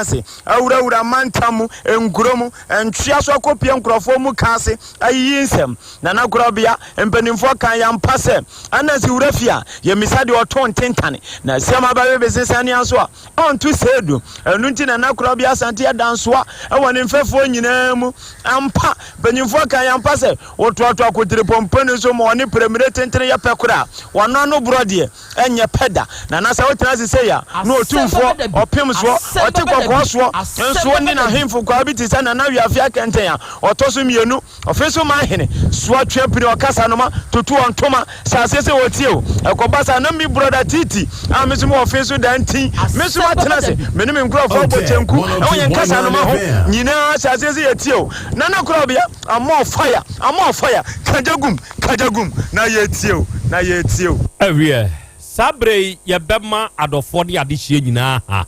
atena ase awurawura mantam mu, nkuro mu, ntwea so akɔpie nkurɔfoɔ mu ka ase ayiyi nsɛm. Nana Korɔbea, mpanimfoɔ kan yɛn ampa sɛ Anansi wura fie a, yɛmmisa deɛ ɔto ntentane, na asiam aba bɛbɛsi sania so a, ɔnto seedu. Ɛno nti Nana Korɔbea Asante yɛ dansoa wɔ ne mfɛfoɔ nyinaa mu. Ampa, mpanimfoɔ kan yɛn ampa sɛ wotoatoa kotiripɔmpɔni so ma ɔne prɛmire tentene yɛ pɛ koraa a, wɔn ano borɔ deɛ, ɛnyɛ pɛ da. Nana sɛ wotena ase sei a, na otumfoɔ, ɔpem soɔ, ɔte kɔkɔɔ soɔ, nsoɔ ne n'ahemfo kwaa bi te sɛ Nana Wiafe Akɛntɛn a ɔtɔ so mmienu, ɔfe so man hene, soɔ twe pini ɔkasa noma, tutu ɔntoma, hyɛ aseɛ sɛ ɔtie o. Ɛkɔba saa na me brɔda Titi a me nso mewɔ ɔfe so da nti, me nso matena ase, me ne me nkurɔfoɔ abɔ kyenku wɔ yɛn kasa noma ho nyinaa hyɛ aseɛ sɛ yɛtie o. Nana Korabea, I'm on fire, I'm on fire, kagya gum, Kagya gum na yɛretie o, na yɛretie o. Awiɛ, saa berɛ yi yɛbɛma adɔfoɔ ne adehyeɛ nyinaa ha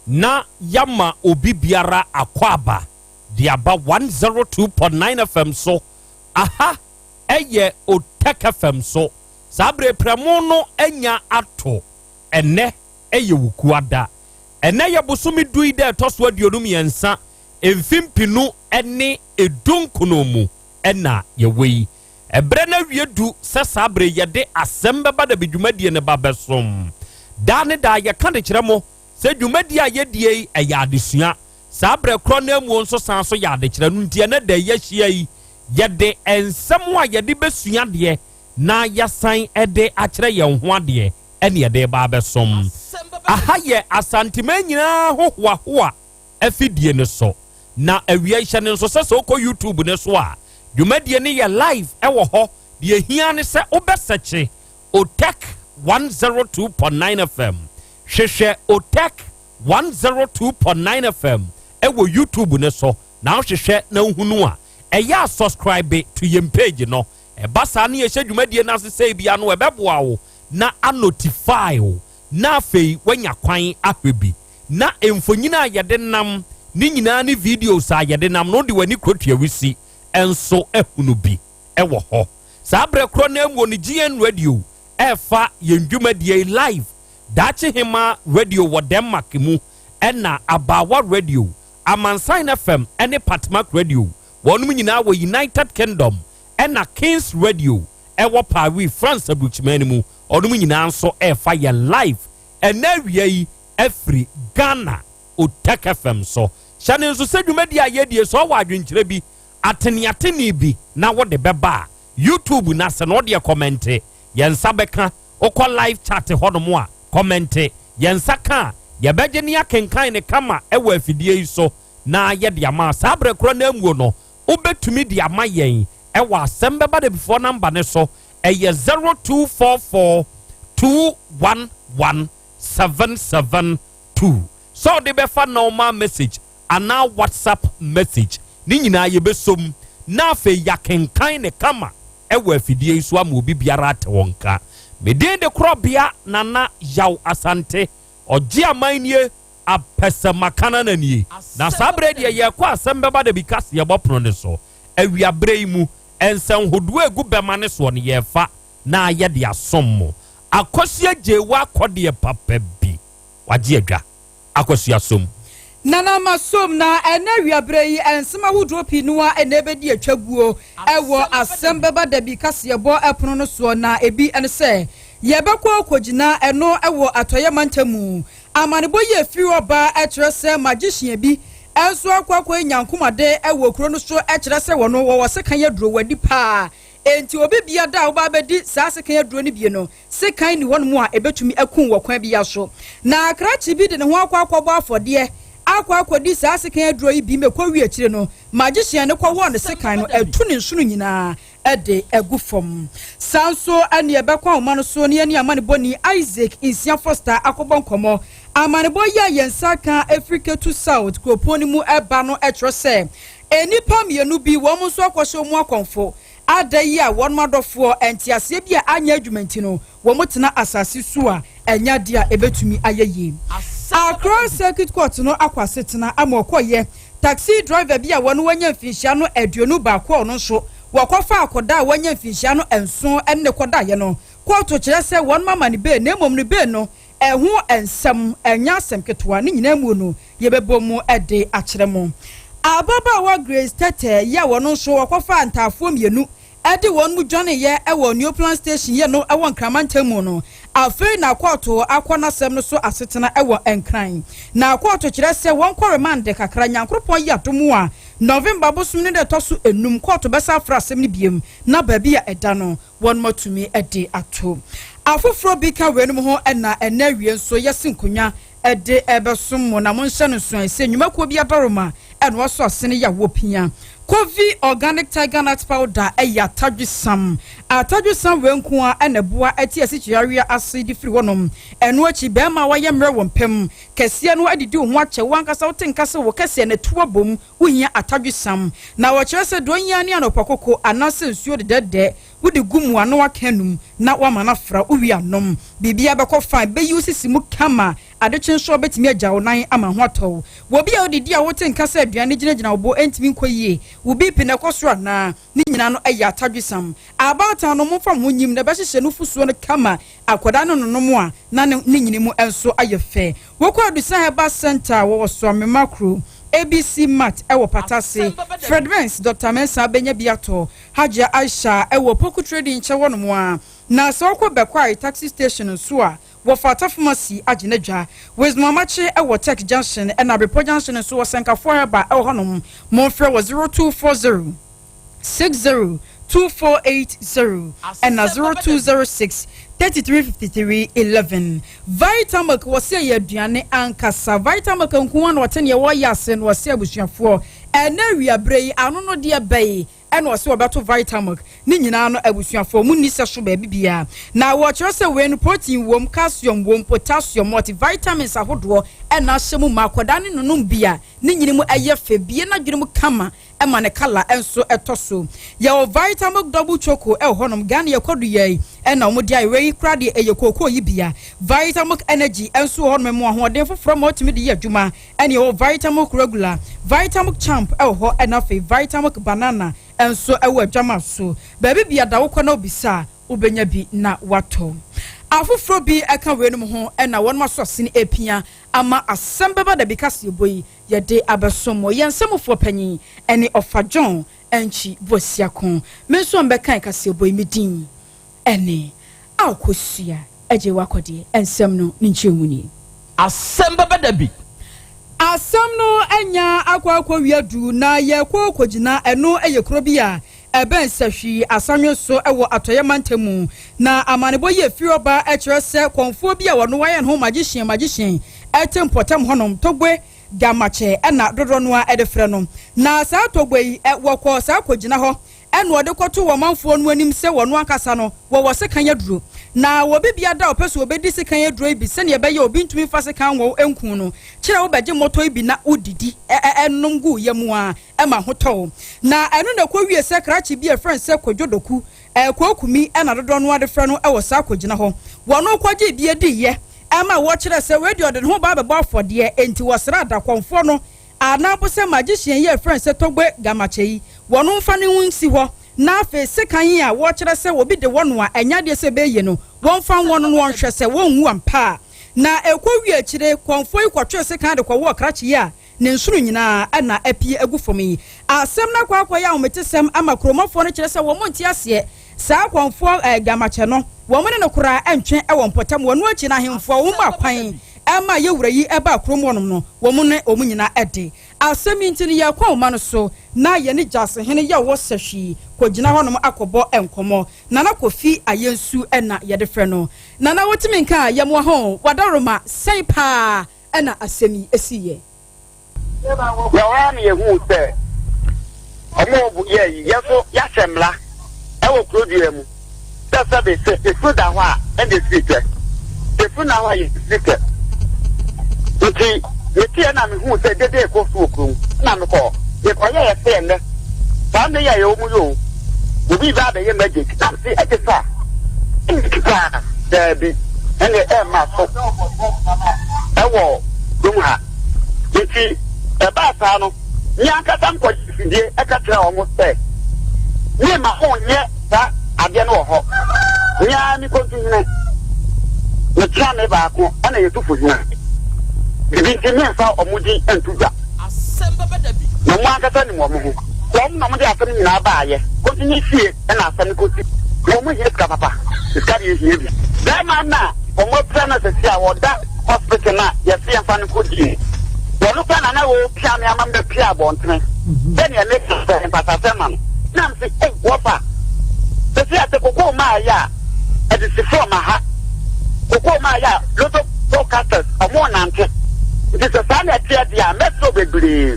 na yɛama obi biara akwaaba de aba 102.9 FM so. Aha yɛ Otec FM so. Saa berɛ yi prɛmo no anya ato. Ɛnnɛ yɛ Wukuada. Ɛnnɛ yɛ bosome du yi da ɛtɔ so 23, mfe 2019 mu. na yɛwɔ yi. Ɛberɛ no awie du sɛ saa berɛ yi yɛde Asɛm Bɛba Da Bi dwumadie no ba bɛsom. Daa ne daa yɛka de kyerɛ mo sɛ dwumadie a yɛdie yi ɛyɛ adesua. Saa berɛ korɔ no ara muo nso san so yɛ adekyerɛ. Ɛno nti ɛnɛ da yi yɛahyia yi yɛde nsɛm a yɛde bɛsua adeɛ na yɛasan de akyerɛ yɛn ho adeɛ ɛne yɛde reba abɛsom. Aha yɛ Asanteman nyinaa ho hoahoa afidie no so. Na awia yi hyɛ no nso sɛ sɛ wokɔ YouTube no so a, dwumadie no yɛ live wɔ hɔ. Deɛ ɛhia ne sɛ wobɛsɛkye Otec 102.9 FM. Hwehwɛ Otec 102.9 FM wɔ YouTube no so na wohwehwɛ na wohunu a, ɛyɛ a subscribe to yɛn page no. Ɛba saa ne yɛhyɛ dwumadie no ase sɛi bia no ɛbɛboa wo na anotify wo na afei woanya kwan ahwɛ bi. Na mfonyin a yɛde nam ne nyinaa ne videos a yɛde nam no, wode w'ani korotua wisi nso ahunu bi wɔ hɔ. Saa berɛ korɔ no ara mu no GN Radio ɛrefa yɛn dwumadie yi live, Daakye Hemaa Radio wɔ Denmark mu, ɛna Abaawa Radio, Amansan FM ne Patmak Radio, wɔnom nyinaa wɔ United Kingdom, ɛna Kings Radio ɛwɔ Paris, France aburukyiman no mu, wɔnom nyinaa nso ɛrefa yɛn live ɛnɛ awia yi afiri Ghana Otec FM so. Hyɛ no nso sɛ dwumadi a yɛdie sɛ ɔwɔ adwenkyerɛ bi, ateneatene bi na wode bɛba a, YouTube no ase no wodeɛ kɔmɛnte, yɛn nsa bɛka. Wokɔ live chat hɔnom a, kɔmɛnte, yɛn nsa ka a, yɛbɛgye ne akenkan no kama wɔ afidie yi so na yɛde ama. Saa berɛ korɔ no ara muo no, wobɛtumi de ama yɛn wɔ Asɛm Bɛba Dabifoɔ namba no so, ɛyɛ 0244 211 772. Sɛ wode bɛfa normal message anaa WhatsApp message, ne nyinaa yɛbɛsɔ mu na afei yɛakenkan no kama wɔ afidie yi so ama obi biara ate wo nka. Me din de Korɔbea Nana Yaw Asante, Ɔgye Aman nie, Apɛsɛmakanana nie. Na saa berɛ yi deɛ yɛrekɔ Asɛm Bɛba Da Bi kaseɛbɔ pono no so. Awia berɛ yi mu, nsɛnhodoɔ a ɛgu bɛma no soɔ no yɛrefa na yɛde asom mo. Akosua gyee w'akɔdeɛ papa bi. Wagye adwa. Akosua som. Nana masom na ɛnɛ awiaberɛ yi nsɛm ahodoɔ pii no ara na ɛbɛdi atwa guo wɔ Asɛm Bɛba Da Bi kaseɛbɔ pono no soɔ na ebi ne sɛ yɛbɛkɔ akɔgyina ɛno wɔ Atɔeɛ mantam mu. Amanebɔ yi a ɛfiri hɔ ba kyerɛ sɛ magician bi nso akɔ akɔyɛ nyankomade wɔ kuro no so kyerɛ sɛ wɔn wɔwɔ sekan aduro wɔadi paa Enti obi biada a woba abɛdi saa sekan aduro no bi no, sekan nni hɔnom a ɛbɛtumi aku wo wɔ kwan biara so. Na krakye bi de ne ho akɔ akɔbɔ afɔdeɛ akɔ akɔdi saa sekan aduro yi bi ma ɛkɔwie akyire no, magician no kɔwɔɔ ne sekan no, atu ne nsono nyinaa de agu fam. Saa nso ne yɛbɛkɔ ahoma no so na yɛne amanebɔni Isaac Nsia Foster akɔbɔ nkɔmmɔ. Amanebɔ yi a yɛn nsa aka firi Ketu South kuropɔn no mu ba no kyerɛ sɛ Nnipa mmienu bi, wɔn nso akɔhyɛ wɔn akɔmfo ada yi a wɔn adɔfoɔ nteaseɛ bi a anyɛ adwuma nti no, wɔtena asase so a ɛnyɛ adeɛ a ɛbɛtumi ayɛ yie. Accra Circuit Court no akɔ asetena ama ɔkɔeɛ taxi driver bi a wɔn wanya mfinhyia no 21 a ɔno nso wɔkɔfaa akɔdaa a wanya mfinhyia no nson ne no kɔdaeɛ no. Kɔɔto kyerɛ sɛ wɔn ama no bail na mmom no bail no. Ɛho nsɛm nyɛ asɛm ketewa, ne nyinaa mu no, yɛbɛbɔ mu de akyerɛ mo. Ababaawa Grace Tetteh yi a ɔno nso ɔkɔfaa ntaafoɔ mmienu de wɔn mu dwaneeɛ wɔ Neoplan Station yɛ no wɔ Nkran mantam mu no, afei na kɔɔto akɔ n'asɛm no so asetena wɔ Nkran. Na kɔɔto kyerɛ sɛ wɔnkɔ remande kakra, Nyankoropɔn yɛ adom a, November bosome no da ɛtɔ so enum, kɔɔto bɛsan afrɛ asɛm no biom na baabi a ɛda no wɔatumi de ato. Afoforɔ bi ka weinom ho na ɛnnɛ awie nso yɛasi nkonnwa de rebɛsom mo na monhyɛ no nsoɛ sɛ nnwumakuo bi adaworoma na wɔasɔ asene yɛ a wɔpia. Kovi Organic Tiger Nut Powder yɛ atadwesam. Atadwesam wei nko ara na ɛboa te asikyireyareɛ ase de firi hɔnom. Ɛno akyi, barima a wayɛ mmerɛ wɔ mpa mu kɛseɛ no adidi wo ho akyɛ, wo ankasa wote nka sɛ wo kɛseɛ no atu abom, Wohia atadwesam, na wɔkyerɛ sɛ deɛ ohia ne anɔpa koko anaasɛ nsuo dedɛɛdɛ wode gu mu a na waka anum na woama no afra, wowie a nom. Biribiara bɛkɔ fine, bɛyi wo sisi mu kama, adekye nso a wobɛtumi agya wo nan ama ho atɔ wo. Wɔ obi a wodidi a wote nka sɛ aduane gyinagyina wo bo ɛntumi nkɔ yie, wo BP no ɛkɔ soro anaa? Ne nyinaa no ɛyɛ atadwesam. Abaatan no momfa mo ho nyim na ɛbɛhyehyɛ nufosuo no kama Akwadaa no nonom a na ne ne nyini mu nso ayɛ fɛ. Wokɔ Adusa Herbal Centre a wɔwɔ Soamema kuro, ABC Mart wɔ Patase, Fred Mens, Doctor Mensah bɛnya bi atɔ, Hajia Aisha wɔ Poku Trading nkyɛn hɔnom ara. Na sɛ wokɔ Bɛkwae Taxi Station nso a, wɔfa Atafumasi agye n'adwa. Wisdom Amakye wɔ Tech Junction ɛna Abrepɔ Junction nso Ɔsɛnkafoɔ Herbal wɔ hɔnom. Momfrɛ wɔ 0240. 60 2480 ɛna 0206 33 53 11. Vitamilk wɔse ɛyɛ aduane ankasa. Vitamilk nko ara na ɔte neɛ wɔyɛ ase na ɔse abusuafoɔ ɛnɛ awiaberɛ yi ano no deɛ bɛyi ɛna ɔse wɔbɛto Vitamilk ne nyinaa no abusuafoɔ mu nni sɛ so baabi biara na wɔkyerɛ sɛ wei no protein wom, calcium wom, potassium, multivitamins ahodoɔ ɛna ahyɛ mu ma akwadaa ne nonom bi a ne nyini mu ɛyɛ fɛ bie n'adwene mu kama ɛma ne colour nso tɔ so. Yɛwɔ Vitamilk Double Choco wɔ hɔnom, Ghana yɛ kwadu yɛi ɛna wɔn de ayɛ, wei koraa deɛ ɛyɛ kookoo yi bia. Vitamilk Energy nso wɔ hɔnom, ɛmo ahoɔden foforɔ ma wotumi de yɛ adwuma. Ɛna yɛwɔ Vitamilk Regular, Vitamilk Champ wɔ hɔ ɛna afei Vitamilk Banana nso wɔ adwama so. Baabi bia da wokɔ na wobisa a wobɛnya bi na watɔ. Afoforɔ bi ka weinom ho ɛna wɔnom aso asene ɛpia ama asɛm bɛba dabi kaseɛbɔ yi Yɛde abɛsom mo. Yɛn nsamufoɔ panyin ne Ɔfa John Antwi Boasiako. Me nso a mebɛkan kaseɛbɔ yi, me din ne Akosua Agyei Wakɔdeɛ. Nsɛm no ne nkyerɛmu nie. Asɛm bɛba da bi. Asɛm no anya akɔ akɔwia du na yɛrekɔ kɔgyina. Ɛno yɛ kuro bi a ɛbɛn Sahwi Asanwe so wɔ Atɔeɛ mantam mu. Na amanebɔ yi a ɛfiri hɔ ba kyerɛ sɛ kɔmfoɔ bi a ɔno wayɛ ne ho magician magician te mpɔtam hɔnom, Togbe Gamache na dodoɔ no ara de frɛ no. Na saa Togbe yi, wɔkɔɔ saa kɔgyina hɔ na ɔde kɔtoo ɔmanfoɔ no anim sɛ ɔno ankasa no wɔwɔ sekan aduro. Na obi biara a ɔpɛ sɛ ɔbɛdi sekan aduro yi bi sɛdeɛ ɛbɛyɛ a obi ntumi mfa sekan nwɔ wo nku no, kyerɛ wobɛgye mmɔtɔ yi bi na wodidi nom gu wo yam ara ma ho tɔ wo. Na ɛno na ɛkɔwie sɛ krakye bi a ɛfrɛ no sɛ Kwadwo Doku, Kookumi na dodoɔ no ara de frɛ no wɔ saa kɔgyina hɔ. Wɔno kɔgyee bi diiɛ ma wɔkyerɛɛ sɛ wei deɛ ɔde ne ho ba abɛbɔ afɔdeɛ, enti wɔsraa adakɔmfoɔ no anaa mpo sɛ magician yi a ɛfrɛ no sɛ Togbe Gamache yi, wɔno mfa ne ho nsi hɔ na afei sekan yi a wɔkyerɛ sɛ obi de wɔ no a ɛnyɛ adeɛ sɛ ɛbɛyɛ yie no, wɔmfa nwɔ no na wɔnhwɛ sɛ wɔnwu ampa a. Na ɛkɔwie akyire, kɔmfoɔ yi kɔtwee sekan de kɔwɔɔ krakye yi a ne nsono nyinaa na apue agu fam yi. Asɛm no akɔ akɔyɛ ahometesɛm ama kuromafoɔ no kyerɛ sɛ wɔn nte aseɛ. Saa akɔmfoɔ eh, Gamakyɛ no, wɔn ne no koraa ntwe wɔ mpɔtam. Wɔn akyi no ahemfo a wɔn maa kwan ma yɛwura yi baa kurom hɔnom no, wɔn ne wɔn nyinaa de. Asɛm yi nti no, yɛkɔ nwoma no so na yɛne Gyasehene Yaw Sahwi kɔgyina hɔnom akɔbɔ nkɔmmɔ. Nana Kofi Ayensu na yɛde frɛ no. Nana wotumi nka a, yɛmmoa ho, w'adaworoma sɛn paa na asɛm yi siiɛ. Yɛ hɔ ara na yɛhuu sɛ wɔn a wɔbu yɛɛ yi, yɛn nso yɛahyɛ mmara wɔ kuro dua mu sɛ sɛbe sɛ efunu da hɔ a ɛnna efiri tɛ, sɛ efunu nna hɔ a yɛfiri tɛ. Nti meteɛ na mehuu sɛ dede rekɔ so wɔ kurom na mekɔ mekɔyɛɛ sɛ ɛnnɛ saa nne yi a yɛwɔ mu yi o, obi ba abɛyɛ magic na mese ɛte saa paa daabi ɛnna ɛmma so ɛwɔ kurom ha. Enti ɛbaa saa no, me ankasa mekɔgyee afidie ka kyerɛɛ wɔn sɛ, Meremma monyɛ saa adeɛ no wɔ hɔ. Me ara me kontohene. Mekyea me baako ɛna yɛtu fo hia. Bibi nti memfa wɔn din nto dwa. Na wɔn ankasa nim wɔn ho. Wɔn na wɔde asɛm nyinaa baayɛ. Kosi ne fie ɛna asɛm no kɔsi. Wɔn hia sika papa. Sika deɛ hia bi. Bɛrima no a wɔn apira no sɛsi a wɔda hospital no a yɛse yɛmfa no kɔ die. Wɔn kora na na wɔpia me ama mɛpia abɔntene. Sɛdeɛ meka sɛ mpatasɛm ma no. Na mese, ei wɔfa. Sɛsi a sɛ kokoo maa yɛ a adesifo ɔma ha kokoo maa yɛ a lotto broadcasters ɔmo nante nti sɛ saa na ɛteɛ deɛ a mɛsrɛ bebree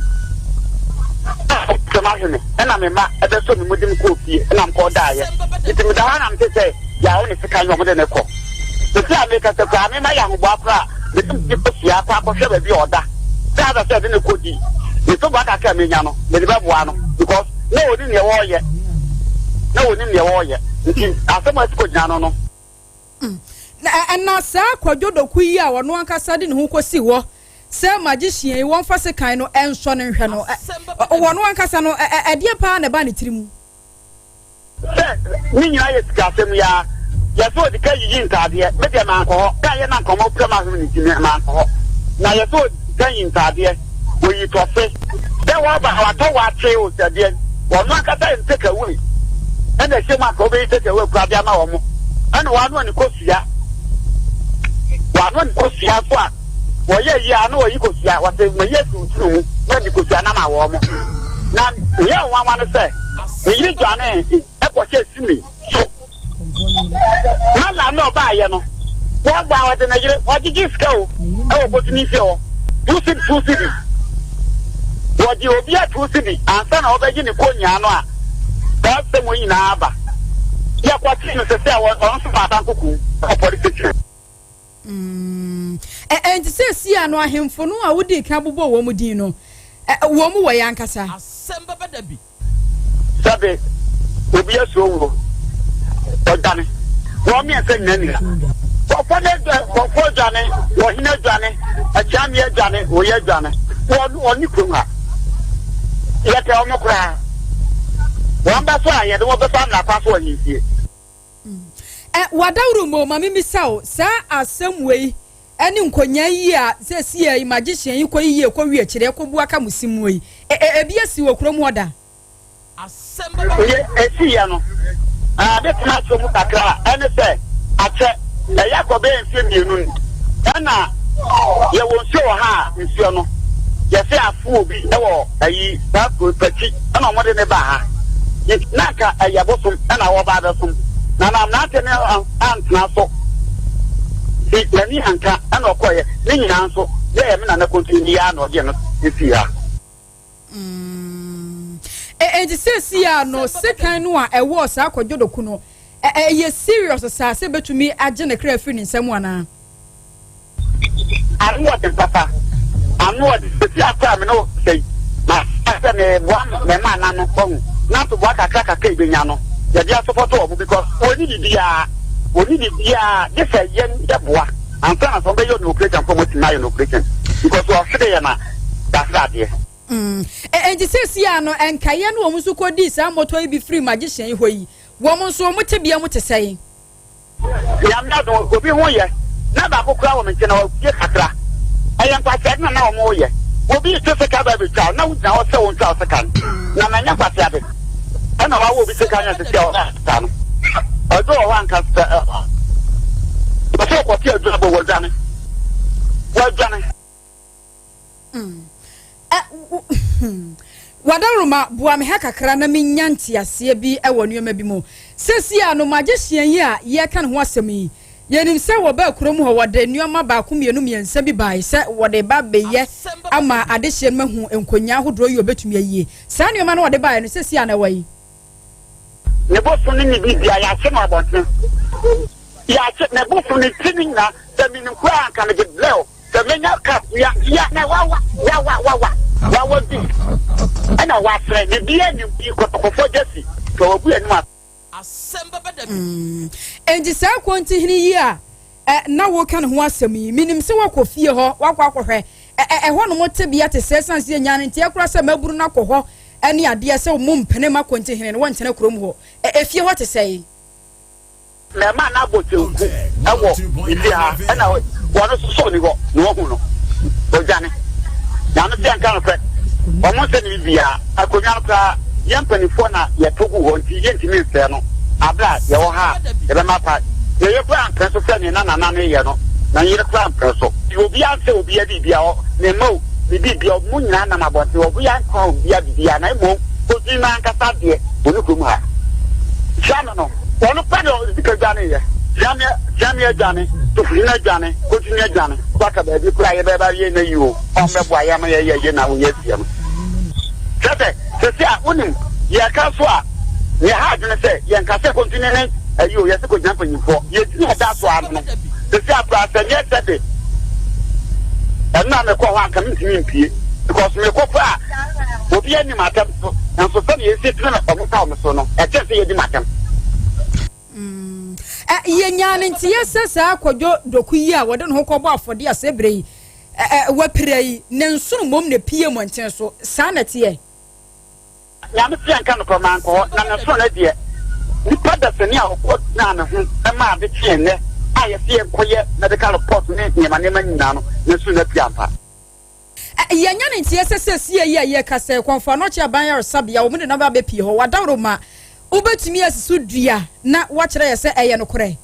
a ɔtɛm ahwe me ɛna me mma ɛbɛsɔ me mu de me kɔɔ fie ɛna mekɔɔ daeɛ nti meda hɔ na mete sɛ yɛawo ne sika nyɛ ɔmo de ne kɔ sɛsi a mekasa koraa mema yɛ ahoboa koraa mede me kɔsua akɔ akɔhwɛ baabi a ɔda sɛ ada sɛ ɛde ne kɔdi ne so boa kakra menya no mede bɛboa no because na ɔnim deɛ wɔreyɛ na ɔnim deɛ wɔreyɛ nti asɛm a asi kɔgyina no no. Na ɛna saa Kwadwo Doku yi a ɔno ankasa de ne ho kɔsi hɔ sɛ magician yi wɔmfa sekan no nsɔ no nhwɛ no, ɔno ankasa no ɛdeɛ paa na ɛbaa ne tiri mu? Sɛ ne nyinaa yɛ sikasɛm yi ara, yɛsɛ ɔdi ka yiyi ntaadeɛ, me deɛ mankɔ hɔ, da yɛ na nka ɔmo pɛ m'ahwene ne ti me mankɔ hɔ, na yɛsɛ ɔdi ka yi ntaadeɛ, wɔyi tɔfe, sɛ wɔba a watɔ wakye o sɛ deɛn, wɔn ankasa yɛ take away, ɛna ɛhyɛ mu anka wɔbɛyi take away koraa de ama wɔn, ɛna wɔanoa ne kosua, wɔanoa ne kosua nso a wɔyɛ yie a na wɔyi kosua, wɔsɛ mayi afi wo tiri mu na wɔde kosua no ama wɔn, na nea nwanwa no sɛ. Ne yere dwanee kɔhyɛɛ Simei so. Mala na ɔbaeɛ no, wɔbɔ a ɔde ne yere, ɔgyegye sika o, ɛwɔ kotumi fie hɔ, 2 cedi, 2 cedi. Wɔgye obi a 2 cedi ansa na ɔbɛgye ne konyaa no a, saa asɛm wei nyinaa aba. Yɛkɔkyee no sɛsɛ a ɔno nso aba nkokum wɔ police station. Enti seesei ano ahemfo no a wodii kan bobɔɔ wɔn din no, wɔn mu wɔ yɛn ankasa. Sɛbe obi asuro wuo, ɔdwane. Wɔn mmiɛnsa nyinaa ni ha. Kɔfɔ no adwane, kɔfɔ adwane, ɔhene adwane, akyiame adwane, oyɛ adwane. Wɔn wɔn kurom ha. Yɛpɛ wɔn koraa. Wɔn ba so a yɛde wɔn bɛfa mmara kwan so wɔ ahemfie. Ɛ, w'adaworo mu o, ma mimmisa wo, saa asɛm wei ne nkonyaa yi a seesei yi magician yi kɔ yiye kɔ wie akyire kɔ bu aka mo si mu yi, ɛ, ɛ, ebi asi wɔ kurom hɔ da? Deɛ ɛsiiɛ no, mɛtumi akyerɛ mu kakra a, ɛne sɛ, akyɛ, ɛyɛ akɔ bɛyɛ mfeɛ mmienu ni, ɛna yɛwɔ nsuo wɔ ha a, nsuo no, yɛse afoɔ bi wɔ ayi, saa kuro Pakyi, ɛna wɔde no baa ha. Nti na anka ɛyɛ bosom ɛna wɔba abɛsom. Na na mmerante no antena so. Nti n'ani anka ɛna ɔkɔeɛ. Ne nyinaa nso, yɛyɛ me nana Kontinni yi ara na ɔgye no sii ha. Mm. Enti seesei a no sekan no a ɛwɔ saa kɔdwodoku no, ɛyɛ serious saa sɛ betumi agye ne kra afiri ne nsam anaa? Ano ɔden papa. Ano ɔden. Sɛsi akora a me ne wo kasa yi, ma sɛ meboa me mma no wahu. Na ntoboa kakra kakra ebenya no, yɛde asopɔto wɔn because wɔnni biribiara. Wɔnni biribiara gye sɛ yɛn yɛboa ansa na sɛ wɔbɛyɛ no operation mpo wɔatumi ayɛ no operation because wɔhwere yɛn a yɛahwere adeɛ. Enti seesei a no nkaeɛ no wɔn nso kɔdii saa mmɔtɔ yi bi firii magician yi hɔ yi, wɔn nso wɔn tebea mu te sɛn? Nyame adom obi ho yɛ na baako koraa wɔ me nkyɛn na wabue kakra. Ɛyɛ nkwaseade na na wɔn reyɛ. Obi reto sekan ba abɛtwa wo na wogyina hɔ sɛ wontwa wo sekan. Na na ɛnyɛ nkwaseade. Ɛna wawɔ obi sekan na ɛsɛ sɛ ɔsa no. Ɔdɔ wɔ hɔ anka sɛ ɔsɛ ɔkɔte aduro abɔ wadwane. Wadwane. Wadaroma, boa me ha kakra na menya nteaseɛ bi wɔ nneɛma bi mu. Seesei a no magician yi a yɛreka ne ho asɛm yi, yɛnim sɛ wɔbaa kurom hɔ, wɔde nneɛma baako mmienu mmiɛnsa bi bae sɛ wɔde ba bɛyɛ ama adehyeɛ no mahu nkonyaa ahodoɔ yi wɔbɛtumi ayie. Saa nneɛma no wɔde baeɛ no, seesei a na ɛwɔ yi. Ne bosom ne ne biribiara, yɛakye no abɔnten. Yɛakye ne bosom, ne ti no nyinaa. Sɛ menim koraa anka mede brɛ wo. Sɛ menya cup ya ya na wawa wawa wawa wawa bi ɛna wasrɛ ne bia nim bi kɔtɔkɔfɔ gyesi sɛ wagu anim ase. Mm. Enti saa kontihene yi a eh, na woka ne ho asɛm yi, menim sɛ woakɔ fie hɔ, woakɔ akɔhwɛ ɛhɔnom tebea te sɛ ɛsiane sɛ yɛnya no nteɛ koraa sɛ maburu no akɔ hɔ ne adeɛ sɛ mo mpene ma kontihene no wɔntena kurom hɔ. Efie hɔ te sɛn? Mmarima no abɔ kyenku wɔ ne fie ha, ɛna wɔn nso sɔ ni hɔ na wɔhu no, wɔdwane. Nyame sɛ yɛnka nokorɛ, wɔn nsɛ ne biribiara, akonnwa no koraa yɛn mpanimfoɔ na yɛto gu hɔ nti yɛntumi nsɛe no, aberɛ a yɛwɔ ha a yɛbɛma kwa. Yɛyɛ koraa mpene so sɛ nea na nana no yɛ no, na yere koraa mpene so. Obiara nsɛ obiara biribiara, ne mma o, ne biribiara, wɔn nyinaa nam abɔnten, obiara nka obiara biribiara, na mmom Kofi no ankasa deɛ, ɔnni kurom ha. Hyia me no. Ɔno pɛ na ɔde sika dwaneeɛ. Siame Siame adwane, Tofuhene adwane, Kotini adwane. Waka baabi koraa a yɛbɛba yɛ na yi o, ɔmmɛboa yɛn ama yɛyɛ yɛ na woyɛ asia no. Kyerɛ sɛ, sɛsi a wonim, yɛka nso a, nea ɛha adwene sɛ yɛnka sɛ Kontini ne ayi o, yɛse kɔgyina mpanyimfoɔ. Yɛgyina ɛda so ara no, sɛsi a koraa sɛ nyɛ sɛ de ɛno a mekɔ hɔ anka mentumi mpie because mekɔ koraa obi anim atɛm. Nanso sɛnea yesi pene wɔn paw no so no, ɛkyerɛ sɛ yedi m'atɛm. Mm. Yɛnyaa no nteɛ sɛ saa Kwadwo Doku yi a wɔde ne ho kɔbɔ afɔdeɛ a sɛ berɛ yi wapira yi, ne nsono mmom na ɛpue mmɔnten so. Saa na ɛteɛ? Nyame se yɛnka nokorɛ, mankɔ hɔ, na ne nsono no deɛ, nipa dasani a ɔkɔ gyinaa ne ho maa ade kyee nnɛ a yɛse yɛnkɔyɛ medical report ne nneɛma nneɛma nyinaa no, ne nsono no apue ampa. Yɛanya no nteɛ sɛ seesei yi a yɛrekasa yi, Kɔmfo Anokye Aban Ayaresabea, wɔn de no aba abɛpue hɔ. W'adaworo ma wobɛtumi asi so dua na woakyerɛ yɛ sɛ ɛyɛ nokorɛ.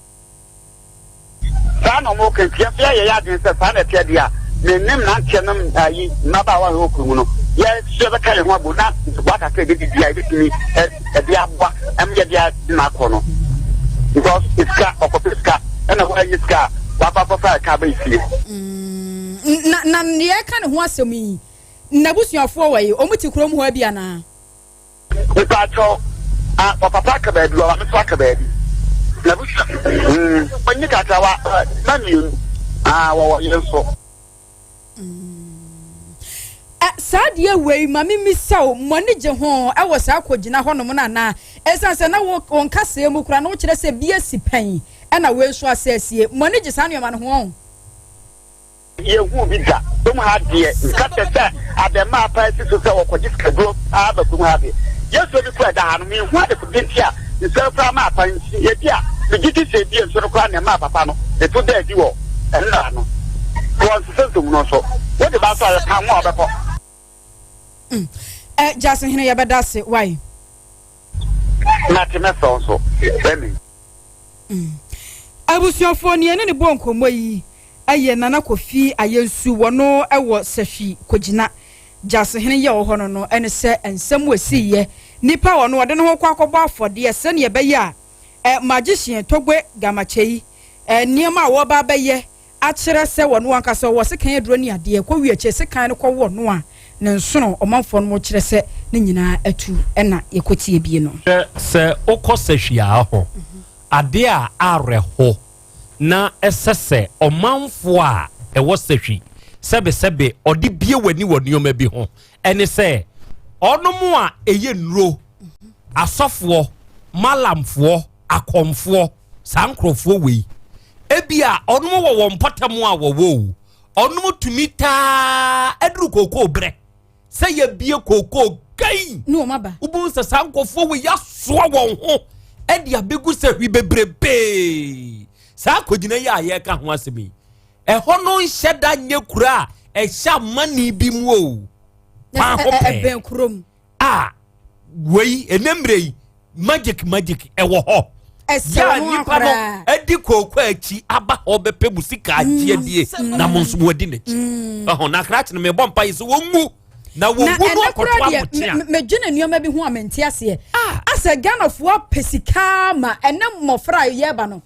Saa na wɔka nti, yɛn nso yɛayɛ yɛn adwene sɛ saa na ɛteɛ deɛ a, me ne mmeranteɛ nom ayi mmabaawa a ɛwɔ kurom no, yɛn nso yɛbɛka yɛn ho abom na ntoboa kakra a yɛbɛdi biara yɛbɛtumi de aboa ma yɛde adi no akɔ no. Because sika, ɔkɔpɛ sika, ɛna woanyɛ sika a, wakɔ akɔfa ɛka aba fie. Na na nea ɛka ne ho asɛm yi, n'abusuafoɔ wɔ he? Wɔn te kurom hɔ bi anaa? Mepaakyɛw, ah, ɔpapa aka baabi, ɔmaame nso aka baabi. N'abusua, mm, ɔnye kakra wa, mma mmienu, ah, wɔwɔ yere nso. Ɛ, saa adeɛ wei, ma memmisa o, mo ani gye ho wɔ saa kɔgyina hɔnom no anaa? Ɛsiane sɛ na wo, wo nkasɛɛ mu koraa no wokyerɛ sɛ bi asi pɛn, ɛna wei nso asɛ asie. Mo ani gye saa nneɛma no ho ɔn? Yɛnhuu bi da. Kurom ha deɛ, nka kyerɛ sɛ abɛmmaa paa si so sɛ wɔkɔgye sikaduro paa ba kurom ha deɛ. Yɛn nsuo bi koraa ɛda ha no, menhu adekodeɛ nti a nsuo no koraa maa pa nti. Ebia, megye di sɛ ebia nsuo no koraa na ɛmaa papa no ne to daa adi wɔ nnora no. Wɔ nsesa nsomu no nso, wode ba nso a, yɛpam wo a wobɛkɔ. Mm. Eh, Gyasehene, yɛbɛda ase, wai. Mate, mɛfrɛ wo nso. Amen. Mm. Abusuafoɔ, nea ɛne ne bɔ nkɔmmɔ yi yɛ Nana Kofi Ayensu, wɔno wɔ Sahwi Kogyina. Gyasehene yi a ɔwɔ hɔ no no ne sɛ nsɛm a ɛsiiɛ, nipa a ɔno ɔde ne ho kɔ akɔbɔ afɔdeɛ sɛdeɛ ɛbɛyɛ a eh, magician Togbe Gamakyei eh, nneɛma a wɔba abɛyɛ akyerɛ sɛ wɔno ankasa ɔwɔ sekan aduro ne adeɛ kɔ wie akyire sekan no kɔwɔ no a ne nsono ɔmanfoɔ no kyerɛ sɛ ne nyinaa atu ɛna yɛkɔtie bie no. Hwɛ sɛ wokɔ sahwi hɔ, adeɛ a awerɛho na ɛsɛ sɛ ɔmanfoɔ a ɛwɔ sahwi sɛbesɛbe ɔde bie w'ani wɔ nneɛma bi ho ɛne sɛ ɔnom a ɛyɛ nnuro, asɔfoɔ, malamfoɔ, akɔmfoɔ, saa nkurɔfoɔ wei ebi a ɔnom wɔ wɔn mpɔtam a wɔwɔ o, ɔnom tumi taa aduru kookoo berɛ sɛ yɛbie kookoo gai ne wɔn aba. Wobɛhu sɛ saa nkurɔfoɔ wei asoa wɔn ho de abɛgu sɛ hwi bebrebee. Saa akɔgyina yi a yɛreka ho asɛm yi, ɛhɔ no nhyɛ da nyɛ kuro a ɛhyɛ amanne bi mu o. Kwan ho pɛɛ. Ɛbɛn kurom. A wei ɛnɛ mmerɛ yi magic magic ɛwɔ hɔ. Ɛsɛ Yɛ a wɔn nipa no akora. adi kooko akyi aba hɔ bɛpɛ mu sika agye adie na mo nso mo adi n'akyi. Ɛhɔ na akrakye no mebɔ mpa yi sɛ wɔn mu na wɔn Na mu no ɛnɛ akɔto koraa deɛ abɔkye a. medwene nneɛma bi ho a mente aseɛ. Ah. Asɛ Ghanafoɔ apɛ sika ma ɛnɛ mmɔfra a yɛreba no.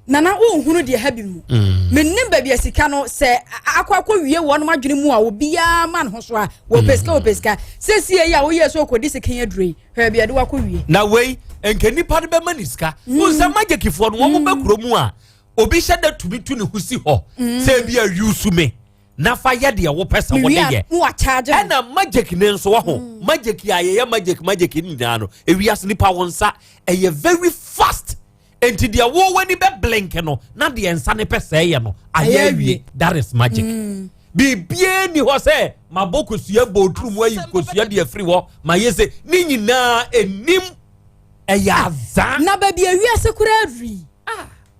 Nana wonhunu deɛ ha bi mu. Mm. Mennim baabi a sika no sɛ akɔ akɔ wie wɔnom adwene mu a obiara ma ne ho so a wɔpɛ sika wɔpɛ sika. Sɛsie yi a woyɛ sɛ ɔkɔdi sika yi aduro yi hwɛ baabi a de wakɔ wie. Na wei nka nipa no bɛma ne sika. Mm. Wo sɛ magyekifoɔ no wɔn bɛ mm. kuro mu a obi hyɛ da tumi tu ne ho si hɔ mm. sɛ ebi ayusu me na fa yɛ deɛ wopɛ sɛ wode yɛ ɛna magic ne nso wɔ ho mm. magic a yɛyɛ magic magic nyinaa no ewiase nipa wɔn nsa ɛyɛ very fast. Enti deɛ wo w'ani bɛ blink no na deɛ nsa ne pɛ sɛ ɛyɛ no ayɛ awie. That is magic. Mm. Biribiara ni hɔ sɛ mabɔ kosua bɔ oturu mu ayi kosua deɛ afiri hɔ ma yɛ sɛ ne nyinaa enim ɛyɛ azaa. Na baabi awiase koraa aduru yi.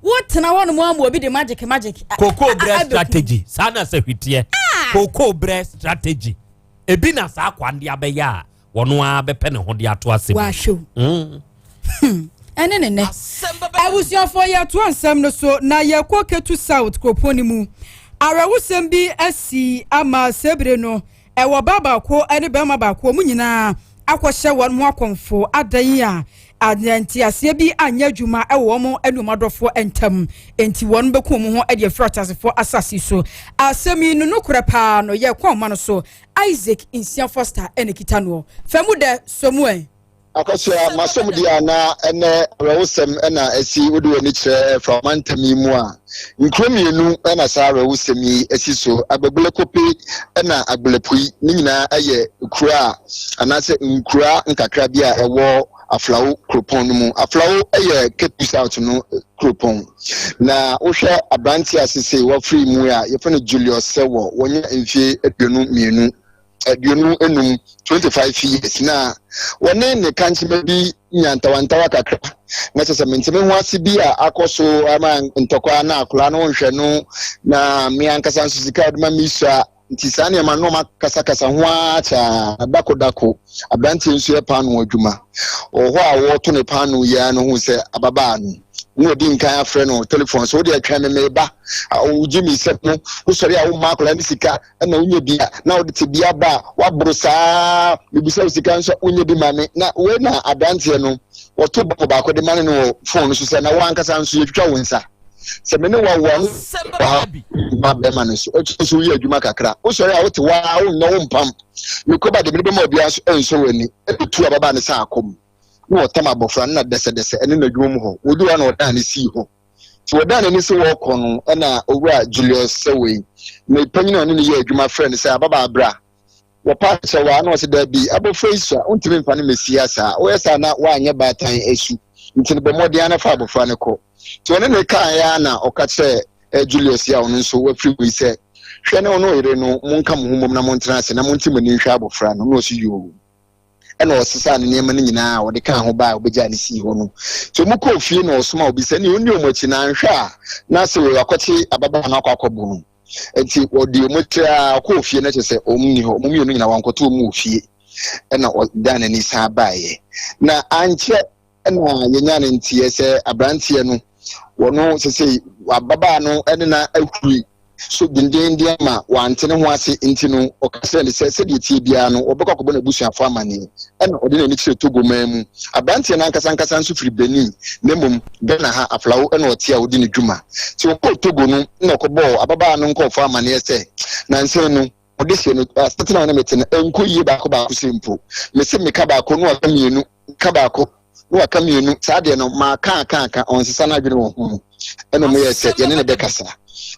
Wotena hɔ nom ama obi de magic magic. Koko brɛ strategy saa na sɛ hwiteɛ. Koko brɛ strategy ebi na saa kwan de abɛyɛ a wɔn ara bɛpɛ ne ho de ato ase. Wahwɛ o. Ɛne ne nɛ. Abusuafoɔ, yɛtoa nsɛm no so na yɛkɔ Ketu South kuropɔn no mu. Awerɛhosɛm bi asi ama sɛbire no ɛwɔ baa baako ne bɛrima baako, wɔn nyinaa akɔhyɛ wɔn ho akɔmfo adan a nteaseɛ bi anyɛ adwuma ɛwɔ wɔn ne wɔn adɔfoɔ ntam, nti wɔn bɛku wɔn ho de afiri ateasefoɔ asase so. Asɛm yi no nokorɛ paa no yɛ kɔn ma no so. Isaac Nsia Foster ɛna kita noɔ fɛmu dɛ somu ɛ. Akɔsoa masom deɛ a na ɛnɛ awerɛwosɛm ɛna asi. Wode w'ani kyerɛ Frama ntam yi mu a, nkuro mmienu ɛna saa awerɛwosɛm yi asi so, Agbɛgbɛlɛkope ɛna Agbɛlɛpui. Ne nyinaa ɛyɛ kuro a anaasɛ nkura nkakra bi a ɛwɔ Aflawo kuropɔn no mu. Aflawo ɛyɛ Ketu South no kuropɔn. Na wohwɛ aberante a sese wafiri mu a yɛfrɛ no Julius Sɛwɔ, wɔnya mfie 22, 25, 25 years, na wɔne ne kankyema bi nya ntawantawa kakra na kyerɛ sɛ menteme ho ase bi a akɔ so ama ntɔkwa na akwaraa no nhwɛ no na me ankasa nso sika a ɔde ma me sua. Nti saa nneɛma no ɔma kasakasa ho ara kyaa dako dako. Aberanteɛ nso yɛ paano adwuma wɔ hɔ a wɔreto ne paano yi ara no ho sɛ ababaa no na wɔdi nkan afrɛ no telephone so, wode atwɛn me, meba. Wogye mi sɛ no wosɔre a womma akwaraa no sika ɛna wonya bi a na wode te bi aba a waboro saa, mebusa wo sika nso wonya bi ma me. Na wei na aberanteɛ no wɔto bɔkɔ baako de ma no wɔ phone no so sɛ na wo ankasa nso yɛtwitwa wo nsa sɛ me ne wawoa no ma bɛrima no so ɔtumi so woyɛ adwuma kakra, wosɔre a wote waa wonnɔ wo mpam mekɔba de mede bɛma obiara nso ɛnsɔ w'ani. Ɛbɛtu ababaa no sɛ akɔm na wɔtam abɔfra no na dɛsɛdɛsɛ ɛne n'adwuma mu hɔ. Wɔdu hɔ na wɔdan ne sii hɔ nti wɔdan n'ani sɛ wɔrekɔ no, ɛna owura Julius Sɛwei ne panyin a ɔne ne yɛ adwuma frɛ no sɛ ababaa bra, wɔpa kyɛ waa, na ɔsɛ daabi, abɔfra yi sua, wontumi mfa no mɛsi saa, woyɛ saa na woanyɛ baatan asu, nti no bɔ mmɔden ana fa abɔfra no kɔ. Nti ɔne ne kaeɛ a na ɔka kyerɛ Julius yi a ɔno nso wafiri mu yi sɛ hwɛ ne ɔno yere no, monka mo ho mmom na montena ase na monte mo ani nhwɛ abɔfra no. Na ɔso yoo, ɛna ɔsesa ne nneɛma no nyinaa a ɔde kaa ho baa a ɔbɛgyaa ne sii hɔ no. Nti ɔmo kɔɔ fie na ɔsoma obi sɛ ne ɔnni ɔmo akyi na anhwɛ a na sɛ wei wakɔkye ababaa no akɔ akɔbo no. Nti wɔde ɔmo akyire a ɔkɔɔ fie no kyerɛ sɛ ɔmo nni hɔ, ɔmo mmienu nyinaa wankɔto ɔmo wɔ fie. Ɛna ɔdan n'ani san baeɛ na ankyɛ ɛna yɛnya ne nteɛ sɛ aberanteɛ no wɔno sese ababaa no ɛne na ahuri so dendenden ama wante ne ho ase. Nti no ɔka kyerɛ ne sɛ sɛdeɛ tie biara no ɔbɛkɔ akɔbɔ n'abusuafo amanneɛ. Ɛna ɔde n'ani kyerɛ Togo man mu. Aberanteɛ no ankasa ankasa nso firi Benin, na mmom Ghana ha Aflawo ɛna ɔte a ɔdi ne dwuma. Nti ɔkɔɔ Togo no na ɔkɔbɔɔ ababaa no nkɔɔfo amanneɛ sɛ nansɛn no ɔde hyɛ no asetena ne mete no ɛnkɔ yie baako baako sɛ mpo mese meka baako no waka mmienu, ka baako na waka mmienu, saa deɛ no maa kaa kaa ka ɔnsesa n'adwene wɔ ho. Ɛna ɔmo yɛ sɛ yɛne ne bɛkasa.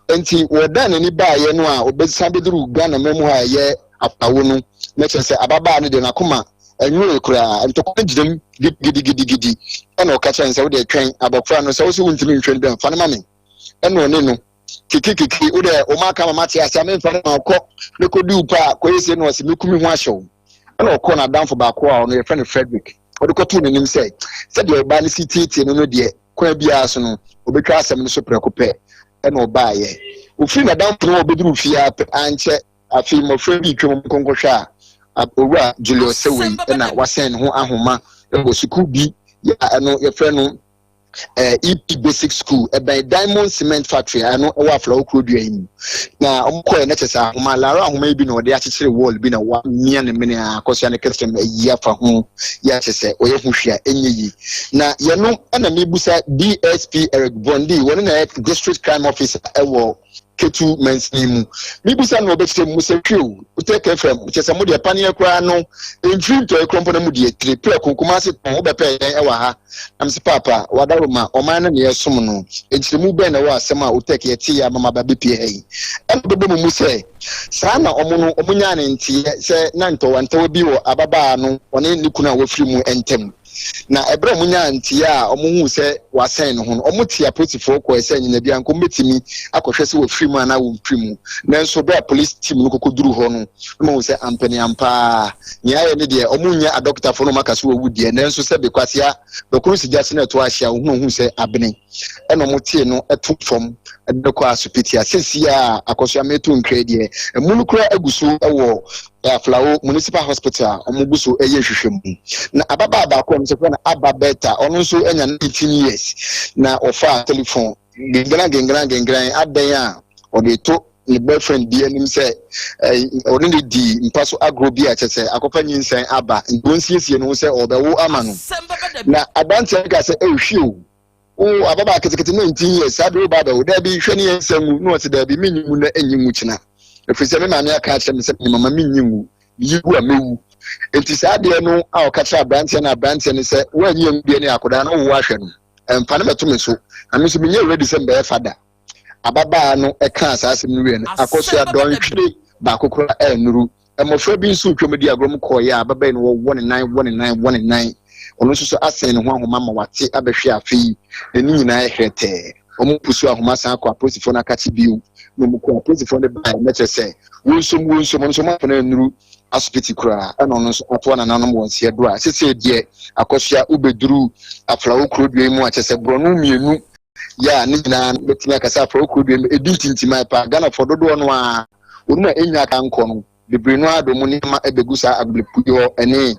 Nti wɔdan n'ani baayɛ no a ɔbɛsan bɛduru Ghana ma mu ha a ɛyɛ Afawo no na kyerɛ sɛ ababaa no deɛ n'akoma ɛnwoe koraa, ntɔkwa gyina mu gidigidigidi. Ɛna ɔka kyerɛ no sɛ wode twɛn abɔfra no sɛ wo sɛ wontumi nhwɛ no bi a, fa no ma me. Ɛna ɔne no kikikiki, wode ɔma aka ma mate ase a memfa no ma ɔkɔ ne kɔdi wo pa a kɔyɛ sie no, ɔsɛ meku me ho ahyɛ wo. Ɛna ɔkɔɔ n'adamfo baako a ɔno yɛfrɛ no Frederick, ɔde kɔtoo n'anim sɛ sɛdeɛ ɔbaa no si tietie no no deɛ, kwan biara so no ɔbɛtwa asɛm no so prɛko pɛ. Ɛna ɔbaayɛ ofiri n'adamfo no a ɔbɛduru fie a pɛ ankyɛ afei mmɔfra bi twam nkɔnkɔhwɛ a owura Julius Sewei ɛna wasɛn ne ho ahoma ɛwɔ sukuu bi yɛ a ɛno yɛfrɛ no EP Basic School, ɛbɛn Diamond Cement Factory a ɛno ɛwɔ Aflawo kurodua yi mu. Na wɔn kɔɛ na kyerɛ sɛ ahoma laara ahoma yi bi na ɔde akyekyere wall bi na wamia ne mene a akɔsua ne kɛsɛm ayi afa ho yɛ akyerɛ sɛ ɔyɛ ho hwee a ɛnyɛ yie. Na yɛno ɛna mebusa DSP Eric Bondi, wɔne na yɛ district crime officer ɛwɔ Ketu mansini mu. Mebusa no ɔbɛkyerɛ mu sɛ hwɛ o, wotɛ kɛfrɛ mu kyerɛ sɛ mo deɛ paneɛ koraa no mfiri ntɔe korɔ mpo na mo deɛ tire prɛko Kumase tɔn wobɛpɛ yɛn ɛwɔ ha. Na mese paapa wadaroma ɔman no ne yɛsom no, nkyerɛmu bɛn na ɛwɔ asɛm a wotɛk yɛte yɛ ama maba bɛpie ha yi? Ɛna bɛbɔ mu mu sɛ saa na ɔmo no ɔmo nyaa ne nteɛ sɛ na ntɔwantawa bi wɔ ababaa no ɔne ne kunu a wafiri mu ntam. Na ɛberɛ a wɔnyaa nteɛ a wɔhuu sɛ wasɛn ne ho no, wɔtee apolisifoɔ kɔɛ sɛ anyina biara nka wɔbɛtumi akɔhwɛ sɛ wafiri mu anaa wɔmfiri mu. Nanso berɛ a police team no kɔkɔduruu hɔ no, na wɔahu sɛ ampaniampa ara, nea ayɛ ne deɛ, wɔnyɛ adɔkotafoɔ na wɔaka sɛ wawu deɛ, nanso sɛ bekwasea bɛkoro si gya so na ɛto ahye a, wɔhunu wɔhuu sɛ abene. Ɛna wɔtee no to fam de no kɔɔ asopiti a seesei a akɔsoa meto nkra yi deɛ, amu no koraa agu so wɔ Aflao Municipal Hospital a wɔgu so yɛ nhwehwɛmu. Na ababaa baako a wɔn nso frɛ no Aba Bertha, ɔno nso anya 19 years na ɔfaa telefon gengran gengran gengran adɛn a ɔde to ne boyfriend bi anim sɛ ɔne ne di mpa so agorɔ bi a kyɛ sɛ akɔfa nyinsɛn aba nti ɔnsiesie ne ho sɛ ɔbɛwo ama no. Na aberanteɛ no ka sɛ ɛhwie o Wo ababaa ketekete 19 years saa bere wo ba abɛwo daabi hwɛ ne yɛn nsa ngu na ɔse daabi menyi ngu na enyi ngu kyena ɛfiri sɛ me maame aka akyerɛ me sɛ me mama menyi ngu meyi gu a mɛwu nti saa adeɛ no a ɔka kyerɛ aberanteɛ no aberanteɛ no sɛ woanyi angu deɛ ne akɔdaa no wowo ahwɛ no ɛmfa no mɛto me so na me nso menyɛ ready sɛ mbɛyɛ fada ababaa no kaa saa asɛm no wie no akɔsoa dɔnhwere baako koraa annuru Mmɔfra bi nso retwam di agorɔ mu kɔeɛ a ababaa yi no wɔwɔ ne nan, wɔ ne nan, wɔ ne nan. Ɔno nso so asɛn ne ho ahoma ma wate abɛhwe afe yi n'ani nyinaa yɛ hɛrɛtɛɛ. Wɔn pusu ahoma san kɔ apolisifoɔ no akakye bio na wɔn kɔ apolisifoɔ no baeɛ na kyerɛ sɛ wɔnsom wɔnsom ɔno nso wɔn afɔ no annuru asopiti koraa ɛna ɔno nso atoa nananom wɔn seɛ do a sesei deɛ akɔsoa wobɛduru aflawo kurodua yi mu a kyerɛ sɛ borɔno mmienu yɛ a ne nyinaa bɛtumi aka sɛ aflawo kurodua yi mu ɛdi ntintiman paa Ghanafoɔ dodoɔ no ara Wɔn a ennya aka nkɔ no, bebree no ara de wɔn nneɛma begu saa Agblepuyi hɔ ne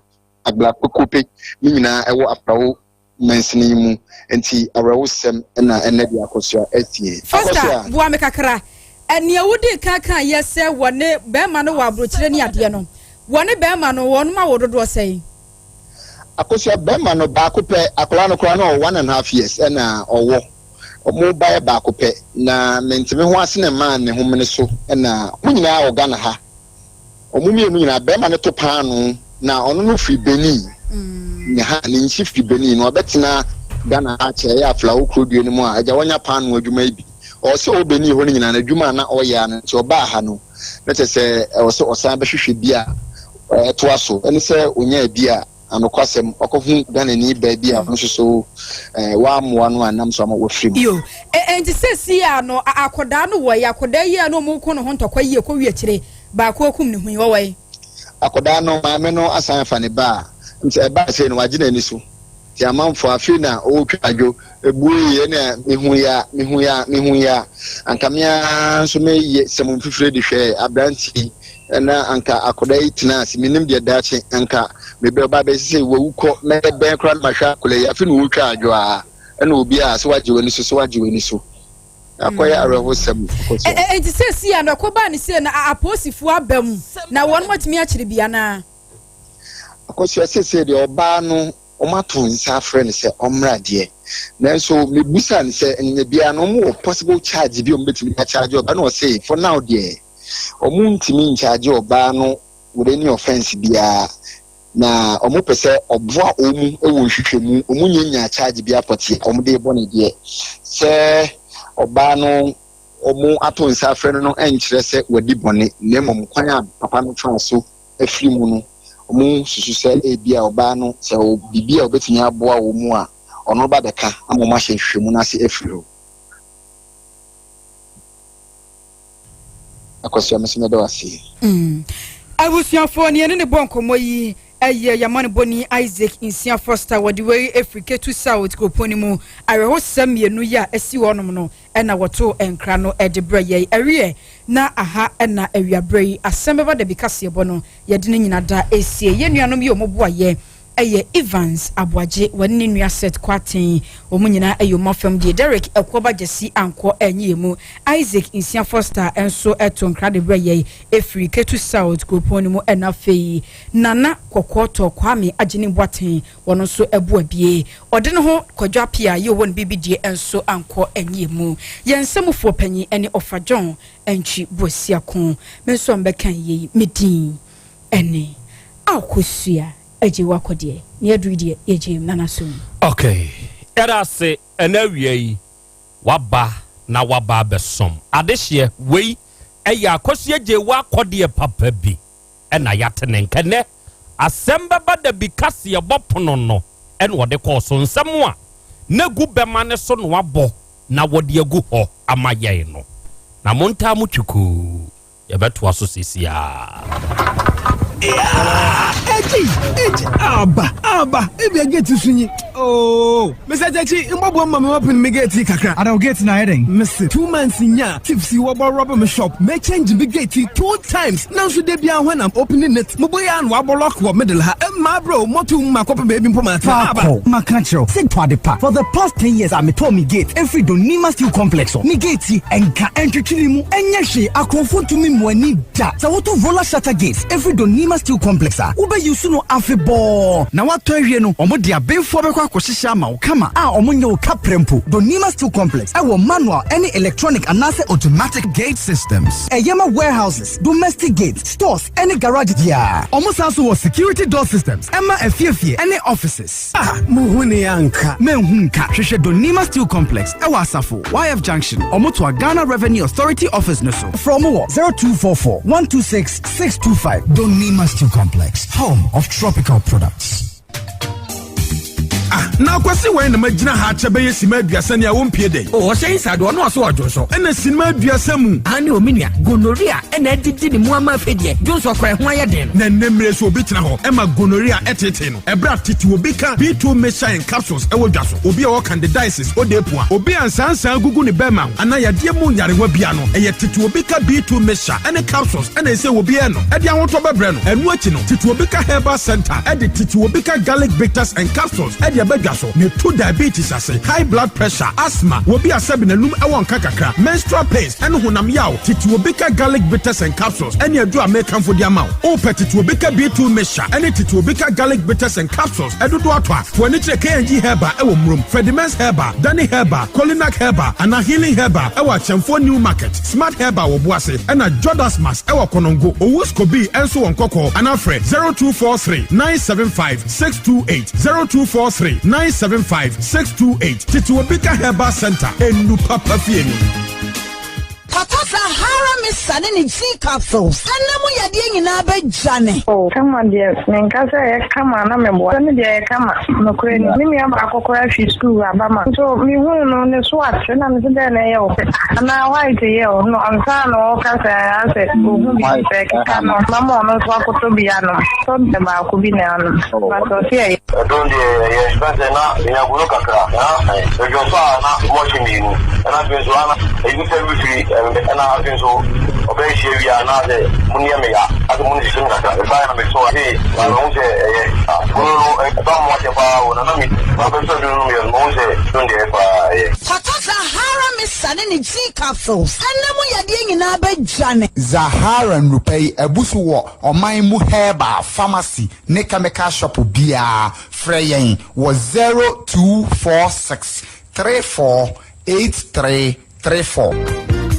Agblakokope ne nyinaa ɛwɔ Afrawo mansini yi mu. Enti awerɛhosɛm na ɛnnɛ de Akosua asie. Foster, Akosua. boa me kakra. Nea wodii kan kaeɛ sɛ wɔne barima no wɔ aburokyire ne adeɛ no, wɔne barima no, wɔnom awo dodoɔ sɛn? Akosua, barima no baako pɛ, akwadaa no koraa na ɔwɔ one and half years ɛna ɔwɔ. Wɔn ba yɛ baako pɛ na mente me ho ase na ɛmaa ne homene so na wɔn nyinaa wɔ Ghana ha. Wɔn mmienu nyinaa, barima no to paanoo na ɔno no firi Benin. Ne ha, ne nkyi firi Benin na wabɛtena Ghana ha kyɛ ɛyɛ Aflao kuro dua no mu a agya wanya paanoo adwuma yi bi. Ɔwɔ sɛ ɔwɔ Benin hɔ no nyinaa n'adwuma a na ɔyɛ a no nti ɔbaa ha no na kyerɛ sɛ ɛwɔ sɛ ɔsan bɛhwehwɛ bi a ɛtoa so ɛne sɛ ɔnyaa bi a Anokwasɛm, ɔkɔhu Ghanani baa bi a ɔno nso so wammoa no annam so ama wafiri mu. Yo, enti seesei a no akɔdaa no wɔ yi, akɔdaa yi a na wɔn ko ne ho ntɔkwa yie kɔ wie akyire, baako akum ne ho yi, ɔwɔ yi? Akɔdaa no maame no asan afa ne ba a, nti ɛbaa sei no wagye n'ani so. Nti amanfoɔ afei na ɔretwa adwo, Ebuei ɛna mehui a, mehui a, mehui a, anka me ara nso meyɛ sɛm mfifire de hwɛɛ aberanteɛ yi, na anka akwadaa yi tena ase, menim deɛ daakye anka mebɛ ɔba bɛsi sɛ wawu kɔ, mɛyɛ dɛn koraa na mahwɛ akwadaa yi, afei na ɔretwa adwo a, ɛna obi a sɛ wagye w'ani so, sɛ wagye w'ani so. Akɔyɛ awerɛhosɛm akɔ so. Enti seesei a na ɛkɔbaa ne sei no, apolisifoɔ aba mu na wɔn atumi akyere bi anaa? Akosua, seesei deɛ ɔbaa no Wɔato nsa afrɛ no sɛ ɔmmra deɛ, nanso mebisaa no sɛ ɛnyɛ biara no wɔwɔ possible charge bi a wɔbɛtumi de acharge ɔbaa no, ɔse for now deɛ wɔntumi ncharge ɔbaa no with any offence biara, na wɔpɛ sɛ ɔboa wɔn wɔ nhwehwɛmu, wɔnnya nyaa charge biara pɔtee a wɔde rebɔ no deɛ, sɛ ɔbaa no wɔato nsa afrɛ no no nkyerɛ sɛ wadi bɔne, na mmom kwan a papa no faa so afiri mu no, wɔsusu sɛ ebia ɔbaa no, sɛ ɔwɔ biribi a obetumi aboa wɔn mu a, ɔno ba bɛka ama wɔahyɛ nhwehwɛmu no ase afiri hɔ. Akosua, me nso meda wo ase. Mm. Abusuafoɔ, nea ɛne ne bɔ nkɔmmɔ yi yɛ Yamanebɔni Isaac Nsia Foster. Wɔde wei firi Ketu South kuropɔn no mu. Awerɛhosɛm mmienu yi a asi hɔnom no na wɔtoo nkra no de brɛ yɛn. Ɛweɛ na aha na awiaberɛ yi asɛm bɛba dabi kaseɛbɔ no yɛde ne nyina da ɛsie. Yɛn nuanom yi a wɔboa yɛ yɛ Evans Aboagye wɔne ne nua Seth Kwarteng wɔn nyinaa yɛ wɔn afam deɛ. Derrick Ɛkoɔba Gyasi ankɔ anyi yɛn mu. Isaac Nsia Foster nso to nkra de brɛ yɛn ɛfiri Ketu South kuropɔn no mu ɛna afei Nana Kɔkɔɔtɔ Kwame Agyenim Boateng Wɔn nso bo abue. Ɔde ne ho Kwadwo Appiah yi ɔwɔ ne biribi deɛ nso ankɔ anyie mu. Yɛn nsamufoɔ panyin ne Ɔfa John Antwi Boasiako. Me nso a mebɛka yei, me din ne Akosua Agyei Wakɔ deɛ, nea aduru yi deɛ yɛgyae mu. Nana Som. Ok, yɛda ase ɛnɛ awia yi waba na waba abɛsom adehyeɛ. Wei ɛyɛ Akosua Agyei Wakɔ deɛ papa bi ɛna yɛate ne nka nnɛ. Asɛm bɛba da bi kaseɛbɔ pono no ɛna ɔde kɔɔ so. Nsɛm a na gu bɛma ne so na wabɔ na wɔde agu hɔ ama yɛn no, na montaa mo twikuu, yɛbɛtoa so seesiaa. Eji eji aba aba ebi gate so nyi ooo Mr. Chachi, mbɔbɔ ma me open me gate yi kakra. Ada, wo gate na ayɛ dɛn? Mese 2 months nya thieves wɔbɔ rob me shop. Me change me gate yi two times, nanso de bia when I'm opening it, mo bɔ yɛ ano abɔ lock wɔ middle ha. Ɛmma bro moto mu ma kɔpɛ baabi mpo ma atena aba. Faakɔ maka kyerɛw sɛ tɔ ade pa. For the past 10 years a metɔɔ me gate ɛfiri Donima Steel Complex hɔ, me gate yi ɛnka ɛntwetwene mu ɛnyɛ hwee. Akorɔmfo ntumi mmu ani da. Sɛ wotɔ roller shutter gate ɛfiri Donima Steel Complex a, wobɛyi so no afebɔɔ na woatɔ awie no, ɔmo de abenfoɔ bɛkɔ akɔhyehyɛ ama wo kama a ɔmo nyɛ wo kaprɛ mpo. Donima Steel Complex ɛwɔ manual ɛne electronic anaasɛ automatic gate systems. Ɛyɛ ma warehouses, domestic gates, stores ɛne garage biara. Ɔmo san so wɔ security door systems ɛma afiefie ɛne offices. Ah, muhu ne anka. Menhu nka. Hwehwɛ Donima Steel Complex ɛwɔ Asafo YF Junction, ɔmo to a Ghana Revenue Authority office no so. Frɛ ɔmo wɔ 0244 126 625. Donima Steel Complex, home of tropical products. Ah, na Akwasi, wɛn na magyina ha akyɛ bɛyɛ sima 30 nea wompie dɛn? O, ɔhyɛ inside, ɔno ɔso ɔdwo so. Ɛna sinima 30 mu. Ane omi nua, gonorrhea ɛna adidi ne mu ama afei deɛ dwonsɔ kora ɛho ayɛ den no. Na nnɛ mmerɛ so obi tena hɔ ɛma gonorrhea ɛtete no, ɛberɛ a tete obi ka B2 mixture and capsules ɛwɔ dwa so. Obi a ɔwɔ candidiasis, ɔde apua, obi a nsansan gugu ne bɛrima ho anaa yadeɛ mu nyarewa bia no, ɛyɛ tete obi ka B2 mixture ɛne capsules ɛna ɛsɛ obi ɛno ɛde ahotɔ bɛbrɛ no. Ɛno akyi no, Tete Obi Ka Herbal Center ɛde Tete Obi Ka Garlic Bitters and Capsules ɛde ɛbɛdwa so ne to diabetes ase, high blood pressure, asthma, wobi asɛbi n'anum ɛwɔ nka kakra, menstrual pains ɛne honam yaw. Tete Obi Ka Garlic Bitters and Capsules ɛne aduru a mekamfo de ama wo. Wopɛ Tete Obi Ka B2 mixture ɛne Tete Obi Ka Garlic Bitters and Capsules ɛdodo atɔ a, fo ani kyerɛ KNG Herbal ɛwɔ Murom, Fredimens Herbal, Danny Herbal, Colinac Herbal anaa Healing Herbal ɛwɔ Akyɛnfoɔ New Market, Smart Herbal wɔ Boase, ɛna Jodasmas ɛwɔ Konongo, Owuskobi ɛnso wɔ Nkɔkɔɔ, anaa frɛ 0243 975 628, 0243 975 628. Tete Obi Ka Herbal Center, enu papa fie ni. Papa Sahara Misa ne ne G capsules ɛnna mu yadeɛ nyinaa bɛdwane. O kama deɛ, menka sɛ ɛyɛ kama na meboa sɛ ne deɛ ɛyɛ kama. Nokorɛ ni, me nua baako koraa fi sukuu aba ma nso mehuu no ne so ate na mese dɛn na ɛyɛ wo anaa white yɛ o no ansa na ɔka sɛ asɛ ohu bi sɛ keka no mama ɔno nso akɔtɔ bi anom tɔ deɛ baako bi na anom but ɔse ɛyɛ. Ɛdɔn deɛ ɛyɛ fɛn sɛ na nyagono kakra na ɛdwɔ so a na mɔhye mmienu, ɛna afei nso ana ɛyi sɛ wifiri, ɛna afei nso ɔbɛyɛ hyia wie a na sɛ mo nneɛ me ya asɛ mo no sisi me kakra ɛbaeɛ na mesɔ ee na mahu sɛ ɛyɛ gono no ɛba mo akyɛ paa o na na me mabɛsɔ duro no meyɛ no mahu sɛ dɔn deɛ ɛyɛ paa ɛyɛ. Papa Sahara Misa ne ne G capsules ɛnna mu yadeɛ nyinaa bɛdwane. Zahara nnupa yi abu so wɔ ɔman mu herbal pharmacy ne chemical shop biara. Frɛ yɛn wɔ 0246 34 8334.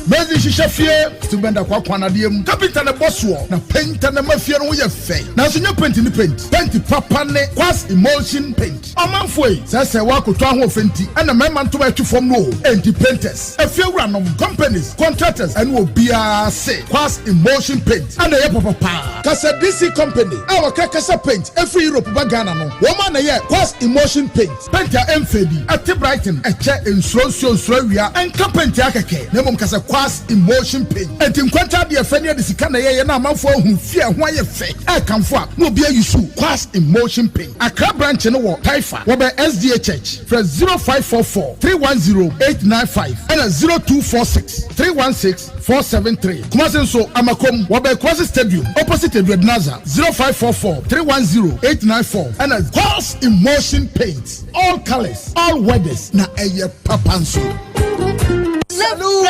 Mɛsi hyehyɛ fie stubɛnda kɔ akɔ anadeɛ mu, kapita ne bɔ soɔ na painter ne ma fie no ho yɛ fɛ, nanso nyɛ paint ne paint. Paint papa ne Kwas Emulsion Paint. Ɔmanfoɔ yi sɛ sɛ wɔakoto ahoɔfɛ nti ɛna mmarima ntoma atwi fam no o. Enti painters, efiewuranom, companies, contractors ɛne obiara se Kwas Emulsion Paint ɛna ɛyɛ papapaa. Kasa DC Company a wɔkra kasa paint efiri Europe ba Ghana no, wɔn a na ɛyɛ Kwas Emulsion Paint. Paint a ɛmfɛ bi ɛte brighton, ɛkyɛ, nsuro nsuo, nsuro awia, ɛnka paint akɛkɛ na mmom kasa Kwas Emulsion Paint. Enti nkwanta adeɛ fɛ ne ɛde sika na ɛyɛyɛ na amanfoɔ ahu fie a ɛho ayɛ fɛ ɛɛkamfo a na obi ayi so Kwas Emulsion Paint. Accra branch no wɔ Taifa, wɔbɛ SDA Church. Frɛ 0544 310 895 ɛna 0246 316 473. Kumasi nso, Amakom, wɔbɛ Kumasi Stadium opposite Eduadinaza, 0544 310 894. Ɛna Kwas Emulsion Paint, all colours, all weathers, na ɛyɛ papa nso. Salute!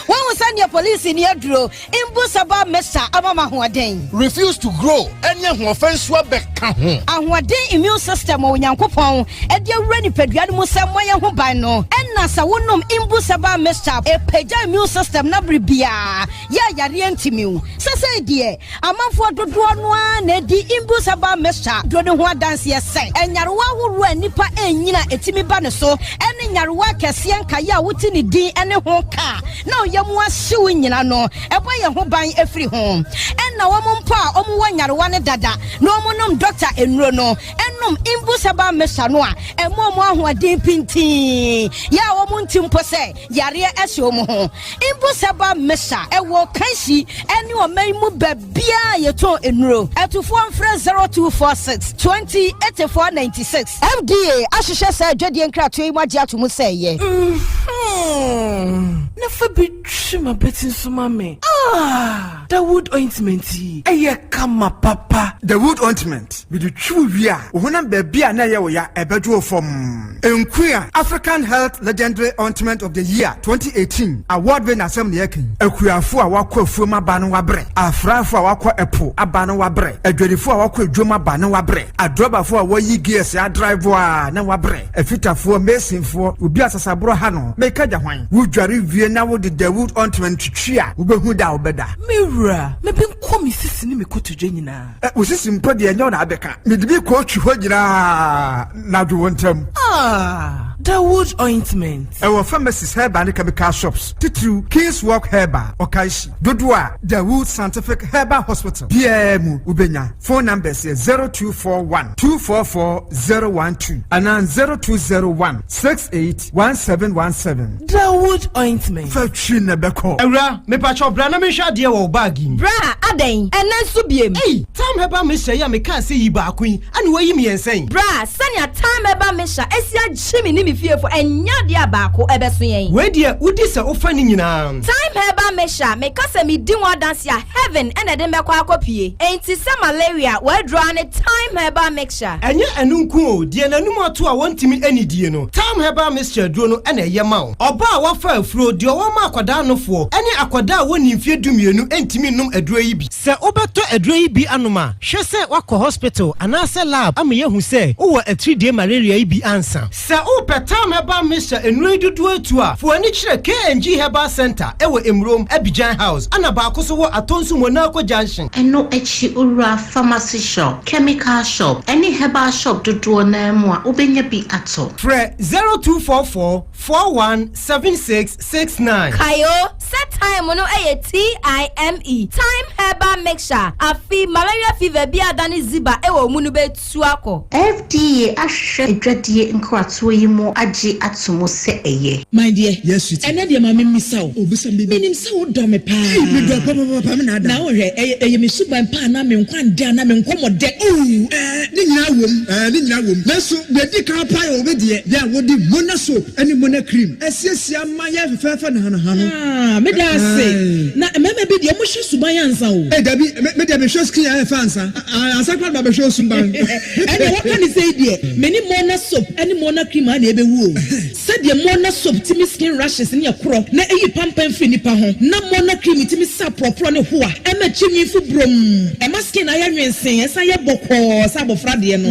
Wɔn sɛ polisi ni aduro mbusaba mesa ama ma ahoɔden. Refuse to grow ɛne ahoɔfɛ nso abɛka ho. Ahoɔden immune system a Onyankopɔn ɛde awura nipadua no mu sɛ mmɔyɛ ho ban no, ɛna sɛ wonom Imbusaba mixture, ɛpagya immune system na bere biara yɛ ayareɛ ntimi wo. Sɛsɛi deɛ, amanfoɔ dodoɔ no ara na ɛdi Imbusaba mixture duro ne ho adanseɛ sɛ ɛnyarewa ahoroɔ a nnipa ɛnyina ɛtumi ba ne so, ɛne nyarewa akɛseɛ nkaeɛ a wote ne din ɛne ho kaa na ɔyɛ mu ahyew nyina no, ɛbɔ yɛn ho ban afiri ho. Ɛna Ɛna wɔn mpo a wɔwɔ nyarewa no dada na wɔnom dɔkta nnuro no nom Imbus herbal mixture no a, ɛma wɔn ahoɔden pintinn, yɛ a wɔnte mpo sɛ yareɛ ahyɛ wɔn ho. Imbus herbal mixture ɛwɔ Kanshi ne ɔman yi mu baabiara a yɛtɔn nnuro. Atufoɔ mfrɛ 0246 20 84 96. FDA ahwehwɛ saa adwadie nkratoɔ yi mu agye ato mu sɛ ɛyɛ. Mm-hmm. Na fa bi twi m'abati nso ma me. Ah! Dawood ointment yi, ɛyɛ kama papa. Dawood ointment, mede twi wo wie a, wo honam baabi a na ɛyɛ wo ya, ɛbɛdwo wo fɔmm. Nkuya, African Health Legendary Ointment of the Year 2018 award winner asɛm na yɛreka yi. Akuafo a wɔakɔ afuom aba no wɔabrɛ, afrafo a wɔakɔ ɛpo aba no wɔabrɛ, adwadifo a wɔakɔ adwam aba no wɔabrɛ, adrɔbafo a wɔayi gears adrive a na wɔabrɛ, afitafoɔ, masonfoɔ, obi a sasaborɔ ha no, meka gya hwan? Wodware wie na wode Dawood ointment twitwi a, wobɛhu da a wobɛda. Me wura, me benkɔ me sisi ne me kotodwe nyinaa. Ɛ, wo sisi mpo deɛ ɛnyɛ wo na abɛka. Mede bi kɔɔtwi hɔ nyinaa na adwo wo ntɛm. Ah, Dawood ointment. Ɛwɔ pharmacies, herbal ne chemical shops, titiriw King's Walk Herbal, Okaishie, dodoɔ a Dawood Scientific Herbal Hospital biara mu wobɛnya. Phone numbers yɛ 0241 244 012 anaa 0201 68 1717. Dawood ointment. Fa twi na ɛbɛkɔ. Awura, mepakyɛw bra na menhwɛ adeɛ wɔ wo bag yi mu. Bra, adɛn? Ɛnnɛ nso biem? Ei, Tam Herbal Mixture yi a mekaa sɛ yi baako yi, ɛna woayi mmiɛnsa yi? Bra, sɛnea Tam Herbal Mixture asi agye me ne me fiefo, ɛnyɛ adeɛ a baako ɛbɛso yɛn. Wei deɛ, wodi sɛ wofa ne nyinaa. Thyme Herbal Mixture, meka sɛ medi ho adanse a, heaven na ɛde me bɛkɔ akɔpue. Enti sɛ malaria, w'aduro ara ne Thyme Herbal Mixture. Ɛnyɛ ɛno nko o, deɛ n'anum ato a wɔntumi nnidie no, Thyme Herbal Mixture aduro no na ɛyɛ ma wo. Ɔbaa a wafa afuro, deɛ ɔwɔ ma akwadaa nofoɔ, ne akwadaa a wɔnnii mfeɛ dumienu ntumi nnom aduro yi bi. Sɛ wobɛtɔ aduro yi bi anom a, hwɛ sɛ woakɔ hospital anaasɛ lab ama yɛahu sɛ wowɔ atiridie malaria yi bi ansa. Sɛ wopɛ Thyme Herbal Mixture nnuro yi dodoɔ atu a, fa w'ani kyerɛ KNG Herbal Centre wɔ Emurom, Abidjan House, ɛna baako nso wɔ Atonsu Monaco Junction. Ɛno akyi wowura pharmacy shop, chemical shop, ne herbal shop dodoɔ no ara mu a, wobɛnya bi atɔ. Frɛ 0244 41 76 69. Kae o sɛ thyme no yɛ TIME, Thyme Herbal Mixture, afe malaria fever bi a adane ziba wɔ wo mu no bɛtu. tu akɔ. FDA ahwehwɛ adwadie nkratoɔ yi mu agye ato mu sɛ ɛyɛ. My dear, Yes sweetie. ɛnɛ deɛ ma me mmisa wo. Oh bisa me baby. Menim sɛ wo dɔ me paa. Ei me dɔ papapapa me na ada. Na wo hwɛ, ɛyɛ ɛyɛ me suban pa anaa me nkwa ndɛ anaa me nkɔmɔ dɛ. Oh ɛɛ ne nyinaa wom, ɛɛ ne nyinaa wom. Nanso deɛ ɛdi kan paa yɛ wo me deɛ, deɛ a wode Mona soap ɛne Mona cream asiesie ama yɛ fɛfɛɛfɛ nahanaha no. Ah meda ase. Na mmarima bi deɛ ɔmo hwɛ suban ansa o. Ei dabi, me deɛ mehwɛ skin a ɛyɛ fɛ ansa. Ansa koraa na mabɛhwɛ osuban. Ɛnneɛ waka ne sei deɛ, me ne Mona soap ne Mona cream ara na ɛbɛwu o. Sɛdeɛ Mona soap tumi skin rashes ne ɛkorɔ na ɛyi pampan firi nipa ho, na Mona cream tumi sa porɔporɔ ne hoa, ɛma akyi nwi fu brom, ɛma skin ayɛ nwensee, ɛsan yɛ bɔkɔɔ sɛ abɔfra deɛ no.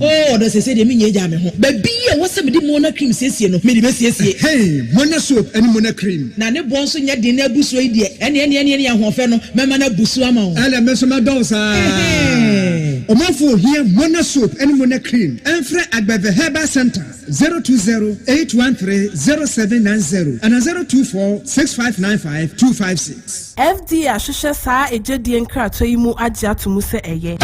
Oh ɔdɔ seesei deɛ menyɛ gyaa me ho. Baabi a ɛwɔ sɛ mede Mona cream siesie no, mede bɛsiesie. Hey, Mona soap ne Mona cream. Na ne boɔ nso nyɛ den na abu soɔ yi deɛ, ɛneɛ ɛneɛ ɛneɛ ahoɔfɛ no, Mɛma no abu so ama wo. Ɛna me nso mɛdɔ wo saa. Ɔmanfo ohia Mona soap ne Mona cream ɛnfrɛ Agbeve Herbal Centre 020 813 0790 anaa 024 6595 256. FDA ahwehwɛ saa egyedie nkratoɔ yi mu agye ato mu sɛ ɛyɛ.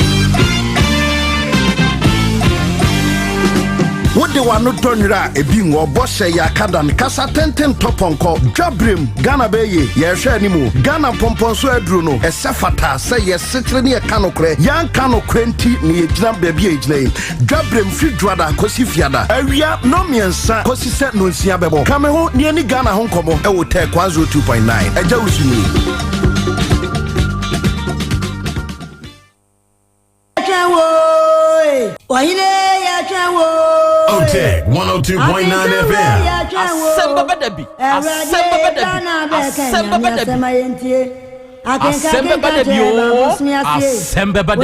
Wode w'ano dɔ nwera a ebi ngɔ bɔhyɛ yɛ akadan kasa tenten tɔ pɔnkɔ dwabrem Ghana bɛyɛ yɛhwɛ anim Ghana mpɔmpɔnso aduro no ɛsɛ fata sɛ yɛsekyere ne yɛka nokorɛ yɛanka nokorɛ nti ne yɛgyina baabi a yɛgyina yi dwabrem firi dwoada kɔsi fiada awia nnɔmmiɛnsa kɔsi sɛ nnɔnsia bɛbɔ ka me ho ne ani Ghana ho nkɔmmɔ ɛwɔ Tech 102.9 agya wusu nie. Otec 102.9 FM. Asɛm bɛba da bi. Asɛm bɛba da bi. Asɛm bɛba da bi. Asɛm bɛba da bi oo. Asɛm bɛba da bi.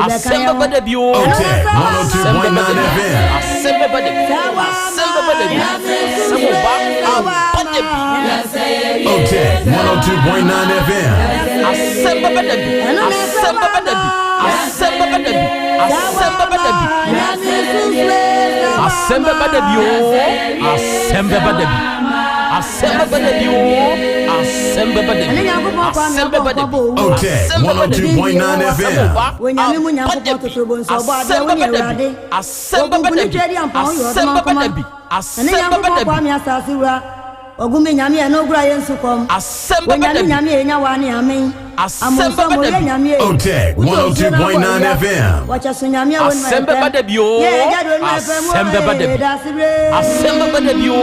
Asɛm bɛba da bi oo. Otec Asɛm bɛba da 102.9 bi. FM. Asɛm bɛba da bi. Asɛm bɛba da bi. Asɛm ba aba da bi. Otec 102.9 FM. Asɛm bɛba da bi. Asɛm bɛba da bi. Asɛm bɛba da bi. Asɛm bɛba da bi. Asɛm bɛba da bi oo. Asɛm bɛba da bi. Asɛm bɛba da bi oo, asɛm bɛba da bi. Asɛm bɛba da bi. Otec Asɛm bɛba da bi. 102.9 Asɛm FM. ba, aba da bi. Asɛm bɛba da bi. Asɛm bɛba da bi. Asɛm bɛba da bi. Asɛm bɛba da bi. Asɛm bɛba da bi. Asɛm bɛba da bi. Otec 102.9 FM. Asɛm bɛba da bi oo, asɛm bɛba da bi. Asɛm bɛba da bi oo,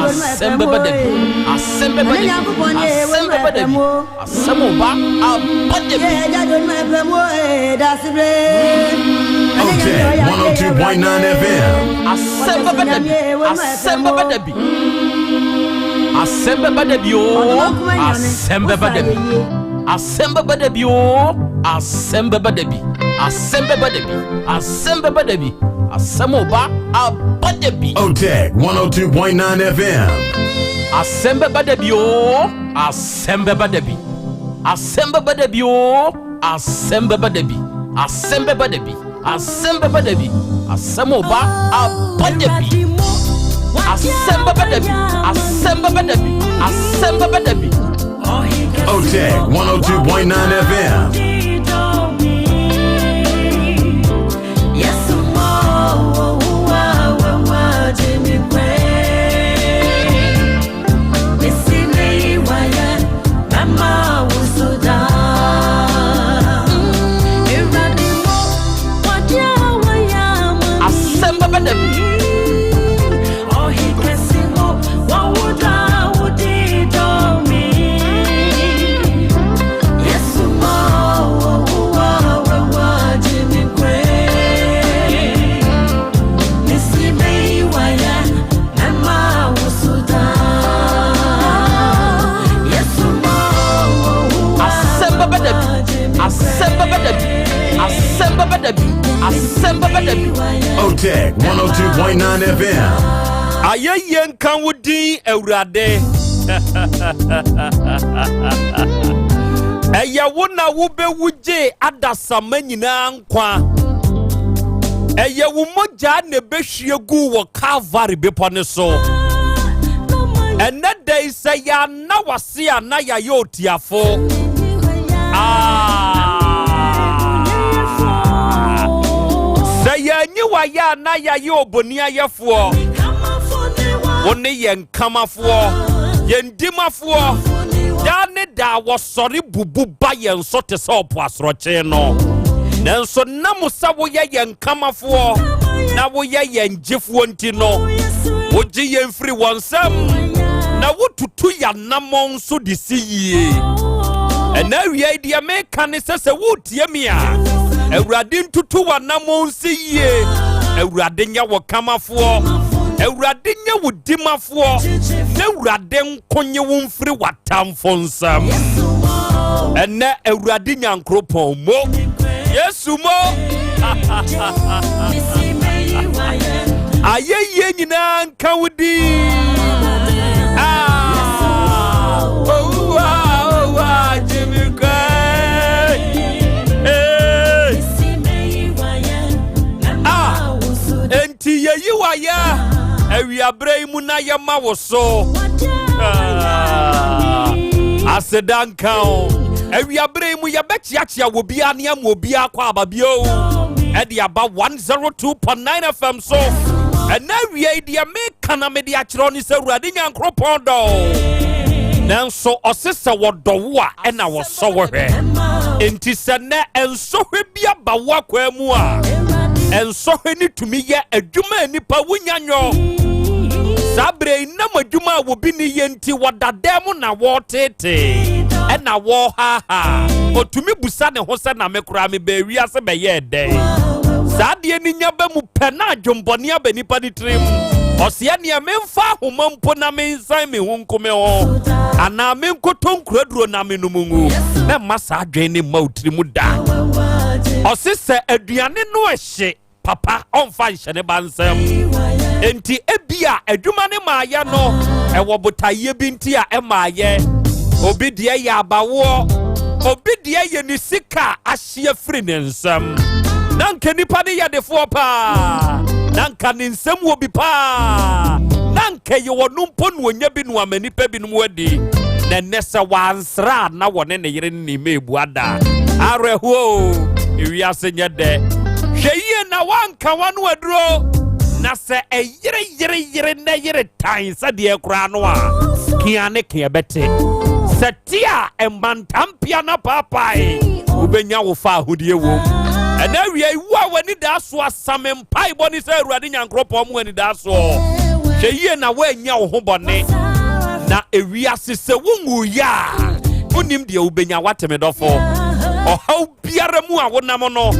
asɛm bɛba da bi. Asɛm bɛba da bi. Asɛm bɛba da bi. Asɛm ba, aba da bi. Otec 102.9 FM. Asɛm bɛba da bi. Asɛm bɛba da bi. Asɛm bɛba da bi oo, asɛm bɛba da bi. Asɛm bɛba da bi oo, asɛm bɛba da bi. Asɛm bɛba da bi. Asɛm bɛba da bi. Asɛm ba, aba da bi. Otec 102.9 FM. Asɛm bɛba da bi oo, asɛm bɛba da bi. Asɛm bɛba da bi oo, asɛm bɛba da bi. Asɛm bɛba da bi. Asɛm bɛba da bi. Asɛm ba, aba da bi. Asɛm bɛba da bi. Asɛm bɛba da bi. Asɛm bɛba da bi. Otec 102.9 FM. Asɛm bɛba da bi. Asɛm bɛba da bi. Asɛm bɛba da bi. Asɛm bɛba da bi. Asɛm bɛba da bi. Otec 102.9 FM. Ayɛyie nka wo din, Awurade. Ɛyɛ wo na wobɛwu gye adasamma nyinaa nkwa. Ɛyɛ wo mogyaa na ɛbɛhwie gu wɔ Calvary bepɔ ne so. Ɛnɛ da yi, sɛ yɛanna wase a, na yɛayɛ otiafo. Ah! Sɛ yɛanyi wayɛ a, na yɛayɛ oboni ayɛfoɔ. Wo ne yɛn kamafoɔ, yɛn dimafoɔ. Daa ne daa wɔsɔre bubu ba yɛn so te sɛ ɔpo asorɔkye no, nanso nam sɛ woyɛ yɛn kamafoɔ na woyɛ yɛn gyefoɔ nti no, wogye yɛn firi wɔn nsam na wotutu yɛanammɔn nso de si yie. Ɛna awia yi, deɛ meka ne sɛ, sɛ woretie me a, Awurade ntutu w'anammɔn si yie. Awurade nyɛ wo kamafoɔ, Awurade nyɛ wo dimafoɔ, na Awurade nko nye wo mfiri w'atamfo nsam. Ɛnɛ, Awurade Nyankoropɔn mo, Yesu mo, ayɛyie nyinaa nka wo din. Ah, oh, ah, oh, ah, Jimmy Christ. Hey. Ah, enti yɛyi wayɛ awiaberɛ yi mu na yɛma wo so. Ah, aseda nka o. Awiaberɛ yi mu yɛbɛkyeakyea wɔ biara ne ama obiara kɔ aba bio ɛde aba 102.9 FM so. Ɛnɛ awia yi, deɛ meka na mede akyerɛ wo ne sɛ Awurade Nyankoropɔn dɔ o, nanso ɔse sɛ wɔdɔ wo a, ɛna wɔsɔ wo hwɛ. Enti sɛ nnɛ ɛnsɔhwɛ bi aba wo akwaa mu a, ɛnsɔhwɛ ne tumi yɛ adwuma a nipa wonya nyɔ. Saa berɛ yi nam adwuma a wɔbi ne yɛ nti, wɔda dan mu na wɔretetee ɛna wɔrehaha. Ɔtumi busa ne ho sɛ, na me koraa mebɛɛ wiase bɛyɛɛ dɛn? Saa adeɛ no nya ba mu pɛ na adwombɔne aba nipa ne tirim. Ɔseɛ neɛ memfa ahoma mpo na mensan me ho nku me ho anaa menkɔtɔ nkuraduro na menom ngu. Mɛmma saa adwene ne mma wo tiri mu da. Ɔse sɛ aduane no ɛhye papa, ɔmfa nhyɛ ne ba nsɛm. Enti ebia adwuma ne maayɛ no, ɛwɔ botaeɛ bi nti a ɛmaayɛ. Obi deɛ yɛ abawoɔ, obi deɛ yɛ ne sika a ahye afiri ne nsɛm. Na nka nipa ne yɛdefoɔ paa, na nka ne nsɛm wɔ bi paa, na nka yɛ wɔno mpo na ɔnya bi no ama nipa binom adi. Na ɛnɛ sɛ wansra a na wɔne ne yere ne ne mma ebu ada. Awerɛhoɔ, ewiase nyɛ dɛ. Hwɛ yie na wanka wano aduro, na sɛ ɛyere yere yere na yere tan sɛdeɛ koraa no a, kea ne kea bɛte. Sɛ te a mmantampea na paapae, wobɛnya wo fa ahodie wom. Ɛna awia yi, wo a w'ani daa so asame mpaebɔ ne sɛ Awurade Nyankoropɔn mu ani daa soɔ. Hwɛ yie na woanya wo ho bɔne, na ewiase sɛ wonwuiɛ a, wonim deɛ wobɛnya. Wate me dɔfo? Ɔhaw biara mu a wonam no,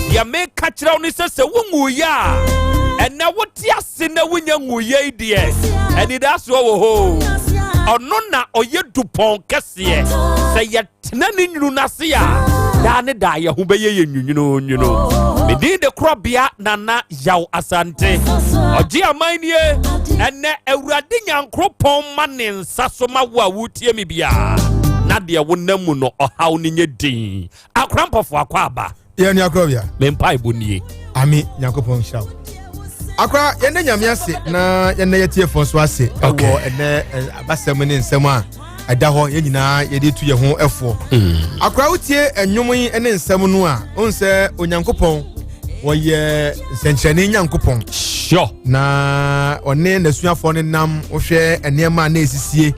deɛ meka kyerɛ wo ne sɛ, sɛ wonwuiɛ a, ɛnɛ wote ase na wonya nwuiɛ yi deɛ, anidasoɔ wɔ hɔ. Ɔno na ɔyɛ dupɔn kɛseɛ. Sɛ yɛtena ne nwunu no ase a, daa ne daa yɛ ho bɛyɛ yɛ nwunwununwunu. Medin de korɔbea Nana Yaw Asante. Ɔgye aman nie. Ɛnɛ Awurade Nyankoropɔn ma ne nsa so ma wo a wotie me biara, na deɛ wonam mu no ɔhaw no nyɛ din. Akora mpɔfo akɔ aba. Yɛn ni akora bia. Me mpaebɔ nie. Ami Nyankopɔn nhyira wo. Akora yɛn ne Nyame ase na yɛn ne yɛtiefoɔ nso ase ɛwɔ ɛnɛ abasɛm ne nsɛm a ɛda hɔ yɛn nyinaa yɛde tu yɛn ho ɛfoɔ. Akora wotie ɛnwom yi ne nsɛm no a, wohu sɛ Onyankopɔn wɔyɛ nsɛnkyerɛnne Nyankopɔn. Sure. Na ɔne n'asuafoɔ no nam, wohwɛ nneɛma a na ɛsisie,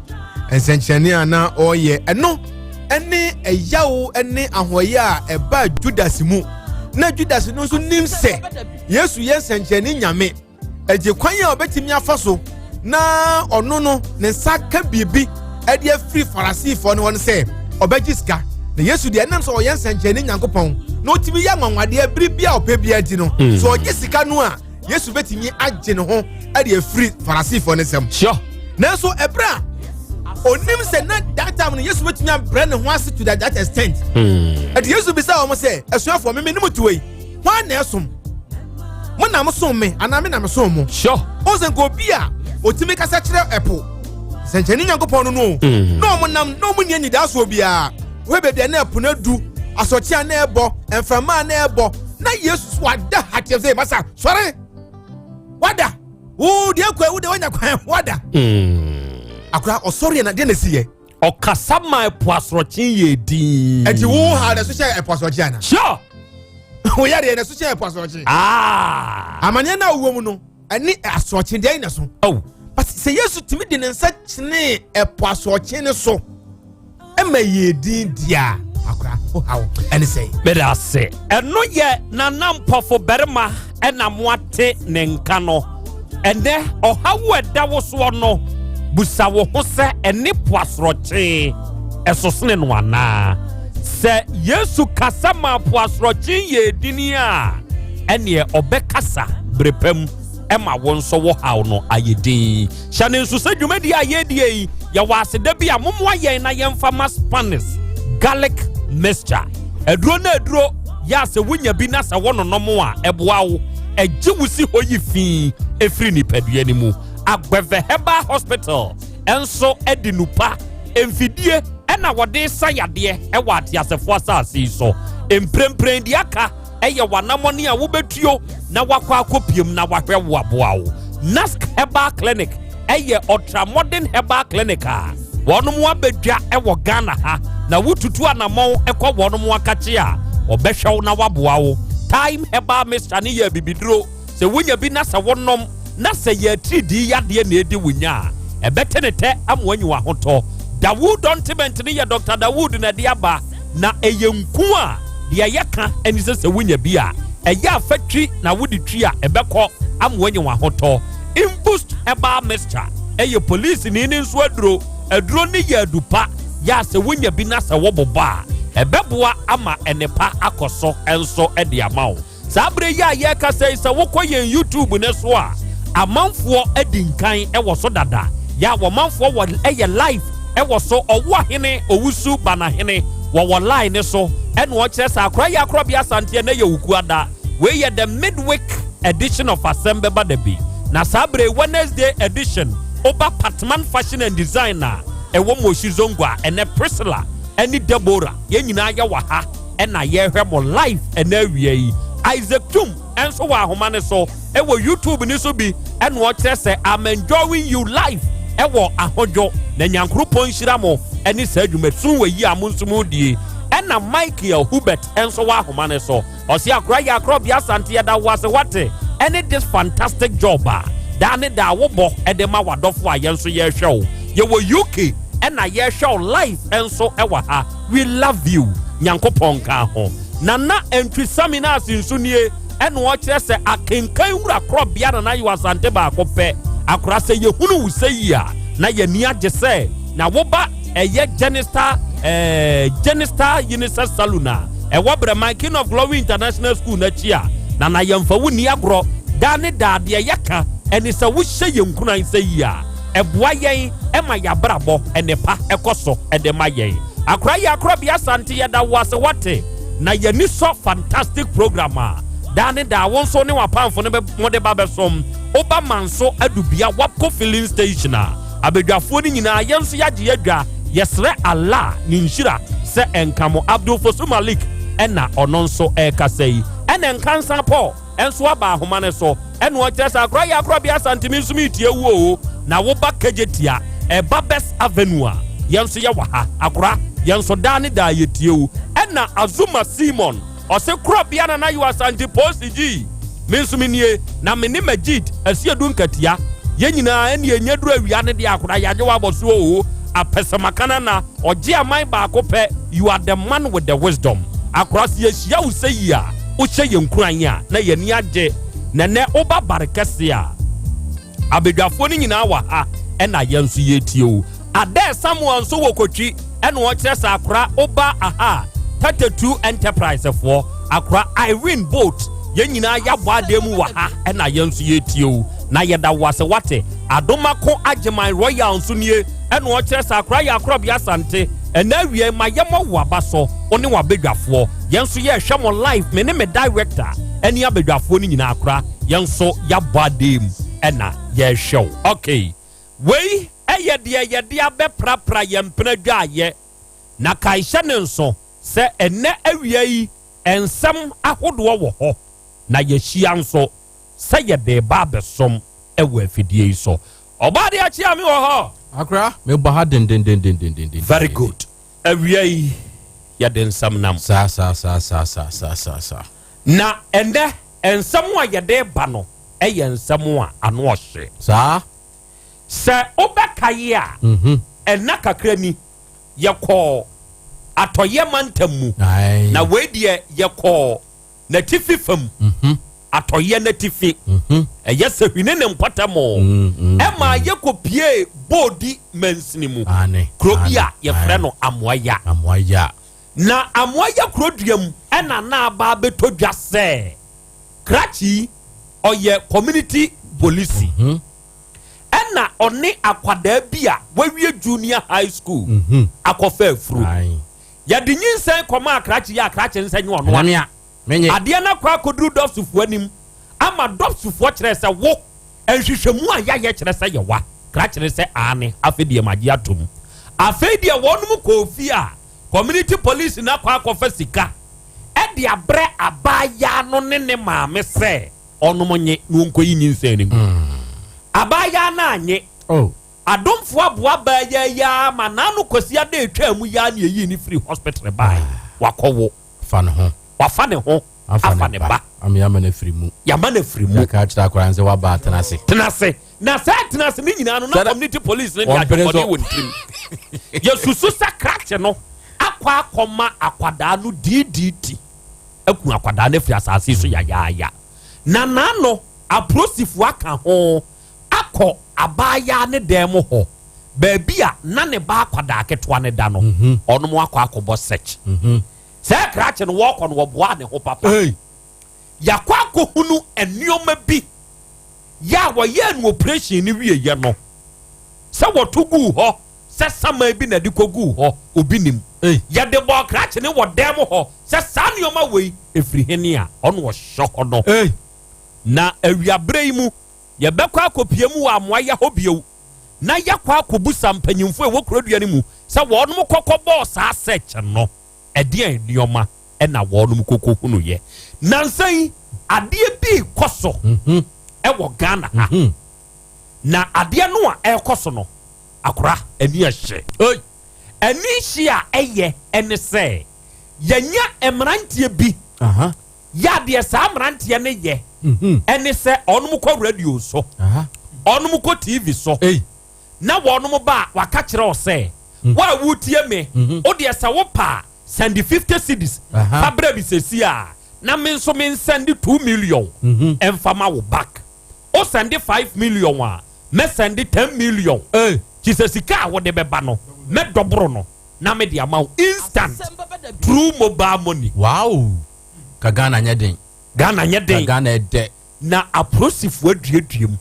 nsɛnkyerɛnne a na ɔreyɛ ɛno ɛne ɛyaw ne ahoɔyɛ a ɛbaa Judas mu. Na Judas no nso nim sɛ Yesu yɛ nsɛnkyerɛnne Nyame. Ɛgye kwan a ɔbɛtumi afa so na ɔno no ne nsa ka biribi ɛde afiri Farisifoɔ no hɔ no sɛ ɔbɛgye sika. Na Yesu deɛ, ɛnam sɛ ɔyɛ nsɛnkyerɛnne Nyankopɔn na ɔtumi yɛ anwanwadeɛ bere bi a ɔpɛ biara ti no, so ɔgye sika no a, Yesu bɛtumi agye ne ho ɛde afiri Farisifoɔ no nsam. Nanso ɛberɛ a onim sɛ na that time no Yesu bɛtumi abrɛ ne ho ase to that extent, ɛti Yesu bisa wɔn sɛ, asuafoɔ, meme ne mu tuo yi, hwan na ɛsom mo? Na mo som me anaa me na me som mo? O sɛ nka obi a otumi kasa kyerɛ ɛpo, nsɛnkyɛnne Nyankopɔn no no na ɔmo nam na ɔmo nni anidasoɔ biara. Wohwɛ baabi a na ɛpo no adu, asɔkye a na ɛbɔ, mframa a na ɛbɔ, na Yesu so wada hateɛ sɛ, masa sɔre, wada wo deɛ kɔ, wo deɛ wanya kwan wada. Akora ɔsɔre yɛ na deɛ na esi yɛ. Ɔkasa ma ɛpo asorɔkye yɛ din. Ɛti wo ha na ɛso kyɛ ɛpo asorɔkye ana? Sure. Wo yɛ deɛ na ɛso kyɛ ɛpo asorɔkye. Ah. Amaneɛ na owó mu no ɛne asorɔkye deɛ na so. Oh. But sɛ Yesu tumi de ne nsa kyene ɛpo asorɔkye ne so ɛma yɛ din di a, akora wo haw ɛne sɛ. Mede ase. Ɛno yɛ Nana Mpɔfo barima ɛna moate ne nka no. Ɛnɛ ɔhaw a ɛda wo soɔ no, busa wo ho sɛ ɛne po asorɔkye ɛso sene no anaa? Sɛ Yesu kasa ma po asorɔkye yɛ dini a, ɛneɛ ɔbɛkasa bere pa mu ɛma wo nso wo haw no ayɛ din. Hyɛ ne nso sɛ dwumadie a yɛredie yi, yɛwɔ aseda bi a mommoa yɛn na yɛmfa ma Spanish garlic mixture. Aduro no aduro yɛ a sɛ wonya bi na sɛ wononom a, ɛboa wo, ɛgye wo si hɔ yi fi ɛfiri nipadua no mu. Agbɛvɛ Herbal Hospital nso de nupa mfidie ɛna wɔde sa yadeɛ ɛwɔ ateasefoɔ asase yi so. Mprempren deɛ aka ɛyɛ w'anammɔne a wobɛtuo na wakɔ akɔpiem na wahwɛ wo aboa wo. Nask Herbal Clinic ɛyɛ ultramodern herbal clinic a wɔnom abɛdwa ɛwɔ Ghana ha, na wotutu anammɔn ɛkɔ wɔnom akakye a, wɔbɛhwɛ wo na waboa wo. Time Herbal Mixture ne yɛ abibiduro. Sɛ wonya bi na sɛ wonom na sɛ yɛ atiridii yadeɛ na ɛdi wo nya a, ɛbɛte ne tɛ ama wanyi w'ahotɔ. Dawood Ointment ne yɛ Dr. Dawood na ɛde aba, na ɛyɛ nku a deɛ yɛka ɛne sɛ sɛ wonya bi a, ɛyɛ afa twi na wode twi a, ɛbɛkɔ ama wanya w'ahotɔ. Imboost Herbal Mixture ɛyɛ polisini ne nso aduro. Aduro ne yɛ adupa yɛ a sɛ wonya bi na sɛ wobobɔ a, ɛbɛboa ama ɛnepa akɔ so nso de ama wo. Saa berɛ yi a yɛrekasa yi, sɛ wokɔ yɛn YouTube no so a, amanfoɔ adi nkan wɔ so dada. Yɛ a wɔmanfoɔ wɔ ɛyɛ live ɛwɔ so. Ɔwo ahene Owusu Banahene wɔwɔ line ne so, ɛna ɔkyerɛ sɛ akora yɛ akorɔbea Asanteɛ na yɛ Wukuada. Wei yɛ the midweek edition of Asɛm Bɛba Da Bi. Na saa berɛ yi Wednesday edition, woba Patman Fashion and Design a ɛwɔ Moshi Zongo a, ɛnɛ Priscilla ɛne Deborah yɛn nyinaa yɛwɔ ha ɛna yɛhwɛ mo live ɛna awia yi. Isaac Twum nso wɔ ahoma no so wɔ YouTube no so bi ɛna ɔkyerɛ sɛ I'm enjoying you live ɛwɔ Ahodwo na Nyankoropɔn nhyira mo ɛne saa dwumasun wɔ yi a mo nso mo die. Ɛna Michael Hubert nso wɔ ahoma no so. Ɔse akora yɛ akorɔ bea Asante yɛda wo ase wate ɛne this fantastic job a daa ne daa wobɔ ɛde ma wadɔfo a yɛn nso yɛhwɛ wo. Yɛwɔ UK ɛna yɛhwɛ wo live nso ɛwɔ ha. We love you. Nyankopɔn ka ho. Nana Antwisami na ase nso nie ɛna ɔkyerɛ sɛ akenkan wura korɔbea Nana Yew Asante baako pɛ. Akora sɛ yɛhunu wo sɛ yi a na yɛni agye sɛ na woba ɛyɛ Genista Genista Unisex Saloon a ɛwɔ Brɛman King of Glory International School n'akyi a Nana yɛmfa wo ni agorɔ. Daa ne daa deɛ yɛka ɛne sɛ wohyɛ yɛn nkuran sɛ yi a ɛboa yɛn ɛma yɛabrabɔ ɛne pa ɛkɔ so ɛde ma yɛn. Akora yɛ akorɔbea Asante yɛda wo ase wate na yɛni sɔ fantastic program a daa ne daa wo nso ne wapamfo no mode ba bɛsom. Woba Manso Adubia Wapco filling station a abadwafoɔ no nyinaa yɛn nso yɛagye yɛadwa. Yɛsrɛ Allah ne nhyira sɛ ɛnka mo. Abdul Fosu Malik ɛna ɔno nso ɛrekasa yi. Ɛna Nkansa Paul ɛnso aba ahoma no so ɛna ɔkyerɛ sɛ akora yɛ akorɔbea Asante mi nso metie wo o na woba Kejetia ɛba Best Avenue a yɛn nso yɛwɔ ha. Akora yɛn nso daa ne daa yɛtie wo. Ɛna Azuma Simon ɔse korɔbea Nana Yew Asante Post G me nso me nie na me ne Majid Asiedu Nkatia yɛn nyinaa ɛne ɛnya duru awia ne deɛ akora yɛagye wabɔ so o apɛsɛmakana na ɔgye aman baako pɛ. You are the man with the wisdom. Akora sɛ yɛhyia wo sɛ yi a wohyɛ yɛn nkuran a na yɛni agye. Na nɛ woba bare kɛse a abadwafoɔ no nyinaa wɔ ha ɛna yɛn nso yɛtie o. Adair Samuel nso wɔ Kotwi ɛna ɔkyerɛ sɛ akora woba aha 32 Enterprise foɔ akora Irene Boat yɛn nyinaa yɛabɔ adeɛ mu wɔ ha ɛna yɛn nso yɛtie o na yɛda wo ase wate. Adomako Agyeman Royal nso nie ɛna ɔkyerɛ sɛ akora yɛ akorɔbea Asante ɛna awie ma yɛmmɔ wo aba so wo ne wabadwafoɔ. Yɛn nso yɛrehwɛ mo live, me ne me director ɛne abadwafoɔ no nyinaa. Akora yɛn nso yɛabɔ adeɛ mu ɛna yɛrehwɛ wo. Okay, wei ɛyɛ deɛ yɛde abɛprapra yɛn mpena dwaayɛ na kae hyɛ ne nso sɛ ɛnɛ awia yi nsɛm ahodoɔ wɔ hɔ na yɛhyia nso sɛ yɛde ba abɛsom ɛwɔ afidie yi so. Ɔbaa de akyea me wɔ hɔ. Akora mebɔ ha dendendendendenden. Very good. Awia yi yɛde nsɛm nam saa saa saa saa saa saa saa saa. Na ɛnɛ nsɛm a yɛde ba no ɛyɛ nsɛm a ano ɔhye. Saa. Sɛ wobɛkae a ɛna kakra ni yɛkɔɔ atɔyɛ mantam mu na wei deɛ yɛkɔɔ n'atifi fam, atɔyɛ n'atifi ɛyɛ sɛ hwene ne mpɔtam ɛma yɛkɔpie Boodi mansini mu, kuro bi a yɛfrɛ no Amoaya. Amoaya. Na Amoaya kuro dua mu ɛna na aba abɛtɔ dwa sɛ krakye ɔyɛ community police ɛna ɔne akwadaa bi a wawie junior high school akɔfa afuro. Yɛde nyinsɛn kɔma akrakye yɛ akrakye nsɛ nye ɔno a adeɛ no akɔ akɔduru dɔpsofoɔ anim ama dɔpsofoɔ kyerɛ sɛ wo nhwehwɛmu a yɛayɛ kyerɛ sɛ yɛwa krakye sɛ aane. Afei deɛ magye atom. Afei deɛ wɔnom kɔɔ fie a community police no akɔ akɔfa sika ɛde abrɛ abaayaa no ne ne maame sɛ ɔnom nye na ɔnkɔyi nyinsɛn no mu. Abaayaa no anye. Adomfoɔ aboa abaayaa yi ara ma n'ano Kwasi ada etwa mu yaa ne eyi ne firi hospital baa wakɔwo. Fa ne ho. Wafa ne ho afa ne ba. Ama yama no afiri mu. Yama no afiri mu. Yɛka kyerɛ akwaraa sɛ waba atena ase. Tena ase na sɛ tena ase ne nyinaa no na community police ne de adwemmɔne wɔ ne tirim. Yɛsusu sɛ krakye no akɔ akɔma akwadaa no DDT aku akwadaa no afiri asase so yayaaya. Na n'ano apolisifoɔ aka ho akɔ abaayaa ne dan mu hɔ baabi a na ne ba akwadaa ketewa ne da no, ɔnom akɔ akɔbɔ search sɛ krakye no wɔkɔ no wɔboa ne ho papa. Yɛakɔ akɔhunu nneɛma bi yɛ a wɔyɛɛ no operation no wieyɛ no sɛ wɔto guu hɔ sɛ saman bi na de kɔ guu hɔ obi nim. Yɛde bɔɔ krakye ne wɔ dan mu hɔ sɛ saa nneɛma wei ɛfiri hene a ɔno ɔhyɛ hɔ no. Na awiaberɛ yi mu yɛbɛkɔ akɔpie mu wɔ Amoayɛ hɔ bio na yɛakɔ akɔbusa mpanyimfoɔ a ɛwɔ kurodua no mu sɛ wɔnom kɔkɔ bɔɔ saa search no ɛdeɛn nneɛma. ɛna wɔnom koko hunuyɛ. Nansa yi adeɛ bi rekɔ so ɛwɔ Ghana ha. Na adeɛ no a ɛrekɔ so no, akora ani ɛhye. Ani hye a ɛyɛ ɛne sɛ yɛnya mmeranteɛ bi yɛ adeɛ saa mmeranteɛ no yɛ ɛne sɛ ɔnom kɔ radio so, ɔnom kɔ TV so, na wɔnom ba a waka kyerɛ wo sɛ wo a wotie me, wo deɛ sɛ wo pa a send 50 cedis fa brɛ me sɛsi a na me nso me nsɛnde 2 million ɛmfa ma wo back. Wo sɛnde 5 million a mɛsɛnde 10 million. Kyi sɛ sika a wode bɛba no mɛdɔboro no na mede ama wo instant through mobile money. Wow! Ka Ghana nyɛ den. Ghana nyɛ den. Ka Ghana ɛdɛ. Na apolisifoɔ aduadua mu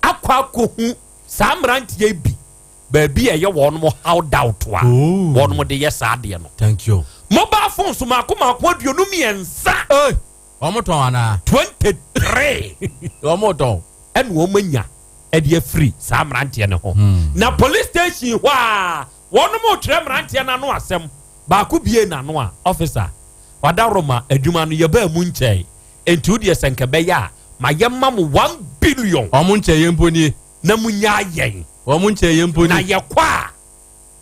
akɔ akɔhu saa mmeranteɛ yi bi baabi a ɛyɛ wɔn hideout a wɔn de yɛ saa adeɛ no. Thank you. Mobile phones mako mako 23. Hey, wɔn tɔn anaa? 23. Wɔn tɔn. Ɛna wɔn anya ɛde afiri saa mmeranteɛ no ho. Na police station hɔ a wɔn mo twerɛ mmeranteɛ no ano asɛm baako bie n'ano a officer wadaroma adwuma no yɛbaa mu nkyɛn nti wo deɛ sɛ nka bɛyɛ a ma yɛma mo 1 billion. Wɔn nkyɛn yɛn mpo nie. Na mo nya yɛn. Wɔn nkyɛn yɛn mpo nie. Na yɛkɔ a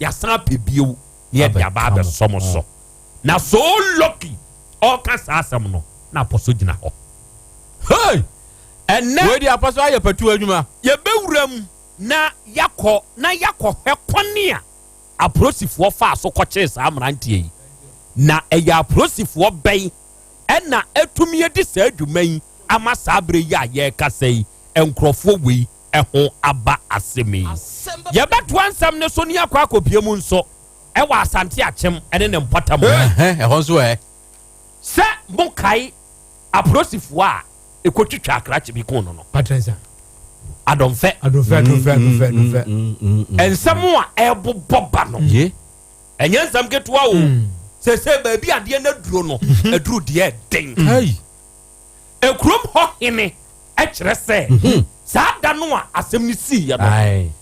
yɛasan apɛ bio na yɛde aba abɛsɔ mo so. Na so lucky ɔka saa asɛm no na apɔso gyina hɔ. Hey! Ɛnɛ wei de apɔso ayɛ patu adwuma. Yɛbɛwura mu na yɛakɔ na yɛakɔhwɛ kɔne a apolisifoɔ faa so kɔkyee saa mmeranteɛ yi. Na ɛyɛ apolisifoɔ bɛn ɛna atumi adi saa adwuma yi ama saa berɛ yi a yɛrekasa yi nkurɔfoɔ wei ɛho aba asɛm yi. Yɛbɛtoa nsɛm no so ne akɔ akɔpie mu nso ɛwɔ Asante Akyem ɛne ne mpɔtam. Ɛhɔ nso ɛ. Sɛ mokae apolisifoɔ a ɛkɔtwitwa akrakye bi ko no no. Patrensa. Adɔmfɛ. Adɔmfɛ, adɔmfɛ, adɔmfɛ, adɔmfɛ. Nsɛm a ɛbobɔ ba no. Ɛnyɛ nsɛm ketewa o. Sɛsɛ baabi adeɛ no aduro no, aduro deɛ ɛden. Ekurom hɔ hene ɛkyerɛ sɛ saa da no a asɛm no siiɛ no,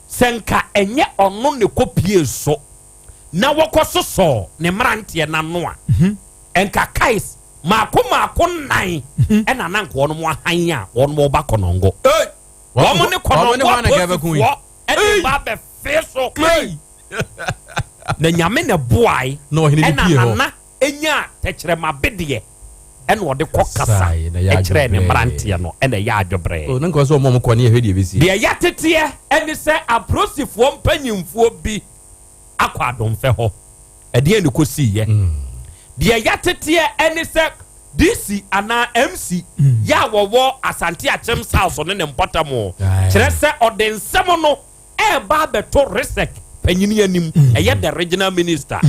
sɛ nka ɛnyɛ ɔno ne kɔpie so na wɔkɔ sosɔ ne mmeranteɛ n'ano a, nka kais maako maako 4 ɛna na nka wɔn ahan a wɔn ba kɔnɔngo. Wɔn ne kɔnɔngo apolisifoɔ ɛde ba abɛfe so. Na nyame na boae ɛna nana enya tɛkyerɛma bedeɛ ɛna ɔde kɔ kasa ɛkyerɛ ne mmeranteɛ no ɛna ɛyɛ adwobrɛ. O ne nkɔ sɛ ɔmo kɔ ne yɛhwɛ deɛ bɛsi. Deɛ yɛteteɛ ɛne sɛ apolisifoɔ mpanyimfoɔ bi akɔ adomfɛ hɔ ɛdeɛ ne kɔsiiɛ. Deɛ yɛteteɛ ɛne sɛ DC anaa MC yɛ a wɔwɔ Asante Akyem South ne ne mpɔtam kyerɛ sɛ ɔde nsɛm no ɛɛba abɛto REGSEC panyini anim ɛyɛ the regional minister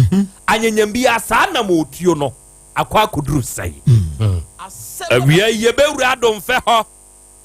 anyanyam bi saa nam otuo no akɔ akɔduru sɛe. Awia yi yɛbɛwura adomfɛ hɔ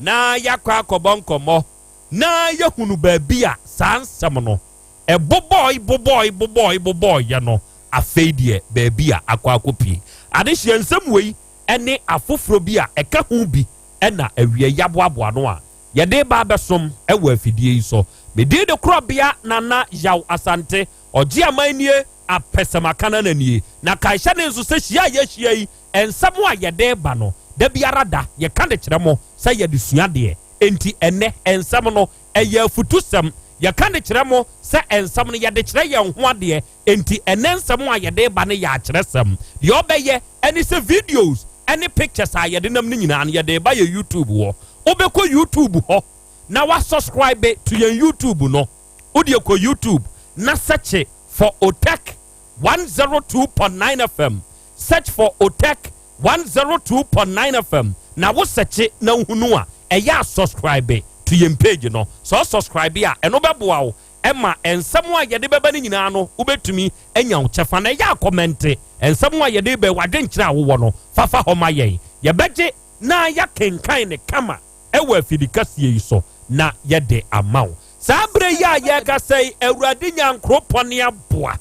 na yɛakɔ akɔbɔ nkɔmmɔ na yɛhunu baabi a saa nsɛm no ɛbobɔe bobɔe bobɔe bobɔeɛ no afei deɛ baabi a akɔ akɔpie. Adehyɛ nsɛm wei ɛne afoforɔ bi a ɛka ho bi ɛna awia yi aboaboa no a yɛde ba abɛsom ɛwɔ afidie yi so. Medin de korɔbea Nana Yaw Asante ɔgye aman nie apɛsɛmakana na nie. Na kaehyɛ ne nso sɛ hyia a yɛahyia yi nsɛm a yɛde ba no da biara da yɛka de kyerɛ mo sɛ yɛde sua deɛ. Enti ɛnɛ nsɛm no ɛyɛ afutusɛm. Yɛka de kyerɛ mo sɛ nsɛm no yɛde kyerɛ yɛn ho adeɛ. Enti ɛnɛ nsɛm a yɛde ba no yɛ akyerɛsɛm. Deɛ ɔbɛyɛ ɛne sɛ videos ɛne pictures a yɛde nam no nyinaa no yɛde ba yɛ YouTube hɔ. Wobɛkɔ YouTube hɔ na wasubscribe to yɛn YouTube no. Wode kɔ YouTube na search for Otec 102.9 FM. Search for Otec 102.9 FM. Na wo search na wohunu a ɛyɛ a subscribe to yɛn page no. Sɛ subscribe a ɛno bɛboa wo ɛma nsɛm a yɛde bɛba no nyinaa no wobɛtumi anya wo kyɛfa na ɛyɛ a comment nsɛm a yɛde bɛ wadwenkyerɛ a wowɔ no fafa hɔ ma yɛn. Yɛbɛgye na yɛakenkan ne kama ɛwɔ afidi kɛseɛ yi so na yɛde ama wo. Saa berɛ yi a yɛrekasa yi Awurade Nyankoropɔn aboa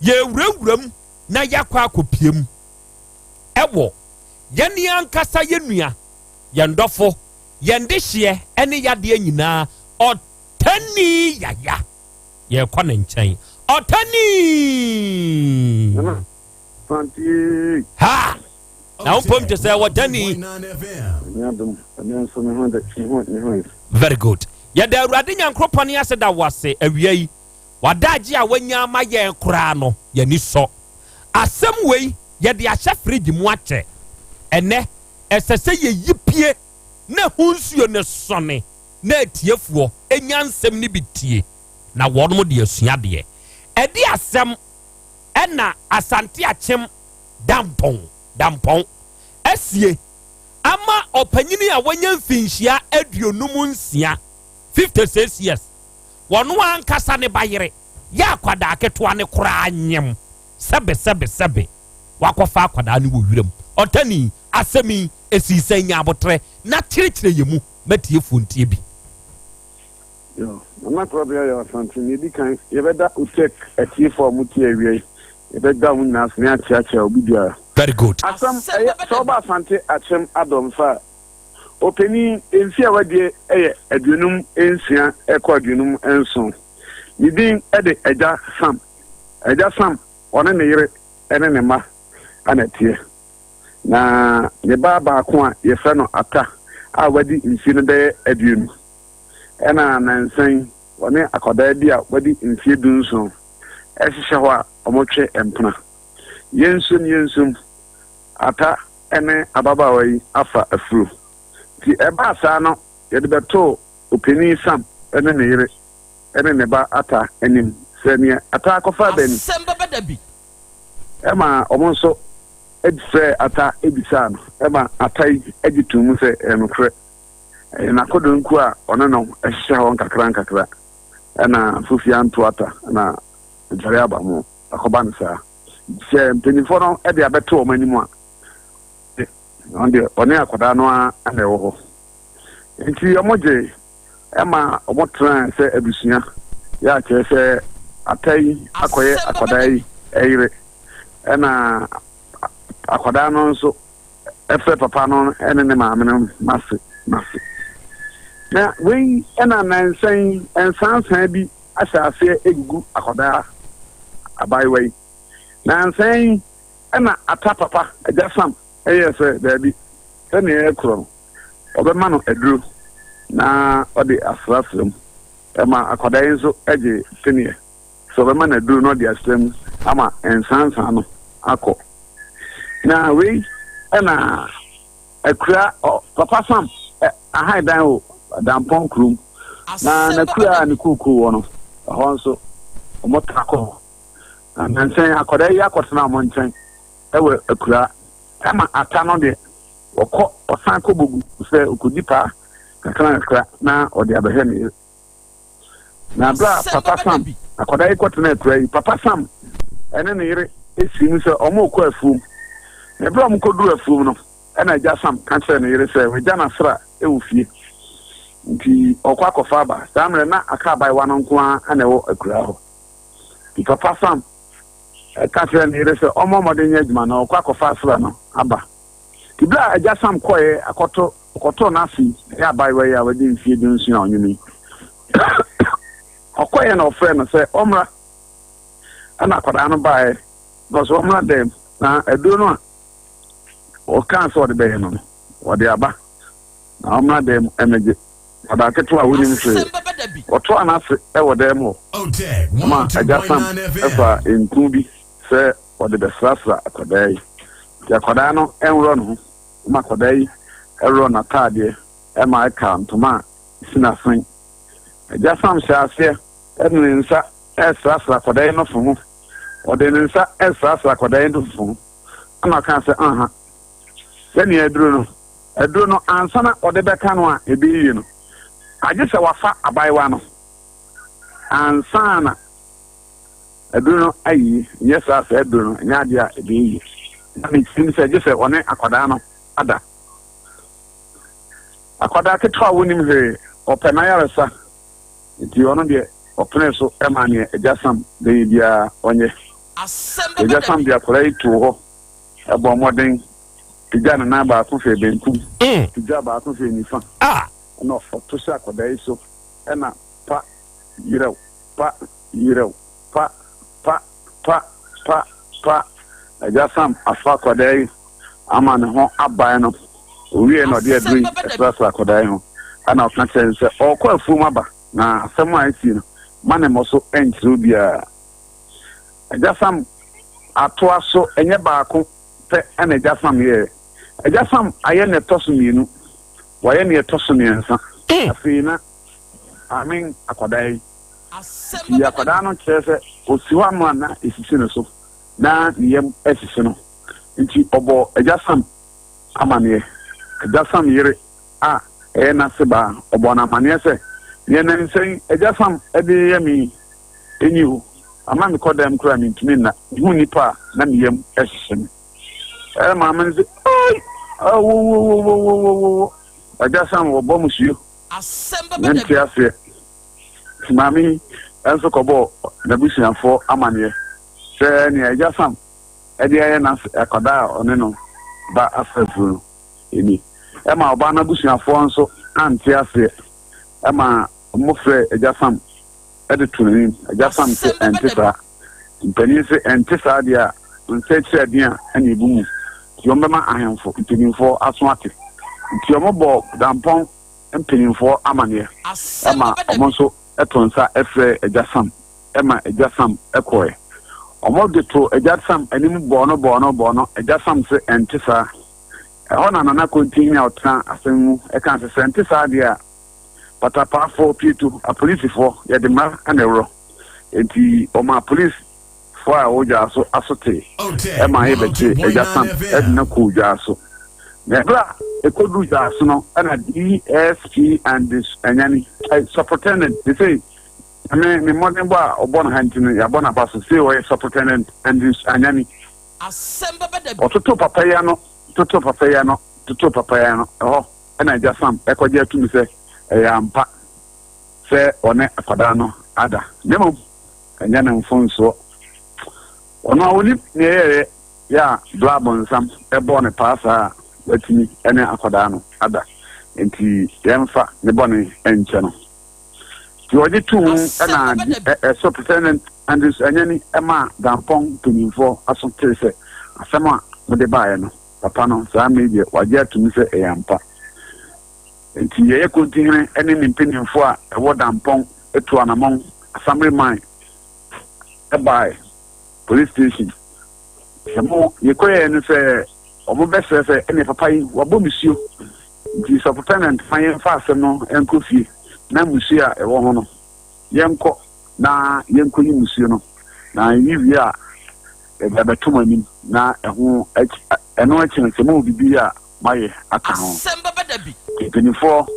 yɛwurawura mu na yɛakɔ akɔpie mu ɛwɔ yɛne ankasa yɛn nua yɛn dɔfo yɛn dehyeɛ ɛne yadeɛ nyinaa ɔtani yaya yɛrekɔ ne nkyɛn. Ɔtani. Asante. Ha! Na wo mpom te sɛ wɔdani. Nyame adom, ɛnɛ nso me ho de, me ho, me ho yɛ. Very good. Yɛda Awurade Nyankoropɔn ase da wo ase awia yi. W'adagye a wanya ama yɛn koraa no, yɛn ani sɔ. Asɛm wei, yɛde ahyɛ fridge mu akyɛ. Ɛnnɛ, ɛsɛ sɛ yɛyi pue na ɛho nsuo no sɔne na atiefoɔ nya nsɛm no bi tie na wɔnom de asua adeɛ. Ɛde asɛm ɛna Asante Akyem Dampɔn, Dampɔn, asie ama ɔpanyini a wanya mfinhyia 56, 56 years, wɔno ankasa ne ba yere yɛ akwadaa ketewa no koraa nyem sɛbe sɛbe sɛbe wakɔfa akwadaa no wɔ wiram. Ɔtani, asɛm yi, esii sɛn? Nya aboterɛ na kyerɛkyerɛ yɛn mu ma tiefoɔ ntie bi. Yo, Nana Korabea Yaw Asante, nea edi kan, yɛbɛda OTEC atiefo a wɔtie awia yi, yɛbɛda wɔn nyinaa ase na yɛakyeakyea obi biara. Very good. Asɛm, ɛyɛ, sɛ woba Asante Akyem Adɔmfa a, ɔpanin, mfe a wadie yɛ 56 rekɔ 57. Ne din de Agya Sam. Agya Sam, ɔne ne yere ne ne mma na ɛteɛ. Na ne ba baako a yɛfrɛ no Atta a wadi mfe no bɛyɛ 20. Ɛna nnansa yi, ɔne akwadaa bi a wadi mfeɛ 17 hyehyɛ hɔ a wɔtwe mpena. Yɛnsom yɛnsom, Atta ne ababaawa yi afa afuro. Nti ɛbaa saa no, yɛde bɛtoo Ɔpanin Sam ne ne yere ne ne ba Atta anim sɛ nea Atta akɔfa aba ni. Asɛm bɛba da bi. Ɛma wɔn nso frɛɛ Atta bisaa no. Ɛma Atta yi gye too mu sɛ ɛyɛ nokorɛ. Ɛyɛ n'akodanku a ɔne no hyehyɛ hɔ nkakrankakra na Fofie anto Atta na adware aba ho akɔba no saa. Nti sɛ mpanimfoɔ no de abɛto wɔn anim a, ɔno deɛ ɔne akwadaa no ara na ɛwɔ hɔ. Nti wɔgye ma wɔtenae sɛ abusua, yɛ a kyerɛ sɛ Atta yi akɔyɛ akwadaa yi yere, ɛna akwadaa no nso frɛ papa no ne ne maame no m'ase, m'ase. Na wei na nnansa yi nsansan bi ahyɛ aseɛ gugu akwadaa abaayewa yi. Nnansa yi na Atta papa, Agya Sam, yɛɛ sɛ daabi, sɛnea ɛrekorɔ no, ɔbɛma no aduro na ɔde asrasra mu. Ɛma akwadaa yi nso gye peneɛ sɛ ɔbɛma no aduro na ɔde asra mu ama nsansa no akɔ. Na wei na akura Papa Sam ahan dan wɔ Dampɔn kurom. Na n'akura a ne kookoo wɔ no, ɛhɔ nso wɔtaa kɔ hɔ. Na nansa yi akwadaa yi akɔtena wɔn nkyɛn wɔ akura. Ɛma Ata no deɛ, ɔkɔ, ɔsan kɔ Bogu sɛ ɔkɔdi paa kakra kakra na ɔde abɛhwɛ ne yere. Na berɛ a Papa Sam, akwadaa yi kɔtena akura yi, Papa Sam ne ne yere sii mu sɛ wɔrekɔ afuom. Na berɛ a wɔkɔduru afuom no, ɛna Agya Sam ka kyerɛɛ ne yere sɛ wagya n'asra wɔ fie, nti ɔrekɔ akɔfa aba. Saa mmerɛ na aka abaayewa no nko ara na ɛwɔ akuraa hɔ. Nti Papa Sam ka kyerɛɛ ne yere sɛ ɔmmɔ mmɔden nyɛ adwuma na ɔrekɔ akɔfa asra no aba. Nti berɛ a Agya Sam kɔeɛ akɔto, ɔkɔtoo n'ase yi, ɛyɛ abaayewa yi a wadi mfeɛ 17 a ɔnyem yi. Ɔkɔeɛ na ɔfrɛɛ no sɛ ɔmmra. Ɛna akwadaa no baeɛ na ɔsɛ ɔmmra dɛm na aduro no a ɔkaa sɛ ɔde bɛyɛ no no, ɔde aba na ɔmmra dɛm mmɛgye. Akwadaa ketewa a wonim hwee. Ɔtoaa n'ase wɔ dɛm hɔ ma Agya Sam faa nku bi sɛ ɔde bɛsrasra akwadaa yi. Nti akwadaa no nworɔ ne ho ma akwadaa yi worɔ n'ataadeɛ ma ɛkaa ntoma a ɛsi n'asen. Agya Sam hyɛɛ aseɛ de ne nsa resrasra akwadaa yi nofo ho. Ɔde ne nsa resrasra akwadaa yi nofo ho ɛna ɔkaa sɛ, Aha, sɛnea aduro no, aduro no ansa na ɔde bɛka no a ɛbɛyie no, agye sɛ wafa abaayewa no ansa na aduro no ayiyi, nyɛ saa saa aduro no nyɛ adeɛ a ɛbɛyɛ yie. Na ne tirim sɛ gye sɛ ɔne akwadaa no ada. Akwadaa ketewa a wonim hwee, ɔpɛ n'ayaresa, nti ɔno deɛ ɔpenee so maa neɛ Agya Sam bɛyɛ biara ɔnyɛ. Agya Sam de akwadaa yi too hɔ, bɔɔ mmɔden pagyaa ne nan baako hwɛɛ benkum, pagyaa baako hwɛɛ nifa, ɛna ɔto hyɛɛ akwadaa yi so, ɛna pa yerɛw, pa yerɛw, pa, pa, pa, pa, pa. Agya Sam afa akwadaa yi ama ne ho abae no. Owiee na ɔde aduru yi srasraa akwadaa yi ho. Ɛna ɔka kyerɛɛ no sɛ ɔrekɔ afuom aba na asɛm a asi no, mma ne mmɔ so nkyerɛ obiara. Agya Sam atoa so, ɛnyɛ baako pɛ na Agya Sam yɛɛ. Agya Sam ayɛ nea ɛtɔ so mmienu, wayɛ nea ɛtɔ so mmiɛnsa. Afei na amen akwadaa yi. Nti akwadaa no kyerɛ sɛ ɔsi hɔ ano a na ɛsisi ne so, na ne yam asisi no. Nti ɔbɔɔ Agya Sam amaneɛ. Agya Sam yere a ɛyɛ n'asebaa, ɔbɔɔ no amaneɛ sɛ, Deɛ nnansa yi Agya Sam de reyɛ me yi, ɛnni hɔ. Ama mekɔ dan mu koraa a mentumi nna. Mehu nnipa a, na me yam hyehye me. Ɛɛ maame no sɛ, Ei! Awowowowowowowo! Agya Sam wɔbɔ mo suo. Mente aseɛ. Nti maame yi nso kɔbɔɔ n'abusuafoɔ amaneɛ sɛ nea Agya Sam de ayɛ n'ase akwadaa a ɔne no ba afa afuru no ni. Ɛma ɔbaa no abusuafoɔ nso ante aseɛ ma wɔfrɛɛ Agya Sam de too n'anim. Agya Sam se ɛnte saa. Mpanin se ɛnte saa deɛ a, nsa akyiri aden a ɛna ebu mu. Nti wɔbɛma ahemfo mpanimfoɔ aso ate. Nti wɔbɔɔ Dampɔn mpanimfoɔ amaneɛ ma wɔn nso too nsa frɛɛ Agya Sam ma Agya Sam kɔeɛ. Wɔde too Agya Sam anim bɔɔ no bɔɔ no bɔɔ no, Agya Sam se ɛnte saa. Ɛhɔ na Nana Kontinhene a ɔtena asɛm mu kaa sɛ, sɛ ɛnte saa deɛ a, patapaafoɔ, pieto, apolisifoɔ, yɛde mmara na ɛworɔ. Enti wɔmaa polisifoɔ a ɛwɔ Dwaaso aso tee ma yɛbɛkyee Agya Sam de no kɔɔ Dwaaso. Na ɛberɛ a ɛkɔduruu Dwaaso no na DSP Andrews Anyani, Superintendent, seesei Nyame ne mmɔdenbɔ a ɔbɔ no ha nti no yɛabɔ no aba so, seesei ɔyɛ Superintendent Andrews Anyani. Ɔtotoo papa yi ano, totoo papa yi ano, totoo papa yi ano, ɛhɔ na Agya Sam kɔgye atum sɛ ɛyɛ ampa sɛ ɔne akwadaa no ada, na mmom ɛnyɛ ne mfomsoɔ. Ɔno a ɔnim nea ɛyɛeɛ yɛ a bla bonsam bɔɔ no paa saa a watumi ne akwadaa no ada, enti yɛmfa ne bɔne nkyɛ no. Nti ɔgye too mu na Superintendent Andrews Anyani maa Dampɔn mpanyimfoɔ aso tee sɛ asɛm a mode baeɛ no, papa no saa mmerɛ yi deɛ wagye atom sɛ ɛyɛ ampa. Enti yɛyɛ Kontihene ne ne mpanimfoɔ a ɛwɔ Dampɔn tuu anamɔn Asamre man bae police station. Sɛ mo yɛkɔyɛɛ no sɛ wɔbɛsrɛ sɛ ɛneɛ papa yi wabɔ musuo nti Superintendent ma yɛmfa asɛm no nkɔ fie na musuo a ɛwɔ ho no yɛnkɔ na yɛnkɔyi musuo no na yɛyi wie a yɛde abɛto mo anim na ɛho ɛno akyi no sɛ mowɔ biribi a moayɛ aka ho. Nti mpanimfoɔ,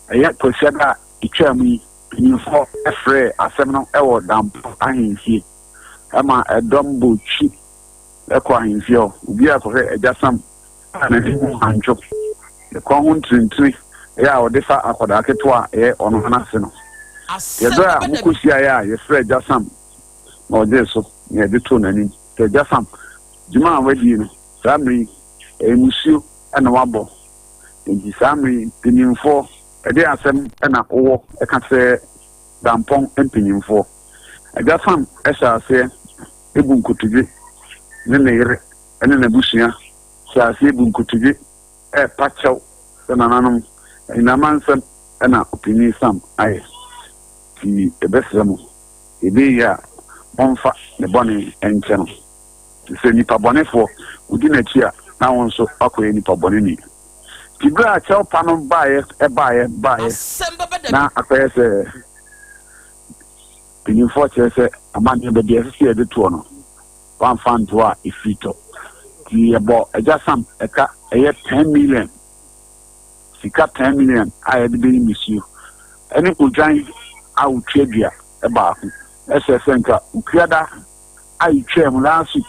ɛyɛ Kwasiada a ɛtwaa mu yi, mpanimfoɔ frɛɛ asɛm no wɔ Dampɔ ahemfie ma ɛdɔm bɔ twi kɔ ahemfie hɔ. Obiara kɔhwɛ Agya Sam a n'ani ho antwo, ne kɔn ho ntirintiri yɛ a ɔde fa akwadaa ketewa a ɛyɛ ɔno ara n'ase no. Nti ɛberɛ a wɔkɔhyiaeɛ a yɛfrɛɛ Agya Sam na ɔgyee so na yɛde too n'anim sɛ, Agya Sam, dwuma a woadie no, saa mmerɛ yi, Ɛyɛ musuo na wabɔ. Enti saa mmerɛ yi, mpanimfoɔ, ɛdeɛn asɛm na wowɔ ka kyerɛ Dampɔn mpanimfoɔ? Agya Sam hyɛɛ aseɛ bu nkotodwe ne ne yere ne n'abusua hyɛɛ aseɛ bu nkotodwe repa kyɛw sɛ nananom, anyinam ansɛm na Ɔpanin Sam ayɛ. Nti yɛbɛsrɛ mo, yɛbɛyie a, momfa ne bɔne nkyɛ no. Te sɛ nnipa bɔnefoɔ, wodi n'akyi a, na wo nso woakɔyɛ nipa bɔneni. Nti berɛ a kyɛwpa no baeɛ, ɛbaeɛ, baeɛ, na akɔyɛ sɛ mpanimfoɔ kyerɛ sɛ amanneɛ baabi a ɛsɛ sɛ yɛde toɔ no, wɔamfa anto a ɛfiri tɔ. Nti yɛbɔ Agya Sam ɛka ɛyɛ 10 million, sika 10 million a yɛde bɛyi misuo, ɛne odwan a wɔtua dua baako. Ɛsɛ sɛ nka Okuada a etwaam last week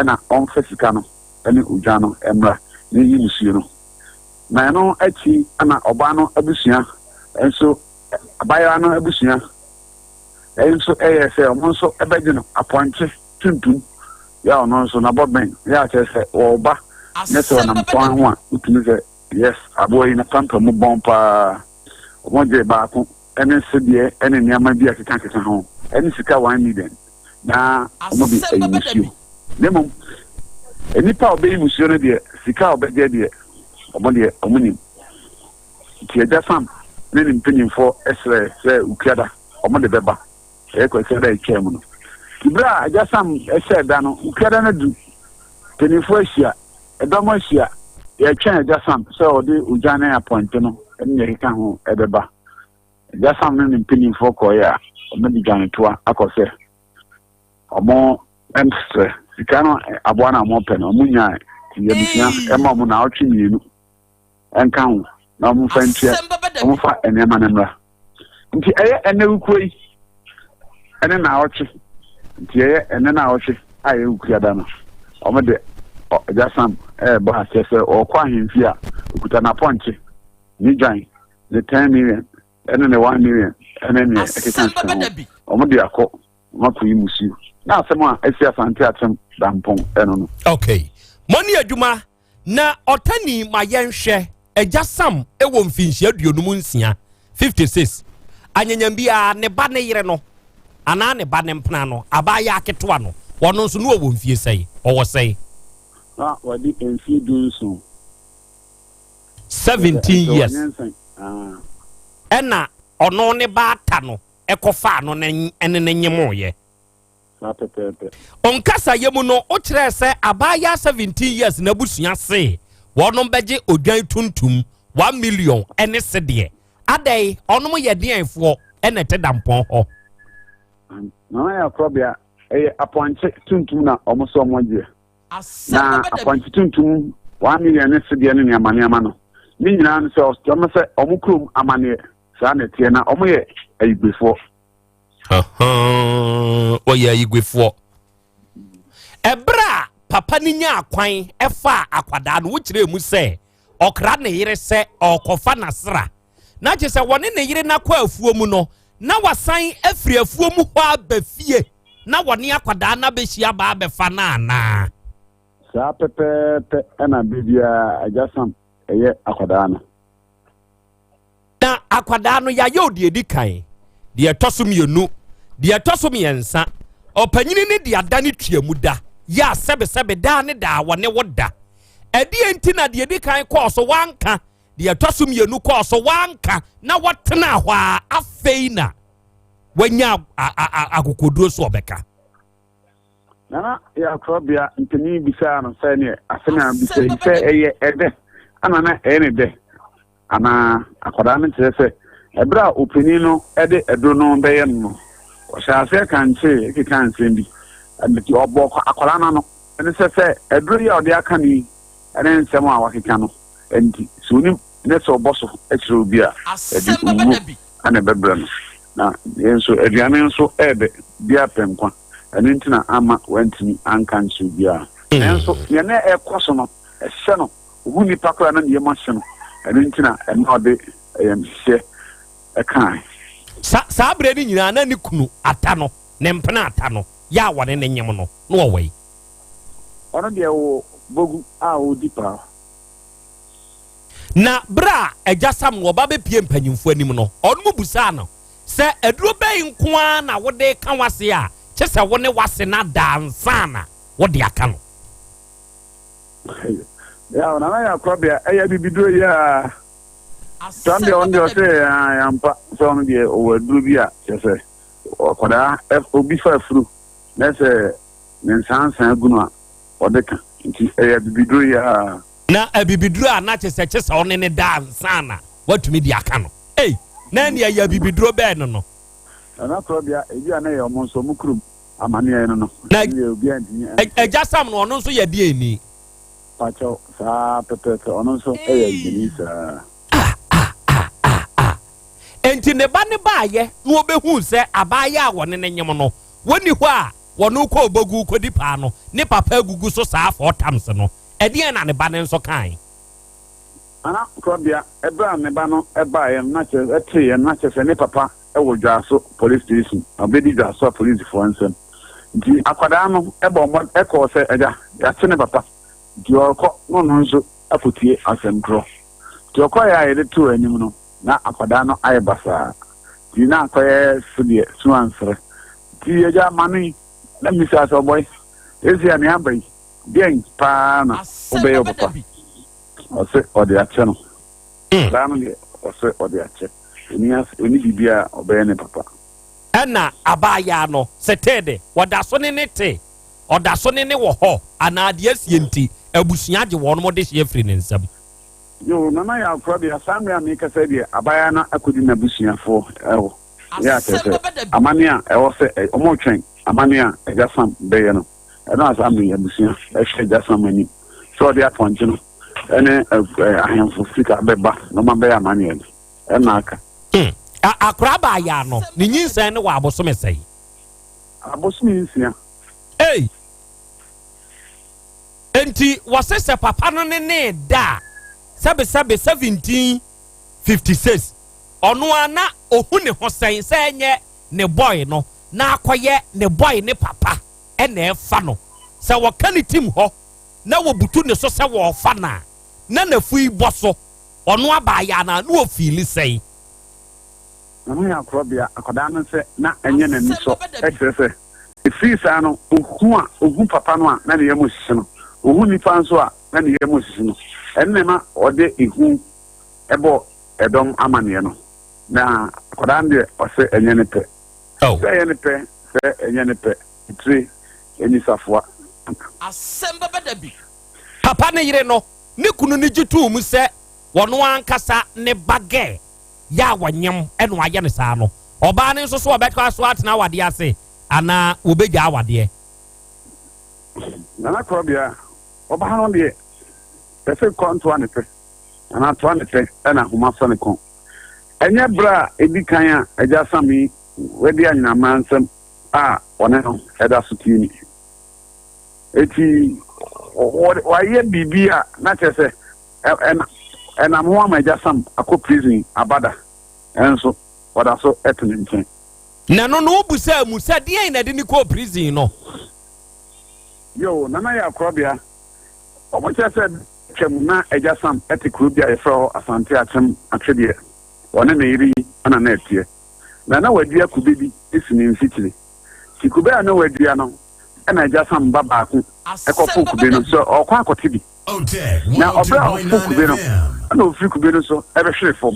na ɔmfa sika no ne odwan no mmra na enyi musuo no. Na ɛno akyi na ɔbaa no abusua nso, abayewa no abusua nso yɛɛ sɛ wɔn nso bɛgye no apɔnkye tuntum yɛ a ɔno nso n'abɔbɛn yɛ a kyerɛ sɛ ɔreba ne sɛ ɔnam kwan ho a wotumi sɛ yes aboa yi n'apampam mu bɔn paa. Wɔgyee baako ne sedeɛ ne nneɛma bi a ɛkekakeka ho ne sika 1 million na wɔde ayi nsuo. Na mmom, Nnipa a wɔbɛyi musuo no deɛ, sika a wɔbɛgye deɛ, wɔn deɛ, wɔnim. Nti Agya Sam ne ne mpanimfoɔ srɛɛ sɛ Wukuada wɔde bɛba, ɛyɛ Kwasiada a ɛtwaa mu no. Nti berɛ a Agya Sam hyɛɛ da no, Wukuada no adu, mpanimfoɔ ahyia, ɛdɔm ahyia, yɛretwɛn Agya Sam sɛ ɔde odwan ne apɔnkye no ne deɛ ɛkeka ho bɛba. Agya Sam ne ne mpanimfoɔ kɔeɛ a, wɔde dwanetoa akɔ sɛ wɔsrɛ sika no aboa no a wɔpɛ no, wɔnyae. Nti abusua ɛma wɔn naawɔtwe mmienu nka ho na wɔmfa ntua, wɔmfa nneɛma no mmra. Nti ɛyɛ ɛnɛ wukuo yi ɛne naawɔtwe, nti ɛyɛ ɛnɛ naawɔtwe a ɛyɛ wukuada no, wɔde Agya Sam ɛreba akyɛ sɛ ɔrekɔ ahemfie a ɔkuta n'apɔnkye, ne dwan, ne 10 million ɛne ne 1 million ɛne nea ɛkeka ho, wɔde akɔ. Wɔakɔyi musuo. Na asɛm a asi Asante Akyem Dampɔn ɛno no. Okay. Mɔne adwuma na ɔtani ma yɛnhwɛ Agya Sam wɔ mfinhyia 56, 56. Anyanyam biara ne ba ne yere no anaa ne ba ne mpena no abaayaa ketewa no ɔno nso no ɔwɔ mfie sɛe? Ɔwɔ sɛe? Na wadi mfie 17. 17 years. Ɛna ɔno ne ba ata no kɔfaa no ne ne no nyemoeɛ. Saa pɛpɛɛpɛ. Nkasayɛ mu no, wokyerɛɛ sɛ abaayaa 17 years n'abusua se wɔnom bɛgye odwan tuntum 1 million ne sedeɛ. Adɛn, ɔnom yɛ deɛnfoɔ na ɛte dampɔn hɔ? Nana yɛ akorɔbea, ɛyɛ apɔnkye tuntum na wɔn sɛ wɔn gyeɛ. Na apɔnkye tuntum 1 million ne sedeɛ ne nneɛma nneɛma no, ne nyinaa no sɛ wɔn sɛ wɔn kurom amanneɛ. Saa na ɛteɛ, na wɔyɛ ayigbefoɔ. Wɔyɛ ayigbefoɔ. Ɛberɛ a papa no nyaa kwan faa akwadaa no, wokyerɛɛ mu sɛ ɔkra ne yere sɛ ɔrekɔfa n'asra. Na kyerɛ sɛ wɔne ne yere no akɔ afuo mu no, na wasan afiri afuo mu hɔ aba fie na wɔne akwadaa no abɛhyia ba abɛfa no anaa? Saa pɛpɛɛpɛ na berɛ biara Agya Sam yɛ akwadaa no. Na akwadaa no, yɛayɛ o deɛ ɛdi kan, deɛ ɛtɔ so mmienu, deɛ ɛtɔ so mmiɛnsa. Ɔpanyini no de ada ne tua mu da, yɛ a sɛbesɛbe daa ne daa wɔne wo da. Ɛdeɛ nti na deɛ ɛdi kan kɔɔ so wanka, deɛ ɛtɔ so mmienu kɔɔ so wanka, na wɔtenaa hɔ a afei na wanya akokoduro so ɔbɛka. Nana Yaw Korɔbea mpanin bisaa no sɛ neɛ asɛm a bisa yi sɛ ɛyɛ ɛdɛ ana na ɛyɛ ne dɛ anaa akwadaa no kyerɛ sɛ ɛberɛ a ɔpanin no de aduro no bɛyɛ no no ɔhyɛ aseɛ kankyee keka nsɛm bi nti ɔbɔ akwadaa no ano ne sɛ sɛ aduro yi a ɔde aka no yi ne nsɛm a wakeka no nti sɛ onim ne sɛ ɔbɔ so kyerɛ obi a ɛde owuo na ɛbɛbrɛ no na yɛn nso aduane nso ɛɛdɛ biara pɛ nkwa ɛno nti na amma wantumi anka ankyerɛ obiara. Nanso nea na ɛrekɔ so no, ɛhyɛ no, ohu nnipa koraa na ne yam ahye no, ɛno nti na ɛma ɔde ayamhyehyeɛ kae. Sa saa berɛ no nyinaa na ne kunu Ata no, ne mpena Ata no, yɛ a wɔne no nyem no, na ɔwɔ yi. Ɔno deɛ ɔwɔ bogu a ɔredi paa. Na berɛ a Agya Samuel ba bɛpue mpanyimfoɔ anim no, wɔnom busaa no sɛ, Aduro bɛn nko ara na wode reka w'ase a kye sɛ wo ne w'ase no ada ansa na wode aka no? Yaw, Nana Yaw Korabea, ɛyɛ abibiduro yi ara. Saa deɛ ɔno deɛ ɔsɛ ɛyɛ ampa sɛ ɔno deɛ ɔwɔ aduro bi a kyerɛ sɛ akwadaa obi fa afuru na sɛ ne nsansan gu no a ɔde ka nti ɛyɛ abibiduro yi ara. Na abibiduro a na kyesɛ kyesɛ ɔne ne da ansa na watumi de aka no. Ei, na ɛne ɛyɛ abibiduro bɛɛ no no. Nana Korɔbea, ebi a na ɛyɛ ɔmo nso ɔmo kurom amaneɛ no no. Na Agya Sam no ɔno nso yɛ deɛn ni? Pakyɛw, saa pɛpɛɛpɛ, ɔno nso yɛ agyani saa. Ah ah ah ah ah. Enti ne ba no baayɛ na ɔbɛhuu sɛ abaayaa a wɔne no nyem no, wɔnni hɔ a wɔne kɔ Obogu kɔdi paa no, ne papa agugu so saa four times no. Ɛdeɛn na ne ba no nso kae? Nana Korabea, ɛberɛ a ne ba no baeɛ no, na kyerɛ, ɛteeɛ no, na kyerɛ sɛ ne papa wɔ Dwaso Police Station, na ɔbɛdi Dwaso apolisifoɔ nsam. Nti akwadaa no bɔɔ mmɔd kɔɔ sɛ, Agya, yɛakye ne papa, nti ɔrekɔ na ɔno nso akɔtie asɛm korɔ. Nti ɔkɔeɛ a yɛde too anim no, na akwadaa no ayɛ basaa. Nti na akɔyɛ sedeɛ su ansere. Nti agya, ma no yi. Na mmisaa sɛ, Ɔbɔe, seesei a nea aba yi, Deɛn paa na wobɛyɛ wo papa? Ɔse ɔde akyɛ no. Daa no deɛ ɔse ɔde akyɛ. Ɔnni ase, ɔnni biribiara a ɔbɛyɛ ne papa. Ɛna abaayaa no setee de, wɔda so ne no te, ɔda so ne no wɔ hɔ anaa deɛ asie nti, abusua agye wɔnom dehyeɛ afiri ne nsam. Yoo, Nana Yaw Korabea, saa mmerɛ a merekasa yi deɛ, abaayaa no akɔdi n'abusuafoɔ hɔ. Yɛ a kyerɛ sɛ, amanneɛ a ɛwɔ sɛ, wɔretwɛn amanneɛ a Agya Sam bɛyɛ no. Ɛno a saa mmerɛ yi abusua hwɛ Agya Sam anim sɛ ɔde apɔnkye no ne ahemfo sika bɛba na wɔabɛyɛ amanneɛ no, ɛna aka. Hmm. Akora abaayaa no, ne nyinsɛn no wɔ abosome sɛn? Abosome nsia. Ei! Enti wɔse sɛ papa no ne ne da a, sɛbesɛbe 1756, ɔno ara na ohu ne ho sɛn sɛ ɛnyɛ ne boy no na akɔyɛ ne boy ne papa na ɛfa no. Sɛ wɔka ne tim hɔ na wɔbutu ne so sɛ wɔrefa no a, na n'afui bɔ so. Ɔno abaayaa no a, na ɔfiili sɛn? Na ho yɛ akorɔbea, akwadaa no sɛ na ɛnyɛ n'anisɔ, kyerɛ sɛ, ɛfiri saa no, ɔhu a, ɔhu papa no a, na ne yam hyehye no, ɔhu nnipa nso a, na ne yam hyehye no. Ɛno na ɛma ɔde ehu bɔ ɛdɔm amanneɛ no. Na akwadaa no deɛ, ɔse ɛnyɛ ne pɛ. Sɛ ɛyɛ ne pɛ, sɛ ɛnyɛ ne pɛ, titire nni safoa. Asɛm bɛba da bi. Papa ne yere no ne kunu no gye too mu sɛ wɔn ankasa ne ba gɛ yɛ a wɔnyem na wɔayɛ no saa no, ɔbaa no nso so ɔbɛtoa so atena awadeɛ ase anaa wɔbɛgyaa awadeɛ? Nana Korɔbea, ɔbaa no deɛ, pɛ sɛ kɔ ntoa ne pɛ anaa toa ne pɛ na ahoma sɔ ne kɔn. Ɛnyɛ berɛ a ɛdi kan a Agya Sammy wadi anyinam nsɛm a ɔne no da so tie ni. Eti wayɛ biribi a na kyerɛ sɛ ɛnam ho ama Agya Sam akɔ prison aba da, nso ɔda so te ne nkyɛn. Na ɛno no wobisaa mu sɛ deɛn na ɛde no kɔɔ prison no? Yoo, Nana yɛ akorɔbea. Wɔkyerɛ sɛ twam na Agya Sam te kuro bi a yɛfrɛ hɔ Asante Akyem Atwedeɛ. Ɔne ne yere yi na na ɛteɛ. Na na wadua kube bi si ne mfikyire. Nti kube a na wadua no na Agya Sam ba baako kɔfoo kube no sɛ ɔrekɔ akɔte bi. Na ɔberɛ a ɔfoo kube no, ɛna ɔfiri kube no so bɛhwee fam.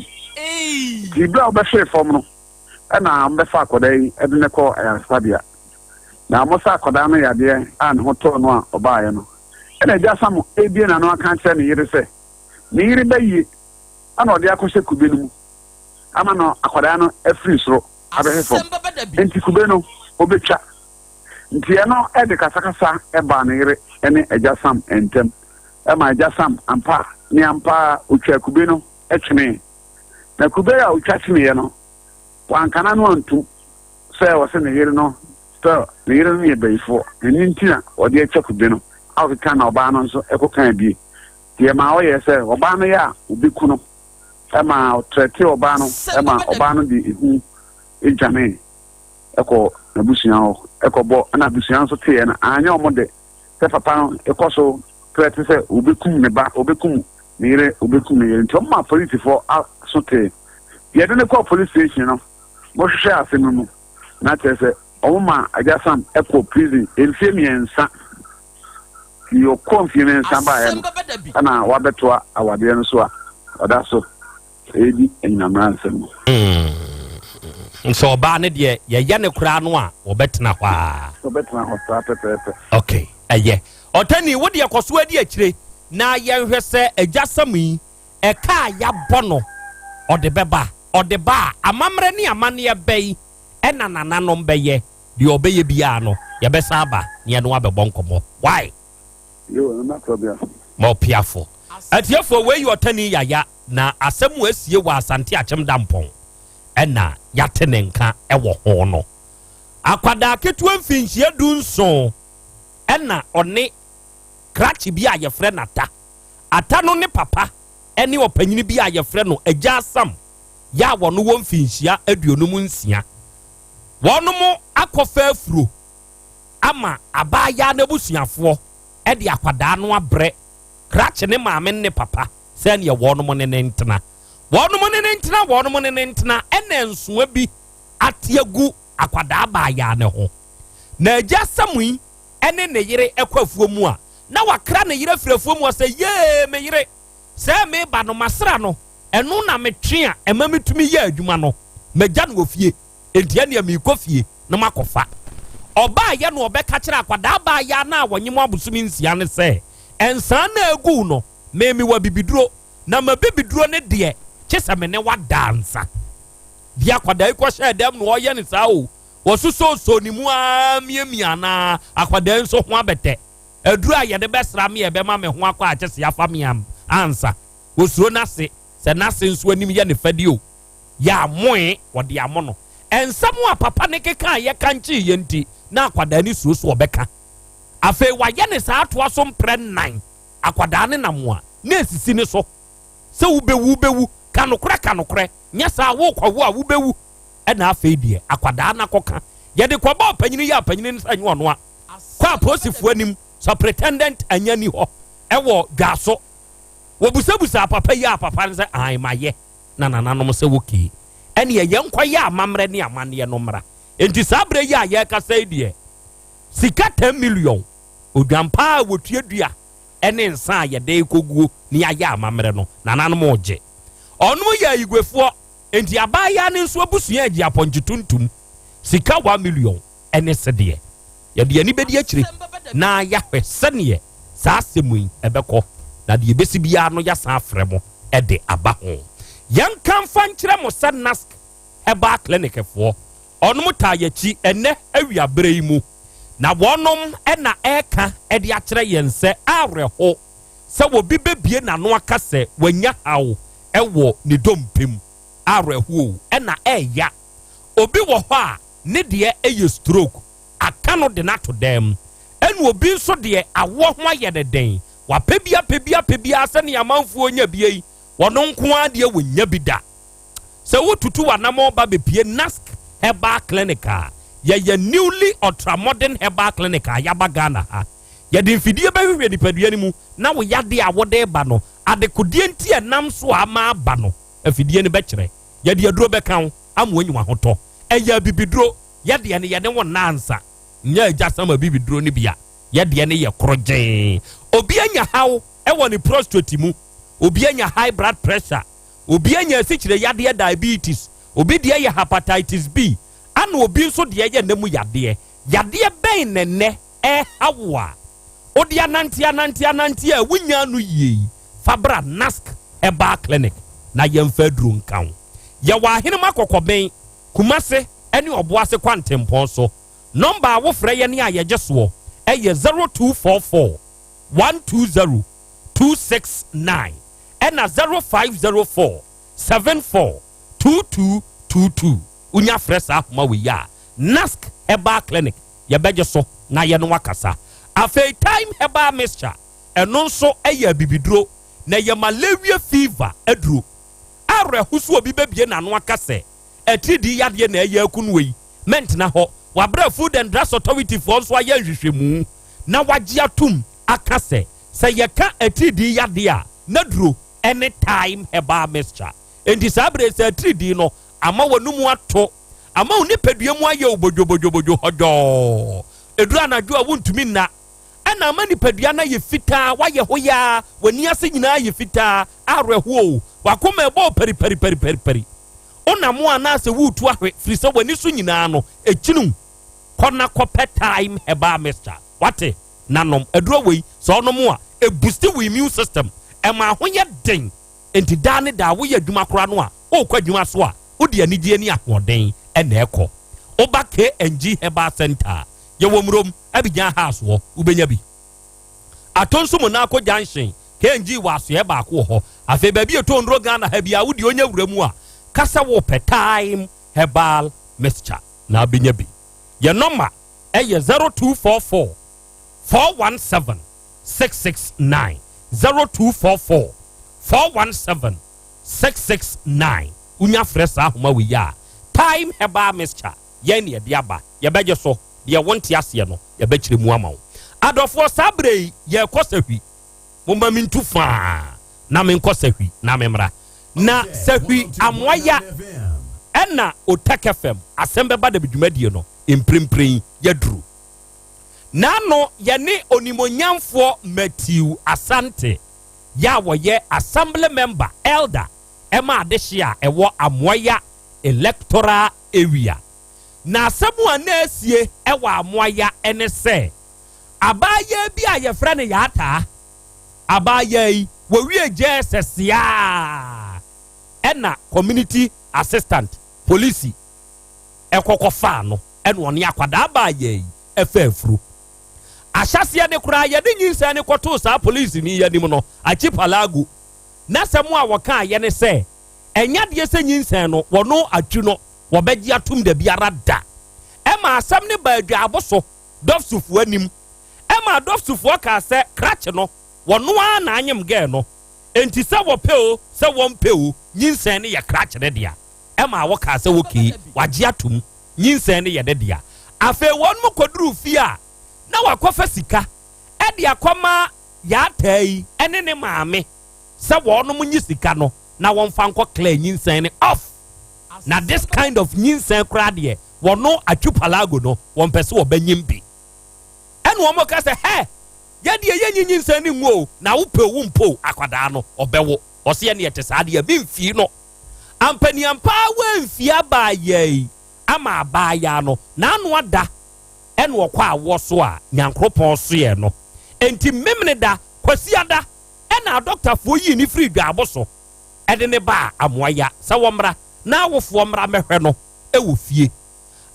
Nti berɛ a ɔbɛhwee fam no, ɛna wɔbɛfa akwadaa yi de no kɔɔ ayaresabea. Na wɔsa akwadaa no yadeɛ a ne ho tɔɔ no a ɔbaeɛ no, ɛna Agya Sam rebue n'ano aka akyerɛ ne yere sɛ, ne yere bayie ɛna ɔde akɔhyɛ kube no mu ama no akwadaa no afiri soro abɛhwe fam. Enti kube no, ɔbɛtwa. Nti ɛno de kasakasa baa ne yere ne Agya Sam ntam. Ɛma Agya Sam ampa ne ampa ara ɔtwaa kube no twenee. Na kube a ɔtwa tweneeɛ no, wanka n'ano antom sɛ ɔse ne yere no sɛ ne yere no yɛ bayifoɔ, na ɛno nti na ɔde atwa kube no. A ɔkeka na ɔbaa no nso kɔkaa bie. Deɛ ɛmaa ɔyɛɛ sɛ ɔbaa no yɛ a ɔbɛku no, ɛmaa ɔtrɛtee ɔbaa no ma ɔbaa no de ehu dwanee kɔɔ n'abusua hɔ kɔbɔ, ɛna abusua nso teeɛ no anyɛ wɔn dɛ sɛ papa no kɔ so trɛte sɛ ɔbɛkum ne ba, ɔbɛkum ne yere, ɔbɛkum ne yere. Nti wɔn maa polisifoɔ aso tee. Yɛde no kɔɔ police station no, wɔhwehwɛɛ asɛm no mu na kyerɛ sɛ wɔn maa Agya Sam kɔɔ prison mfeɛ mmiɛnsa. Nti ɔkɔɔ mfeɛ mmiɛnsa baeɛ no, ɛna wabɛtoa awadeɛ no so a ɔda so redi anyinam nsɛm no. Sɛ ɔbaa no deɛ yɛyɛ no koraa no a wɔbɛtena hɔ a. Wɔbɛtena hɔ saa pɛpɛɛpɛ. Ok, ɛyɛ. Ɔtani, wo deɛ kɔ so adi akyire na yɛnhwɛ sɛ agya Sam yi, ɛka a yɛabɔ no, ɔde bɛba. Ɔde ba a, amammerɛ ne amanneɛ bɛn na nananom bɛyɛ? Deɛ ɔbɛyɛ biara no, yɛbɛsan aba na yɛne wo abɛbɔ nkɔmmɔ. Why? Yo, Nana Krɔbea. Ma ɔpiafo. Atiefoɔ, wei yɛ ɔtani Yaya, na asɛm a asie wɔ Asante Akyem Dampɔn ɛna yɛate ne nka wɔ ho no. Akwadaa ketewa mfinhyia dunson ɛna ɔne krakye bi a yɛfrɛ no Ata. Ata no ne papa ɛne ɔpanyini bi a yɛfrɛ no Agya Asam yɛ a wɔn wɔ mfinhyia 56. Wɔnom akɔfa afuro ama abaayaa no abusuafoɔ de akwadaa no abrɛ krakye ne maame ne ne papa sɛdeɛ wɔnom ne no ntena. Wɔnom ne no ntena, wɔnom ne no ntena, ɛna nsoa bi ate agu akwadaa baayaa no ho. Na agya Samui ne ne yere kɔ afuo mu a, na wakra ne yere afiri afuom hɔ sɛ, Yee, me yere, sɛɛ mereba no, masra no, ɛno na metwe a ɛma metumi yɛ adwuma no, magya no wɔ fie, enti ɛnneɛ merekɔ fie na makɔfa. Ɔbaeɛ na ɔbɛka kyerɛɛ akwadaa abaayaa no a wɔnyem abosome nsia no sɛ, Nsaa no a ɛgu wo no, me mewɔ abibiduro, na m'abibiduro no deɛ, kye sɛ me ne wo ada ansa. Deɛ akwadaa yi kɔhyɛɛ dɛm na ɔreyɛ no saa o, wɔsosɔɔsɔɔ ne mu ara miamiaa no ara, akwadaa yi nso ho abɛtɛ. Aduro a yɛde bɛsra me a ɛbɛma me ho akɔ a kyɛ sɛ yɛafa me ansa. Wɔsuro n'ase, sɛ n'ase nso anim yɛ ne fɛ deɛ o, yɛ amoe, wɔde amo no. Nsɛm a papa no kekaeɛ kankyeeɛ nti, na akwadaa no suro sɛ ɔbɛka. Afei wayɛ no saa atoa so mprɛ nnan. Akwadaa no nam a, na ɛsisi ne so sɛ wobɛwu, wobɛwu, ka nokorɛ, ka nokorɛ, nyɛ saa a worekɔwo a wobɛwu. Ɛna afei deɛ akwadaa no akɔka. Yɛde kɔbɔɔ panyini yi a panyini no sɛ ɛnyɛ ɔno a, kɔ apolisifoɔ anim, Superintendent Anya ni hɔ wɔ Dwaso. Wɔbusabusaa papa yi a papa no sɛ ae mayɛ na nananom sɛ okay ɛneɛ yɛnkɔyɛ amammerɛ ne amanneɛ no mmra. Enti saa berɛ yi a yɛrekasa yi deɛ sika 10 million, odwampa a wɔtua dua ne nsa a yɛde rekɔguo ne yɛayɛ amammerɛ no nananom regye. Ɔnom yɛ Ayigwefoɔ enti abaayaa no nso abusua regye apɔnkye tuntum sika 1 million. ne sedeɛ. Yɛde yɛn ani bɛdi akyire na yɛahwɛ sɛdeɛ saa asɛm yi ɛbɛkɔ, na deɛ ɛbɛsi biara no yɛasan afrɛ mo de aba ho. Yɛnka mfa nkyerɛ mo sɛ NASC Herbal Clinic foɔ, wɔnom taa yɛn akyi ɛnnɛ awia berɛ yi mu, na wɔnom na ɛreka de akyerɛ yɛn sɛ awerɛho sɛ obi bɛbue n'ano aka sɛ wanya haw wɔ ne dompe mu. Awerɛhoɔ o, ɛna ɛreya. Obi wɔ hɔ a, ne deɛ yɛ stroke, aka no de no ato dan mu. Ɛna obi nso deɛ awoɔ ho ayɛ no den, wapɛ bi apɛ bi apɛ bi ara sɛnea amanfoɔ nya bi yi, ɔno nko ara deɛ wɔnnya bi da. Sɛ wotutu w'anamɔn ba bɛpue NASC Herbal Clinic a, yɛyɛ newly ultramodern herbal clinic a yɛaba Ghana ha. Yɛde mfidie bɛhwehwɛ nipadua no mu na wo yadeɛ a wode reba no, adekodeɛ nti a ɛnam so a ama aba no, afidie no bɛkyerɛ. Yɛde aduro bɛka wo ama woanya w'ahotɔ. Ɛyɛ abibiduro, yɛ deɛ no yɛne wo nna ansa. Nyɛ agya sam abibiduro no bi a, yɛ deɛ no yɛ korogyee. Obi anya haw wɔ ne prostrate mu, obi anya high blood pressure, obi anya asikyire yadeɛ diabetes, obi deɛ yɛ hepatitis B, ana obi nso deɛ yɛ nna mu yadeɛ. Yadeɛ bɛn na ɛnnɛ ɛreha wo a wode anante anante anante a wonnya ano yie yi? Fa bra Nask Herbal Clinic na yɛmfa aduro nka wo. Yɛwɔ Ahenema Kɔkɔben, Kumase ne Ɔboase kwantempɔn so. Nɔmba a wofrɛ yɛn a yɛgye soɔ yɛ 0244 120 269 ɛna 0504 74 2222. Wonya frɛ saa ahoma wei a, Nask Herbal Clinic yɛbɛgye so na yɛne wo akasa. Afei Thyme Herbal Mixture. Ɛno nso yɛ abibiduro, na ɛyɛ malaria fever aduro. Awerɛho sɛ obi bɛbue n'ano aka sɛ atiridii yadeɛ na ɛreyɛ aku no yi, mɛntena hɔ. Wɔabrɛ Food and Drugs Authority foɔ nso ayɛ nhwehwɛmu na wɔagye atom aka sɛ, sɛ yɛka atiridii yadeɛ a, n'aduro ne Thyme Herbal Mixture. Enti saa berɛ yi sɛ atiridii no ama w'anomu ato, ama wo nipadua mu ayɛ wo bodwobodwobodwo hɔdwɔɔ, ɛduru anadwo a wontumi nna, Ɛna ama nipadua no ayɛ fitaa, woayɛ hoyaa, w'ani ase nyinaa ayɛ fitaa, awerɛhoɔ o, w'akoma ɛbɔ wo paripariparipari. Wonam a na asɛ woretu ahwe, firi sɛ w'ani so nyinaa no, ɛkyini wo. Kɔ na kɔpɛ Thyme Herbal Mixture, wate, na nom. Aduro wei, sɛ wonom a, ɛbusti wo immune system, ɛma ho yɛ den. Enti daa ne daa woyɛ adwuma koraa no a, worekɔ adwuma so a, wode anigyeɛ ne ahoɔden na ɛkɔ. Woba KNG Herbal Centre a, yɛwɔ Murom, Abidjan House hɔ, wobɛnya bi. Atonso Monaco Junction, KNG wɔ asoɛɛ baako wɔ hɔ. Afei baabi a ɛtɔ nnuro Ghana ha biara, wode onya wura mu a, ka sɛ wopɛ Thyme Herbal Mixture na wobɛnya bi. Yɛn nɔma yɛ 0244 417 669, 0244 417 669. Wonya frɛ saa ahoma wei a, Thyme Herbal Mixture yɛn na yɛde aba, yɛbɛgye so. Deɛ wonte aseɛ no, yɛbɛkyerɛ mu ama wo. Adɔfoɔ, saa berɛ yi, yɛrekɔ sahwi. Momma mentu faa na menkɔ sahwi na memmra. Na sahwi amoaya ɛna Otak FM asɛm bɛba da bi dwumadie no mprempren yɛaduru. N'ano yɛne Onimonyamfoɔ Matthew Asante yɛ a wɔyɛ Assembly Member, Elder, ɛma adehye a ɛwɔ Amoaya Electoral Area. Na asɛm a na asie wɔ Amoaya ne sɛ, abaayaa bi a yɛfrɛ no Yaataa, abaayaa yi, wɔwie JSS a ɛna Community Assistant, polisi, ɛkɔ kɔfaa no ɛna ɔne akwadaa baayaa yi ɛfa afuro. Ahyɛaseɛ no koraa yɛde nyinsɛn no kɔtoo saa polisini yi anim no, Archipelago, n'asɛm a wɔkaeɛ ne sɛ, ɛnyɛ adeɛ sɛ nyinsɛn no wɔno atwi no wɔbɛgye atom dabiara da. Ɛma asɛm no baa adwaabo so Dɔfsofoɔ anim. Ɛmaa Dɔfsofoɔ kaa sɛ krakye no wɔno ara na anyem gɛɛ no, enti sɛ wɔpɛ o sɛ wɔmpɛ o nyinsɛn no yɛ krakye no dea. Ɛmaa wɔkaa sɛ okay, wagye atom, nyinsɛn no yɛ ne dea. Afei wɔnom kɔduruu fie a na wakɔfa sika de akɔma Yaataa yi ne ne maame sɛ wɔnom nye sika no na wɔmfa nkɔ clear nyinsɛn no off. Na this kind of nyinsɛn koraa deɛ wɔno Atwi Palago no wɔmpɛ sɛ wɔbɛnyem bi. Ɛna wɔn ka sɛ hɛ, yɛdeɛ yɛnyi nyinsɛn no ngu o, na wopɛ o wompɛ o akwadaa no ɔbɛwo. Ɔse ɛneɛ ɛte saa deɛ memfii no. Ampaniampa ara wamfie abaayaa yi ama abaayaa no n'ano ada ɛna ɔkɔ awoɔ so a Nyankoropɔn soɛɛ no. Enti Memeneda, Kwasiada, ɛna adɔktafoɔ yii no firii dwaabo so de no baa Amoaya sɛ wɔmmra na awofoɔ mmra mmɛhwɛ no wɔ fie.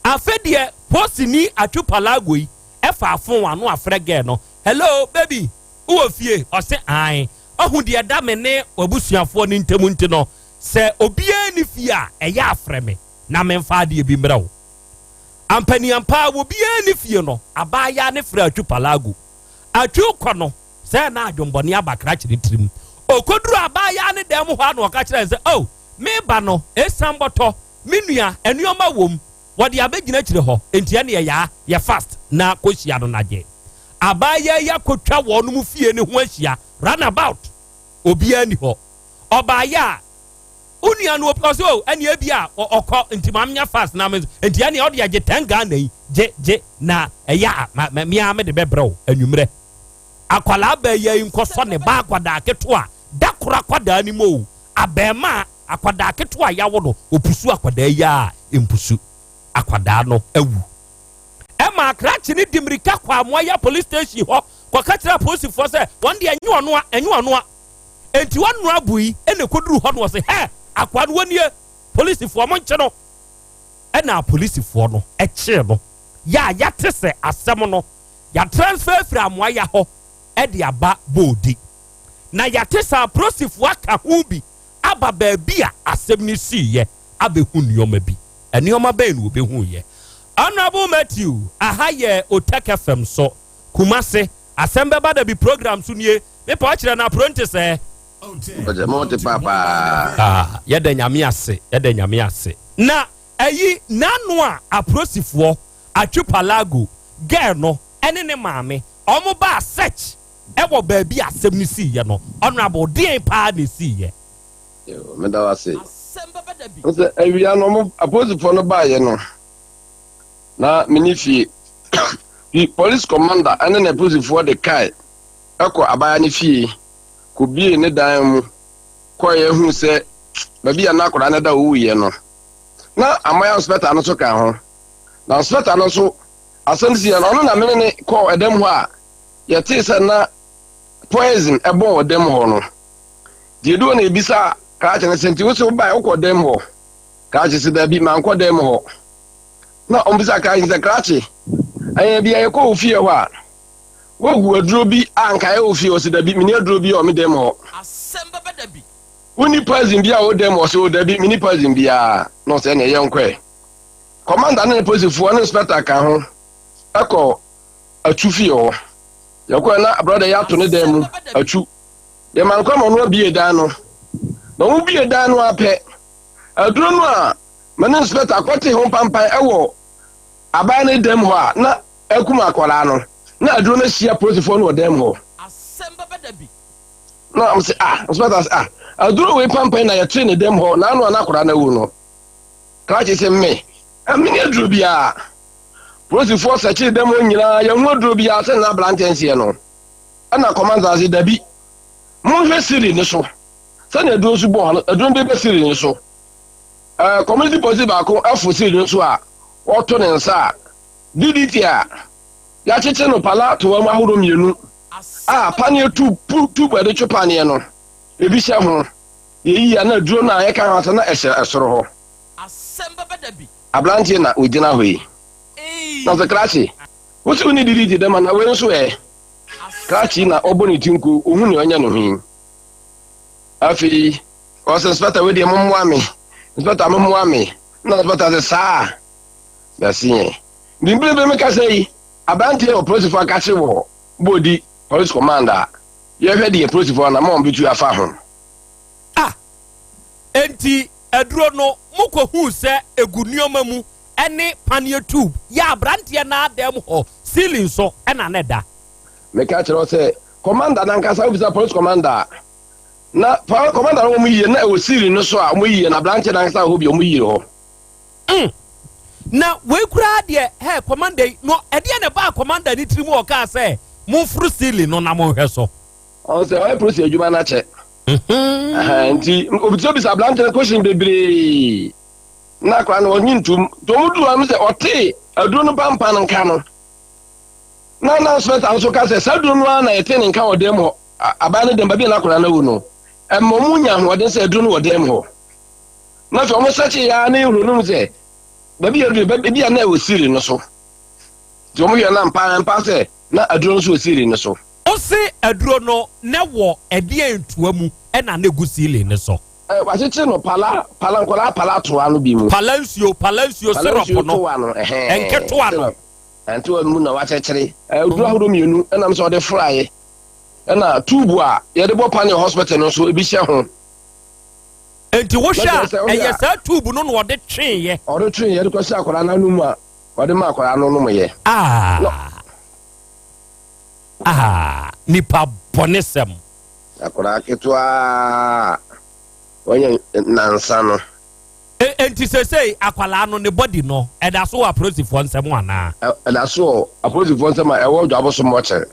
Afe deɛ posini Atwu Palago yi faa fon ano afrɛ girl no, Hello baby, wowɔ fie? Ɔse ae. Ahu deɛ ɛda me ne w'abusuafoɔ no ntam nti no, sɛ obiara nni fie a, ɛyɛ a frɛ me na memfa adeɛ bi mmrɛ wo. Ampaniampa ara obiara nni fie no, abaayaa no frɛɛ Atwu Palago. Atwu rekɔ no, sɛɛ na adwemmɔne aba krakye no tirim. Ɔkɔduruu abaayaa no dan mu hɔ ara na ɔka kyerɛɛ no sɛ, Oh, mereba no, esiane bɔtɔ, me nua, nneɛma wom, wɔde abɛgyina akyire hɔ, enti ɛnneɛ yaa, yɛ fast na kɔhyia no na gye. Abaayaa yi akɔtwa wɔnom fie no ho ahyia, run about, obiara nni hɔ. Ɔbaeɛ a, Wo nua no ɔsɛ o ɛne ebi a ɔkɔ nti ma menyɛ fast na me nti ɛne ɔde agye 10 Ghana yi gye gye na ɛyɛ a ma me ara mede bɛbrɛ wo anwummerɛ. Akwadaa baa yi ayi nkɔsɔ ne ba akwadaa ketewa da koro akwadaa no mu o abɛɛmaa akwadaa ketewa yawo no opusu akwadaa yi a mpusu akwadaa no awu. Ɛma akrakye no di mmirika kɔ Amoaya police station hɔ kɔka kyerɛ apolisifoɔ sɛ wɔn deɛ ɛnyɛ ɔnoa ɛnyɛ ɔnoa. Enti wɔnoa bui na ɛkɔduruu hɔ no wɔse, Hɛ! Akoa no wɔnie! Polisifoɔ monkye no! Ɛna apolisifoɔ no kyee no. Yɛ a yɛate sɛ asɛm no yɛatransfer afiri Amoaya hɔ de aba Boodi. Na yɛate sɛ aprosifoɔ aka ho bi aba baabi a asɛm no siiɛ abɛhu nnoɔma bi. Nnoɔma bɛn na wɔbɛhuiɛ? Honourable Matthew, aha yɛ Otec FM so, Kumasi. Asɛm bɛba da bi program so nie. Me pa ɔkyerɛ no apro nte sɛɛ. Ɔkyɛ mo te paapaa. Ah yɛda nyame ase yɛda nyame ase. Na ɛyi nano a aprosifoɔ atwi palago girl no ɛne ne maame ɔmo baa search ɛwɔ baabi a asɛm no siiɛ no honourable deɛn paa na ɛsiiɛ. Yoo meda wo ase. Nsɛ awia no ɔmo apolisifoɔ no baayɛ no na mene fie bi police commander ɛne ne apolisifoɔ de kae kɔ abaayewa no fie kɔbuee ne dan mu kɔeɛ huu sɛ baabi a na akwadaa no da ɔwuiɛ no, na amaya inspector no nso ka ho. Na inspector no nso, asɛm siiɛ no, ɔno na mene ne kɔɔ ɛdam hɔ a yɛtee sɛ na poison ɛbɔn wɔ dam hɔ no. Deɛ ɛdu hɔ na yɛbisa krakye no sɛ, nti wo se wobaeɛ wokɔ dam hɔ? Krakye sɛ daabi, mankɔ dam hɔ. Na ɔmbisa krakye sɛ, krakye, ɛyɛ bia yɛkɔ wo fie hɔ a, Woahu aduro bi a anka ɛwɔ fie? Ɔse dabi, menni aduro bi a wɔ me dan mu hɔ. Wonni poison bi a wɔ dan mu? Ɔse o dabi, menni poison biara. Na ɔse ɛneɛ yɛnkɔ ɛ. Commander ne ne polisifoɔ ne inspector ka ho ɛkɔ Atu fie hɔ. Yɛkɔɛ na brother yi ato ne dan mu, Atu. Yɛma no kwan ma ɔno abie dan no. Na ɔmo bie dan no ara pɛ, aduro no a me ne inspector kɔtee ho pampan ɛwɔ aban no dan mu hɔ a na akum akwadaa no, na aduro no ahyia polisifoɔ no wɔ dan mu hɔ. Na wɔn sɛ ah, inspector sɛ ah, aduro wei pampan na yɛtee ne dan mu hɔ na ano a na akwadaa no awu no. Krakye sɛ me, mene aduro biara. Polisifoɔ sɛkyee dɛm hɔ nyinaa, yɛnhu aduro biara sɛ na aberanteɛ nseɛ no. Ɛna kɔmanda se, Dabi, monhwɛ ceiling no so. Sɛnea aduro nso bɔ hɔ no, aduro no bɛba ceiling no so. Ɛɛ, community police baako afo ceiling no so a ɔto ne nsa a, DDT a yɛakyekye no pala toa mu ahodoɔ mmienu a paneɛ tube, tube a yɛde twe paneɛ no, ebi hyɛ ho. Yɛyi a na aduro no a yɛka ho asɛm na ɛhyɛ soro hɔ. Aberanteɛ na ɔgyina hɔ yi. Na sɛ krakye, wo se wo ne didi te dɛm a, na wei nso ɛ? Krakye na ɔbɔ ne ti nko, ɔhu nea ɔnyɛ ne ho yi. Afei, ɔsɛ inspector wei deɛ mommoa me, inspector mommoa me. Na inspector sɛ saa, bɛse yɛn. Nti mprempren meka sɛ yi, aberanteɛ wɔ polisifoɔ akakye wɔ Bodi police command a, yɛhwɛ deɛ polisifoɔ anamɔn bɛtu afa ho. Ah! Enti aduro no mokɔhuu sɛ ɛgu nneɛma mu ne paneɛ tube yɛ aberanteɛ no ara dan mu hɔ ceiling so na na ɛda. Meka kyerɛ wo sɛ commander no ankasa wobisa police commander a na commander no wɔn yie na ɛwɔ ceiling no so a wɔn yie na aberanteɛ no ankasa wɔ hɔ bi wɔn yie hɔ. Mm. Na wei koraa deɛ hɛ commander yi no ɛdeɛ na ɛbaa commander ne tiri mu ɔkaa sɛ momforo ceiling no na monhwɛ so. Ɔn sɛ ɔyɛ polisi adwuma no akyɛ. Nti obisabisa aberante no question bebree na akora no ɔnye ntom. Nti wɔn duru hɔ no sɛ ɔtee aduro no pampan nka no. Na na inspector nso ka sɛ saa aduro no ara na yɛtee ne nka wɔ dan mu hɔ. Aban no dɛm baabi a n'akora no awu no. Ɛma wɔn nya ahoɔden sɛ aduro no wɔ dan mu hɔ. Na afei wɔn sɛkye ya ne hunu no sɛ baabi a aduro baabi a na ɛwɔ siri no so. Nti wɔn hwɛ na mpa mpa sɛ na aduro no nso wɔ siri no so. Ose aduro no na wɔ ɛdeɛn ntoa mu na na ɛgu ceiling no so? Eh, wakyekyere no pala, pala nkwadaa pala toa no bi mu. Pala nsuo, pala nsuo Pala syrup nsuo no, toa no, ɛhɛn, nketewa no. syrup. Ntoa no mu na wakyekyere. Eh, aduro ahodoɔ mmienu ɛnam sɛ ɔde fraeɛ. Ɛna tube a yɛde bɔ pane wɔ hospital no nso ebi hyɛ ho. Enti wohwɛ Na kyerɛ a, sɛ wohwɛ ɛyɛ a- saa tube no na ɔde tweeɛ. Ɔde tweeɛ de kɔhyɛ akwadaa no anum a ɔde ma akwadaa no nomyɛ. Ah. Na Ah, nipa bɔne sɛm. Akwadaa ketewa a wanya nnansa no. E, enti seesei akwadaa no ne body no, ɛda so wɔ apolisifoɔ nsam anaa? Ɛda so wɔ apolisifoɔ nsam a ɛwɔ Dwaboso mɔkyere.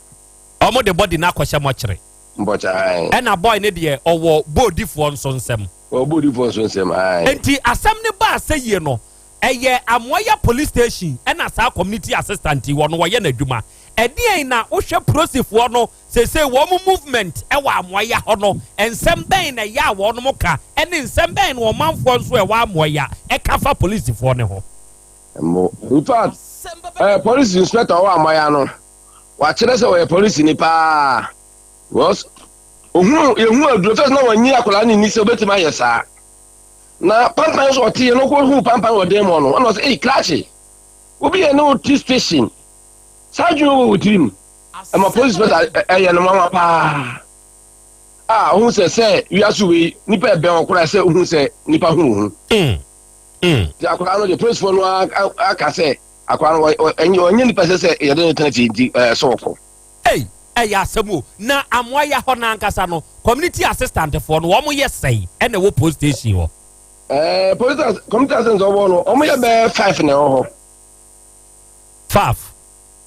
Wɔn de body no akɔhyɛ mɔkyere. Mpɔkyɛ, ae. Ɛna boy no deɛ, ɔwɔ boodifoɔ nso nsam. Ɔwɔ boodifoɔ nso nsam, ae. Enti asɛm no baa sɛ yie no, Ɛyɛ Amoaya police station ɛna saa community assistant yi wɔno wɔyɛ n'adwuma. Ɛdeɛn na wohwɛ prosifoɔ no seesei wɔn movement ɛwɔ Amoaya hɔ no nsɛm bɛn na ɛyɛ a wɔnom ka ɛne nsɛm bɛn na ɔmanfoɔ nso ɛwɔ Amoaya ɛka fa polisifoɔ no ho? Mmo. In fact, eh, police inspector ɔwɔ Amoaya no, wakyerɛ sɛ ɔyɛ polisini paa. Because ohun yehu aduro first na wɔnyi akwadaa no nni sɛ obetumi ayɛ saa. Na pampan nso ɔte yɛ no ɔkɔ hu pampan wɔ dan mu hɔ no ɛna ɔsɛ ei krakye obi yɛ ne wo ti station saa adwene wɔ wo tirim ɛma police pɛsɛ ɛyɛ no nwanwa paa a ɔhu sɛ sɛ wiase wei nipa ɛbɛn ɔkora sɛ ohu sɛ nipa hu ho mm, mm. Ti akora no deɛ polisifoɔ no aka sɛ akora no ɔnyɛ nipa sɛ sɛ yɛde ne tena fie nti ɛsɛ ɔkɔ. Ei ɛyɛ asɛm o, na Amoaya hɔ no ankasa no community assistant foɔ no wɔn yɛ sɛn ɛna ɛwɔ post station hɔ? Ɛɛ police as community assistant ɔwɔ no wɔn yɛ bɛɛ five na ɛwɔ hɔ. Five.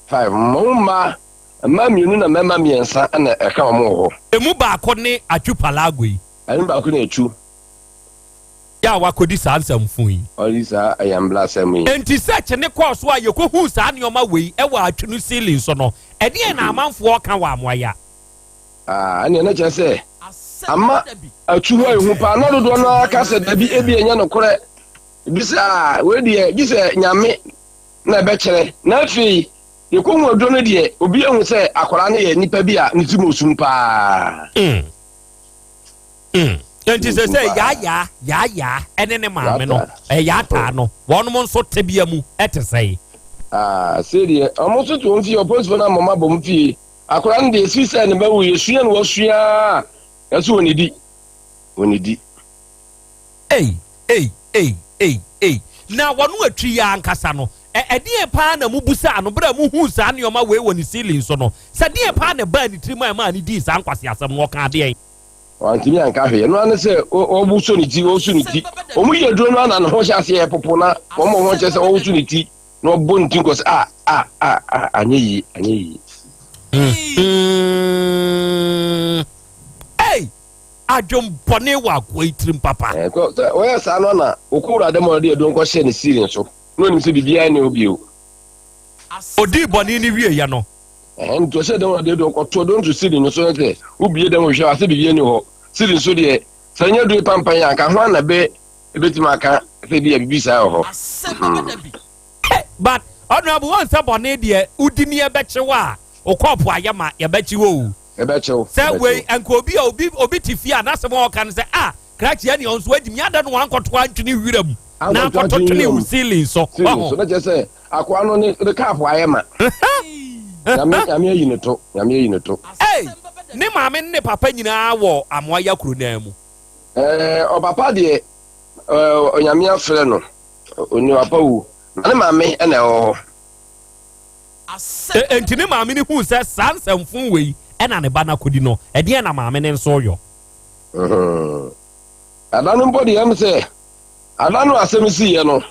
Five wɔn mmaa mmaa mmienu na mmarima mmiɛnsa ɛna ɛka wɔn wɔ hɔ. Emu baako ne Atwu Palago yi. Ɛmu baako na Atwu. Yɛ a wakɔdi saa nsɛmfo yi. Ɔdi saa ayamblasɛm yi. Enti sɛ kyene kɔɔ so a yɛkɔhuu saa nneɛma wei wɔ atwe no ceiling so no, ɛdeɛn na amanfoɔ reka wɔ Amoaya? Ah, ɛnneɛ na kyerɛ sɛ ama atu hɔ ehu paa. Na dodoɔ no ara ka sɛ dabi, ebi ɛnyɛ nokorɛ. Ebi sɛ ah, wei deɛ gye sɛ Nyame na ɛbɛkyerɛ. Na afei yɛkɔhu aduro no deɛ, obi ahu sɛ akwadaa no yɛ nipa bi a ne ti mu osum paa. Mm. Mm. Nti sɛ sɛ yaayaa yaayaa ɛne ne maame no ɛyaataa no wɔnom nso tebea mu ɛte sɛe. Ah, sei deɛ ɔmo nso te wɔn fie ɔpolisifo no ama ɔmo abɔ wɔn fie akwadaa no deɛ esi sɛ ne ba wu yɛsua no wɔsua yɛso wɔn di wɔn di. Ei ei ei ei ei na wɔn atwi yɛ ankasa no ɛ ɛdeɛn paa na mo busaa no berɛ a mo huu saa nneɛma wei wɔ ne ceiling so no sɛ deɛn paa na ɛbaa ne tirim a ɛmaa ne dii saa nkwaseasɛm no ɔkaa deɛn. Wantumi anka hwee. Ɛno ara ne sɛ wɔwoso ne ti, wɔwoso ne ti. Wɔyi aduro no ara na ne ho hyɛ aseɛ popo na wɔn ho kyerɛ sɛ wɔwoso ne ti. Na ɔbɔ ne ti nkɔ sɛ a a a a anyɛ yie anyɛ yie. Ei! Adwembɔne wɔ akoa yi tirim papa. Ɛɛ kɔ sɛ ɔyɛ saa no na ɔkɔ wura dɛm a ɔde aduro nkɔ hyɛ ne ceiling so na onim sɛ biribiara nni hɔ bio. Odii bɔne no wieeɛ no. Ɛhɛn nti ɔhyɛ dɛm a ɔde aduro kɔto aduro no to ceiling no so na sɛ wobie dɛm hwehwɛ a sɛ biribiara nni hɔ. Ceiling so deɛ sɛ ɛnyɛ aduro pampan a anka hwan na bɛ ebetumi aka sɛ bi a biribi saa wɔ hɔ. But honourable wɔn sɛ bɔne deɛ wodi ni ɛbɛkye wo a wo kɔɔpo ayɛ ma yɛbɛkye wo o. Ɛbɛkye wo. Sɛ wei nka obi a obi obi te fie a n'asɛm a ɔka no sɛ ah krakye ɛne ɔnso adi mi ada no wankɔto antwene wira mu na akɔto twene wo ceiling so. Ceiling so na kyerɛ sɛ akoa no ne ne kaapo ayɛ ma. Nyame nyame ayi ne to nyame ayi ne to. Ei ne maame ne ne papa nyinaa wɔ Amoaya kuro naa mu. Ɛɛ ɔpapa deɛ ɛɛ onyame afrɛ no ɔni papa wu na ne maame na ɛwɔ hɔ. Enti ne maame no huu sɛ saa nsɛmfo wei na ne ba no akɔdi no, ɛdeɛn na maame no nso reyɔ? Ada no mpo deɛ ɛm sɛ ada no asɛm siiɛ no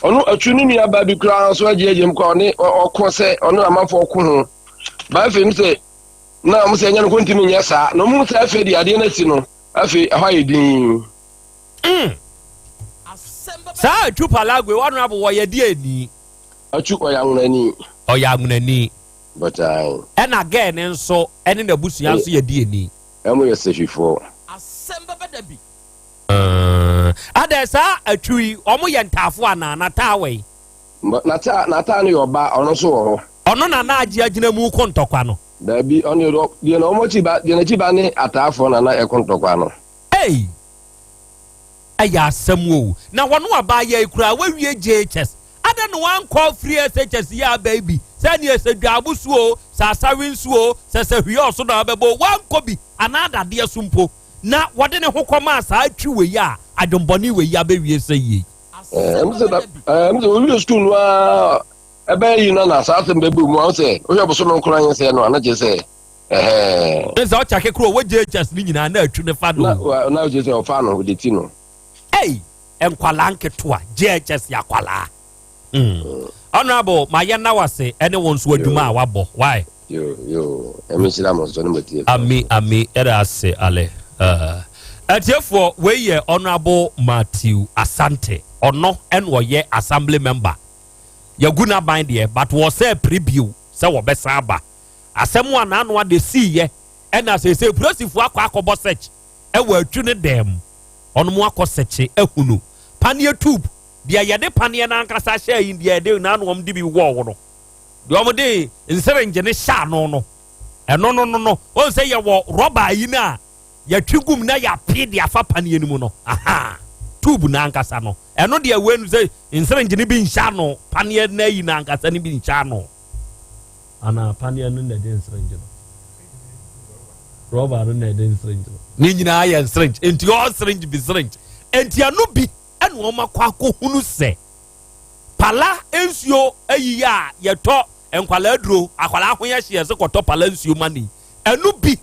ɔno atwu ne nua baa bi koraa nso agye agyem kɔ ɔne ɔko sɛ ɔne amanfoɔ ɔko ho baa afei m sɛ na ɔmo sɛ ɛnyɛ no kɔntumi nyɛ saa na ɔmo sɛ afei deɛ adeɛ no asi no afei ɛhɔ ayɛ din. Saa atwu palagwe honorable wɔyɛ deɛ ni. Atsu ɔyɛ anwonani. Ɔyɛ anwonani. But ae. Ɛna girl no nso ɛne n'abusua nso yɛ deɛ ni. Ɛmo yɛ sehwifoɔ. Adɛn saa atwu yi ɔmo yɛ ntaafo anaa? Nataa wɔ yi? Nataa nataa no yɛ ɔba ɔno nso wɔ hɔ. Ɔno na na agye agyina mu ko ntɔkwa no. Daabi ɔno deɛ na ɔmo akyi ba deɛ n'akyi ba ne ataafoɔ na na ɛko ntɔkwa no. Ei! Ɛyɛ asɛm o. Na wɔn abaayewa yi koraa wawie JHS. Adɛn na wankɔ free SHS yi aba yi bi? Sɛ neɛ sɛ dwaabo so o, sɛ asawe nso o, sɛ sɛ hwiɔɔ so na ɔbɛbɔ o, wankɔ bi anaa dadeɛ so mpo. Na wɔde ne ho kɔmaa saa twi wei a adwembɔne wei abɛwie sɛ yie. Ɛm sɛ da ɛm sɛ owie sukuu no ara ɛbɛyɛ yi na na saa asɛm bɛbɔ mu ahụ sɛ wohwɛ bosome nkoro anyɛ sɛ no a na kyerɛ sɛ ɛhɛɛ. Ne sɛ ɔkyake koro ɔwɔ JHS ne nyinaa na atwi ne fa no. Na na kyerɛ sɛ ɔfa no ɔde ti no. Ei nkwalaa nketewa JHS yɛ akwalaa. Mm. Honorable ma yɛn na wase ɛne wɔn nso adwuma a wabɔ why. Yo yo ɛmi nhyira mo nso ne mo tie. Ami ami ɛda ase ale. Uh, atiefoɔ wei yɛ Honorable Matthew Asante ɔno ɛna ɔyɛ assembly member yɛgu n'aban deɛ but wɔ sɛ pere bio sɛ wɔbɛsan aba asɛm a n'ano ade siiɛ ɛna seesei polisifoɔ akɔ akɔbɔ search ɛwɔ atwi ne dɛm mu ɔnom akɔ sɛkye ahunu paneɛ tube deɛ yɛde paneɛ no ankasa hyɛ yi deɛ yɛde n'ano wɔn de bi wɔɔ no deɛ wɔn de nserengye ne hyɛ ano no ɛno no no no wɔn sɛ yɛwɔ rɔba yi no a yɛtwe gum na yɛape de afa paneɛ no mu no aha tube no ankasa no ɛno deɛ wei no sɛ nserengye no bi nhyɛ ano paneɛ no ayi no ankasa no bi nhyɛ ano anaa paneɛ no na ɛde nserengye no rɔba no na ɛde nserengye no ne nyinaa yɛ nserengye nti ɔɔ serengye bi serengye nti ɛno bi ɛna wɔn akɔ akɔhunu sɛ pala nsuo ayiyi a yɛtɔ nkwalaa duro akwalaa ho yɛ hyeɛ sɛ kɔtɔ pala nsuo ma ni ɛno bi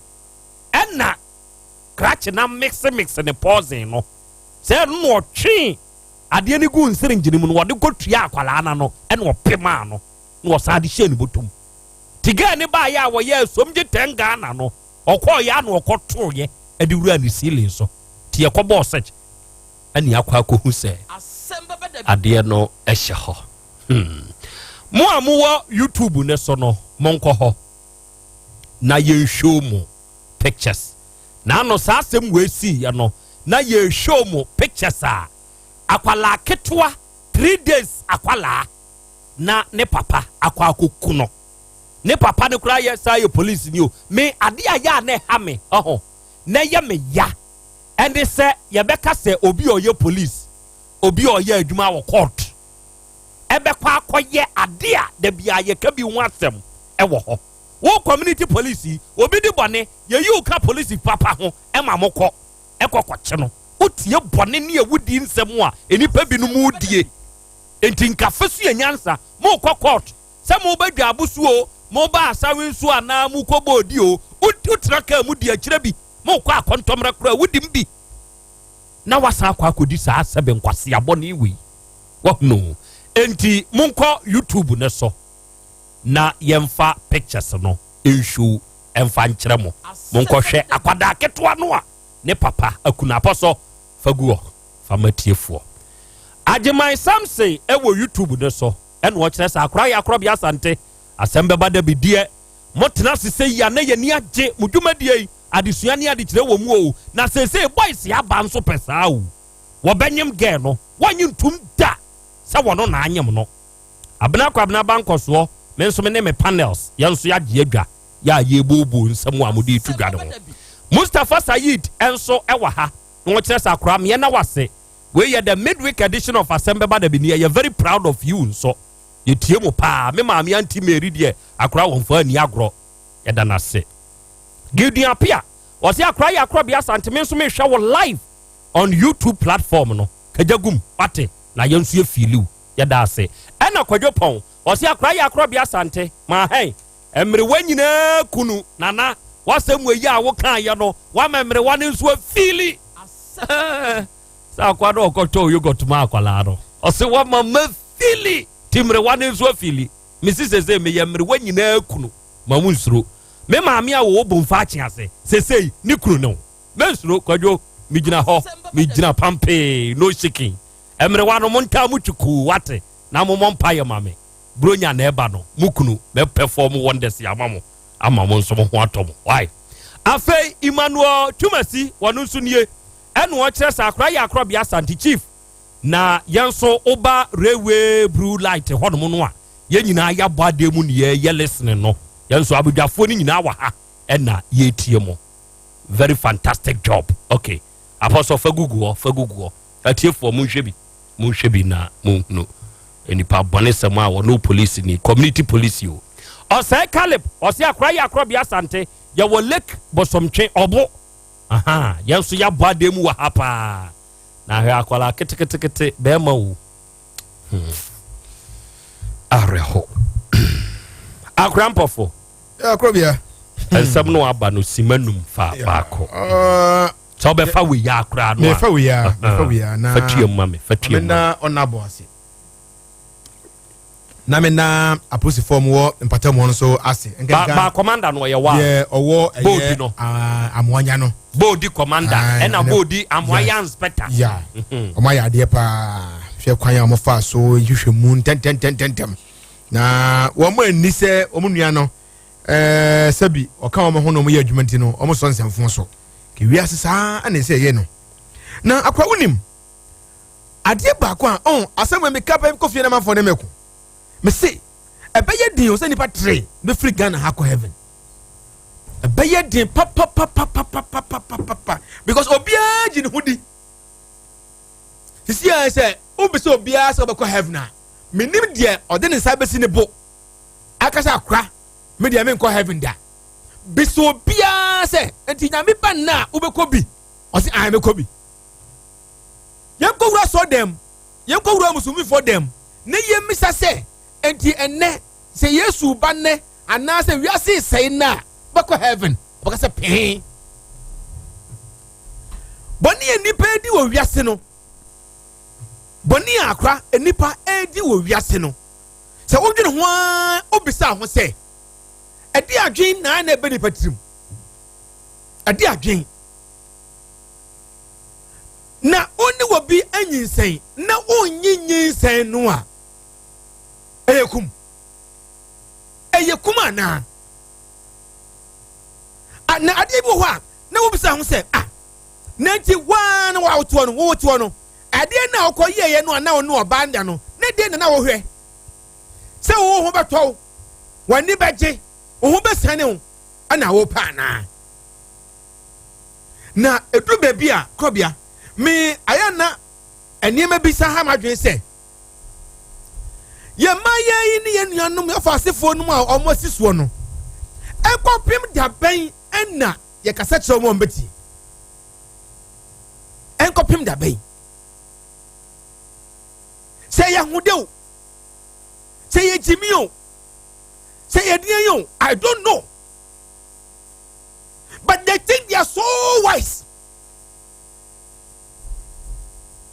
ɛna krakye na mix mix ne poison no sɛ ɛno na ɔtwe adeɛ no gu nserengye no mu no wɔde kɔtua akwalaa no ano ɛna ɔpemaa no na ɔsan de hyɛɛ ne bɔtɔm. Nti girl no baeɛ a wɔyɛɛ som gye 10 Ghana no, ɔkɔɔeɛ a na ɔkɔtooeɛ de wuraa ne ceiling so. Nti yɛkɔbɔɔ search ɛne akɔ akɔhu sɛ adeɛ no hyɛ hɔ. Hmm. Mo a mowɔ YouTube no so no, monkɔ hɔ na yɛnhwɛ mo pictures. Na ano saa asɛm wei siiɛ no, na yɛhwɛ mo pictures a akwalaa ketewa, 3 days akwalaa, na ne papa akɔ akɔku no. Ne papa no koraa yɛ saa yɛ polisi ni o. Me ade a yɛ a na ɛha me ɔho na ɛyɛ me ya ɛne sɛ yɛbɛka sɛ obi a ɔyɛ polisi, obi a ɔyɛ adwuma wɔ court ɛbɛkɔ akɔyɛ ade a da biara yɛka bi ho asɛm ɛwɔ hɔ. Wo community police yi, obi di bɔne, yɛyi wo ka polisi papa ho ɛma mo kɔ ɛkɔ kɔkye no. Wotie bɔne ne awudie nsɛm a nnipa binom die. Enti nka fa sua nyansa. Morekɔ court, sɛ moreba dwaabo so o, moreba asawe nso anaa morekɔ bɔ odi o, wotena kaa mu di akyire bi, morekɔ akɔntɔmmrɛ koraa wodim bi, na wasan akɔ akɔdi saa sɛbe nkwasea bɔne wei. Wahunu? Enti monkɔ YouTube no so na yɛmfa pictures no nsuo mfa nkyerɛ mo. Monkɔhwɛ akwadaa ketewa no a ne papa akunu apɔsɔ fa gu hɔ fa ma tiefoɔ. Agyeman Samson wɔ YouTube no so ɛna ɔkyerɛ sɛ akora yɛ akorɔbea Asante asɛm bɛba da bi deɛ motena ase sɛ yi a na yɛni agye mo dwumadie yi adesua ne adekyerɛ wɔ mu o na seesei boys aba nso pɛ saa o wɔbɛnyem girl no wɔnye ntum da sɛ wɔno na anyem no. Abena Kwabena Bankɔsoɔ, me nso me ne me panels, yɛn nso yɛagye adwa, yɛ a yɛrebooboo nsɛm a mode reto dwa no ho. Mustapha Saeed nso wɔ ha, na ɔkyerɛ sɛ akora meɛ na wase. Wei yɛ the midweek edition of Asɛm Bɛba Da Bi ni, yɛyɛ very proud of you nso. Yɛtie mo paa. Me maame Auntie Mary deɛ, akora wɔmfa anni agorɔ. Yɛda no ase. Gideon Appiah, ɔse akora yɛ akorɔbea Asante, me nso mehwɛ wo live on YouTube platform no. Kagya gum, wate, na yɛn nso yɛ feeli wo. Yɛda ase. Ɛna Kwadwo Pɔn, ɔse akora yɛ akorɔbea Asante, maa hɛn mmerewa nyinaa kunu, Nana, w'asɛm wei a wo kaeɛ no, wama mmerewa no nso afiili. Sɛ akoa no ɔkɔtɔɔ yogurt maa akwadaa no, ɔse wama mafiili, ti mmerewa no nso afiili. Mese sesei meyɛ mmerewa nyinaa kunu, ma mo nsuro. Me maame a wɔwɔ Bomfa akye ase, sesei ne kunu ne wo. Mensuro, Kwadwo, megyina hɔ, megyina pampee, no shaking. Mmerewa no, montaa mo twi kuu, wate, na mommɔ mpaeɛ ma me. Buronya na ɛba no, mo kunu, mɛ perform wonders ama mo, ama mo nso mo ho atɔ mo. Why? Afei, Emmanuel Twumasi, wɔno nso nie, ɛna ɔkyerɛ sɛ akora yɛ akorɔbea Asante Chief, na yɛn nso woba Railway Blue Light hɔnom no a, yɛn nyinaa yɛabɔ adeɛ mu ne yɛyɛ listening no, yɛn nso abadwafoɔ no nyinaa wɔ ha ɛna yɛretie mo. Very fantastic job. Okay. Apostle, fa gugu hɔ, fa gugu hɔ. Atiefoɔ monhwɛ bi, monhwɛ bi na monhunu nipa bɔnesɛm a wɔne polisi ni, community police o. Ɔsɛe Caleb, ɔsɛ akora yɛ akorɔbea Asante, yɛwɔ Lake Bosomtwe, ɔbo. Aha, yɛn nso yɛabɔ adeɛ mu wɔ ha paa. Na hwɛ akwadaa ketekete bɛrima o. Awerɛho. Akora mpɔfo. Akorɔbea. Nsɛm no aba no sima num fa baako. Sɛ wobɛfa wei a koraa no a. Mefa wei a, mefa wei a na. Fa tua mu ma me, fa tua mu ma me. Ɔna abɔ ase. Na me na apolisifoɔ mu wɔ mpatamu hɔ no so ase. Ba ba commander no ɔyɛ wa. Deɛ ɔwɔ ɛyɛ amoanya no. Boodi commander ɛna boodi amoaya inspector. Ya wɔn ayɛ adeɛ paa hwɛ kwan a wɔn fa so hwehwɛ mu ntɛntɛntɛntɛm na wɔn ani sɛ wɔn nua no. Ɛɛ sɛbi ɔka wɔn ho na wɔyɛ adwuma nti no wɔn sɔ nsɛmfo so ke wiase saa na ɛsɛ ɛyɛ no na akwa wonim adeɛ baako a ɔn asɛm wɔ meka pɛ kɔ fie na manfoɔ ne mɛko mese ɛbɛyɛ den sɛ nipa tere bɛfiri Ghana ha kɔ heaven ɛbɛyɛ den papapapapapapapapa because obiara gye ne ho di sisi a sɛ wobisɛ obiara sɛ ɔbɛkɔ heaven a menim deɛ ɔde ne nsa bɛsi ne bo aka sɛ akora me deɛ menkɔ heaven da bisa obiara sɛ nti nyame ba nna a wobɛkɔ bi ɔse ae mɛkɔ bi yɛnkɔ wura sɔ dɛm yɛnkɔ wura musumifoɔ dɛm ne yɛmmisa sɛ nti ɛnnɛ sɛ yesu ba nnɛ anaasɛ wiase sɛe nna a wobɛkɔ heaven ɔbɛka sɛ pee bɔne a nnipa adi wɔ wiase no bɔne a akora nnipa adi wɔ wiase no Sɛ wodwene ho ara wobisa ho sɛ, ɛde adwene na na ɛbɛ nipa tirim? Ɛde adwene na wo ne wɔ bi anyinsɛn na wonnye nyinsɛn no a, ɛyɛ kum. Ɛyɛ kum anaa? Na adeɛ bi wɔ hɔ a na wobisa ho sɛ, ah, na nti waa na wɔawotoɔ no, wowotoɔ no, Adeɛ no a wokɔ yɛeɛ no a na wo ne ɔbaa nda no, ne deɛ na na wohwɛ? Sɛ wo ho bɛtɔ wo, w'ani bɛgye, wo ho bɛsiane wo, ɛna wopɛ anaa? Na ɛduru baabi a, korɔbea, me ayɛ na nneɛma bi sa ha m'adwene sɛ, yɛn mmaa yi ne yɛn nuanom yɛfa asefoɔ no mu a wɔn asi soɔ no, ɛkɔpem da bɛn ɛna yɛkasa kyerɛ wɔn a wɔbɛtie? Ɛnkɔpem da bɛn? Sɛ yɛ ahode o, sɛ yɛ gyimi o, sɛ yɛ deɛn o, I don't know. But they think they are so wise.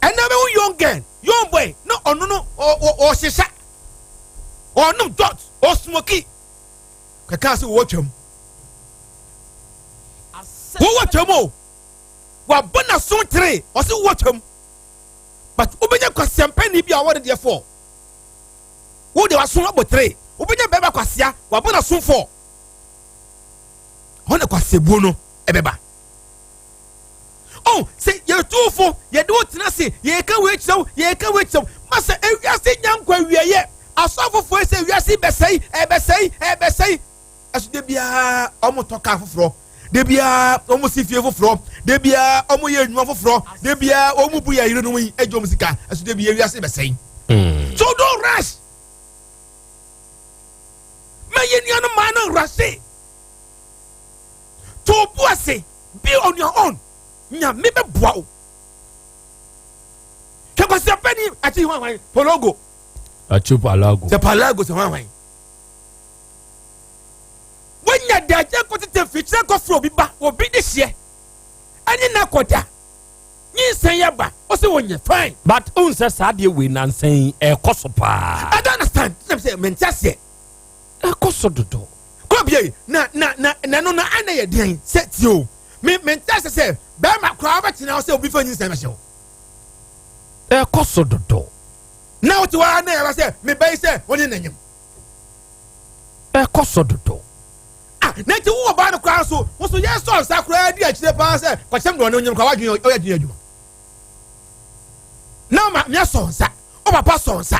Ɛnna bɛhu young Young girl, young boy na ɔno no ɔhyehyɛ, ɔnom dot, ɔsmoki. Kɛkɛ ase wɔwɔ twam. Wɔwɔ twam o. Wabɔ n'aso tere, ɔse wɔwɔ twam. But wobɛnya kwasiampani bi a ɔwɔ ne deɛ fɔ. Wo deɛ waso abɔ tere. Wobɛnya bɛrima kwasia, wabɔ n'aso fɔ. Hɔ na kwasiabuo no ɛbɛba. Oh, sɛ yɛtu fo, yɛde wo tena ase, yɛka wei kyerɛ wo, yɛka wei kyerɛ wo. Ma sɛ ewiase nya nkɔ awieɛ. Asɔfofoɔ sɛ ewiase bɛsɛe, ɛbɛsɛe, ɛbɛsɛe. Ɛso de biara wɔn tɔ kaa foforɔ, de biara wɔn si fie foforɔ, de biara wɔn yɛ nnwuma foforɔ, de biara wɔn bu yɛ yerenom yi agye wɔn sika. Ɛso de biara ewiase bɛsɛe. So don't rush. Ma yɛ nuanom maa no nrase. To bo ase, be on your own. Nyame bɛboa wo. Hwɛ kwasi apɛni akyi hwan hwan pologo. Akyi palago. Sɛ palago sɛ hwan hwan. Wonya daagye kɔtete mfikyire kɔfrɛ obi ba obi de hyeɛ ɛne na kɔda nyinsɛn yɛ ba ɔsɛ wɔnyɛ fine. But n sɛ saa deɛ wei nansa yi ɛkɔ so paa. I don't understand. Sɛ sɛ mente aseɛ. Ɛkɔ so dodo. Kɔ bie na na na na no na ana yɛ deɛn sɛ tie o me mente aseɛ sɛ bɛrima koraa wobɛtena hɔ sɛ obi fa nyinsɛn bɛhyɛ wo. Ɛkɔ so dodo. Na wote hɔ ara na yɛba sɛ mebɛyi sɛ wɔne nanyam. Ɛkɔ so dodo. Ah, na nti wo ɔbaa no koraa nso, wo so yɛn sɔ nsa koraa di akyire paa sɛ kɔkyɛm deɛ ɔne onyam koraa wadwene ɔyɛ adwene adwuma. Na ma mea sɔ nsa, o papa sɔ nsa.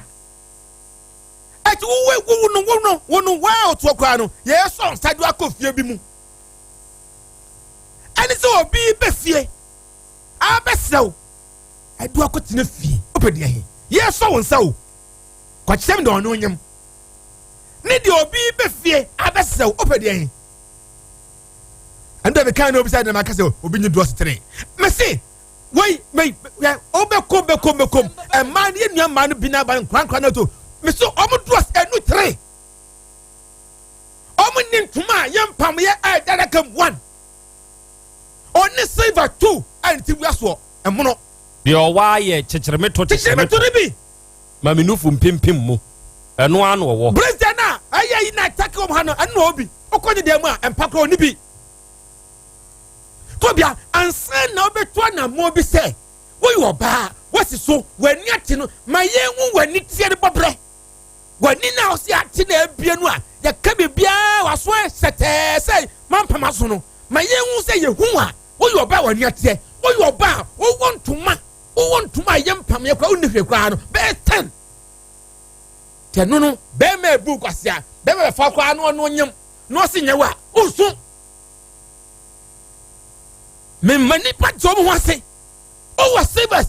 Ɛti wo wo wo no wo no wo no waa ɔtoɔ koraa no yɛ sɔ nsa de akɔ fie bi mu. Ɛne sɛ obi bɛ fie abɛsrɛ wo ɛde akɔtena fie wopɛ deɛ he yɛ sɔ wo nsa o kɔkyɛm deɛ ɔne onyam. Ne deɛ obi bɛ fie abɛsrɛ wo wopɛ deɛ he ɛno deɛ meka ne obi sɛ maka sɛ obi nye drɔs tere mese wei wei wobɛkom bɛkom bɛkom ɛmaa no yɛ nua mmaa no bi no aba nkorankora no to mese ɔmo drɔs ɛnu tere ɔmo ni ntoma a yɛmpam yɛ ɛda daka mu one ɔne silver two a ne ti wia soɔ ɛmono deɛ ɔwɔ ayɛ kyekyeremɛto kyekyeremɛto no bi Ma me nufu mpempem mu. Ɛno ara na ɔwɔ. President a ɛyɛ yi na atake wɔn ha no, ɛno na ɔwɔ bi. Wokɔ ne dan mu a, mpa koraa ɔnni bi. Kɔbea, ansa na wobɛtu anammɔn bi sɛ woyɛ ɔbaa, woasi so, w'ani ate no, ma yɛnhu w'ani teɛ no bɔberɛ. W'ani no a wose ate na abue no a, yɛka biribiara w'aso ayɛ sɛtɛɛ sɛ mampam aso no, ma yɛnhu sɛ yɛhu a, woyɛ ɔbaa a w'ani ateɛ, woyɛ ɔbaa a wowɔ ntoma wowɔ ntoma a ɛyɛ mpameɛ koraa wonni hwee koraa no bɛyɛ ten tɛ no no bɛrima ebu kwasea bɛrima bɛfa koraa no ɔno onyam na ɔsi nyɛ wa nso mema nipa gye wɔn ho ase ɔwɔ silvers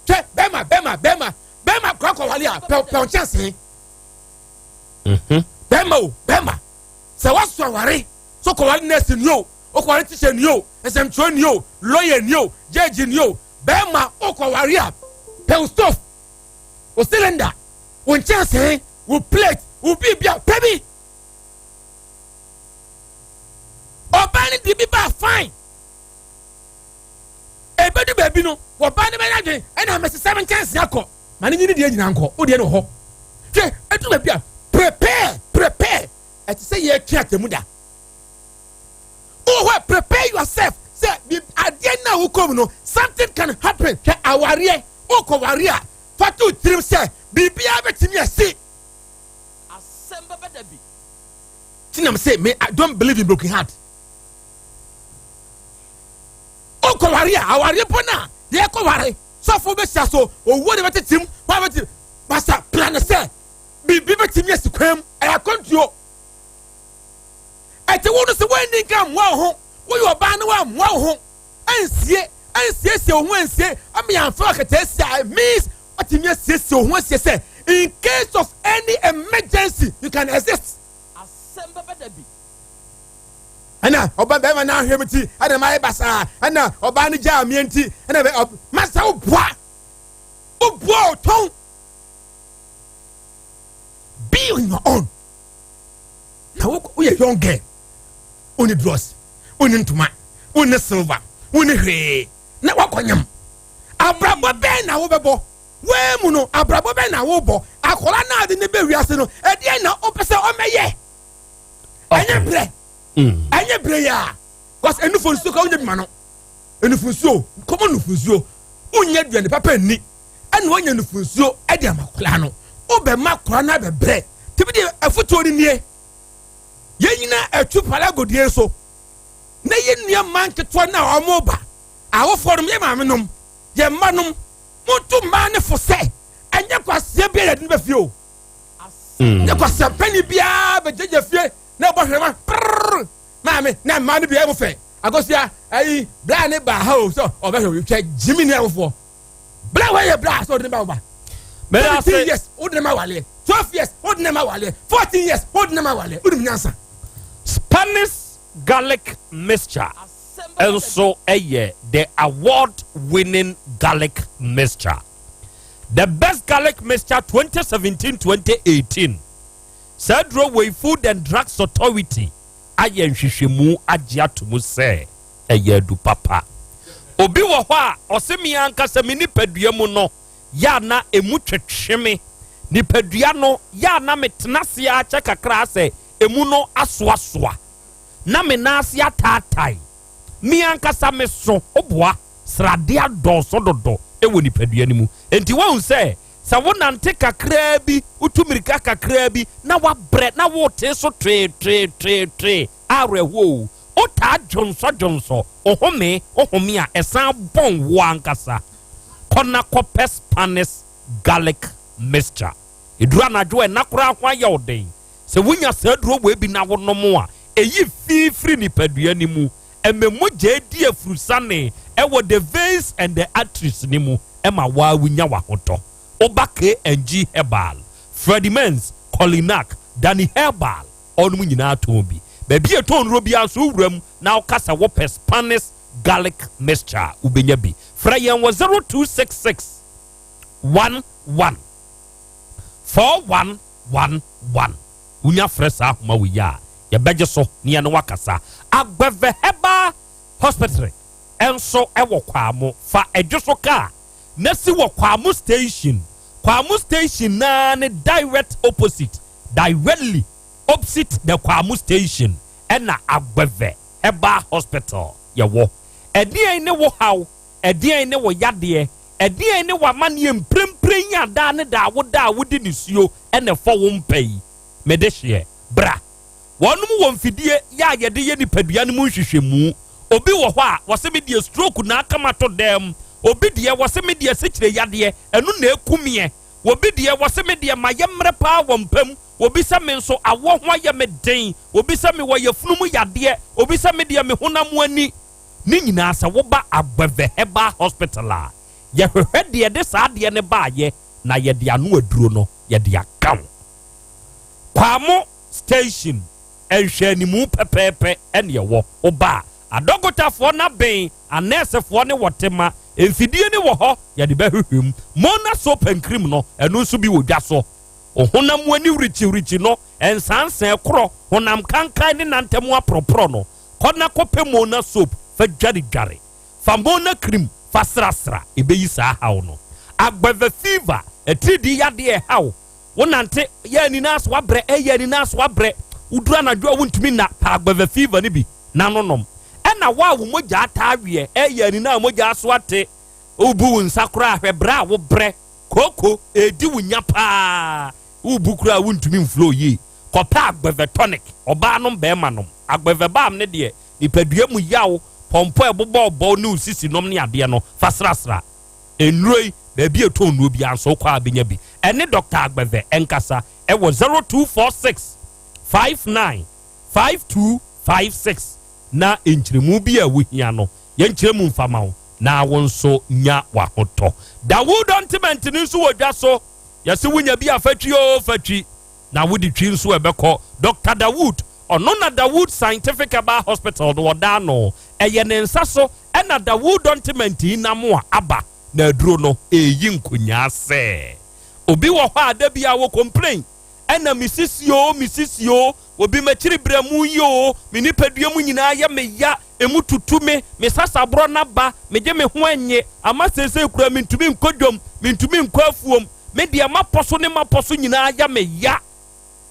twɛ bɛrima bɛrima bɛrima bɛrima koraa kɔwale a pɛw pɛw nkyɛnsee mhm. bɛrima o bɛrima sɛ waso aware so kɔwale nɛɛse ni o okɔwale tikya ni o nsɛmtwerɛ ni o lɔya ni o gyɛɛgye ni o Bɛɛma wokɔware a, pɛ wo stove, wo cylinder, wo nkyɛnsee, wo plate, wo biribia, pɛ bi. Ɔbaa no de bi baa fine. Ebedu baabi no, wɔbaa no bɛyɛ adwene, ɛna mesesa me nkyɛnsee akɔ. Ma ne nyini deɛ nyinaa nkɔ, wo deɛ no wɔ hɔ. Hwɛ, edu baabi a, prepare, prepare. Ɛte sɛ yɛretwe atemu da. Wowɔ hɔ a, prepare yourself sɛ adeɛ no a wokɔ mu no, something can happen. Hwɛ awareɛ, wokɔ ware a, fa to tirim sɛ biribiara bɛtumi asi. Asɛm bɛba da bi. Tinam sɛ me, I don't believe in broken heart. Wokɔ ware a, awareɛ mpo no a, yɛkɔ ware, sɔfo bɛhyia so, owuo de bɛtetem, wa bɛte, basa plan sɛ biribi bɛtumi asi kwan mu, ɛyɛ akwantuo. Ɛte wo no sɛ woanni nka mmoa wo ho, woyɛ ɔbaa na woammoa wo ho ansie, ansiesie wo ho ansie ama yɛamfa akataasia a, it means watumi asiesie wo ho asie sɛ in case of any emergency you can exist. Asɛm bɛba da bi. Ɛna ɔba bɛrima no ahwɛ me ti ɛna mayɛ basaa ɛna ɔbaa no gyaa meɛ nti ɛna bɛ masa woboa woboa ɔtɔn be on your own. Na wo woyɛ young girl, wonni dross, wonni ntoma, wonni silver, wonni hwee, na wakɔnyam. Abrabɔ bɛn na wobɛbɔ? Wei mu no, abrabɔ bɛn na wobɔ? Akwadaa no a wode no ba wiase no, ɛdeɛn na wopɛ sɛ ɔmmɛyɛ? Ɛnyɛ berɛ. Ɛnyɛ berɛ yi a. Cause enufo nsuo ka wonya bi ma no. Enufo nsuo, kɔmɔ nufo nsuo. Wonya aduane papa nni. Ɛna woanya nufo nsuo ɛde ama akwadaa no. Wobɛma akwadaa no abɛbrɛ. Tibi deɛ afotuo no nie. Yɛn nyinaa atu palagodie so. Na yɛn nua mmaa nketewa no a wɔn ba. Awofoɔ nom, yɛn maame nom, yɛn mma nom, montu mmaa no fo sɛ ɛnyɛ kwasia biara yɛde no bɛ fie o. Nyɛ kwasia panyin biara bɛgyagya fie na ɛbɔ hwɛma prrrr maame na mmaa no biara mo fɛ akosua ayi bla ne ba ha o sɛ ɔbɛhwɛ o hwɛ gyimi ne awofoɔ bla wɔ yɛ bla sɛ ɔde ne ba wo ba. 17 years wode ne ma waleɛ 12 years wode ne ma waleɛ 14 years wode ne ma waleɛ wonim nyansa. Spanish garlic mixture nso yɛ the award winning garlic mixture. The best garlic mixture 2017-2018. Saa aduro wei Food and Drugs Authority ayɛ nhwehwɛmu agye ato mu sɛ ɛyɛ adu papa. Obi wɔ hɔ a ɔse me ankasa me nipadua mu no yɛ a na emu twetwe me. Nipadua no yɛ a na metena ase ara kyɛ kakra sɛ emu no asoasoa. Na me nan ase ataatae. Me ankasa me so boa srade adɔɔso dodo wɔ nipadua no mu. Enti woahu sɛ, sɛ wonante kakraa bi, wotu mmirika kakraa bi na woabrɛ na woretee so twee twee twee twee, awerɛhoɔ o. Wotaa dwonsɔdwonsɔ, wo home, wohome a ɛsan bɔn wo ankasa. Kɔ na kɔpɛ Spanish garlic mixture. Ɛduru anadwo a ɛna koraa ho ayɛ wo den. Sɛ wunya saa aduro wei bi na wonom a, ɛyi fi firi nipadua no mu, ɛma mogya di afurusane wɔ the veins and the arteries no mu ma wo ara wunya w'ahotɔ. Woba KNG Herbal, Freddie Mens, Colinac, Danny Herbal, wɔnom nyinaa tɔn bi. Baabi a yɛtɔn nnuro biara nso wowura mu na woka sɛ wopɛ Spanish garlic mixture a, wobɛnya bi. Frɛ yɛn wɔ 0266 11 41 1 1 Wonya frɛ saa ahoma wei a, yɛbɛgye so na yɛne wo akasa. Agbeve Herbal Hospital nso wɔ Kwamo. Fa Adwo so kaa na si wɔ Kwamo Station. Kwamo Station no ara ne direct opposite, directly opposite the Kwamo Station ɛna Agbeve Herbal Hospital yɛwɔ. Ɛdeɛn ne wo haw? Ɛdeɛn ne wo yadeɛ? Ɛdeɛn ne w'amaneɛ mprempren yi a daa ne daa woda a wode nisuo na ɛfɔ wo mpa yi? Me dehyeɛ, bra. Wɔnom wɔ mfidie yɛ a yɛde yɛ nipadua no mu nhwehwɛmu. Obi wɔ hɔ a, wɔse me deɛ stroke na aka mato dam. Obi deɛ, wɔse me deɛ sikyire yadeɛ, ɛno na ɛku meɛ. Obi deɛ, wɔse me deɛ mayɛ mmerɛ paa wɔ mpa mu. Obi sɛ me nso awoɔ ho ayɛ me den. Obi sɛ mewɔ yafunu mu yadeɛ. Obi sɛ me deɛ me honam ani. Ne nyinaa sɛ woba Agbeve Herbal Hospital a, yɛhwehwɛ deɛ ɛde saa adeɛ no baeɛ na yɛde ano aduro no yɛde aka wo. Kwamo Station nhwɛanimu pɛpɛɛpɛ na ɛwɔ. Woba a, adɔkotafoɔ no aben, anɛɛsefoɔ no wɔ tema, mfidie no wɔ hɔ, yɛde bɛhwehwɛ mu. Mona Soap and Cream no, ɛno nso bi wɔ dwa so. Wo honam ani wirikyiriwirikyi no, nsaansaa korɔ, honam kankan ne nantam aporɔporɔ no, Kɔ na kɔpɛ Mona soap fa dwaredware. Fa Mona cream fa srasra, ɛbɛyi saa haw no. Agbɛvɛ fever, atiridii yadeɛ a ɛha wo, wonante yɛ ani no ase wabrɛ, ɛyɛ ani no ase wabrɛ, woduru anadwo a wontumi nna, pɛ agbɛvɛ fever no bi na no nom. Ɛna wo a wo mogya taa weɛ, ɛyɛ ani no a mogya aso ate, wobu wo nsa koraa hwɛ brɛ a wobrɛ, kooko ɛredi wo nya paa, wobu koraa a wontumi mflow yie. Kɔpɛ agbɛvɛ tonic, ɔbaa nom bɛɛma nom. Agbɛvɛ balm no deɛ, nipadua mu yaw, pɔmpɔ a ɛbobɔɔbɔw ne wo sisi nom ne adeɛ no, fa srasra. Nnuro yi, baabi a ɛtɔn nnuro biara nso wokɔ a bɛnya bi. Ɛne Dɔkta Agbɛvɛ nkasa wɔ 0246 59 5256 na nkyerɛmu bi a wohia no, yɛnkyerɛ mu mfa ma wo na wo nso nya w'ahotɔ. Dawood Ointment no nso wɔ dwa so. Yɛse wonya bi a fa twi oo, fa twi. Na wode twi nso ɛbɛkɔ. Doctor Dawood, ɔno na Dawood Scientific Herbal Hospital no ɔda ano. Ɛyɛ ne nsa so na Dawood Ointment yi nam a aba na aduro no ɛreyi nkonyaa sɛ. Obi wɔ hɔ a da biara wɔ complain, ɛna me sisi oo, me sisi oo. Obi m'akyiri berɛmu yi oo, me nipadua mu nyinaa yɛ me ya, emu tutu me, me sasaborɔ no aba, megye me ho nnye, ama seesei koraa mentumi nkɔ dwam, mentumi nkɔ afuom, me deɛ m'apɔ so ne m'apɔ so nyinaa yɛ me ya.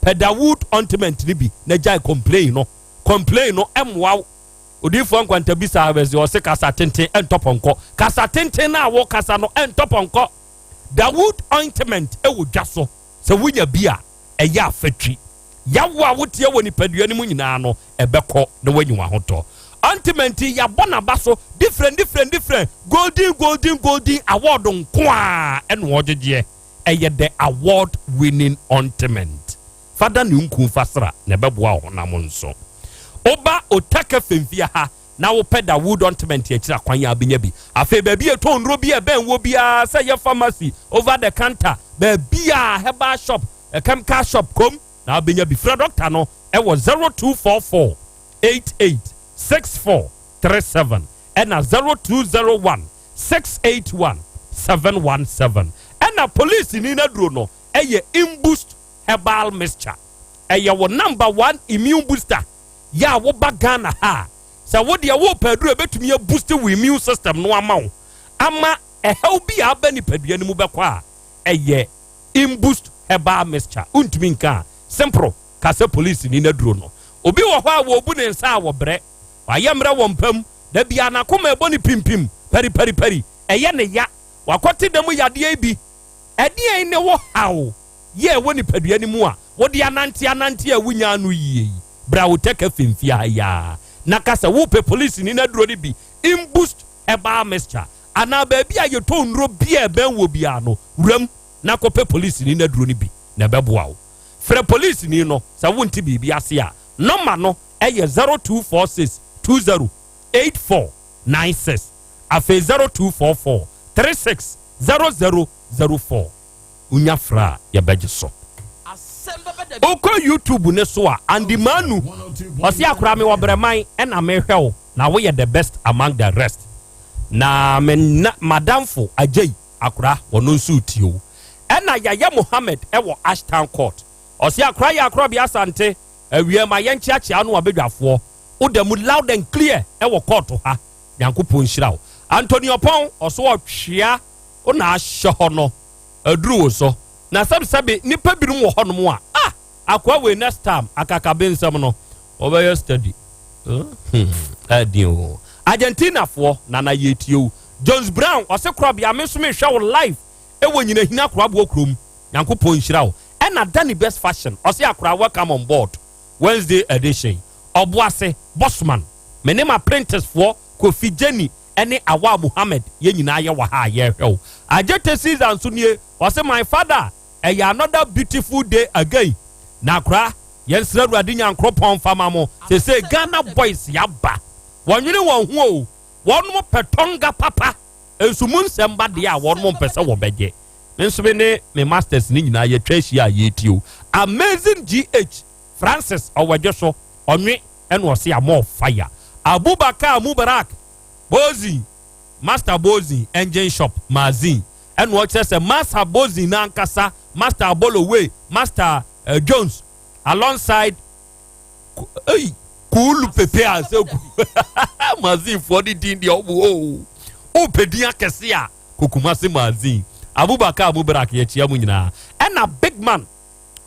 Pɛ Dawood ointment no bi na gyae complain no, complain no mmoa wo. Odiyifoɔ Nkwanta bisaa Awɛdze, ɔse kasa tenten ɛntɔ pɔnkɔ, kasa tenten no a wokasa no ɛntɔ pɔnkɔ. Dawood ointment wɔ dwa so, sɛ wonya bi a, ɛyɛ afatwi. Yaw a woteɛ wɔ nipadua no mu nyinaa no, ɛbɛkɔ na woanya w'ahotɔ. Ointment yi, yɛabɔ n'aba so different different different, golden golden golden award nko ara na ɔgyegyeɛ. Ɛyɛ the award winning ointment. Fa da ne nku fa sra na ɛbɛboa wo honam nso. Woba Otaka Femfia ha na wopɛ Dawood ointment akyiri akwan a wobɛnya bi. Afei baabi a yɛtɔn nnuro bi a ɛbɛn wɔ biara sɛ ɛyɛ pharmacy, over the counter, baabiara, herbal shop, chemical shop, kom na wobɛnya bi. Frɛ dɔkta no wɔ 0244 88 64 37 ɛna 0201 681 717. Ɛna polisini no aduro no yɛ Imboost Herbal Mixture. Ɛyɛ wo number one immune booster yɛ a woba Ghana ha a, sɛ wo deɛ worepɛ aduro a ɛbɛtumi aboost wo immune system no ama wo ama ɛhaw bi a aba nipadua no mu bɛkɔ a, ɛyɛ Imboost Herbal Mixture. Wontumi nka a, simple, ka sɛ polisini no aduro no. Obi wɔ hɔ a wɔbu ne nsa a wɔbrɛ, wayɛ mmerɛ wɔ mpa mu, da biara n'akoma ɛbɔ no pimpim, pariparipari, ɛyɛ ne ya, wakɔte da mu yadeɛ yi bi. Ɛdeɛn ne wo haw yi a ɛwɔ nipadua no mu a wode anante anante a wonnya ano yie yi? Bra wo tɛkɛ fimfia ha yi ara na ka sɛ worepɛ polisini no aduro no bi, Imboost Herbal Mixture, anaa baabi a yɛtɔn nnuro biara a ɛbɛn woɔ biara no, wuram na kɔpɛ polisini no aduro no bi na ɛbɛboa wo. Frɛ polisini no sɛ wonte biribi ase a, nɔma no yɛ 0246 20 8496, afei 0244 36 0004. Wonya frɛ a yɛbɛgye so. Wokɔ YouTube no so a, Andy Manu ɔse akora mewɔ brɛman ɛna mehwɛ wo na woyɛ the best among the rest. Na me na madamfo Agyei akora ɔno nso retie wo. Ɛna Yaya Mohammed ɛwɔ Ashtown Court ɔse akora yɛ akorɔbea Asante awia ma yɛnkyeakyea no abadwafoɔ woda mu loud and clear ɛwɔ court ha. Nyankopɔn nhyira wo. Anthony Ɔpɔn ɔso ɔtwea wo na ahyɛ hɔ no aduru wo so. Na sɛbe sɛbe nnipa binom wɔ hɔnom a ah akoa wei next time akakabensɛm no wɔbɛyɛ steady. Hmm ɛden o. Argentina foɔ nana yɛtie wo. Jones Brown ɔse korabea me nso mehwɛ wo live ɛwɔ nyinahina koraboɔ kurom. Nyankopɔn nhyira wo. Ɛna Danny Best Fashion ɔse akora welcome on board Wednesday edition. Ɔboase Bossman me ne m'apprentice foɔ Kofi Jenny ne Awal Mohammed yɛn nyinaa yɛ wɔ ha a yɛrehwɛ wo. Adjetey Caesar nso nie, ɔse my father ɛyɛ another beautiful day again na akora yɛnsrɛ Awurade Nyankoropɔn mfa ma mo sesei Ghana boys yaba wɔnwene wɔn ho o wɔnom pɛ Tonga papa nso mu nsɛm ba deɛ a wɔnom mpɛ sɛ wɔbɛgye. Me nso me ne me masters no nyinaa yɛtwa ahyia a yɛretie o. Amazing GH Francis ɔwɔ so ɔnwe ɛna ɔse I'm on fire. Abubakar Mubarak Bozin Master Bozin engine shop Mazin ɛna ɔkyerɛ sɛ Master Bozin n'ankasa Master Abolowe Master uh, Jones alongside ei kuulu pepe a sɛ Mazinfoɔ ne din deɛ ɔmo o wopɛ din akɛse a Kokumase Mazin Abubakar Mubarak yɛkyia mu nyinaa ɛna big man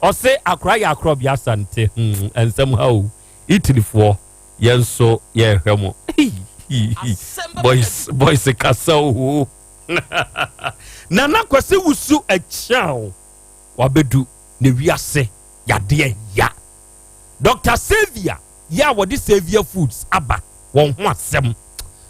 ɔse akora yɛ akorɔ bi asante hmm nsɛm ha o Italyfoɔ yɛn nso yɛrehwɛ mo boys boys kasa o Nana Kwasi Wusu akyɛw wabedu ne wiase yadeɛ ya Dr. Saviour yɛ a wɔde Saviour Foods aba wɔn ho asɛm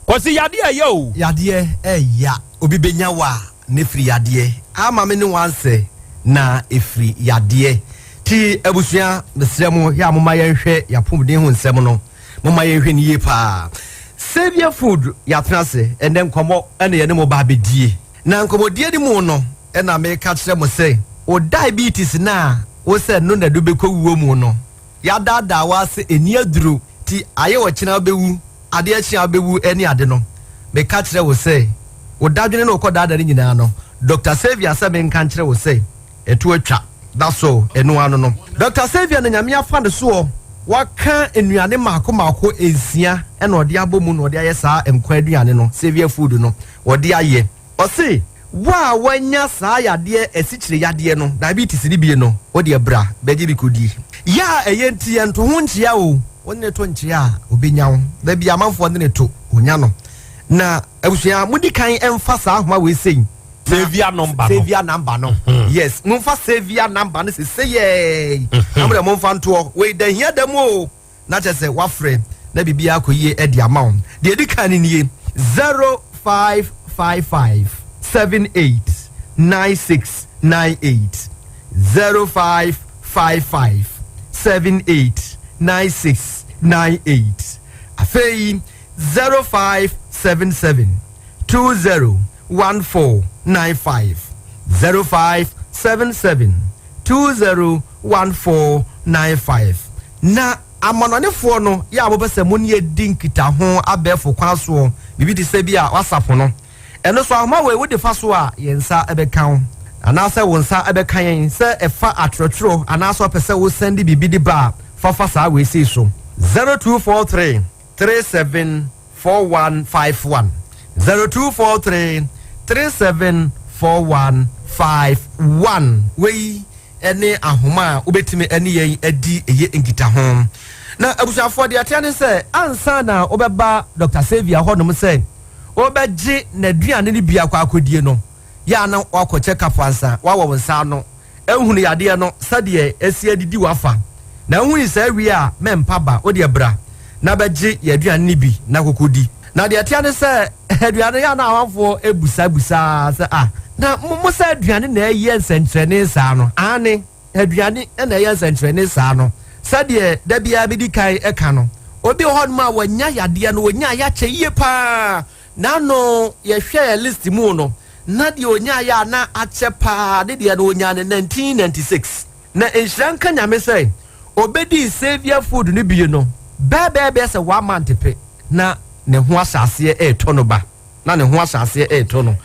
Kwasi yadeɛ ɛyɛ o. Yadeɛ ɛya obi bɛnya wo a na ɛfiri yadeɛ ama me ne wo ansɛ na ɛfiri yadeɛ ti abusua mesrɛ mo yɛ a moma yɛnhwɛ yɛapɔmuden ho nsɛm no moma yɛnhwɛ no yie paa Saviour Food yɛatena ase ɛnɛ nkɔmmɔ ɛna yɛne mo ba abɛdie na nkɔmmɔdie no mu no ɛna meka kyerɛ mo sɛ wo diabetes no a wo sɛ no na de wobɛkɔ wuo mu no Yɛadaadaa wo ase ɛnni aduro nti ayɛ ɔkyena wobɛwu, adeɛ kye a wobɛwu ɛne ade no. Meka kyerɛ wo sɛ wo dadwene ne wo kɔdaada no nyinaa no, Doctor Saviour sɛ menka nkyerɛ wo sɛ ɛto atwa. That's all, ɛno ano no. Doctor Saviour na Nyame afa ne soɔ. Wɔaka nnuane mmaako mmaako nsia na ɔde abɔ mu na ɔde ayɛ saa nkwa aduane no, Saviour Food no, ɔde ayɛ. Ɔse, wo a woanya saa yadeɛ asikyire yadeɛ no, diabetes no bie no, wo deɛ bra bɛgye bi kɔdi. Yɛ a ɛyɛ nti yɛnto ho nkyea o, wo ne no to nkyea a, ɔbɛnya wo. Da bi amanfoɔ ne no to, ɔnya no. Na abusua, modi kan mfa saa ahoma wei sei. Saviour number no. Saviour number no. Yes, momfa Saviour number no sese yɛɛ. Na mo deɛ momfa ntoɔ. Wei da hia da mu o. Na kyerɛ sɛ wafrɛ na biribiara akɔ yie de ama wo. Deɛ edi kan no nie, 0555 78 96 98. 0555 78 96 98. Afei 0577 20 1495 0577 201495 Na amanɔnefoɔ no yɛ a mopɛ sɛ mo ne yɛ di nkitaho abɛɛfo kwan soɔ, biribi te sɛ bi a WhatsApp no, ɛno so ahoma wei wode fa so a yɛn nsa bɛka wo, anaasɛ wo nsa bɛka yɛn, sɛ ɛfa atwerɛtwerɛ anaasɛ wopɛ sɛ wo sɛnde biribi de ba a, fa fa saa wei sei so, 0243 37 4151 0243 37 4151 Wei ne ahoma a wobɛtumi ne yɛn adi ɛyɛ nkitaho. Na abusuafoɔ, deɛ ɛteɛ ne sɛ ansa na wobɛba Dr. Saviour hɔnom sɛ wobɛgye n'aduane no bi akɔ akɔdie no, yɛ a na wakɔ check up ansa, wawɔ wo nsa ano Nhunu yadeɛ no sɛdeɛ asi adidi w'afa, na wohunu saa wie a, mɛmpa ba, wo deɛ bra na bɛgye yɛn aduane no bi na kɔkɔdi. Na deɛ ɛteɛ ne sɛ, aduane yɛ a na amanfoɔ bisa bisa ara sɛ, Ah, na mo mo sɛ aduane na ɛyɛ nsɛnkyerɛnne saa no? Aane, aduane na ɛyɛ nsɛnkyerɛnne saa no. Sɛdeɛ da biara medi kan ka no, obi wɔ hɔnom a wanya yadeɛ no, ɔnyaeɛ akyɛ yie pa ara, N'ano yɛhwɛɛ list mu no, na deɛ ɔnyaeɛ a na akyɛ paa ne deɛ no ɔnyaa no 1996. Na nhyira nka Nyame sɛ ɔbɛdii Saviour food no bie no bɛɛbɛɛbɛɛ sɛ one month pe na ne ho ahyɛ aseɛ ɛretɔ no ba. Na ne ho ahyɛ aseɛ ɛretɔ no.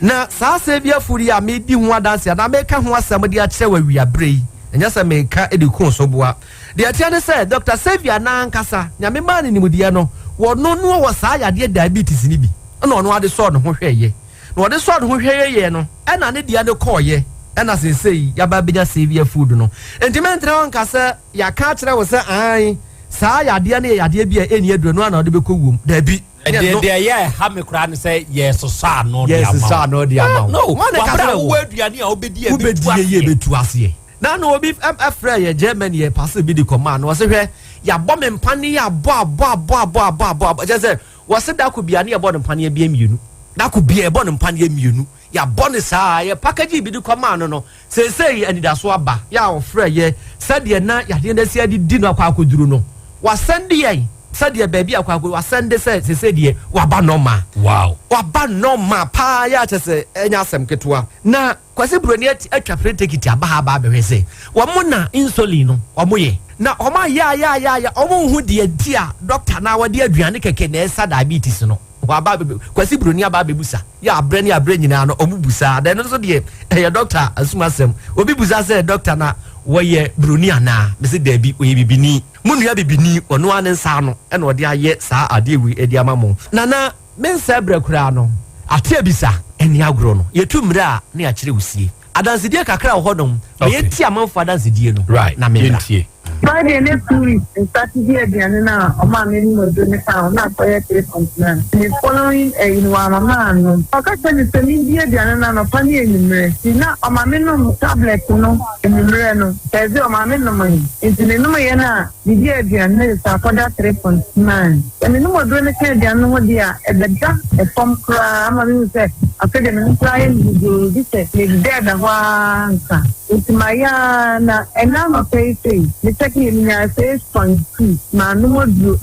Na saa Saviour food yi a medi ho adanseɛ anaa meka ho asɛm de akyerɛ wo awia berɛ yi, ɛnyɛ sɛ meka de ku so boa. Deɛ ɛteɛ ne sɛ, Dɔkta Xavier no ankasa, Nyame maa no nimdeɛ no, wɔno no ɔwɔ saa yadeɛ diabetes no bi, ɛna ɔno ara de sɔɔ ne ho hwɛeɛ. Na ɔde sɔɔ ne ho hwɛeɛ no, ɛna ne deɛ no kɔeɛ, ɛna seesei yɛaba abɛnya Xavier food no. Enti mentena hɔ nka sɛ yɛaka akyerɛ wo sɛ aane, saa yadeɛ no yɛ yadeɛ bi a ɛnni aduro, ɛno ara na wode bɛkɔ wuom. Daabi. Ɛdeɛ deɛ ɛyɛ ɛha me koraa ne sɛ yɛsosɔ ano de ama wo. Yɛsosɔ ano de ama wo. No, Wɔn na ɛka wabra kyerɛ wo. wowɔ aduane a wobɛdi a ɛbɛtu Wobɛdi yie aseɛ. bɛtu aseɛ. Na na obi frɛɛ yɛ Germany yɛ parcel bi de kɔmaa no ɔse hwɛ yɛabɔ me mpaneɛ abɔ abɔ abɔ abɔ abɔ abɔ abɔ kyerɛ sɛ wɔse dako bia ne yɛbɔ no mpaneɛ bia mmienu dako bia yɛbɔ no mpaneɛ mmienu yɛabɔ no saa yɛ package bi de kɔmaa no no seesei anidaso aba yɛ a ɔfrɛ yɛ sɛdeɛ na yadeɛ no asi adidi no akɔ akɔduru no wasɛnde yɛn sɛdeɛ baabi akɔ akɔduru wasɛnde sɛ seesei deɛ waba nɔma wow waba nɔma paa yɛ akyɛ sɛ ɛnyɛ asɛm ketewa na Kwasi Broni atwa plane ticket aba ha aba abɛhwɛ sɛ wɔn na insulin no wɔn yɛ. Na wɔn ayɛ ayɛ ayɛ ayɛ wɔn nhu deɛ nti a doctor na wɔde aduane kɛkɛ na ɛsa diabetes no. Wɔaba abɛbɛ Kwasi Broni aba abɛbusa yɛ abrɛ ne abrɛ nyinaa no wɔn busa na ɛno nso deɛ ɛyɛ doctor asum asɛm. Obi busa sɛ doctor na wɔyɛ Broni anaa? Mese daabi ɔyɛ bibini. Mo nua bibini ɔno ara ne nsa ano ɛna ɔde ayɛ saa adeɛ wei ɛde ama mo. Nana. Me nsɛe berɛ koraa no, ate abisa ne agorɔ no. Yɛtu mmerɛ a na yɛakyerɛ wo sie. Adansedie kakra wɔ hɔnom, ma yɛntie amanfoɔ adansedie no na memmra. Friday ne 2 weeks me start di aduane no a ɔmaa me nom aduro no kaa ho na akɔyɛ 3.9 the following ɛyi no wama maannom. Ɔka kyerɛ me sɛ mendi aduane no anɔpa ne anwummerɛ nti na ɔma me nom tablet no anwummerɛ no Thursday ɔmaa me nomee nti me nomeyɛ no a Midi aduan na ɛsɛ akɔda 3.9. Sɛ menom aduro no ka aduan no ho deɛ a, ɛbɛda fam koraa ama mehu sɛ afei deɛ me ho koraa yɛ me hodwoo gye sɛ meda ɛda hɔ ara ansa. Nti mayɛ ara na ɛnnɛ anɔpa yi sei, me kyɛkeeɛ menyaa 6.2. Mannom aduro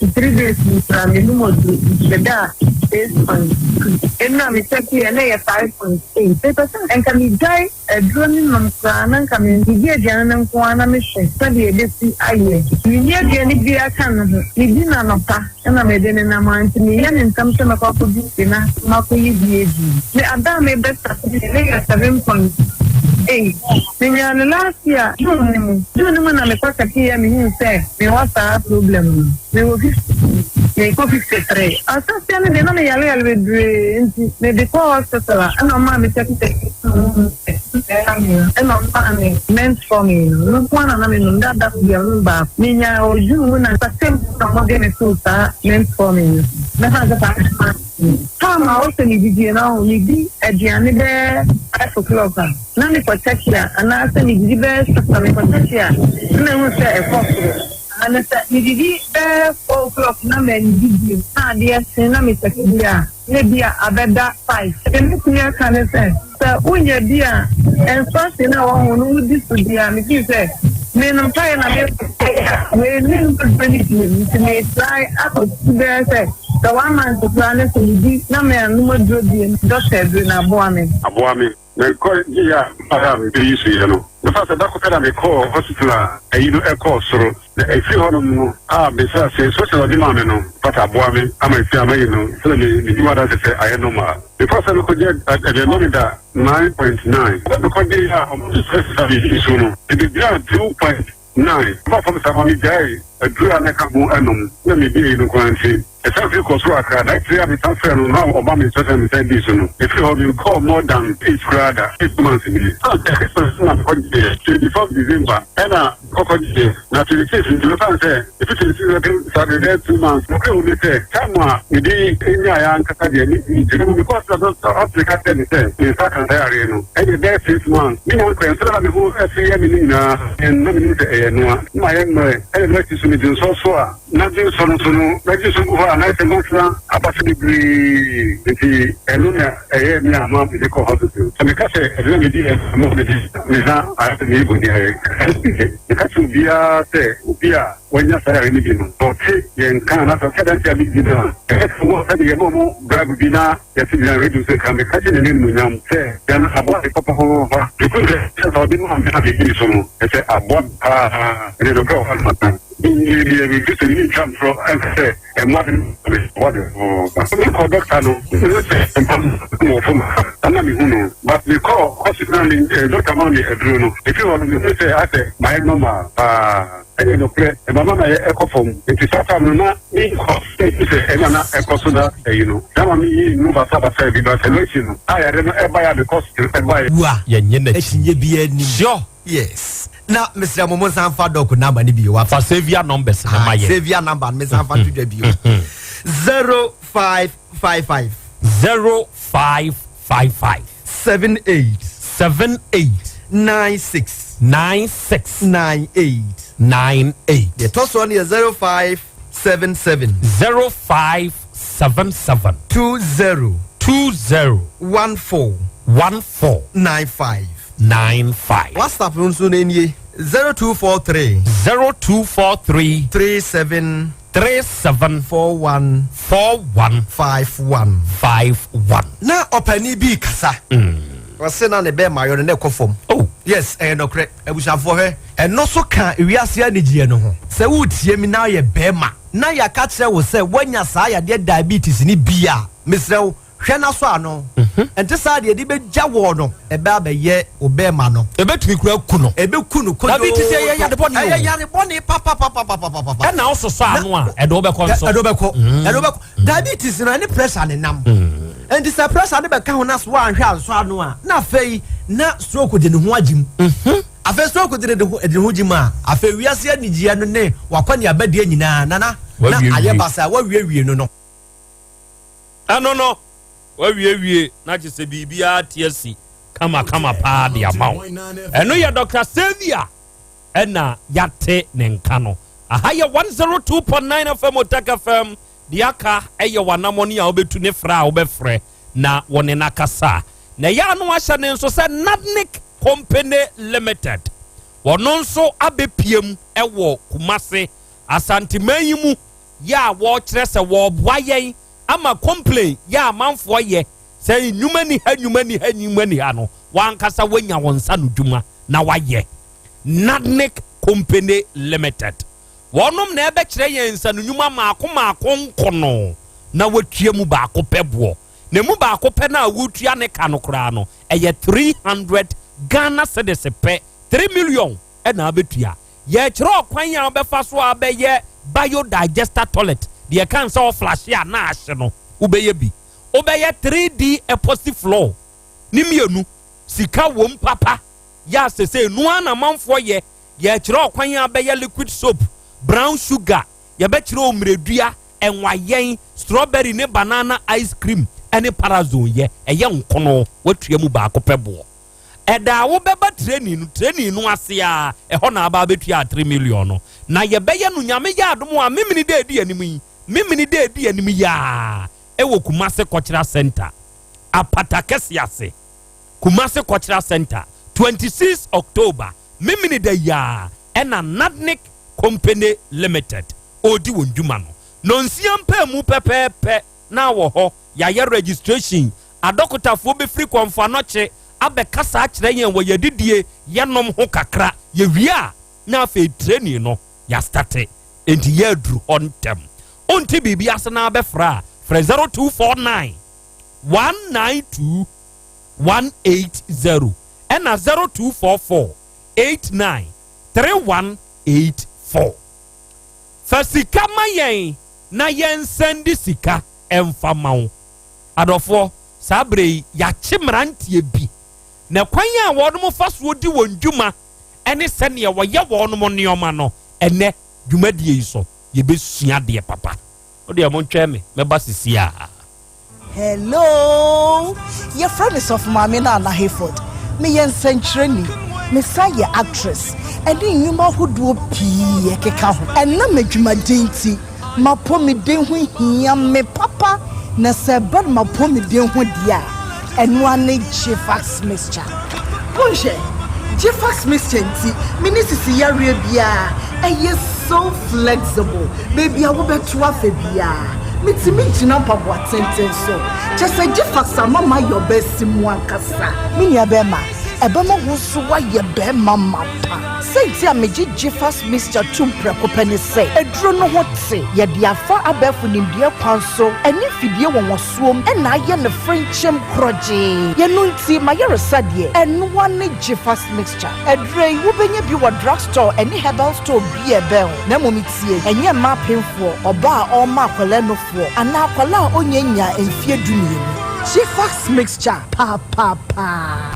nti 3 days ni koraa mennom aduro nti bɛdaa 6.2. Ɛnnora me kyɛkeeɛ na ɛyɛ 5.8. Mepɛ sɛ nka megyae Aduro no nom koraa na nka medi aduane no nko ara na mehwɛ sɛdeɛ ɛbɛsi ayɛ. Menni aduane biara ka ne ho. Medi no anɔpa na mede no nam ara nti meyɛ no ntɛm sɛ mɛkɔ akɔdi bi na makɔyi bi adi. Me ada a mebɛstate deɛ na ɛyɛ 7. Ei, menyaa no last year June no mu. June no mu na mekɔ checkeeɛ mehuu sɛ mewɔ saa problem no. Mewɔ 52, merekɔ 53. Ahyɛaseɛ no deɛ na meyare yare bebree nti mede kɔɔ hospital a ɛna ɔmaa me check check na ɔhuu sɛ ɛha me no ɛna ɔmaa me metformin no. Ɛno nko ara na na menom da da biara menom baako. Menyaa wɔ June mu na September mu na wɔde me too saa metformin no so. Mɛfa no sɛ saa. Time a ɔsɛ me didie no ahu medi aduane bɛyɛ 5 o'clock a na mekɔ kyɛkye a anaasɛ medidi bɛyɛ 6 a mekɔ kyɛkye a na mahu sɛ ɛkɔ soro ana sɛ medidi bɛyɛ 4 o'clock na mannidi bio na adeɛ kye na mekyɛke bi a na bi a abɛda 5. Deɛ mɛtumi aka ne sɛ sɛ wonya bi a instruction a wɔho no wodi so di a mefii sɛ menom mpaeɛ na meyɛ wei ne mpɛpɛ no bio nti metry akɔsi bɛyɛ sɛ one month koraa ne sɛ medi na meanom aduro bio dɔkta aduro no aboa me. Aboa me. Mekɔ gye a mpaeɛ a mebɛyi so yɛ no, mefa sɛ da koro pɛ na mekɔɔ hospital a ayi no ɛkɔɔ soro. Na ɛfiri hɔnom no a mehyɛɛ aseɛ social ɔde maa me no but aboa me ama ɛfiri a mayi no sɛdeɛ me medi ho adanse sɛ ayɛ normal. Mekɔɔ sɛ mekɔgye aduane na meda 9.9. Mekɔgye a ɔmo sɛ me nsuo no ɛbɛgyinaa 2.9. Ɛbaa fam saa ma megyae aduro a na ɛka ho nom na medi no nko ara nti ɛsan firi kɔɔ soro akra. Da akyire a mesan frɛɛ no na ɔma me nkyerɛkyerɛ na mesan dii so no, ɛfiri hɔ menkɔɔ more than eight koraa da, 8 months nie. Ɛsiane sɛ Christmas na mekɔgyeeɛ, 24 December ɛna mekɔkɔgyeeɛ, na 26 nti mɛfa no sɛ ɛfiri 26 bɛpem saa berɛ bɛyɛ 2 months. Nokorɛ wɔ mu ne sɛ time a mede nyaeɛ ankasa deɛ me nti no mekɔɔ hospital, hospital ka kyerɛɛ me sɛ me nsa ka saa yareɛ no ɛdeɛ bɛyɛ 6 months. Menya nkɔɛ nso na me ho ɛso yɛ me no nyinaa na menim sɛ ɛyɛ noa na mayɛ mmerɛ ɛna ɛno akyi so mede nsɔ so a na gye nsɔ no so no na gye nsɔ gu hɔ a na ɛsɛ masra aba so bebree nti ɛno na ɛyɛ me a ma mede kɔ hospital. Sɛ meka sɛ ɛde na medi ɛma mede me ha ayɛ sɛ meyɛ bɔne ayɛ, meka kyerɛ obiara sɛ obi a wanya saa yare no bi no ɔte yɛn nka anaasɛ ɔte adanse a medi no a ɛyɛ sɛ wɔ sɛde yɛma ɔmo bribe bi na yɛte gyina radio sɛ ka meka kyerɛ ne animuonyam sɛ yɛn aboa de papapapapa ɛkuru sɛ sɛ ɔde ma me a medi so no ɛsɛ aboa paa ɛne nokorɛ wɔ hɔ no maka sɛ ne ntwa ntorɔ ɛnka sɛ ɛmmoa de aboa de. Mekɔ dɔkta no mehu sɛ mpam wɔ fam ana mehu no but mekɔ hospital na me dɔkta ma me aduro no ɛfiri hɔ no mehu sɛ asɛ mayɛ normal paa. Ɛyɛ nokorɛ ɛmama ma yɛ ɛkɔ fam nti saa time no na menkɔ sɛ ɛna na ɛkɔ so na ɛyi no na ma meyi no basabasa bi ba sɛ no akyi no a yɛde no ɛbaeɛ a mekɔ ɛbaeɛ. Wua. Yɛnyɛ n'akyi. Akyinnye biara nim. Yes. Na mesrɛ mo mo nsan fa doc number no bio wafa. Fa Saviour numbers no ma yɛn. Saviour number no mesan fa to dwa bio. 0555. 0555. 78. 78. 96. 96. 98. 98. Deɛ ɛtɔ soɔ no yɛ 0577. 0577. 20. 20. 14. 14. 95. 95. WhatsApp no nso no nie 0243. 0243. 37. 37. 41. 41. 51. 51. Na ɔpani bi kasa. Ɔse na ne bɛɛma yɔ no na ɛkɔ fam. Oh. Yes, ɛyɛ nɔkorɛ. Abusuafoɔ hwɛ. Ɛno so ka wiase anigyeɛ no ho. Sɛ woretie mi na woyɛ bɛɛma na yɛaka kyerɛ wo sɛ woanya saa yadeɛ diabetes no bi a, mesrɛ wo hwɛ na sɔ ano. Ɛnte saa deɛ de bɛgya wɔɔ no ɛbɛ abɛyɛ wo bɛɛma no. Ɛbɛtumi kura ku no. Ɛbɛku no kodoo. Diabetes yɛ yare bɔne o. Ɛyɛ yare bɔne papapapapapapa. Ɛna wososɔ ano a ɛde wobɛkɔ nso. Ɛde wobɛkɔ. Ɛde wobɛkɔ. Diabetes no ɛne pressure ne nam. Nti sɛ pressure no bɛka ho na so woanhwɛ ansɔ ano a na afei na stroke de ne ho agye mu. Afei stroke de ne ho de ne ho gye mu a afei wiase anigyeɛ no ne wakɔneabadeɛ nyinaa nana na ayɛ basaa wawiewie no no. Ɛno no wawiewie na kyerɛ sɛ biribiara te asi kamakama paa de ama wo. Ɛno yɛ Dr. Saviour ɛna yɛate ne nka no. Aha yɛ 102.9 FM Otec FM. Deɛ aka ɛyɛ w'anammɔne a wobɛtu ne frɛ a wobɛfrɛ na wɔne no akasa. Na ɛyɛ ano ahyɛ ne nso sɛ Nadnic Company Limited wɔno nso abɛpiem ɛwɔ Kumase Asanteman yi mu yɛ a wɔrekyerɛ sɛ wɔreboa yɛn ama complain yɛ amanfoɔ yɛ sɛ nnwuma ni ha, nnwuma ni ha, nnwuma ni ha no wankasa wanya wɔn nsa no dwuma na wayɛ. Nadnic Company Limited wɔnom na ɛbɛkyerɛ yɛn nsa no nnwuma maako maako nkono na watua mu baako pɛ boɔ na emu baako pɛ no a wotua ne ka no koraa no ɛyɛ 300. Ghana cedis pɛ, 3 million na wobɛtua. Yɛrekyerɛ ɔkwan a wobɛfa so a wobɛyɛ biodigester toilet, deɛ ɛka sɛ ɔflashe a na ahye no, wobɛyɛ bi. Wobɛyɛ 3D epoxy floor ne mmienu, sika wom papa, yɛ a sesei no ara na amanfoɔ yɛ. Yɛrekyerɛ ɔkwan a wobɛyɛ liquid soap, brown sugar, yɛbɛkyerɛ wo mmiredua, nwayɛn, strawberry ne banana ice cream ne parazone yɛ. Ɛyɛ nkono, woatua mu baako pɛ boɔ. Ɛda a wobɛba training no, training no ase ara, ɛhɔ na aba abɛtua 3 million no. Na yɛbɛyɛ no Nyame yɛ adom a, Memene da ɛdi anim yi, Memene da ɛdi anim yi ara, ɛwɔ Kumasi Cultural Centre, Apata Kɛse ase, Kumasi Cultural Centre, 26 October, Memene da yi ara, ɛna Nadnic Company Limited ɔredi wɔn dwuma no. Nɔnsia mpaamu pɛpɛɛpɛ na wɔ hɔ, yɛayɛ registration, Adɔkotafoɔ bɛfiri Kɔmfo Anɔkye abɛkasa akyerɛ yɛn wɔ yɛadidie, yɛnom ho kakra. Yɛwie a, na afei training no yɛastate. Enti yɛaduru hɔ ntɛm. Wonte biribi ase na abɛfrɛ a, frɛ 0249 192 180 ɛna 0244 89 3184. Fa sika ma yɛn na yɛnsɛnde sika mfa ma wo. Adɔfoɔ, saa berɛ yi yɛakye mmeranteɛ bi, na kwan a wɔnom fa soɔ di wɔn dwuma ne sɛdeɛ wɔyɛ wɔnom nneɛma no, ɛnnɛ dwumadie yi so yɛbɛsua adeɛ papa. Wo deɛ montwɛn me, mɛba sesiaa. Hello! Yɛfrɛ me Sɔfo Maame Nana Hayford. Meyɛ nsɛnkyerɛni. Mesan yɛ actress ɛne nnwuma ahodoɔ pii ɛkeka ho. Ɛnam adwumaden nti, M'apɔmuden ho hia me papa na sɛ ɛba no m'apɔmuden ho deɛ a, ɛno ara ne Gfax mixture. Monhwɛ, Gfax mixture nti menni sisi yareɛ biara, ɛyɛ so flexible, baabi a wobɛto afa biara, metumi gyina mpaboa tenten so. Kyerɛ sɛ Gfax ama mayɛ ɔbaa simu ankasa. Me nua bɛrima, ɛbɛma wo nso woayɛ barima mapa. Sɛnti a megye Gfas mixture tom prɛko pɛ ne sɛ, aduro no ho te, yɛde afa abɛɛfo nimdeɛ kwan so ne mfidie nwonwasoɔ mu na ayɛ no frenkyemm korɔgyee. Yɛno nti, m'ayaresa deɛ, ɛnoa ne Gfas mixture. Aduro yi, wobɛnya bi wɔ drugstore ne herbal store bi a ɛbɛn wo. Na mmom tie, ɛnyɛ mmaa apemfoɔ, ɔbaa a ɔrema akwadaa nufoɔ, anaa akwadaa a ɔnnya nnyaa mfeɛ dumienu. Gfas mixture, papaapa.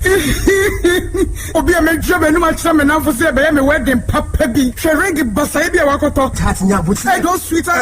Obi a medua m'anum akyerɛ me nnamfo sɛ ɛbɛyɛ me wedding papa bi. Hwɛ ring basae bi a wakɔtɔ. Ɛdɔ sweeter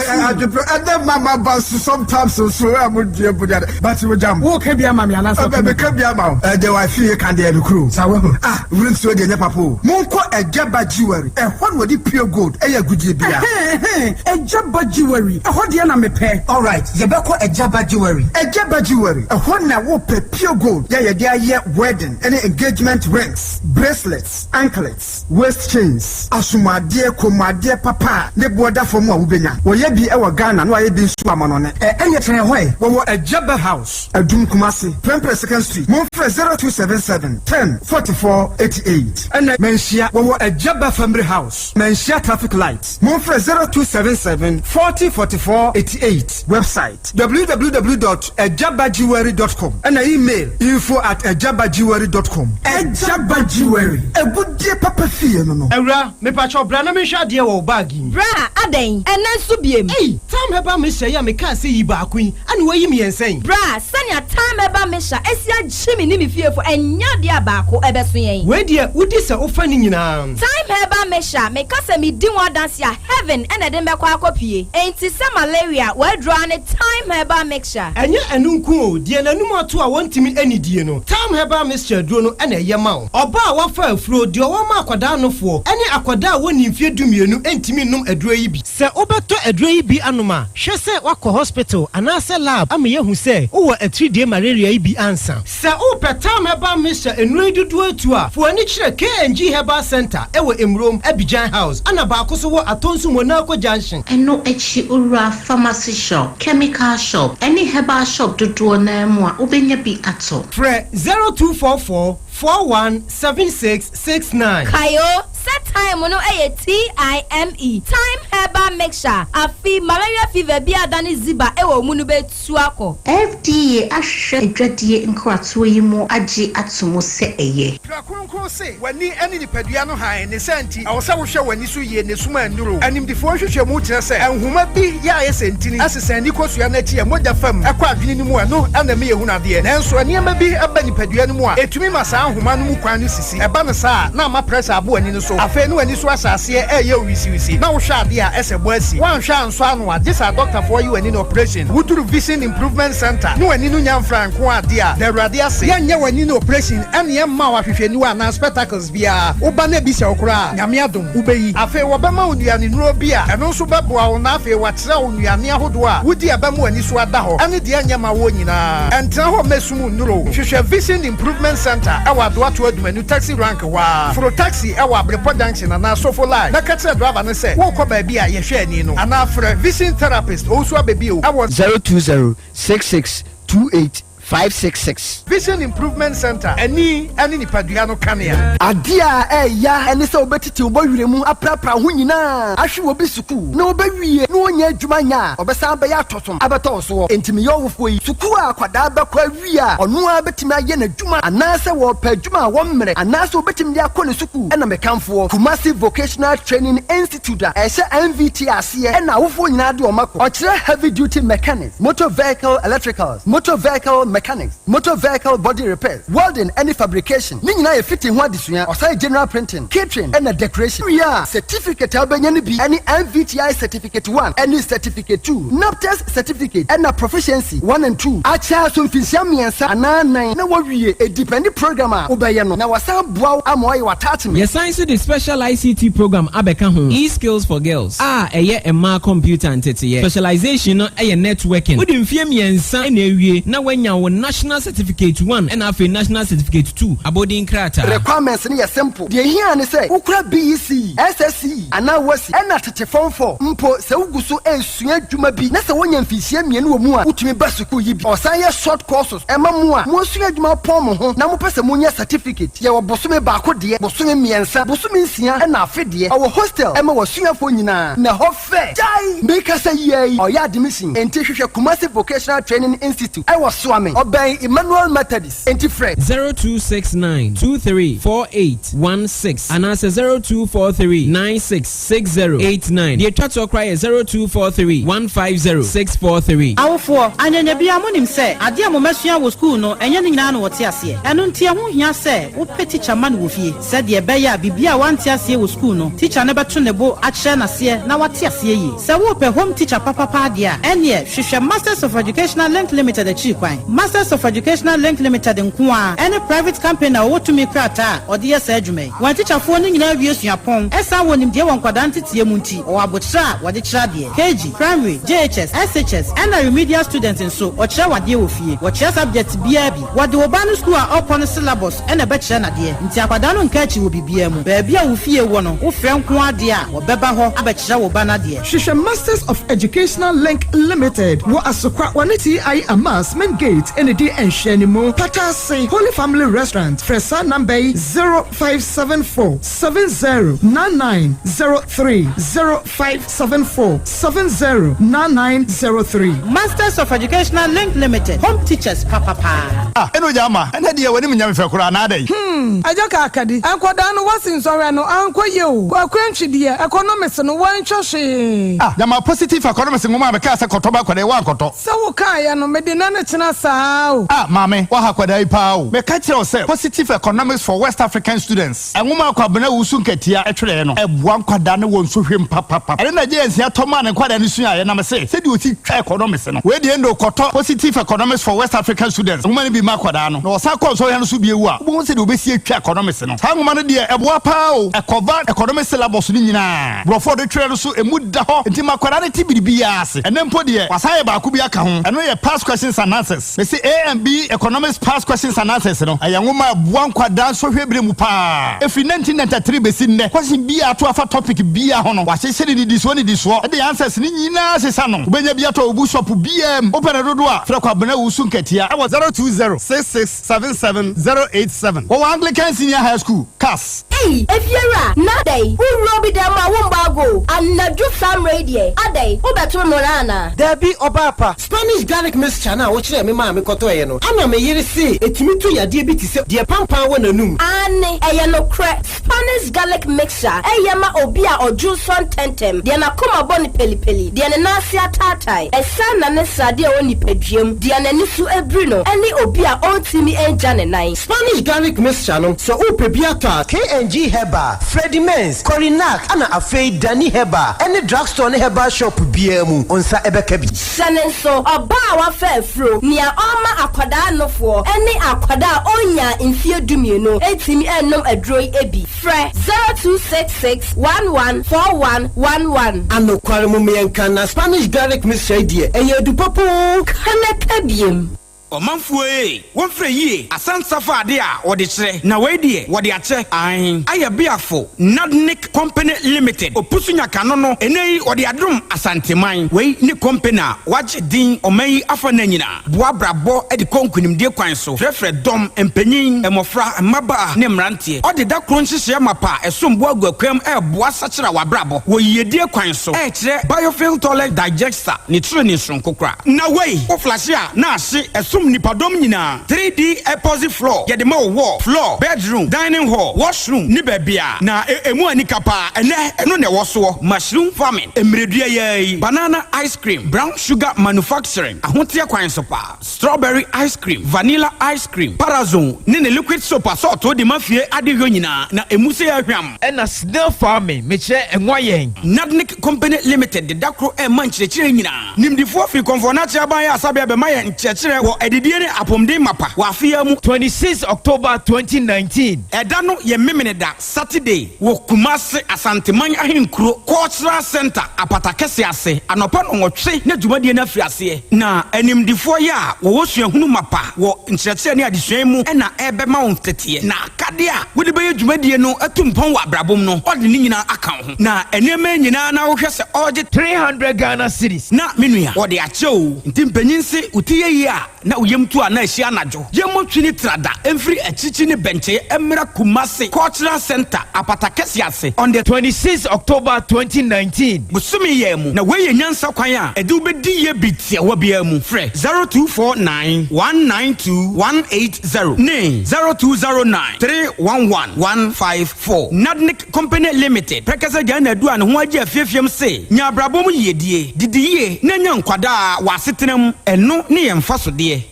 too. Ɛdɛ mama ba so sometimes nso a mo dua bu dade but wo jam. Wo ka bi ama me anaasɛ ɔka bi. Meka bi ama wo. Ɛdɛ wa fi ka deɛ no kuro. Sa wahu. Ah ring so deɛ nyɛ papa o. Monkɔ Ɛgyaba Jewelry ɛhɔ na wɔde pure gold ɛyɛ agudie bia. Ɛhɛn ɛhɛn Ɛgyaba Jewelry ɛhɔ deɛ na mepɛ. Alright yɛbɛkɔ Ɛgyaba Jewelry. Ɛgyaba Jewelry ɛhɔ na wopɛ pure gold yɛ yɛde ayɛ wedding ɛne engagement rings, bracelets, anklets, waist chains, asomuadeɛ, kɔnmuadeɛ papa a ne boɔ da fam a wobɛnya. Wɔyɛ bi wɔ Ghana na wɔayɛ bi nso wɔ amanɔne. Ɛ ɛneɛ kyerɛ hɔ ɛ. Wɔwɔ Agyaba House, Adum, Kumasi, Prempeh Second Street. Momfrɛ 0277 10 44 88. Ɛna Manhyia, wɔwɔ Agyaba Family House, Manhyia Traffic Light. Momfrɛ 0277 40 44 88. Website. Www dot agyabajewelry dot com ɛna email info at agyabajewelry dot com. Agyaba Jewelry, agudie papa fie no no. Awura, mepakyɛw bra na menhwɛ adeɛ wɔ wo bag yi mu. Bra, adɛn? Ɛnnɛ nso biem? Ei, Tam Herbal Mixture yi a mekaa sɛ yi baako yi, ɛna woayi mmiɛnsa yi? Bra, sɛnea Tam Herbal Mixture asi agye me ne me fiefo, ɛnyɛ adeɛ a baako bɛso yɛn. Wei deɛ, wodi sɛ wofa ne nyinaa. Thyme Herbal Mixture, meka sɛ medi ho adanse a, heaven na ɛde me bɛkɔ akɔpue. Enti sɛ malaria, w'aduro ara ne Thyme Herbal Mixture. Ɛnyɛ ɛno nko o, deɛ n'anum ato a wɔntumi nnidie no, Thyme Herbal Mixture aduro no na ɛyɛ ma wo. Ɔbaa a wafa afuro, deɛ ɔwɔ ma akwadaa anofoɔ, ne akwadaa a wɔnnii mfeɛ dumienu ntumi nnom aduro yi bi. Sɛ wobɛtɔ aduro yi bi anom a, hwɛ sɛ woakɔ hospital anaasɛ lab ama yɛahu sɛ wowɔ atiridie malaria yi bi ansa. Sɛ wopɛ Tam Herbal Mixture nnuro yi dodoɔ atu a, fa w'ani kyerɛ KNG Herbal Centre wɔ Emurom, Abidjan House, ɛna baako nso wɔ Atonsu Monaco Junction. Ɛno akyi wura pharmacy shop, chemical shop, ne herbal shop dodoɔ no ara mu a wobɛnya bi atɔ. Frɛ 0244. 41 76 69. Kae o, sɛ thyme no yɛ TIME, Thyme Herbal Mixture, afe malaria fever bi a adane ziba wɔ wo mu no bɛtu akɔ. FDA ahwehwɛ adwadie nkratoɔ yi mu agye ato mu sɛ ɛyɛ. Twerɛ Kronkron se, W'ani ne nipadua no hann, ne saa nti, ɛwɔ sɛ wohwɛ w'ani so yie na esum annuru wo. Animdefoɔ nhwehwɛmu kyerɛ sɛ nhoma bi yɛ a ayɛ sɛ ntini sesa ani kosua no akyi a mogya fa mu kɔ adwene no mu a ɛno na ɛma yɛhunu adeɛ. Nanso nneɛma bi ba nipadua no mu a ɛtumi ma saa nhoma no mu kwan no sisi. Ɛba no saa a, na ama pressure abo w'ani no so. Afei na w'ani so ahyɛ aseɛ reyɛ wo wisiwisi na wohwɛ adeɛ a ɛsɛ bɔ asi. Woanhwɛ ansɔ ano a, gye sɛ adɔktafoɔ yɛ w'ani no operation. Woduru Vision Improvement Centre ne w'ani no nya mfra nko adeɛ a, da Awurade ase. Yɛnyɛ w'ani no operation ɛne yɛmma wo ahwehwɛniwa anaa spectacles biara. Woba na ebi hyɛ wo koraa a, Nyame adom, wobɛyi. Afei wɔbɛma wo nnuanennuro bi a ɛno nso bɛboa wo na afei wɔakyerɛ wo nnuane ahodoɔ a wodi a ɛbɛma w'ani so ada hɔ ɛne deɛ ɛnyɛ ma woɔ nyinaa. Ɛntena hɔ mma esum nnuro wo. Hwehwɛ Vision Improvement Centre ɛwɔ Adoato Adumanu Taxi Rank hɔ ara. Foro taxi ɛwɔ Abrepɔ Junction anaa Sofo Line na ka kyerɛ driver no sɛ worekɔ baabi a yɛhwɛ ani no anaa frɛ Vision Therapist Owusu Abebio ɛwɔ. 020 66 28 566. Vision Improvement Centre, Ani ne nipadua no kanea. Adeɛ a ɛɛya ne sɛ wobɛtete wo bɔwerɛ mu aprapra wo ho nyinaa ahwe obi sukuu na ɔbɛwie na ɔnnya adwuma nyɛ a, ɔbɛsan abɛyɛ atɔsom abɛtɔ wo soɔ. Enti meyɛ ɔwofoɔ yi, sukuu a akwadaa bɛkɔ awie a ɔno ara bɛtumi ayɛ n'adwuma anaasɛ wɔrepɛ adwuma a wɔmmrɛ anaasɛ ɔbɛtumi de akɔ ne sukuu na mekamfoɔ. Kumasi Vocational Training Institute a ɛhyɛ NVT aseɛ na awofoɔ nyinaa de wɔn akɔ. Ɔkyerɛ Heavy Duty Mechanics, Motor Vehicle Electricals, Motor Vehicle Mechanics, Motor Vehicle Body Repairs, Welding ne Fabrication, ne nyinaa yɛ fitting ho adesua. Ɔsan yɛ General Printing, Catering na Decoration. Wowie a, certificate a wobɛnya no bi ne NVTI Certificate 1 ne Certificate 2, NAPTES Certificate na Proficiency 1 and 2. Akyɛ so mfinhyia mmiɛnsa anaa nnan na woawie. Ɛdipɛndi program a wobɛyɛ no na wɔasan aboa wo ama woayɛ w'attachment. Yɛsan nso de Special ICT Program abɛka ho, E-Skills for Girls, a ɛyɛ mmaa kɔmputa nteteyɛ. Specialization no yɛ Networking. Wode mfeɛ mmiɛnsa na awie na woanya wo National Certificate 1 ɛna afei National Certificate 2 abɔdin krataa. Requirements no yɛ simple, deɛ ehia ara ne sɛ wokura BECE, SSCE anaa WASSCE ɛna tete Form 4. Mpo sɛ wogu so resua adwuma bi na sɛ wonya mfinhyia mmienu wɔ mu a, wotumi ba sukuu yi bi. Wɔsan yɛ short courses ma mo a moasua adwuma apɔn mo ho na mopɛ sɛ monya certificate. Yɛwɔ bosome baako deɛ, bosome mmiɛnsa, bosome nsia ɛna afe deɛ. Ɔwɔ hostel ɛma w'asuafoɔ nyinaa na ɛhɔ fɛ. Gyae! Mekasa yi ara yi, ɔyɛ admission, enti hwehwɛ Kumasi Vocational Training Institute ɛwɔ Soame, ɔbɛn Emmanuel Methodist, enti frɛ. 0269 23 48 16 anaasɛ 0243 96 60 89. Deɛ ɛtwa toɔ koraa yɛ 0243 150 643. Awofoɔ, anyanya biara monim sɛ adeɛ a mo mma sua wɔ sukuu no ɛnyɛ ne nyinaa na wɔte aseɛ. Ɛno nti ɛho hia sɛ wopɛ tikya ma no wɔ fie sɛdeɛ ɛbɛyɛ a biribi a wante aseɛ wɔ sukuu no, tikya no bɛto ne bo akyerɛ no aseɛ na wate aseɛ yie. Sɛ worepɛ home teacher papa paa deɛ a, ɛnneɛ hwehwɛ Masters of Educational Link Limited akyiri kwan. Masters of Educational Link Limited nko ara ne private company a wɔwɔ tumi krataa a wɔde yɛ saa adwuma yi. Wɔn atikyafoɔ no nyinaa wie suapɔn, ɛsan wɔ nimdeɛ wɔ nkwadaa nteteɛ mu nti, wɔwɔ aboterɛ a wɔde kyerɛ adeɛ. KG, Primary, JHS, SHS, ɛna Remedial students nso, wɔkyerɛ wɔn adeɛ wɔ fie. Wɔkyerɛ subject biara bi. Wɔde wo ba no sukuu a ɔkɔ no syllabus na ɛbɛkyerɛ no adeɛ, nti akwadaa no nka akyi wɔ biribiara mu. Baabi a wo fie wɔ no, wofrɛ nko ara deɛ a, wɔbɛba hɔ abɛkyerɛ wo ba no adeɛ. Hwehwɛ Masters of Educational Link Limited wɔ Asokwa, wɔne TI Amas Main Gate na ɛdi nhwɛanimu. Pata ase, Holy Family Restaurant, frɛ saa namba yi, 0574 70 9903, 0574 70 9903. Masters of Educational Link Limited, Home Teachers papapaa. Ah ɛna ogya ama ɛnɛ deɛ w'anim nyɛ me fɛ koraa anaa dɛn? Hmm agya kakadi nkɔdaa no wasi nsɔhwɛ no ankɔ yie o kwaku antwi deɛ economics no wantwa hwee. Ah gyama positive economics nwoma a mekaa sɛ kɔtɔ ma akwadaa yi woankɔtɔ. Sɛ wo kaeɛ no mede nɛ no kyena saa o. Ah maame woaha akwadaa yi paa o. Meka kyerɛ wo sɛ positive economics for West African students nwoma a Kwabena Owusu Nkatia twerɛeɛ no ɛboa nkwadaa no wɔ nsohwɛ mu papapapa. Ɛno na Agya Nsia tɔ maa ne nkwadaa no suaeɛ na mese sɛdeɛ ɔsi twa economics no wei deɛ ɛnde ɔkɔtɔ Positive Economics for West African Students nwoma no bi ma akwadaa no na ɔsan kɔ nsɔhwɛ no so bio a wobɛhu sɛdeɛ ɔbɛsi atwa economics no. Saa nwoma no deɛ ɛboa paa o. Ɛkɔva economics syllabus no nyinaa. Borɔfo a ɔde twerɛ no so ɛmu da hɔ nti ma akwadaa no te biribiara ase. Ɛnnɛ mpo deɛ wasan ayɛ baako bi aka ho, ɛno yɛ Past Questions and Answers. Mese Mese A and B Economics Past Questions and Answers no, ɛyɛ nwoma a ɛboa nkwadaa nsɔhwɛ berɛ mu paa. Ɛfiri 1993 bɛsi nnɛ, question biara a ato afa topic biara ho no, wɔahyehyɛ no nnidisoɔ nnidisoɔ de answers no nyinaa asesa no. Wobɛnya bi atɔ wɔ bookshop biara mu. Wopɛ no dodoɔ a, frɛ Kwabena Owusu Nkatia wɔ 020 6677 087. Wɔwɔ Anglican Senior High School, Kass. Ei, efiewura, na adɛn? Wowura obi dan mu a wommɔ ago o. Anadwo saa mmerɛ yi deɛ, adɛn? Wobɛto me mmonnaa anaa? Dabi, ɔbaa pa. Spanish garlic mixture no a wokyerɛɛ me maa mekɔtɔeɛ no, ana me yere se ɛtumi tu yadeɛ bi te sɛ deɛ pampan wɔ n'anum. Aane, ɛyɛ nokorɛ. Spanish garlic mixture yɛ ma obi a ɔdwo nsɔ ntɛmntɛm, deɛ n'akoma bɔ no pelipeli, deɛ ne nan ase ataatae, ɛsan nane sradeɛ a ɛwɔ nipadua mu, deɛ n'ani so biri no, ne obi a ɔntumi ngya ne nan. Spanish garlic mixture no, sɛ wopɛ bi atɔ a, KNG Herbal, Freddie Mens, Corynac, ɛna afei Danny Herbal ɛne drugstore ne herbal shop biara mu, wo nsa bɛka bi. Hyɛ no nso, ɔbaa a wafa afuro, nea ɔrema akwadaa nofoɔ, ne akwadaa a ɔnnyaa mfeɛ dumienu ntumi nnom aduro yi bi. Frɛ 0266 11 41 11. Anokware mo meɛnka na Spanish garlic mixture yi deɛ ɛyɛ adu papa oo. Ka na ka biem. Ɔmanfoɔ ee, wɔmfrɛ yie, asansa fa adeɛ a wɔde kyerɛ, na wei deɛ wɔde akyɛ, aane, ayɛ biafo, Nadnic Company Limited, Opusu Nyakano no, ɛnnɛ yi wɔde adom Asanteman. Wei ne company a wɔagye din ɔman yi afa nna nyinaa, boa abrabɔ de kɔ nkunimdie kwan so, frɛfrɛ dɔm, mpanyin, mmɔfra, mmabaa ne mmeranteɛ. Ɔde da koro nhyehyɛeɛ mapa a ɛsom bo agu akuam reboa sakyera w'abrabɔ wɔ yiedie kwan so, ɛrekyerɛ Biofuel Toilet Digester ne tiri ne soronko koraa. Na wei, wo flashe a na ahye, ɛsom nnipadɔm nyinaa. 3D epoxy floor, yɛde ma wo wall, floor, bedroom, dining hall, washroom ne baabiara. Na emu anika paa, ɛnnɛ ɛno na ɛwɔ soɔ. Mushroom farming, mmiredua yi ara yi, banana ice cream, brown sugar manufacturing, ahoteɛ kwan so paa, strawberry ice cream, vanilla ice cream, parazone ne ne liquid soap asɔɔtoo de ma fie adehwɛ nyinaa, na emu sɛ ahwam. Ɛna snail farming, mekyerɛ nwa yɛn. Nadnic Company Limited de da koro rema nkyerɛkyerɛ nyinaa. Nimdefoɔ firi Kɔmfoɔnakye Aban Ayaresabea bɛma yɛn nkyerɛkyerɛ wɔ adidie ne apɔmuden mapa wɔ afe yi ara mu. 26 October 2019. Ɛda no yɛ Memeneda, Saturday, wɔ Kumasi, Asanteman Ahenkuro Cultural Centre, Apata Kɛseɛ ase, anɔpa nnɔnwɔtwe na dwumadie no afiri aseɛ. Na animdefoɔ yi a wɔwɔ suahunu mapa wɔ nkyerɛkyerɛ ne adesua yi mu na ɛrebɛma wo nteteɛ na akadeɛ a wode bɛyɛ dwumadie no atu mpɔn wɔ abrabɔ mu no, wɔde ne nyinaa aka wo ho. Na nneɛma yi nyinaa na wohwɛ sɛ ɔregye. 300 Ghana cedis. Na me nua, wɔde akyɛ o. Nti mpanyin se wo ti yɛ yie a, na wo yam tu a na ahyia anadwo. Yɛmmɔ twi ne trada mfiri akyirikyiri ne bɛnkyɛeɛ mmra Kumasi Cultural Centre, Apata Kɛseɛ ase on the. 26 October 2019. Bosome yi ara mu. Na wei yɛ nyansa kwan a ɛde wo bɛdi yie bi tiawa biara mu. Frɛ 0249 192 180 ne 0209 311 154. Nadnic Company Limited, Prɛkɛsɛ Ghana adu a ne ho agye afiafiam se, Nya abrabɔ mu yiedie, didi yie na nya nkwa daa wɔ asetena mu, ɛno ne yɛn mfasodeɛ.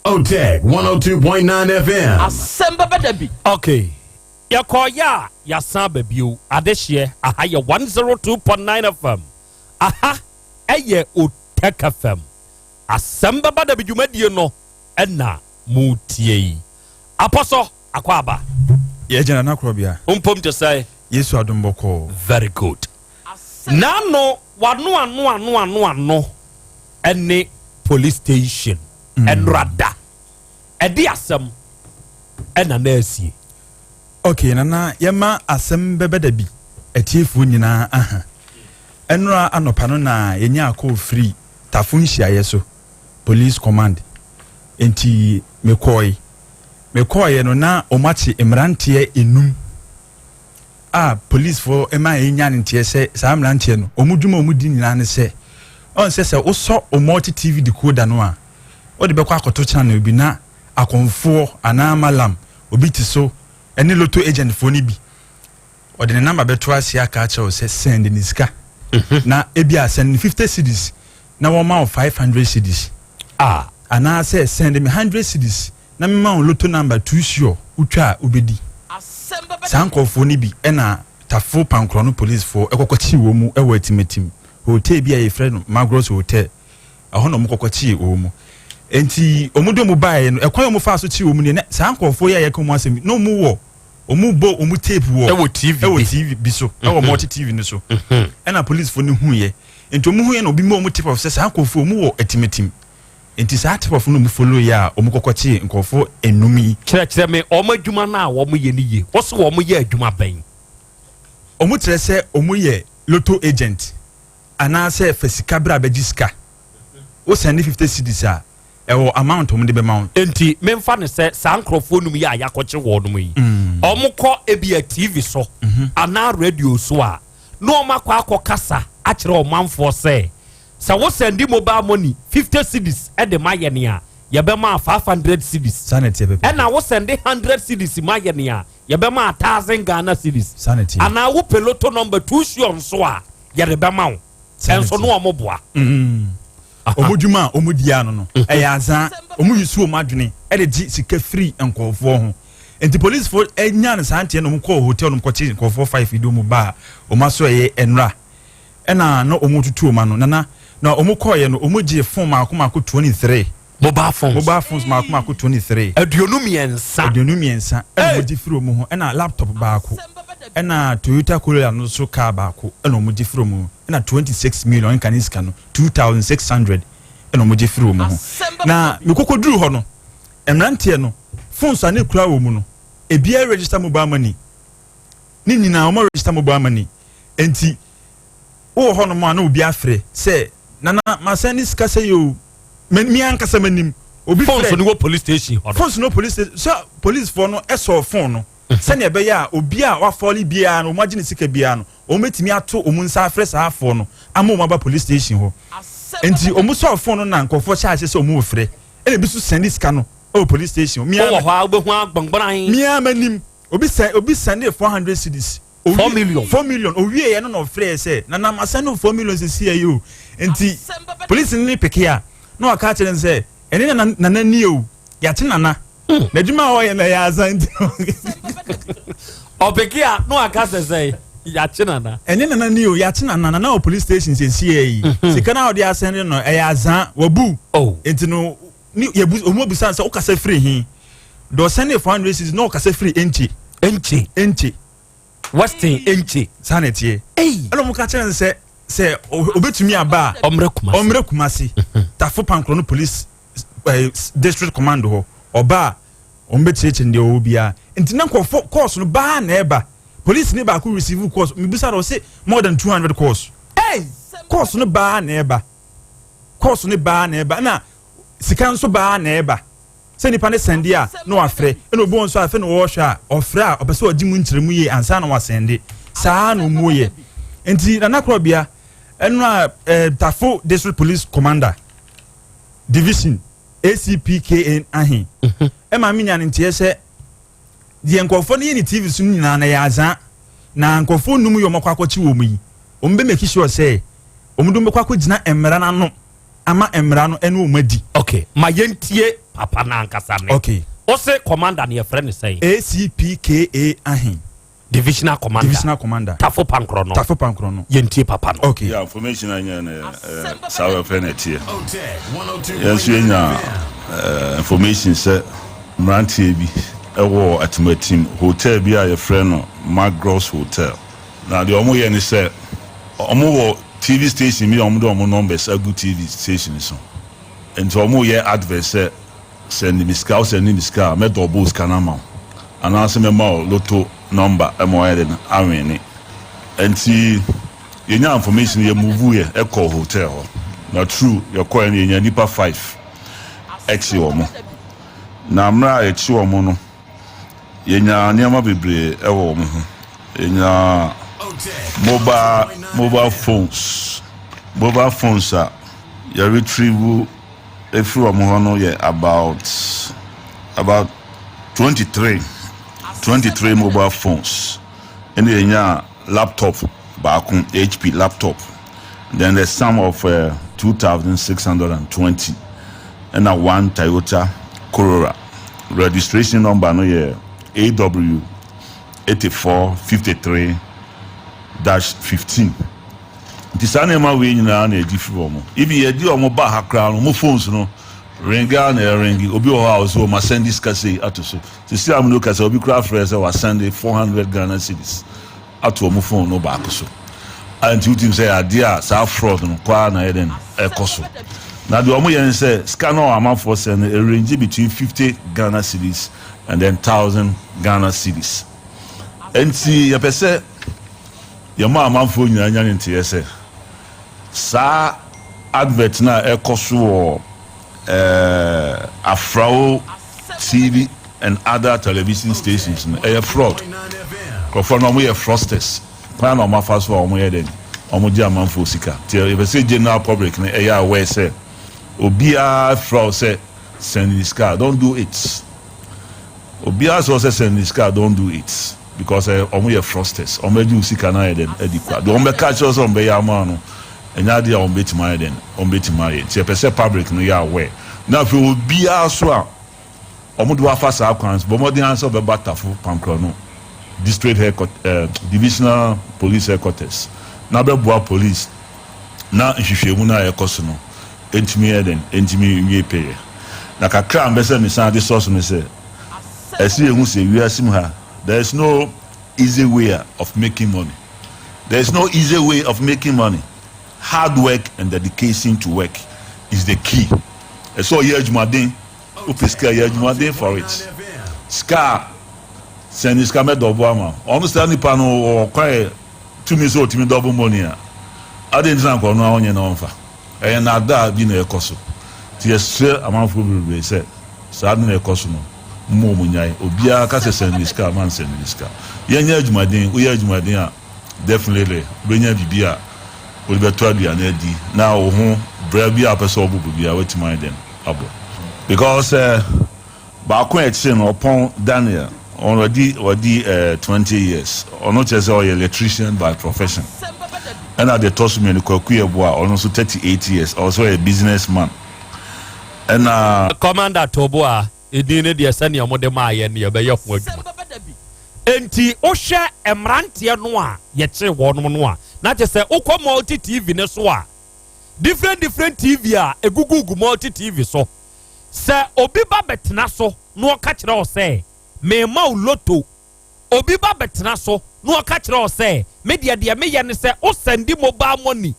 Otec 102.9 FM. Asɛm bɛba da bi. Ok yɛkɔɔyɛ a yɛasan aba bio adehyeɛ aha yɛ 102.9 FM aha ɛyɛ Otec FM asɛm bɛba da bi dwumadie no ɛna moretie yi Apɔsɔ Akwaaba. Yɛ gyina Nana Korɔbea. Wo mpom te sɛn? Yesu adom bɔkɔɔ. Very good. N'ano, wano ano ano ano ano ɛne police station ɛnora da. Ɛde asɛm ɛna na asie. Ok Nana yɛma asɛm bɛbɛ da bi atiefoɔ nyinaa aha. Ɛnora anɔpa no na yɛnyaa call firi Tafo nhyiaeɛ so police command nti mekɔɔe. Mekɔeɛ no na wɔakye mmeranteɛ nnum a policefoɔ ma yɛnya ne nteɛ sɛ saa mmeranteɛ no wɔn dwuma a wɔdi nyinaa ne sɛ ɔn sɛ sɛ wosɔ wo multi TV decoder no a wode bɛkɔ akɔto channel bi na akɔmfoɔ anaa malam obi te so ɛne lotto agentfoɔ no bi ɔde ne number bɛto aseɛ aka akyerɛ wo sɛ send ne sika na ebi a send ne 50 cedis na wɔma wo 500 cedis ah. Anaasɛ send me 100 cedis na mema wo lotto number too sure wotwa a wobɛdi. Saa nkorɔfoɔ no bi na Tafo Pankorɔ no policefoɔ kɔkɔkyee wɔn mu wɔ Atimatim hotel bi a yɛfrɛ no Magros Hotel, ɛhɔ na wɔkɔkɔkyee wɔn mu. Enti wɔn de wɔn baeɛ no, ɛkwan a wɔfaa so kyee wɔn nie, na saa nkorɔfoɔ yi a yɛka wɔn asɛm yi, na wɔn wɔ wɔn bɔ wɔn tape wɔ ɛwɔ TV ɛwɔ TV bi so ɛwɔ mhm. multi TV no so mhm. ɛna policefoɔ no huiɛ nti wɔn huiɛ na obi ma wɔn tip off sɛ saa nkorɔfoɔ wɔn wɔ Atimatim. Nti saa tip off no ɔmo follow yɛ a ɔmo kɔkɔ kyee nkorɔfoɔ nnum yi. Kyerɛkyerɛ me wɔn adwuma no a wɔn yɛ no yie. Wo se wɔn yɛ adwuma bɛn? Ɔmo kyerɛ sɛ ɔmo yɛ lotto agent anaasɛ fa sika bra bɛgye sika. Wo sɛnde 50 cedis a, ɛwɔ amount a ɔmo de bɛma wo. Enti memfa no sɛ saa nkorɔfoɔ num yi a yɛakɔkye wɔnom yi, wɔn kɔ ebia TV so anaa radio so a, na wɔn akɔ akɔ kasa akyerɛ ɔmanfoɔ sɛ, Sɛ wo sɛnde mobile money 50 cedis de ma yɛn a, yɛbɛma wo 500 cedis. Saa na ɛteɛ pɛpɛɛpɛ. Ɛna wo sɛnde 100 cedis ma yɛn a, yɛbɛma wo 1000 Ghana cedis. Saa na ɛteɛ. Anaa wo pɛ lotto number two sure nso a, yɛde bɛma wo. Saa na Ɛnso ɛteɛ. no wɔn boa. Mm. Wɔn dwuma a wɔn di ano no, ɛyɛ azaa. Wɔn use wɔn adwene de gye sika firi nkurɔfoɔ ho. Nti polisifoɔ nyaa no saa nteɛ na wɔn kɔɔ hotel no kɔkye nkurɔfoɔ five yi de wɔn baa wɔn asoɛeɛ nnora. Ɛna na ɔmo tutu ɔmo ano nana na ɔmo kɔɔyɛ no ɔmo gyee phone maako maako 23. Mobile phones. Mobile phones maako maako 23. 23. 23 ɛna ɔmo gye firi ɔmo ho ɛna laptop baako ɛna Toyota Corolla no nso car baako ɛna ɔmo gye firi ɔmo ho ɛna 26 million nka ne sika no 2600 ɛna ɔmo gye firi ɔmo ho na mekɔkɔ duru hɔ no mmeranteɛ no phones a ne kura wɔ mu no ebiara register mobile money ne nyinaa wɔn register mobile money nti wowɔ hɔnom a na obi afrɛ sɛ nana masan ne sika sɛ yɛ o mi ankasa m'anim obi frɛ phones no wɔ police station hɔ no phones no police station sɛ police foɔ no ɛsɔɔ phone no mhm. sɛnea ɛbɛyɛ a obi a wafɔle biara no wɔn agye ne sika biara no wɔn bɛtumi ato wɔn nsa afrɛ saa afoɔ no ama wɔn aba police station hɔ nti wɔn sɔɔ phone no na nkurɔfoɔ hyɛ aseɛ sɛ wɔn refrɛ ɛna ebi nso sɛnde sika no ɛwɔ police station. Wowɔ hɔ a wobɛhu agbɔngbɔn. Mia m'anim obi sɛ obi sɛnde 400 cedis. 4 million. 4 million owie yɛ no na ɔfrɛ yɛ sɛ nana ma sɛnde 4 million sisi yɛ yi o. Nti polisi ne peke a na waka akyerɛ no sɛ ɛne nana nana ni o, yɛakye nana n'adwuma a ɔyɛ na ɛyɛ asa nti. Ɔpeke a na waka sɛ sɛ yɛakye nana. Ɛne nana ni o, yɛakye nana, nana wɔ police station sisi yɛ yi. Sika no a ɔde asɛnde no ɛyɛ azan wabu. Oh. Nti no ne yɛbu ɔmo abisa sɛ wokasa firi he deɛ ɔsɛnde 400 cedis na ɔkasa firi Enchi. Enchi. Enchi. Western Enchi. Saa na ɛteɛ. Ɛna ɔmo ka kyerɛ no sɛ sɛ obetumi aba a ɔmrɛ Kumasi. Ɔmrɛ Kumasi. Tafo Pankorɔ no police district command hɔ ɔba a ɔmo bɛkyerɛkyerɛ deɛ ɔwɔ biara. Nti na nkurɔfoɔ calls no baa na ɛba. Police ne baako receive calls mebisa no ɔse more than 200 calls. Hey! Calls no baa na ɛba. Calls no baa na ɛba na sika nso baa na ɛba. Sɛ nipa no sɛnde a na wafrɛ, ɛna obi wɔ nso a afei na wɔrehwɛ a ɔfrɛ a ɔpɛ sɛ ɔgye mu nkyerɛmu yie ansa na wasɛnde. Saa na ɔmu yɛ. Nti Nana Korɔbea ɛno a eh, Tafo District Police Commander Division ACP KN Ahe ɛma me nya ne nteɛ sɛ deɛ nkurɔfoɔ no yɛ ne TV so no nyinaa na ɛyɛ azaa na nkurɔfoɔ num yɛ wɔn akɔ akɔkye wɔn yi wɔn bɛ make sure sɛ wɔn de wɔn bɛkɔ akɔgyina mmara no ano ama mmara no ɛne wɔn adi. Ok, ma yɛntie papa no ankasa ne. Ok. Ose commander no yɛfrɛ no sɛn? ACPKA Ahe. Divisional commander. Divisional commander. Tafo Pankorɔ no. Tafo Pankorɔ no. Yɛntie papa no. Ok. Yeah, information a yɛnya no yɛ saa pɛpɛ na ɛteɛ. Yɛn nso yɛnya eh, information sɛ mmeranteɛ bi wɔ Atimatim hotel bi a yɛfrɛ no Magros Hotel. Na deɛ wɔyɛ ne sɛ wɔwɔ TV station bi a wɔde wɔn numbers agu TV station so. Nti wɔyɛ advert sɛ sɛnde me sika, wo sɛnde me sika a mɛ double sika no ama wo anaasɛ mɛma wo lotto number ma wayɛ dɛn awene. Nti yɛnyaa information yɛ move yɛ kɔɔ hotel hɔ. Na true yɛkɔɛ no yɛnyaa nnipa five ɛkye wɔn. Na mmerɛ a yɛkye wɔn no Yɛnyaa nneɛma bebree wɔ wɔn ho. Yɛnyaa mobile mobile phones mobile phones a yɛ retrieve efiri wɔn hɔ no yɛ about about 23 23 mobile phones. Ɛna yɛnyaa laptop baako HP laptop then the sum of uh, 2620 ɛna one Toyota Corolla. Registration number no yɛ AW 8453 dash 15. Nti saa nneɛma wei nyinaa na yɛgye firi wɔn. Even yɛde wɔn ba ha koraa no, wɔn phones no ringi ara na ɛringi. Obi wɔ hɔ a ɔsɛ wɔn asɛnde sika sei ato so. Sisi a mo kasa obi koraa frɛ sɛ wasɛnde 400 Ghana cedis ato wɔn phone no baako so. A nti wotim sɛ adeɛ a saa fraud no kɔ ara na ɛyɛ dɛn ɛkɔ so. Na deɛ wɔyɛ ne sɛ sika no a amanfoɔ sɛn no ɛrange between 50 Ghana cedis and then 1000 Ghana cedis. Ɛnti yɛpɛ sɛ yɛma amanfoɔ nyinaa nya ne nteɛ sɛ saa advert no a ɛkɔ so wɔ eh, Afrao TV and other television stations no ɛyɛ fraud. Nkurɔfoɔ no wɔyɛ fraudsters. Kwan na wɔafa so a wɔyɛ dɛn? Wɔgye amanfoɔ sika. Nti yɛpɛ sɛ general public no ɛyɛ aware sɛ obiara frɛ wo sɛ send ne sika, don't do it. Obiara sɛ ɔsɛ send ne sika, don't do it because eh, wɔn yɛ fraudsters. Wɔn bɛgye wo sika no ayɛ dɛn adi kwa. Deɛ wɔn bɛka akyerɛ wo sɛ wɔn bɛyɛ ama no, ɛnyɛ adeɛ a wɔn bɛtumi ayɛ dɛn, wɔn bɛtumi ayɛ. Nti yɛpɛ sɛ public no yɛ aware. Na afei obiara so a Wɔde wo afa saa kwan so. Bɔ mmɔden ara sɛ wobɛba Tafo Pankorɔ District Headquarters, eh, Divisional Police Headquarters na bɛboa police na nhwehwɛmu no a ɛkɔ so no ntumi yɛ dɛn, ntumi nwie pɛyɛ. Na kakra a mepɛ sɛ mesan de sɔ so ne sɛ, ɛsɛ yɛhu sɛ wiase mu ha, there is no easy way of making money. There is no easy way of making money. Hard work and dedication to work is the key. Ɛsɛ ɔyɛ adwumaden. Wopɛ sika yɛ adwumaden for it. Sika a sɛn ne sika mɛ dɔbo ama wo. Ɔno saa nipa no ɔwɔ kwan tumi sɛ ɔtumi dɔbo money a adɛn nti na nka ɔno ara ɔnyɛ na ɔmfa. Ɛyɛ naadaa bi na ɛkɔ so. Nti yɛsrɛ amanfoɔ bebree sɛ saa ade na ɛkɔ so no momma wɔn nyae. Obiara ka sɛ sɛn ne sika a mansɛn ne sika. Yɛnyɛ adwumaden, woyɛ adwumaden a definitely wobɛnya biribi a wode bɛtɔ aduane adi na wo ho berɛ bi a wopɛ sɛ wobobɔ biara woatumi ayɛ dɛn abɔ because eh, baako a ɛkyere no ɔpɔn Daniel ɔno wadi wadi eh, 20 years ɔno kyerɛ sɛ ɔyɛ electrician by profession ɛna deɛ ɛtɔ so mmienu Kwaku Yeboah ɔno nso 38 years ɔwɔ sɛ ɔyɛ business man ɛna Commander Toboa Edin no deɛ sɛdeɛ wɔde maa yɛn no yɛbɛyɛ ho adwuma. Enti wohwɛ mmeranteɛ no a yɛkyee wɔnom no a, na kyerɛ sɛ wokɔ multi TV no so a, different different TV a ɛgugugu multi TV so. Sɛ obi ba bɛtena so na ɔka kyerɛ wo sɛ, mema wo loto. Obi ba bɛtena so na ɔka kyerɛ wo sɛ, me deɛ deɛ meyɛ ne sɛ wo sɛnde mobile money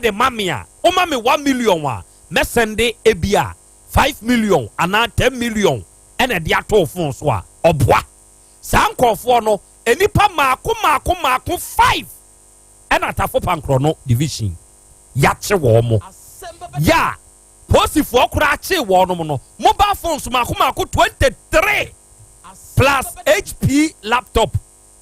de ma me a, woma me 1 million a, mɛsɛnde ebia 5 million anaa 10 million ɛna ɛde ato wo phone so a, ɔboa. Saa nkurɔfoɔ no, nnipa mmaako mmaako mmaako five ɛna Atafo Pankorɔ Division yɛakye wɔn mo. Yɛ a polisifoɔ koraa kyee wɔn no, mobile phones mmaako mmaako 23 plus HP laptop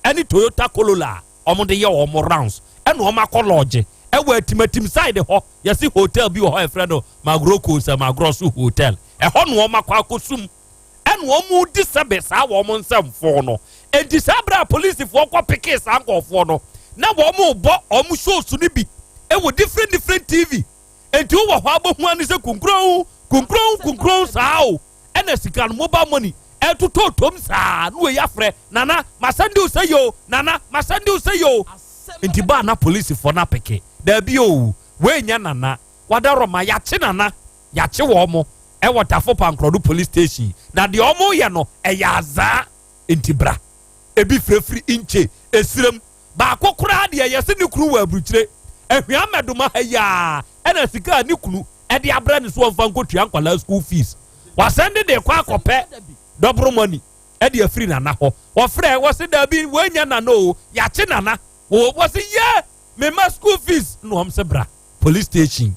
ɛne Toyota Corolla a wɔde yɛ wɔn rounds ɛna wɔn akɔ lodge ɛwɔ Atimatim side hɔ. Yɛsi hotel bi wɔ hɔ a yɛfrɛ no Magroko sɛ Magroso Hotel. Ɛhɔ na wɔn akɔ akɔsum ɛna wɔn di sɛbe saa wɔn nsɛmfo no. Enti saa berɛ a polisifoɔ kɔ pekee saa nkurɔfoɔ no, na wɔn rebɔ wɔn shows no bi ɛwɔ different different TV. Enti wowɔ hɔ abɔhu ani sɛ kunkuron kunkuron kunkuron saa o, ɛna sika no mobile money ɛtotɔ tom saa na wei afrɛ nana masɛnde wo sɛ yo, nana masɛnde wo sɛ yo. Nti baa na polisifoɔ no apeke daabi o, wei nyɛ nana wadarɔma, yɛakye nana, yɛakye wɔn mo ɛwɔ Tafo Pankorɔdo police station na deɛ wɔn yɛ no ɛyɛ azaa. Nti bra ebi firefiri nkye esirem baako koraa deɛ yɛsi ne kunu wɔ aburukyire ahwia mmɛdoma ha yi a, ɛna sika a ne kunu ɛde abrɛ ne so ɔnfa nkotua nkwadaa school fees wasɛn de kɔ akɔpɛ double money ɛde afiri nana hɔ. Wɔfrɛ wɔsi daabi, wɔnya nana o, yɛakye nana wɔ wɔsi yɛ mema school fees na wɔn sɛ bra police station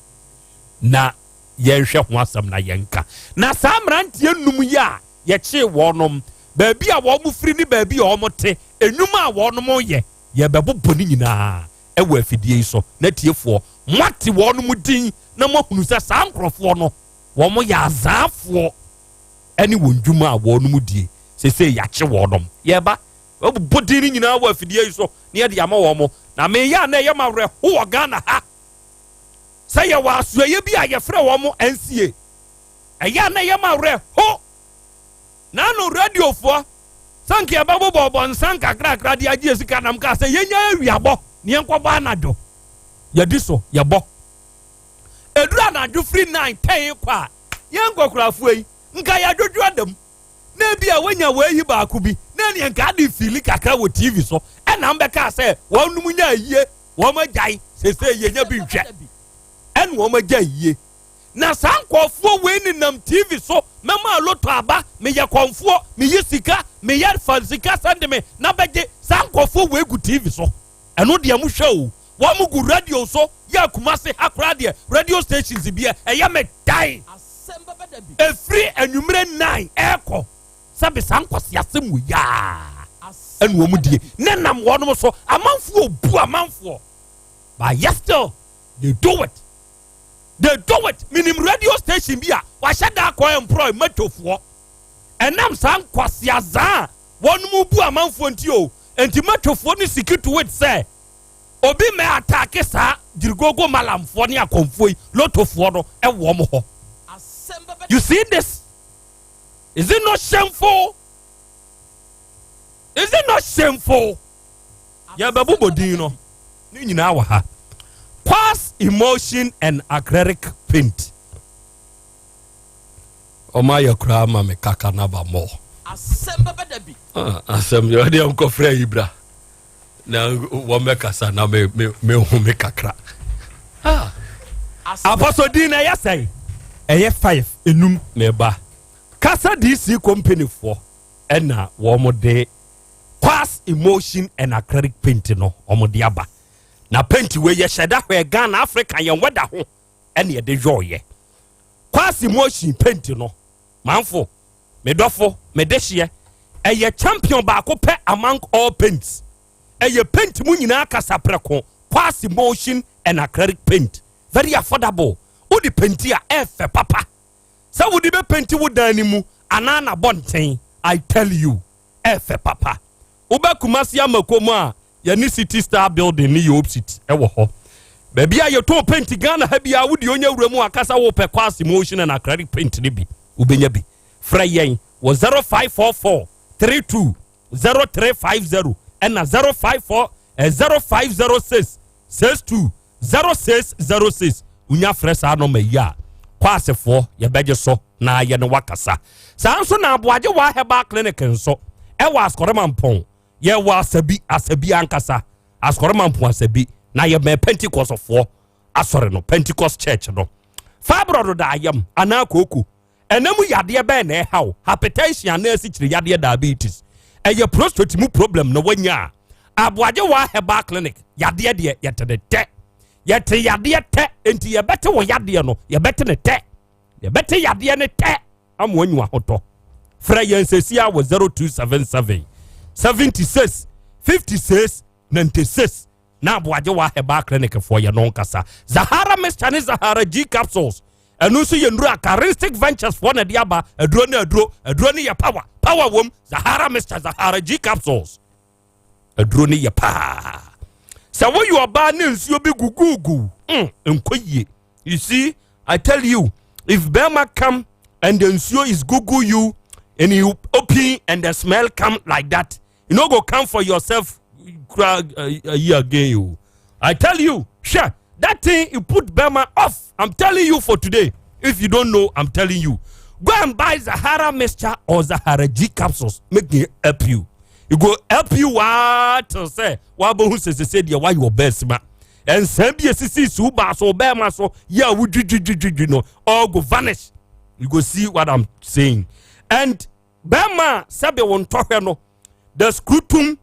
na yɛnhwɛ ho asɛm na yɛnka. Na saa mmeranteɛ num yi a yɛkyee wɔnom, baabi a wɔn firi ne baabi a wɔn te, enwuma a wɔnom yɛ, yɛbɛbobɔ ne nyinaa ɛwɔ afidie yi so na tiefoɔ moate wɔnom din na moahunu sɛ saa nkurɔfoɔ no wɔn yɛ azaafoɔ ɛne wɔn dwuma a wɔnom die. Sese yɛakye wɔnom, yɛba wɔbobɔ din no nyinaa wɔ afidie yi so na yɛde ama wɔn. Na meyɛ a na ɛyɛ ma werɛ ho wɔ Ghana ha sɛ yɛwɔ asoɛyɛ bi a yɛfrɛ wɔn NCA. Ɛyɛ a na ɛyɛ ma werɛ ho naano radiofoɔ sɛ nka yɛbɛbobɔ ɔbɔnsan kakrakra de agye sika nam kaa sɛ yɛnya awiabɔ ne yɛnkɔbɔ anadwo. Yɛdi so yɛbɔ ɛduru anadwo firi 9 10 kɔ a, yɛn nkɔkorafoɔ yi nka yɛadwodwo adam na ebi a woanya wɔayi baako bi na ɛneɛ nka ade fili kakra wɔ TV so ɛna mbɛka sɛ wɔnom nya ayie, wɔn agyae sese yɛnya bi nhwɛ ɛna wɔn agya ayie. Na saa nkurɔfoɔ wei nenam TV so, mɛma lotto aba, meyɛ kɔmfoɔ, meyi sika, meyɛ fa sika sɛnde me na bɛgye. Saa nkurɔfoɔ wei gu TV so. Ɛno deɛ mohwɛ o. Wɔn gu radio so, yɛ Kumasi ha koraa deɛ radio stations bi ɛyɛ me dan. Ɛfiri anwummerɛ 9 ɛrekɔ sɛbe saa nkwaseasɛm wei aa ɛna wɔn die ne nam wɔnom so. Amanfoɔ bu amanfoɔ. But yet still they do it. They do it. Minim radio station bi a wahyɛ da akɔ employ matofoɔ. Ɛnam saa nkwaseazaa a wɔn mu bu amanfoɔ nti o. Nti matofoɔ no siki to it sɛ obi mɛ ataake saa gyirigogo malamfoɔ ne akɔmfoɔ yi lotofoɔ no ɛwɔ wɔn hɔ. You see this? Is it not shameful? Is it not shameful? Yɛbɛbobɔ din no ne nyinaa wɔ ha. Quartz Emulsion and Acrylic Paint. Ɔmo ayɛ koraa ma me kaka naba mɔ. Asɛm bɛba da bi. Ah, asɛm yɛ ɔde nkɔfrɛ yi bra na wɔn bɛkasa na me me me hu me kakra. Ah. Apɔsɔ din na ɛyɛ sɛn? Ɛyɛ 5 enum. Ne ba. Kasa DC company foɔ ɛna wɔn de Quartz Emulsion and Acrylic Paint no wɔn de aba. Na paint wei yɛ hyɛ da hwɛ Ghana Africa yɛn wɛda ho ɛna yɛde yɔɔyɛ. Quartz Emulsion paint no manfo me dɔfo me dehyeɛ ɛyɛ champion baako pɛ among all paints. Ɛyɛ paint mu nyinaa kasa prɛko. Quartz Emulsion and Acrylic Paint very affordable. Wode paint a ɛɛfɛ papa. Sɛ wode bɛ paint wo dan no mu anaa n'abɔnten, I tell you, ɛɛfɛ papa. Wobɛ Kumasi Amako mu a yɛne City Star building ne yɛ opposite ɛwɔ hɔ. Baabi a yɛtɔn paint Ghana ha biara wode onya wura mu akasa wopɛ Quartz Emulsion and Acrylic Paint ne bi wobɛnya bi. Frɛ yɛn wɔ 0544 32 0350 ɛna 054 0506 62 0606. Wonya frɛ saa nɔma yi a kwaasefoɔ yɛbɛgye so na yɛ ne wakasa. Saa nso na Aboagye Wa Herbal Clinic nso ɛwɔ Asɔrema Mpɔn. Yɛwɔ Asabi, Asabi ankasa, Asɔrema Mpɔn Asabi, na yɛbɛn Pentecostfoɔ asɔre no, Pentecost Church no. Fibroid da ayam anaa kooko ɛnam yadeɛ bɛn na ɛha wo? Hypertension anaa asikyire yadeɛ, diabetes, ɛyɛ prostate mu problem na wanya a, Aboagye Wa Herbal Clinic yadeɛ deɛ yɛte ne tɛ, yɛte yadeɛ tɛ. Nti yɛbɛte wɔ yadeɛ no, yɛbɛte ne tɛ, yɛbɛte yadeɛ ne tɛ ama wanyi ahotɔ. Frɛ yɛn sɛsi a wɔ 0277 76 56 96 na Aboagye Wa Herbal Clinic foɔ yɛ no nkasa. Zahara Mixture ne Zahara G capsules ɛno nso yɛ nnuro a Charistic Ventures foɔ na de aba. Aduro ne aduro, aduro ne yɛ power, power wom. Zahara Mixture, Zahara G capsules, aduro ne yɛ paa. Sɛ woyɛ ɔbaa ne nsuo bi gugugu nkɔ yie. You see, I tell you, if bɛrima come and the nsuo is gugu you and you open and the smell come like that, you no go come for yourself kura year again o. I tell you, sure, that thing you put bɛrima off. I'm telling you for today, if you don't know, I'm telling you, go and buy Zahara Mixture or Zahara G capsules, make e help you. E go help you waa till sɛ wabɛhu sɛsɛsɛ deɛ wayɛ ɔbɛɛ sima ɛnsɛn bi esisi si wo baa so ɔbɛɛma so yɛ a wodwidwidwidwi no, all go vanish. You go see what I'm saying. And bɛrima sɛbi wo ntɔhwɛ no, the scrotum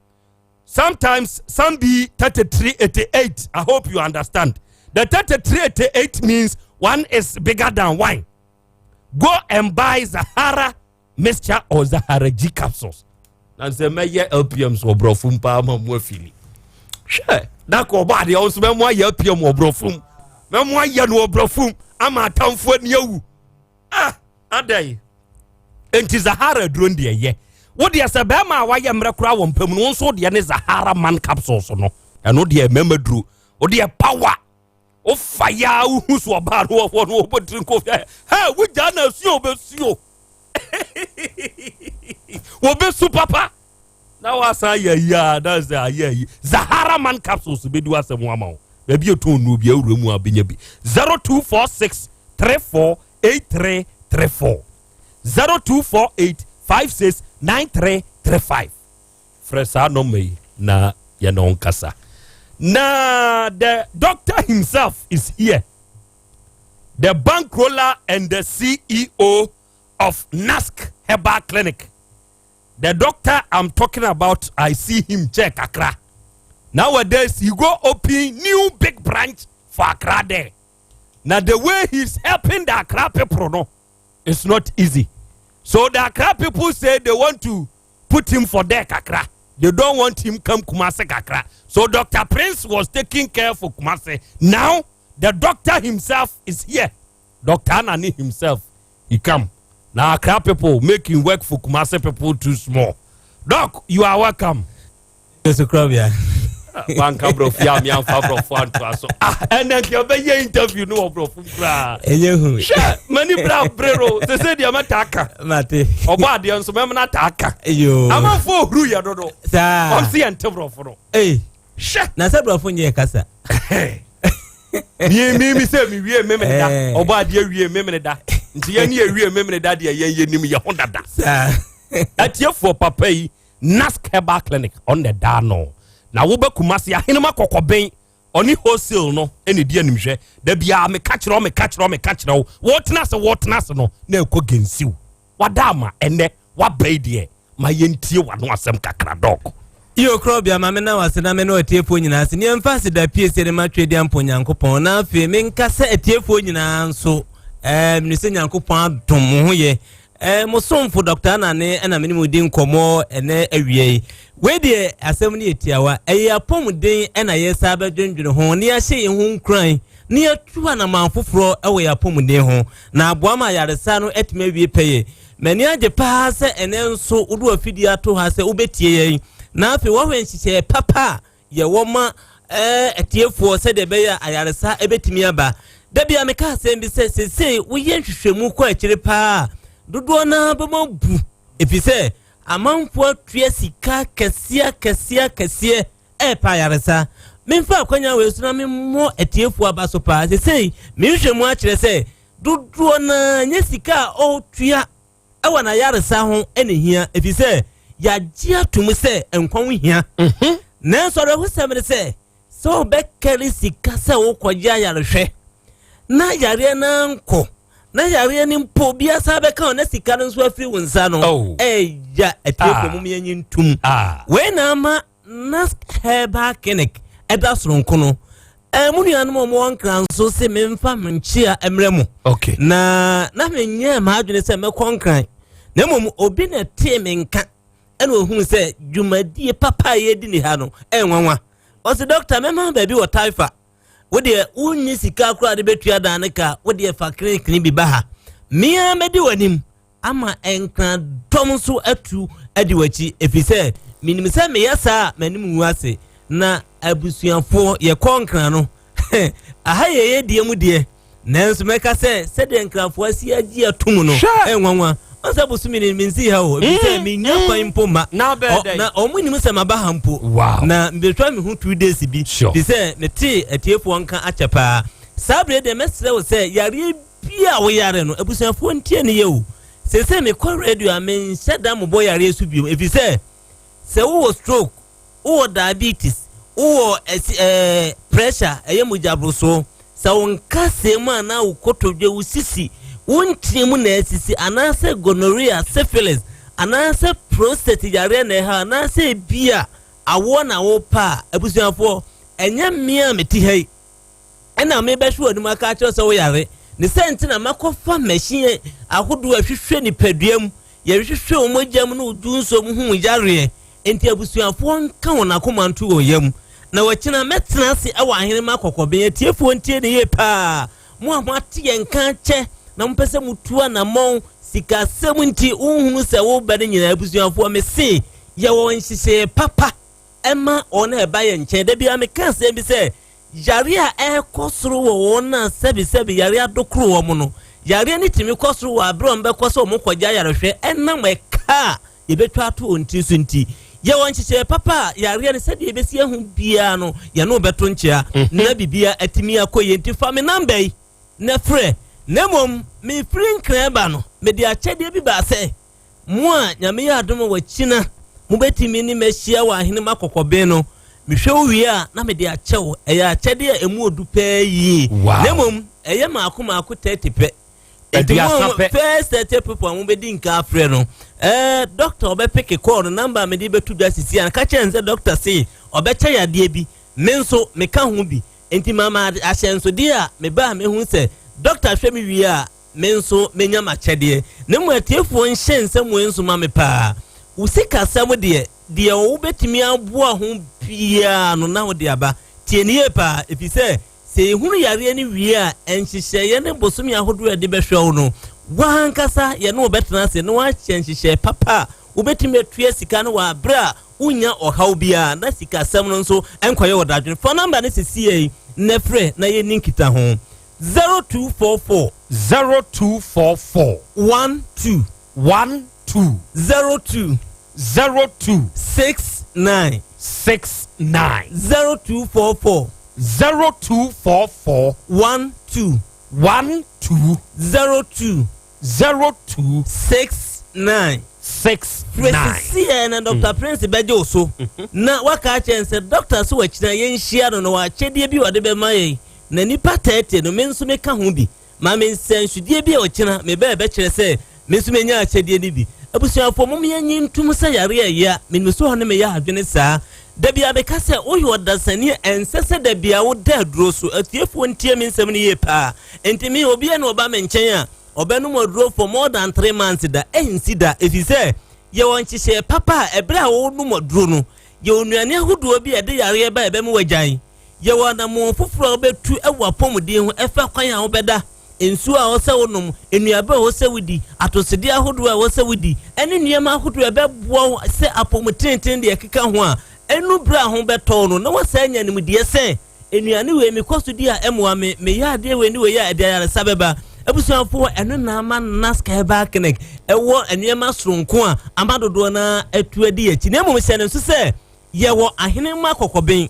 sometimes some be 33 88. I hope you understand. The 33 88 means one is bigger than one. Go and buy Zahara Mixture or Zahara G capsules. Na sɛ mɛyɛ LPM so ɔborɔfo mpa ama mu afili hwɛ daka ɔbɔ adeɛ ɔnso mɛmo ayɛ LPM wɔ borɔfo mu, mɛmo ayɛ no wɔ borɔfo mu ama atamfoɔ ani awu. Ah, adɛn nti Zahara aduro deɛ yɛ wo deɛ sɛ bɛrima a wayɛ mmerɛ koraa wɔ mpam no, wo nso deɛ ne Zahara Man capsules no, ɛno deɛ mmarima duro. Wo deɛ power wofa ya wohu so ɔbaa no wɔfoɔ no wɔbɔ tiri nkɔ hɛ wogyaa na asuo wobɛsuo wɔbɛsu papa na wasan ayɛ ayi a na sɛ ayɛ ayi. Zahara Man capsules bɛdi w'asɛm ama wo. Baabi ɛtɔn nuo bi awura mu a bɛnya bi. 0246 34 8334, 0248 56 9335. Frɛ saa nɔmba yi na yɛne wo nkasa. Na the doctor himself is here. The bankroller and the CEO of NASC Herbal Clinic. The doctor I'm talking about, I see him check Accra. Nowadays, he go open new big branch for Accra there. Now the way he's helping the Accra people, no, it's not easy. So the Accra people say they want to put him for there Accra. They don't want him come Kumasi Kakra. So Dr. Prince was taking care for Kumasi. Now the doctor himself is here. Dr. Anani himself, he come. Now Accra people make him work for Kumasi people too small. Doc, you are welcome. Wanka borɔfo yi a meamfa borɔfo antoa so. Ah, ɛnɛ nka ɔbɛyɛ interview no wɔ borɔfo koraa. Ɛnyɛ hu. Hwɛ, m'ani bra bere o. Sɛ sɛ deɛ mɛta aka. Mate. Ɔbɔ adeɛ nso mɛmena ta aka. Yo. Amanfoɔ ohuru yɛ dodo. Saa. Wɔn si yɛn te borɔfo no. Ee. Hwɛ. Na sɛ borɔfo nyɛ kasa. Mi mi mi sɛ mi wie memene da. Eh. Ɔbɔ adeɛ wie memene da. Nti yɛn ni yɛ wie memene da deɛ yɛn yɛ nim yɛ ho dada. Saa. Atiefoɔ papa yi Nask Herbal Clinic ɔno na ɛda ano. Na wobɛ Kumasi Ahenema Kɔkɔben ɔne wholesale no ɛna ɛdi animhwɛ. Da biara meka kyerɛ wo meka kyerɛ wo meka kyerɛ wo wɔtena ase wɔtena ase no na ɛkɔ gensiw. Wada ama ɛnɛ waba yi deɛ ma yɛntie wano asɛm kakra dɔk. Iyo korɔbea ma mena wase na me ne atiefoɔ nyinaa ase ne yɛmfa aseda piesie ne ma Twedeɛ mpo Nyankopɔn na afei menka sɛ atiefoɔ nyinaa nso ɛɛ mene sɛ Nyankopɔn adom mo ho yɛ ɛɛ mo somfo Dr. Anane ɛna mene mo di nkɔmmɔ ɛnɛ awia yi. Wei deɛ asɛm no yɛ tiawa, ɛyɛ apɔmuden ɛna yɛsa bɛdwendwene ho ne yɛahyɛ yɛn ho nkuran ne yɛtu anaman foforɔ ɛwɔ yɛn apɔmuden ho na aboa ma ayaresa no atumi awie pɛyɛ. M'ani agye paa sɛ ɛnɛ nso wode wafidie ato ha sɛ wobɛtie yɛn na afei wɔhwɛ nhyehyɛeɛ papa a yɛwɔ ma ɛɛ atiefoɔ sɛdeɛ ɛbɛyɛ a ayaresa ɛbɛtumi aba. Da bia meka asɛm bi sɛ seesei woyɛ nhwehwɛmu kɔ akyire paa dodoɔ naa bɛma bu ɛfiri sɛ amanfoɔ atua sika kɛseɛ kɛseɛ kɛseɛ ɛɛpa ayaresa. Memfa akwanya wei so na memmɔ atiefoɔ aba so paa. Seesei menhwɛ mu akyerɛ sɛ dodoɔ naa nyɛ sika a ɔretua ɛwɔ n'ayaresa ho ɛna hia ɛfiri sɛ yɛagye atom sɛ nkwa ho hia. Nanso awerɛhosɛm ne sɛ sɛ wobɛkɛre sika sɛ wokɔgye ayarehwɛ na yareɛ no nkɔ na yareɛ no mpo obiara san bɛka wo na sika no nso afiri wo nsa no ɛya atiefoɔ mu yɛnyi ntom. Wei na ama Nask Herbal Clinic ɛda soronko no. Ɛɛ mu nuanom a wɔwɔ Nkran nso se memfa me nkyea mmerɛ mu. Okay. Na na menyɛɛ m'adwene sɛ mɛkɔ Nkran na mmom obi na tee me nka ɛna ohun sɛ dwumadie papa a yɛdi ne ha no ɛnwanwa. Ɔsi dɔkta mɛma baabi wɔ Taifa wodeɛ wonni sika koraa de bɛtua dan ne ka wodeɛ fa clinic bi ba ha mmea mɛdi w'anim ama Nkran dɔm nso atu adi w'akyi ɛfiri sɛ menim sɛ meyɛ saa a m'anim ngu ase. Na abusuafoɔ yɛkɔ Nkran no aha yɛyɛ deɛ mu deɛ nanso mɛka sɛ sɛdeɛ Nkranfoɔ asi agye atom no ɛnwanwa. Ɔnsɛ bosome ne mensi ha o ɛfiri sɛ menya kwan mpo ma Na bɛɛ dɛn? Na ɔmo nim sɛ maba ha mpo na mbɛtwa me ho 2 days bi fi sɛ metee atiefoɔ nka akyɛ paa. Saa berɛ deɛ mɛsrɛ wo sɛ yareɛ bi a woyare no abusuafoɔ ntie ne yɛ o. Seesei mekɔ radio a menhyɛ da mobɔ yareɛ so biom ɛfiri sɛ sɛ wowɔ stroke, wowɔ diabetes, wowɔ ɛsi pressure ɛyɛ mogyaborosoɔ, sɛ wo nkasɛɛ mu anaa wo kotodwe, wo sisi, wo nkyene mu na asisi, anaasɛ gonorrhea, syphilis, anaasɛ prostate yareɛ na ɛha, anaasɛ ebi a awoɔ na wopa a, abusuafoɔ ɛnyɛ mmea a mete ha yi ɛna mebɛhwɛ w'anim aka akyerɛ sɛ woyare ne sɛ nti na makɔfa machine ahodoɔ a ɛhwehwɛ nipadua mu, yɛhwehwɛ wɔn mogya mu ne wo nsuo mu hu yareɛ. Nti abusuafoɔ nka wɔn akoma nto wɔn yam na wɔkyena mɛtena ase ɛwɔ Ahenema Kɔkɔbɛn. Atiefoɔ ntie ne yie paa. Mo a moate yɛn nka kyɛ na mopɛ sɛ motu anammɔn sikasɛm nti wohunu sɛ woba no nyinaa, abusuafoɔ mese yɛwɔ nhyehyɛeɛ papa ɛma wɔn a ɛba yɛn nkyɛn. Da biara meka asɛm bi sɛ yare a ɛrekɔ soro wɔ wɔn a sɛbisɛbi yare adokoro wɔn no, yareɛ no tumi kɔ soro wɔ abere a wɔn bɛkɔ sɛ wɔn kɔgye ayarehwɛ ɛnam ɛka a yɛbɛtwa ato wɔn tiri so. Nti yɛwɔ nhyehyɛeɛ papa a yareɛ no sɛdeɛ yɛbɛsi ahu biara no yɛne wo bɛto nkyea na biribia atumi akɔ yie. Nti fa me number yi na frɛ. Na mmom mefiri Nkran ba no mede akyɛdeɛ bi baa sɛ mo a Nyame yɛ adom a wakyina mobɛtumi ne mahyia wɔ Ahenema Kɔkɔben no mehwɛ wo wie a na mede akyɛ wo. Ɛyɛ akyɛdeɛ a ɛmu odu pɛɛ yie. Na mmom Ɛyɛ maako maako 30 pɛ. Enti mo a 30 pɛ. First 30 people a mobɛdi nka afrɛ no, doctor ɔbɛpeke call no, number a mede bɛto dwa sisi a, ka kyerɛ no sɛ doctor se ɔbɛkyɛ yadeɛ bi, me nso meka ho bi. Enti mama ahyɛnsodeɛ a meba a mehu sɛ doctor hwɛ me wie a, me nso menya m'akyɛdeɛ. Na mmom atiefoɔ nhyɛ nsɛm wei nso ma me paa. Wo sikasɛm deɛ, deɛ wobɛtumi aboa ho biara no na wode aba. Tie no yie paa, ɛfiri sɛ, sɛ yɛhunu yareɛ no wie a, nhyehyɛeɛ ne bosome ahodoɔ a yɛde bɛhwɛ wo no, w'ankasa yɛne wo bɛtena ase na woahyɛ nhyehyɛeɛ papa a wobɛtumi atua sika no wɔ aberɛ a wonnya ɔhaw biara na sikasɛm no nso nkɔyɛ wo dadwene. Fa nɔmba no sesiei na frɛ na yɛnni nkitaho. 0244. 0244. 12. 12. 02. 02. 69. 69. 0244. 0244. 12. 12. 02. 02. 69. 69. Frɛ sisiɛ na Dr. Prince bɛgye wo so na waka akyerɛ no sɛ doctor so wakyina yɛnhyia no na wakyɛdeɛ bi ɔde bɛma yɛn na nipa 30 no me nso meka ho bi. Ma me nsɛnsodeɛ bi a ɔkyena mebɛɛ bɛkyerɛ sɛ me nso menya akyɛdeɛ no bi. Abusuafoɔ, mom yɛnye ntom sɛ yareɛ ɛya. Menim sɛ ɔne meyɛ adwene saa. Da bia meka sɛ woyɛ ɔdasani a ɛnsɛ sɛ da bia woda aduro so. Atiefoɔ ntie me nsɛm no yie paa. Enti me obiara na ɔba me nkyɛn a ɔbɛnom aduro for more than 3 months da, ɛnsi da. Ɛfiri sɛ yɛwɔ nhyehyɛeɛ papa a ɛberɛ a wonom aduro no, yɛwɔ nnuane ahodoɔ bi a ɛde yareɛ ba a ɛbɛma wagyae. Yɛwɔ anammɔn foforɔ a wobɛtu wɔ apɔmuden ho ɛfa kwan a wobɛda, nsuo a ɛwɔ sɛ wonom, nnuaba a ɛwɔ sɛ wodi, atosodeɛ ahodoɔ a ɛwɔ sɛ wodi, ɛne nneɛma ahodoɔ a ɛbɛboa wo sɛ apɔmutenten deɛ ɛkeka ho a, ɛnu berɛ a ho bɛtɔ wo no, na woasan anya nimdeɛ sɛ nnuane wei mekɔ so di a ɛmmoa me, meyɛ adeɛ wei ne wei a ɛde ayaresa bɛba. Abusuafoɔ, ɛno na ama NASCA Herbal Clinic ɛwɔ nneɛma soronko a ama dodoɔ no ara atu adi akyi. Na mmom hyɛ no nso sɛ yɛwɔ Ahenemma Kɔkɔben.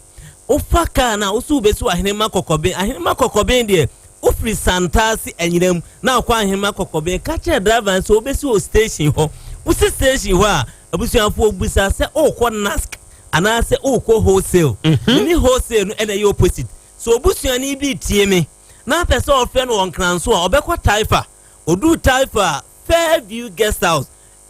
Wofa kaa no a, wo so wobɛsi wɔ Ahenemma Kɔkɔben. Ahenemma Kɔkɔben deɛ, wofiri Santase Anyinam na wokɔ Ahenemma Kɔkɔben. Ka kyerɛ driver no sɛ wobɛsi wɔ station hɔ. Wosi station hɔ a, abusuafoɔ bisa sɛ wokɔ NASC anaasɛ wokɔ wholesale. Mene wholesale no ɛna ɛyɛ opposite. Sɛ obusuani bi retie me na apɛ sɛ ɔfrɛ no wɔ Nkranso a, ɔbɛkɔ Taifa. Oduu Taifa a, Fairview Guest House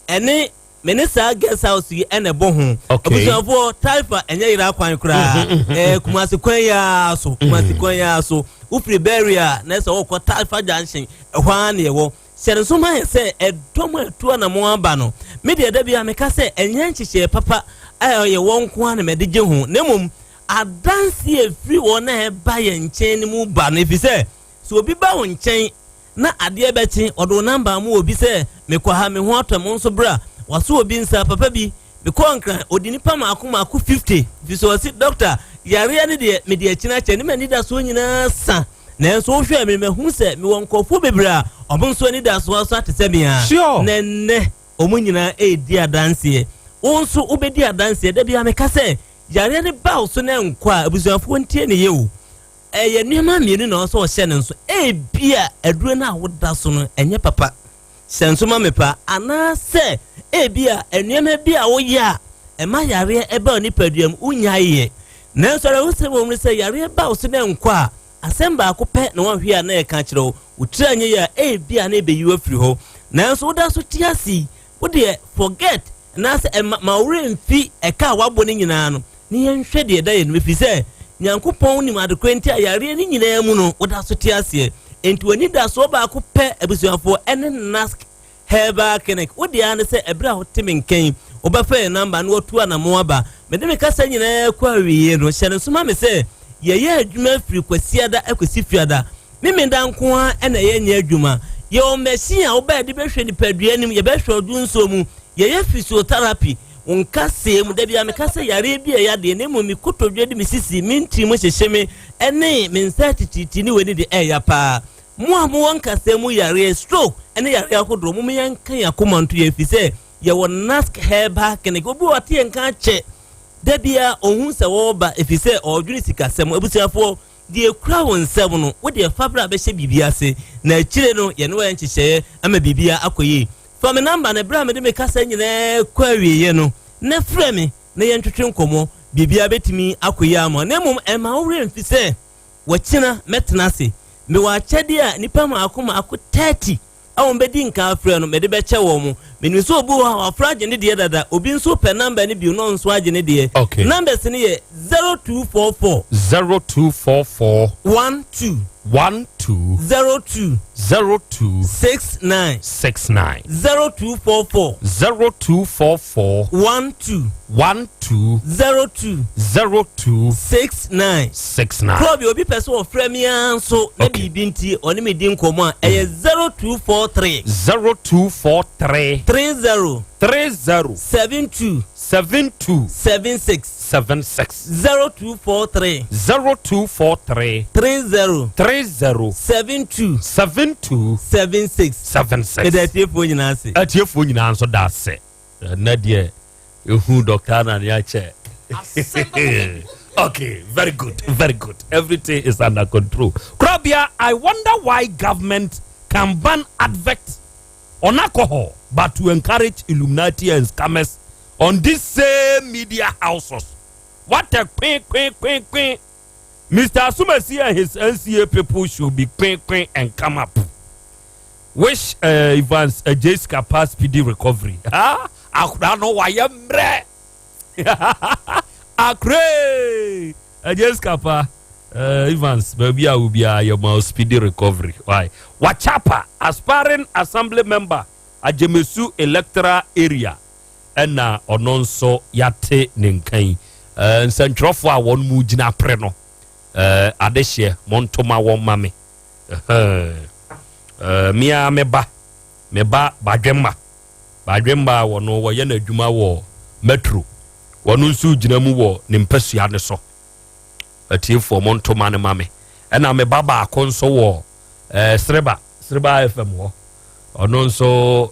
ɛne me ne saa guest house yi ɛna ɛbɔ ho. Abusuafoɔ, Taifa ɛnyɛ yera kwan koraa. Ɛɛ Kumasi kwan yi ara so, Kumasi kwan yi ara so. Wofiri Beria na ɛsɛ wɔkɔ Taifa Junction, ɛhɔ ara na ɛwɔ. Hyɛ no nso ma yɛ sɛ ɛdɔm a ɛtu anamɔn aba no, me deɛ da biara meka sɛ ɛnyɛ nhyehyɛɛ papa a ɛyɛ wɔn nko ara na mɛde gye ho, na mmom adanseɛ a ɛfiri wɔn a ɛba yɛn nkyɛn no mu ba no, ɛfiri sɛ sɛ obi ba wo nkyɛn na adeɛ bɛkye, ɔde wo namba ama obi sɛ mekɔ ha, me ho atɔ me, wo nso bra, waso obi nsa, papa bi, mekɔɔ Nkran, ɔdi nipa maako maako 50, ɛfiri sɛ ɔse dɔkta, yareɛ no deɛ mede akyini akyɛ, ne m'anidasoɔ nyinaa sa, nanso wohwɛɛ me no mahunu sɛ mewɔ nkurɔfoɔ bebree a wɔn nso anidasoɔ asa te sɛ me ara, na ɛnnɛ wɔn nyinaa redi adanseɛ. Wo nso wobɛdi adanseɛ. Da biara meka sɛ yareɛ no ba wo so na ɛnkɔ a, abusuafoɔ ntie ne yɛ o. Ɛyɛ nneɛma mmienu na ɛwɔ sɛ ɔhyɛ no nso. Ebia aduro no a woda so no, ɛnyɛ papa. Hyɛ nso ma me pa. Anaasɛ ebia nneɛma bi a woyɛ a ɛma yareɛ ɛba wo nipadua mu, wonnyae yɛ. Nanso awerɛhosɛm wɔ mu ne sɛ yareɛ ba wo so na ɛnkɔ a, asɛm baako pɛ na woanhwɛ a na ɛka akyerɛ wo. Wo tiri anyɛ yie a, ebia na ɛbɛyi wo afiri hɔ. Nanso woda so te ase yi, wo deɛ forget anaasɛ ɛma ma wo werɛ mfi ɛka a woabɔ no nyinaa no, na yɛnhwɛ deɛ ɛda yɛn anim, ɛfiri sɛ Nyankopɔn nim adekorɛ nti a yareɛ no nyinaa mu no woda so te aseɛ. Enti w'anidasoɔ baako pɛ, abusuafoɔ, ɛne NASC Herbal Clinic. Wo deɛ ara ne sɛ ɛberɛ a wote me nka yi, wobɛfa yɛn namba na watu anamɔn aba. Mede me kasa nyinaa kɔ awieɛ no, hyɛ no nso ma me sɛ yɛyɛ adwuma firi Kwasiada kɔsi Fiada. Memenda nko ara na yɛnyɛ adwuma. Yɛwɔ machine a woba yɛde bɛhwɛ nipadua anim, yɛbɛhwɛ ɔdwonsɔ mu, yɛyɛ physiotherapy, wo nkasɛɛ mu. Da biara meka sɛ yareɛ bi a ɛyɛ adeɛ na mmom me kotodwe de me sisi, me ntiri mu hyehye me, ɛne me nsa atitiritii ne w'ani de ɛɛya paa. Mo a mowɔ nkasɛɛ mu yareɛ, stroke, ne yareɛ ahodoɔ, mom yɛnka yɛn akoma nto yɛn ɛfiri sɛ yɛwɔ Nask Herbal Clinic. Obi wɔ ɔte yɛn nka akyɛ, da biara ɔhu sɛ wɔreba ɛfiri sɛ ɔredwene sikasɛm. Abusuafoɔ, Deɛ ɛkura wo nsam no, wo deɛ fa bra bɛhyɛ biribi ase, na akyire no yɛne wo ayɛ nhyehyɛeɛ ama biribiara akɔ yie. Fa me namba no berɛ a mede me kasa nyinaa kɔ awieeɛ no, na frɛ me na yɛntwetwe nkɔmmɔ. Biribiara bɛtumi akɔ yie ama wo, na mmom mma wo werɛ mfi sɛ wɔkyena mɛtena ase. Mewɔ akyɛdeɛ a nnipa mmaako mmaako 30 a wɔbɛdi nka afrɛ no, mede bɛkyɛ wɔn. Menim sɛ obi wɔ hɔ a wafrɛ agye ne deɛ dada, obi nso pɛ number no bio na ɔno nso agye ne deɛ. Okay. Numbers no yɛ 0244. 0244. 12. 12. 02. 02. 69. 69. 0244. 0244. 12. 12. 02. 02. 69. 69. Kuro bi obi pɛ sɛ ɔfrɛ me ara nso na biribi nti ɔne me di nkɔmmɔ a ɛyɛ 0243. 0243. 30. 30. 72. 72. 76. 76. 0243. 0243. 30. 30. 72. 72. 76. 76. Meda atiefoɔ nyinaa ase. Atiefoɔ nyinaa nso da ase. Ɛnɛ deɛ ehu Dr. Anani akyɛ. Okay, very good, very good. Everything is under control. Krabia, I wonder why government can ban advert on alcohol, but to encourage Illuminati and scammers on these same media houses. What a queen, queen, queen, queen. Mr. Asumasi and his NCA people should be queen, queen and come up. Wish uh, Evans uh, Jessica pass speedy recovery. Ha? Akura no wayɛ mmerɛ. Akure! Uh, Jessica pa. Uh, Evans, baabi a wo biara yɛ ma speedy recovery. Why? Wachapa, aspiring assembly member, Ajemesu electoral area. Ɛna ɔno nso yɛate ne nka yi. Uh, nsɛntwerɛfoɔ a wɔn mu gyina pere no, uh, adehyeɛ, montoma wɔn ma me. Uh, me ara me ba, me ba Badwemma. Badwemma a wɔno wɔyɛ n'adwuma wɔ Metro. Wɔno nso gyina mu wɔ ne mpasua no so. Atiefoɔ mo ntoma no ma me. Ɛna me ba baako nso wɔ eh, Sreba, Sreba FM hɔ. Ɔno nso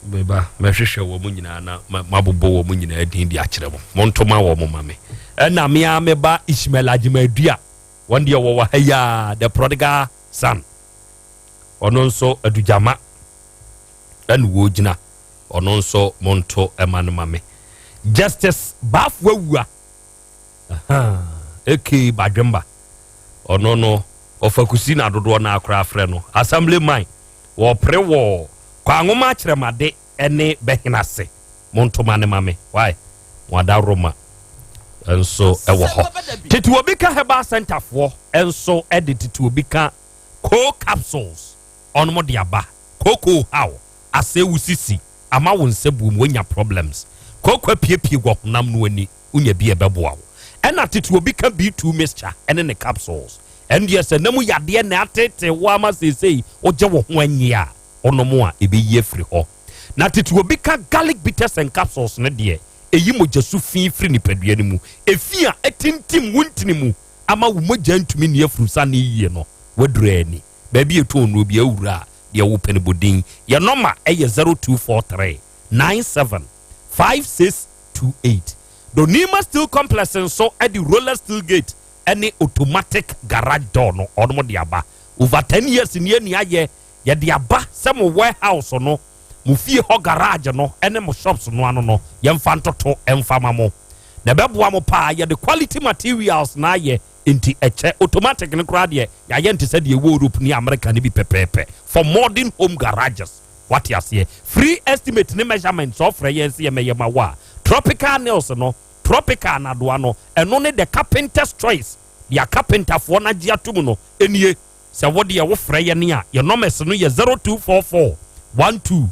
me ba mɛhwehwɛ wɔn nyinaa na mabobɔ wɔn nyinaa din de akyerɛ mo. Mo ntoma wɔn ma me. Ɛna me ara me ba Ishmael Agyemadua. Wɔn deɛ wɔwɔ ha yi ara, the prodigal son. Ɔno nso adugyama ɛna wɔgyina. Ɔno nso monto ɛma no ma me. Justice Bafo Awua, aka Badwemba, ɔno no ɔfakusi na dodoɔ no akora afrɛ no. Assembly man, wɔpere wɔ Kwanwoma Akyerɛmade ɛne Bɛhenase. Monto ma ne ma me. Why? Mo adaworoma nso ɛwɔ hɔ. Tete obi ka herbal center foɔ nso ɛde tete obi ka co capsules ɔnom de aba. Koko haw asɛ wo sisi ama wo nsa buom wonya problems. Koko apiepie wɔ honam no ani wonya bi ɛbɛboa wo. Ɛna tete obi ka B2 mixture ɛne ne capsules. Ɛno deɛ sɛ nam yadeɛ na atete wo ama seesei wogye wo ho anyi a ɔnom a ɛbɛyi afiri hɔ. Na tete obi ka garlic bitters and capsules no deɛ ɛyi mogya so fi firi nipadua no mu. Efi a ɛtintim wo ntini mu ama wo mogya ntumi nni afurusa ne yie no waduru ani. Baabi ɛtɔn nnuro bi awura a deɛ wopɛ no bɔdin. Yɛ nɔma ɛyɛ 0243 97 5628. Donima Steel Complex nso ɛde roller steel gate ɛne automatic garage door no ɔnom de aba. Over 10 years nie ni ayɛ yɛde aba sɛ mo warehouse no mo fie hɔ garage no ɛne mo shops no ano no yɛmfa ntoto ɛmfa ma mo. Na ɛbɛboa mo paa. Yɛde quality materials na ayɛ nti ɛkyɛ. Automatic no koraa deɛ yɛayɛ nte sɛ deɛ ɛwɔ Europe ne America no bi pɛpɛɛpɛ for modern home garages. Wate aseɛ? Free estimate ne measurement sɛ ɔfrɛ yɛn sɛ yɛmɛyɛ ma wo a. Tropical nails no, tropical nadoa no, ɛno ne the carpenter's choice. Deɛ carpenterfoɔ no agye atom no ɛnie. Sɛ wodeɛ wofrɛ yɛn a yɛ numbers no yɛ 0244 12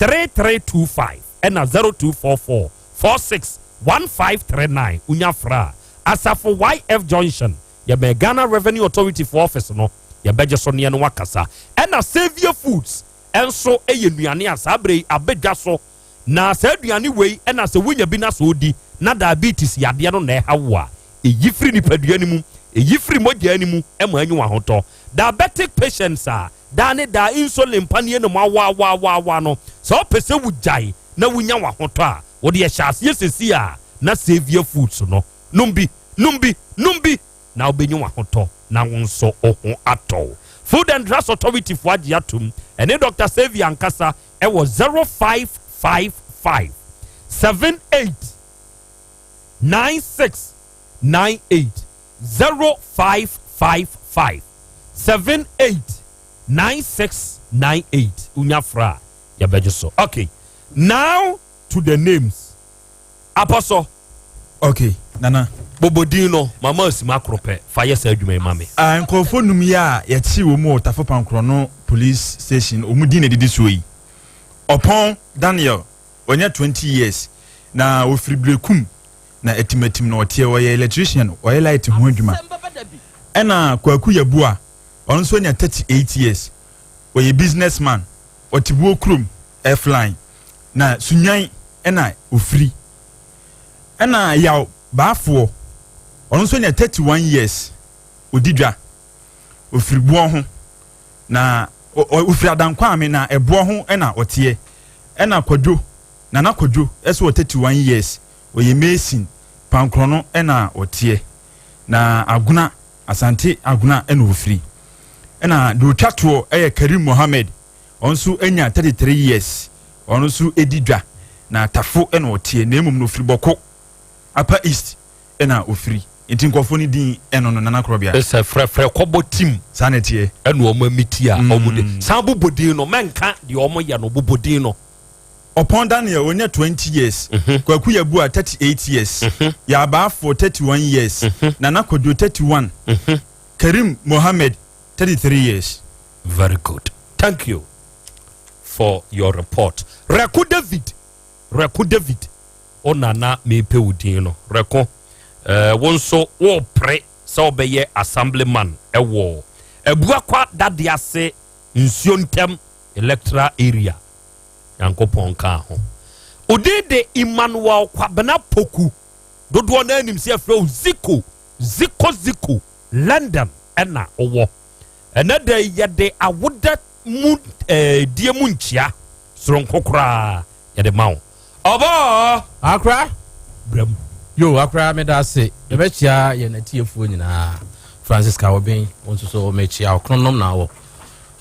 3325 ɛna 0244 46 1539. Wonya frɛ a Asafo YF Junction yɛbɛn Ghana Revenue Authority for office no yɛbɛgye so neɛ no wakasa. Ɛna Saviour Foods ɛnso ɛyɛ nnuane a saa berɛ yi abɛdwa so na saa aduane wei ɛna sɛ wonya bi na sɛ odi na diabetes yadeɛ no na ɛha wo a ɛyi firi nipadua no mu, ɛyi firi mogya no mu ɛma anyi wahotɔ. Diabetic patients a daa ne daa insulin paneɛ no mu awaawaawa no, sɛ wopɛ sɛ wogyae na wonya wahotɔ a wode ɛhyɛ aseɛ sesi a na Saviour Foods no nom bi, nom bi, nom bi na wobɛnya wahotɔ na wo nso wo ho atɔ. Food and Drugs Authority fo agye atom. Ɛne Dr. Saviour ankasa ɛwɔ 0555 78 96 98, 0555 78 9698 wonya frɛ a yɛbɛgye so. Okay, now to the names. Apɔsɔ. Okay, Nana. Bobɔ din no, mama asima koro pɛ, fa yɛ saa adwuma yi ma me. Ah, nkurɔfoɔ num yi a yɛkyee wɔn wɔ Tafo Pankorɔno Police Station, wɔn din na ɛdidi soɔ yi. Ɔpɔn Daniel, wanya 20 years, na ɔfiri Berekum, na Atimatim na ɔteɛ, ɔyɛ electrician, ɔyɛ light ho adwuma. Ɛna Kwaku Yabua, ɔno nso anya 38 years, ɔyɛ business man, ɔte Buo kurom, F-line, na Sunyan ɛna ɔfiri. Ɛna Yaw Baafoɔ, ɔno nso anya 31 years, ɔdi dwa, ɔfiri Boɔ ho, na ɔfiri Adankwame na Ɛboɔ ho ɛna ɔteɛ. Ɛna Kwadwo, Nana Kwadwo ɛso wɔ 31 years, ɔyɛ mason, Pankorɔno ɛna ɔteɛ, na Agona, Asante Agona ɛna ɔfiri. Ɛna deɛ ɔtwa toɔ ɛyɛ Karim Mohammed, ɔno nso anya 33 years, ɔno nso ɛdi dwa, na Tafo ɛna ɔteɛ, na mmom no ɔfiri Bɔko, Upper East ɛna ɔfiri. Nti nkurɔfoɔ no din ɛno no, Nana Korɔbea. Sɛ frɛfrɛ kɔbɔ tim. Saa na ɛteɛ. Ɛna wɔn amiti a wɔn de. San bobɔ din no, mɛnka deɛ wɔn yɛ no, bobɔ din no. Ɔpɔn Daniel, ɔnya 20 years. Kwaku Yabua, 38 years. Yaabaafoɔ, 31 years. Nana Kwadwo, 31. Karim Mohammed, 33 years. Very good. Thank you for your report. Reko David, Reko David, o nana mepe wo din no. Reko, wo nso wo pre sɛ wobɛyɛ assemblyman ɛwɔ Abuakwa Dade ase nsuo ntɛm electoral area. Nyankopɔn ka ho. Odin de Emmanuel Kwabena Poku. Dodoɔ no anim sɛ yɛfrɛ wo Zico, Zico Zico, London ɛna wowɔ. Ɛnɛ da yi yɛde awoda mu die mu nkyia soronko koraa yɛde ma wo. Ɔbɔɔ! Akora! Bra mu. Yo, akora meda ase. Yɛbɛkyia yɛn atiefoɔ nyinaa. Francis Kawoben, wo nso so mekyia wo. Kronom na wɔ.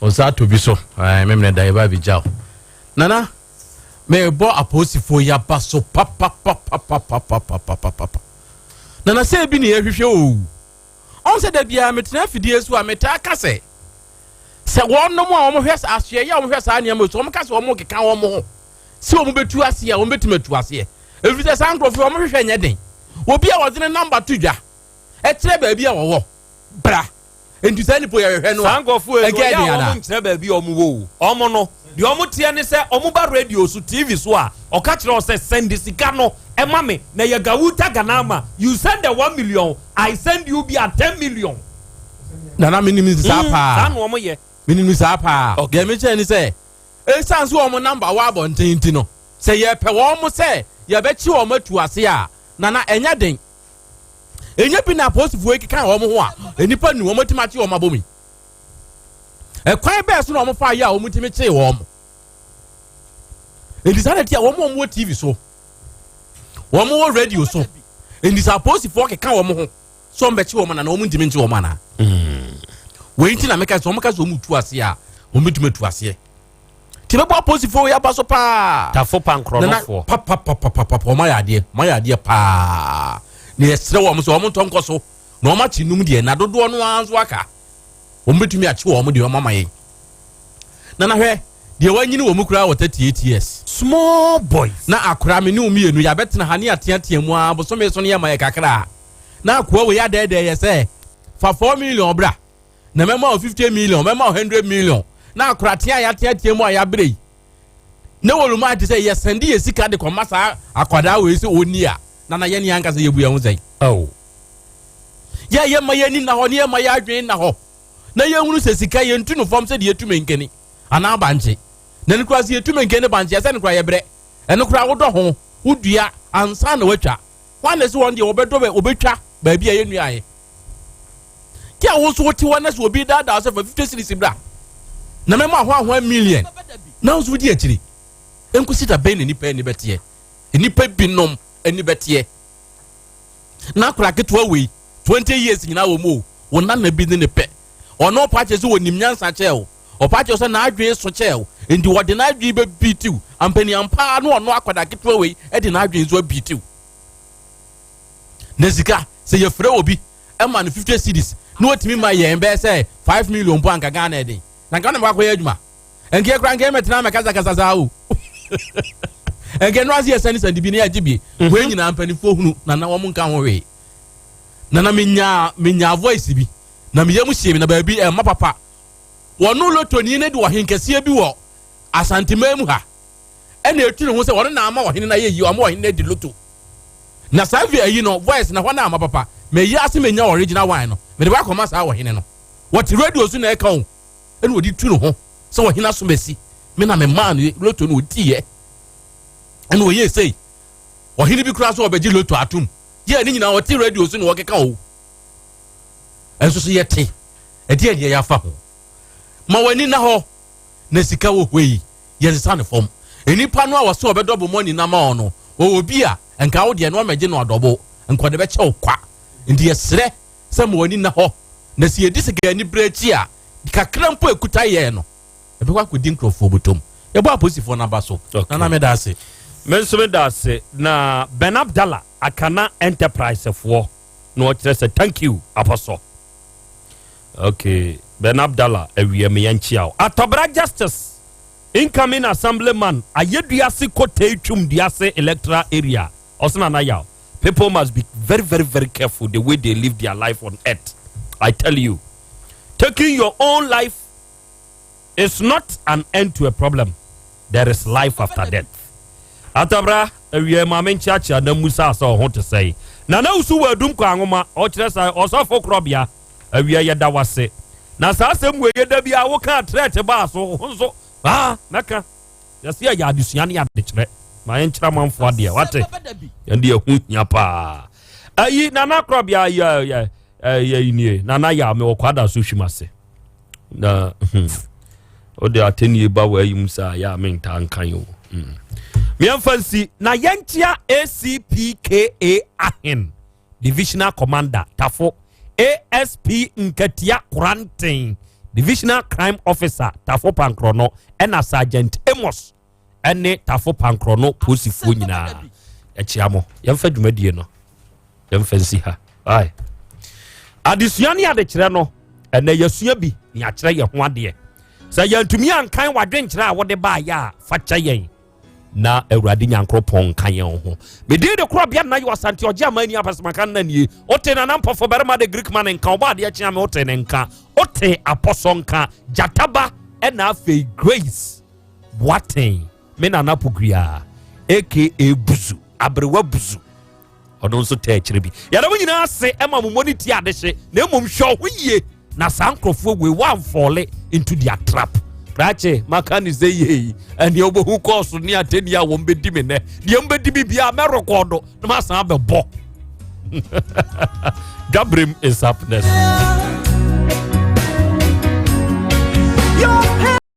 Wo nsa atɔ bi so. Memene da yɛba abɛgya wo. Nana, mebɔ apolisifoɔ yi aba so papapapapapapapapa. Nana, sɛ ebi ne yɛhwehwɛ o. Ɔn sɛ da biara metena afidie so a metaa ka sɛ, sɛ wɔnom a wɔhwɛ asoɛeɛ a wɔhwɛ saa nneɛma so, wɔka sɛ wɔkeka wɔn ho sɛ wɔn bɛtu aseɛ a, wɔn bɛtumi atu aseɛ. Ɛfiri sɛ saa nkurɔfoɔ wɔn hwehwɛ nyɛ den. Obi a wɔde ne namba to dwa ɛkyerɛ baabi a wɔwɔ bra. Nti saa nipa yɛhwehwɛ no a, saa nkurɔfoɔ yi ɛnkɛyɛ wɔyɛ den a anaa? wɔn nkyerɛ baabi a wɔn wɔ o. Wɔn no deɛ wɔn teɛ ne sɛ wɔn ba radio so, TV so a, ɔka kyerɛ wɔn sɛ send sika no ɛma me na yɛ gawuta ganama, you send the 1 million, I send you bi a 10 million. Nana menim saa paa. Saa na wɔn yɛ. Menim saa paa. Deɛ mekyerɛ ne sɛ ɛsiane sɛ wɔn namba wɔ abɔnten nti no, sɛ yɛpɛ wɔn sɛ yɛbɛkye wɔn atu ase a, Nana ɛnyɛ den. Ɛnyɛ bi na apolisifoɔ yi keka wɔn ho a nnipa nu wɔn atumi akye wɔn abom yi. Ɛkwan bɛɛ so na wɔn fa yɛ a wɔn tumi kyee wɔn. Enti saa na ɛte a wɔn a wɔwɔ TV so, wɔn wɔ radio so, enti sɛ apolisifoɔ keka wɔn ho sɛ wɔn bɛkye wɔn anaa wɔn ntumi nkye wɔn anaa. Wei nti na meka sɛ wɔn ka sɛ wɔn tu aseɛ a wɔn bɛtumi atu aseɛ. Ti bɛbɔ apolisifoɔ yi aba so paa. Tafo pankorɔnofoɔ. Papapapapapa wɔn ayɛ adeɛ, wɔn ayɛ adeɛ paa. Na yɛsrɛ wɔn sɛ wɔn ntɔ nkɔ so na wɔn akye num deɛ na dodoɔ no ara nso aka. Wɔn bɛtumi akye wɔn deɛ wɔn ama yɛn. Nana hwɛ deɛ wanyini wɔn koraa wɔ 38 years. Small boys. Na akora me ne wɔn mmienu yɛabɛtena ha ne yɛateatea mu ara bosome so no yɛma yɛ kakra. Na akoa wei adɛɛdɛɛ yɛ sɛ fa 4 million bra na mɛma wo 50 million, mɛma wo 100 million. Na akora tea a yɛateatea mu a yɛabrɛ yi ne wɔn mu ate sɛ yɛsɛnde yɛ sika de kɔma saa akwadaa wei sɛ ɔnni a, nana yɛne yɛn ankasa yɛbu yɛn ho sɛn? Oh. Yɛ yɛma yɛn ani nna hɔ ne yɛma yɛn adwene nna hɔ na yɛhunu sɛ sika yɛntu no fam sɛdeɛ yɛtu menkani anaa bankye. Na ne koraa sɛ yɛtu menkani ne bankye ɛsɛ ne koraa yɛbrɛ. Ɛno koraa wodɔ ho, wodua ansa na woatwa. Hwan na ɛsɛ wɔn deɛ wɔbɛdɔ wɔbɛtwa baabi a yɛnnuaeɛ? Gye a wo nso wote hɔ na sɛ obi daadaa sɛ fa 50 cedis bra na mɛma ahoahoa million na wo nso wodi akyiri. Nkosi da bɛn na nnipa ani bɛteɛ? Nnipa binom ani bɛteɛ. Na akora ketewa wei 20 years nyinaa wɔ mu o, wo nana bi ne ne pɛ. Ɔno ɔpa kyerɛ sɛ wɔnim nyansa kyɛɛ wo. Ɔpa kyerɛ sɛ n'adwene so kyɛɛ wo. Nti wɔde n'adwene bɛbiitiw. Ampaniampa na ɔno akwadaa ketewa wei de n'adwene nso abiitiw. Na sika, sɛ yɛfrɛ obi ma no 50 cedis na wɔtumi ma yɛn bɛyɛ sɛ 5 million mpo anka Ghana ɛden na nka na wakɔyɛ adwuma nka kura nka mɛtena mɛkasakasa saa o nka no ase yɛ sɛne sɛne bi ne yɛagye bie mhm. wei nyinaa mpanimfoɔ hunu na na wɔn nka ho hwee na na menyaa menyaa voice bi na meyɛ mu hyie mi na baabi ɛmma papa wɔn lotoni ne de ɔhenkɛseɛ bi wɔ asanteman mu ha ɛna etu ne ho sɛ wɔn na ama ɔhene no ayɛ yie ɔmo ɔhene no adi loto na saa vi ayi no voice na hɔ na ama papa mɛ yi ase mɛ nya original wine no mɛ de wakɔ ma saa ɔhene no wɔte radio so na ɛka o ɛna wɔde tu ne ho sɛ ɔhene asom asi me na me maa no loto no ɔdi yɛ ɛna ɔyɛ sei ɔhene bi koraa so ɔbɛgye loto atom yɛ ne nyinaa ɔte radio so na ɔkeka o ɛnso so yɛte ɛdeɛ deɛ yɛafa ho ma w'ani na hɔ na sika wɔ hɔ yi yɛnsesa no fam. Nnipa no a wɔsɛ wɔbɛdɔbo mɔni no ama wɔn no, wɔwɔ bi a, nka wo deɛ no wɔmmɛgye no adɔbo, nka ɔde bɛkyɛ wo kwa. Nti yɛsrɛ sɛ ma w'ani nna hɔ, na sɛ yɛdi sika anibere akyi a, kakra mpo a ɛkuta yɛn no, ɛbɛkɔ akɔdi nkurɔfoɔ bɔtɔm. Yɛbɔ apolisifoɔ no aba so. Nana meda ase. Me nso meda ase. Na Ben Abdallah, Akana Enterprise foɔ na ɔkyerɛ sɛ thank you Apɔsɔ. Okay, Ben Abdallah awia me yɛnkyea wo. Atɔbra Justice, incoming assemblyman, Ayeduase Kotei Twum Duase electoral area, ɔsɛ Nana Yaw. People must be very, very, very careful the way they live their life on earth. I tell you, taking your own life is not an end to a problem. There is life after death. Atabra, awie maame nkyeakyea na musa sɛ ɔho te sɛe. Nana wusu wɔ adum kɔ anwoma, ɔkyerɛ sɛ ɔsɔfo korɔbea, awie yɛda wase. Na saa asɛm wei yɛ da bi a woka trɛt baa so, ho nso, ah, mɛka. Yɛse yɛyɛ adesua ne adekyerɛ. Ma yɛnkyerɛ amanfoɔ adeɛ, wate? Yɛn deɛ ɛho hia paa. Ayi, Nana korɔbea, yɛ, yɛ, yɛ, nie, Nana yɛ a mewɔ kwada so hwim ase. na hmm, wode atɛnie ba w'ayi mu saa yɛ a mentaa nkan o hmm. meɛmfa nsi na yɛnkyea acpka ahen divisional commander tafo asp nkatia koranten divisional crime officer tafo pankorɔ no ɛna sergeant amos ɛne tafo pankorɔ no posifoɔ nyinaa ɛkyea mo yɛmfa dwumadie no yɛmfa nsi ha ae adesua ne adekyerɛ no ɛnɛ yɛsua bi ne akyerɛ yɛn ho adeɛ sɛ yɛntumi ankan wadwenkyerɛ a wode baayɛ a fa kyɛ yɛn na awurade nyankoropɔn nka yɛn ho medin de korɔ bea nna yɛ asante ɔgye ama ani apɛsɛmaka nna nie wote nana mpɔfo barima de greek man nka ɔbɔ adeɛ kyea me wote ne nka wote apɔsɔ nka gyataba ɛna afei grace boaten me nana pokua aka buzu aberewa buzu ɔno nso tɛ akyire bi yɛda mo nyinaa ase ɛma mo mmɔ ne ti adehye na mmom hwɛ ɔho yie na saa nkurɔfoɔ wei wɔamfɔle into their trap krakye maka ne sɛ yei ɛneɛ wobɛhu kɔɔso ne atɛni a wɔn bɛdi me nnɛ deɛ mbɛdi me biara mɛrekɔdo na masan abɛbɔ dwabrem is up next.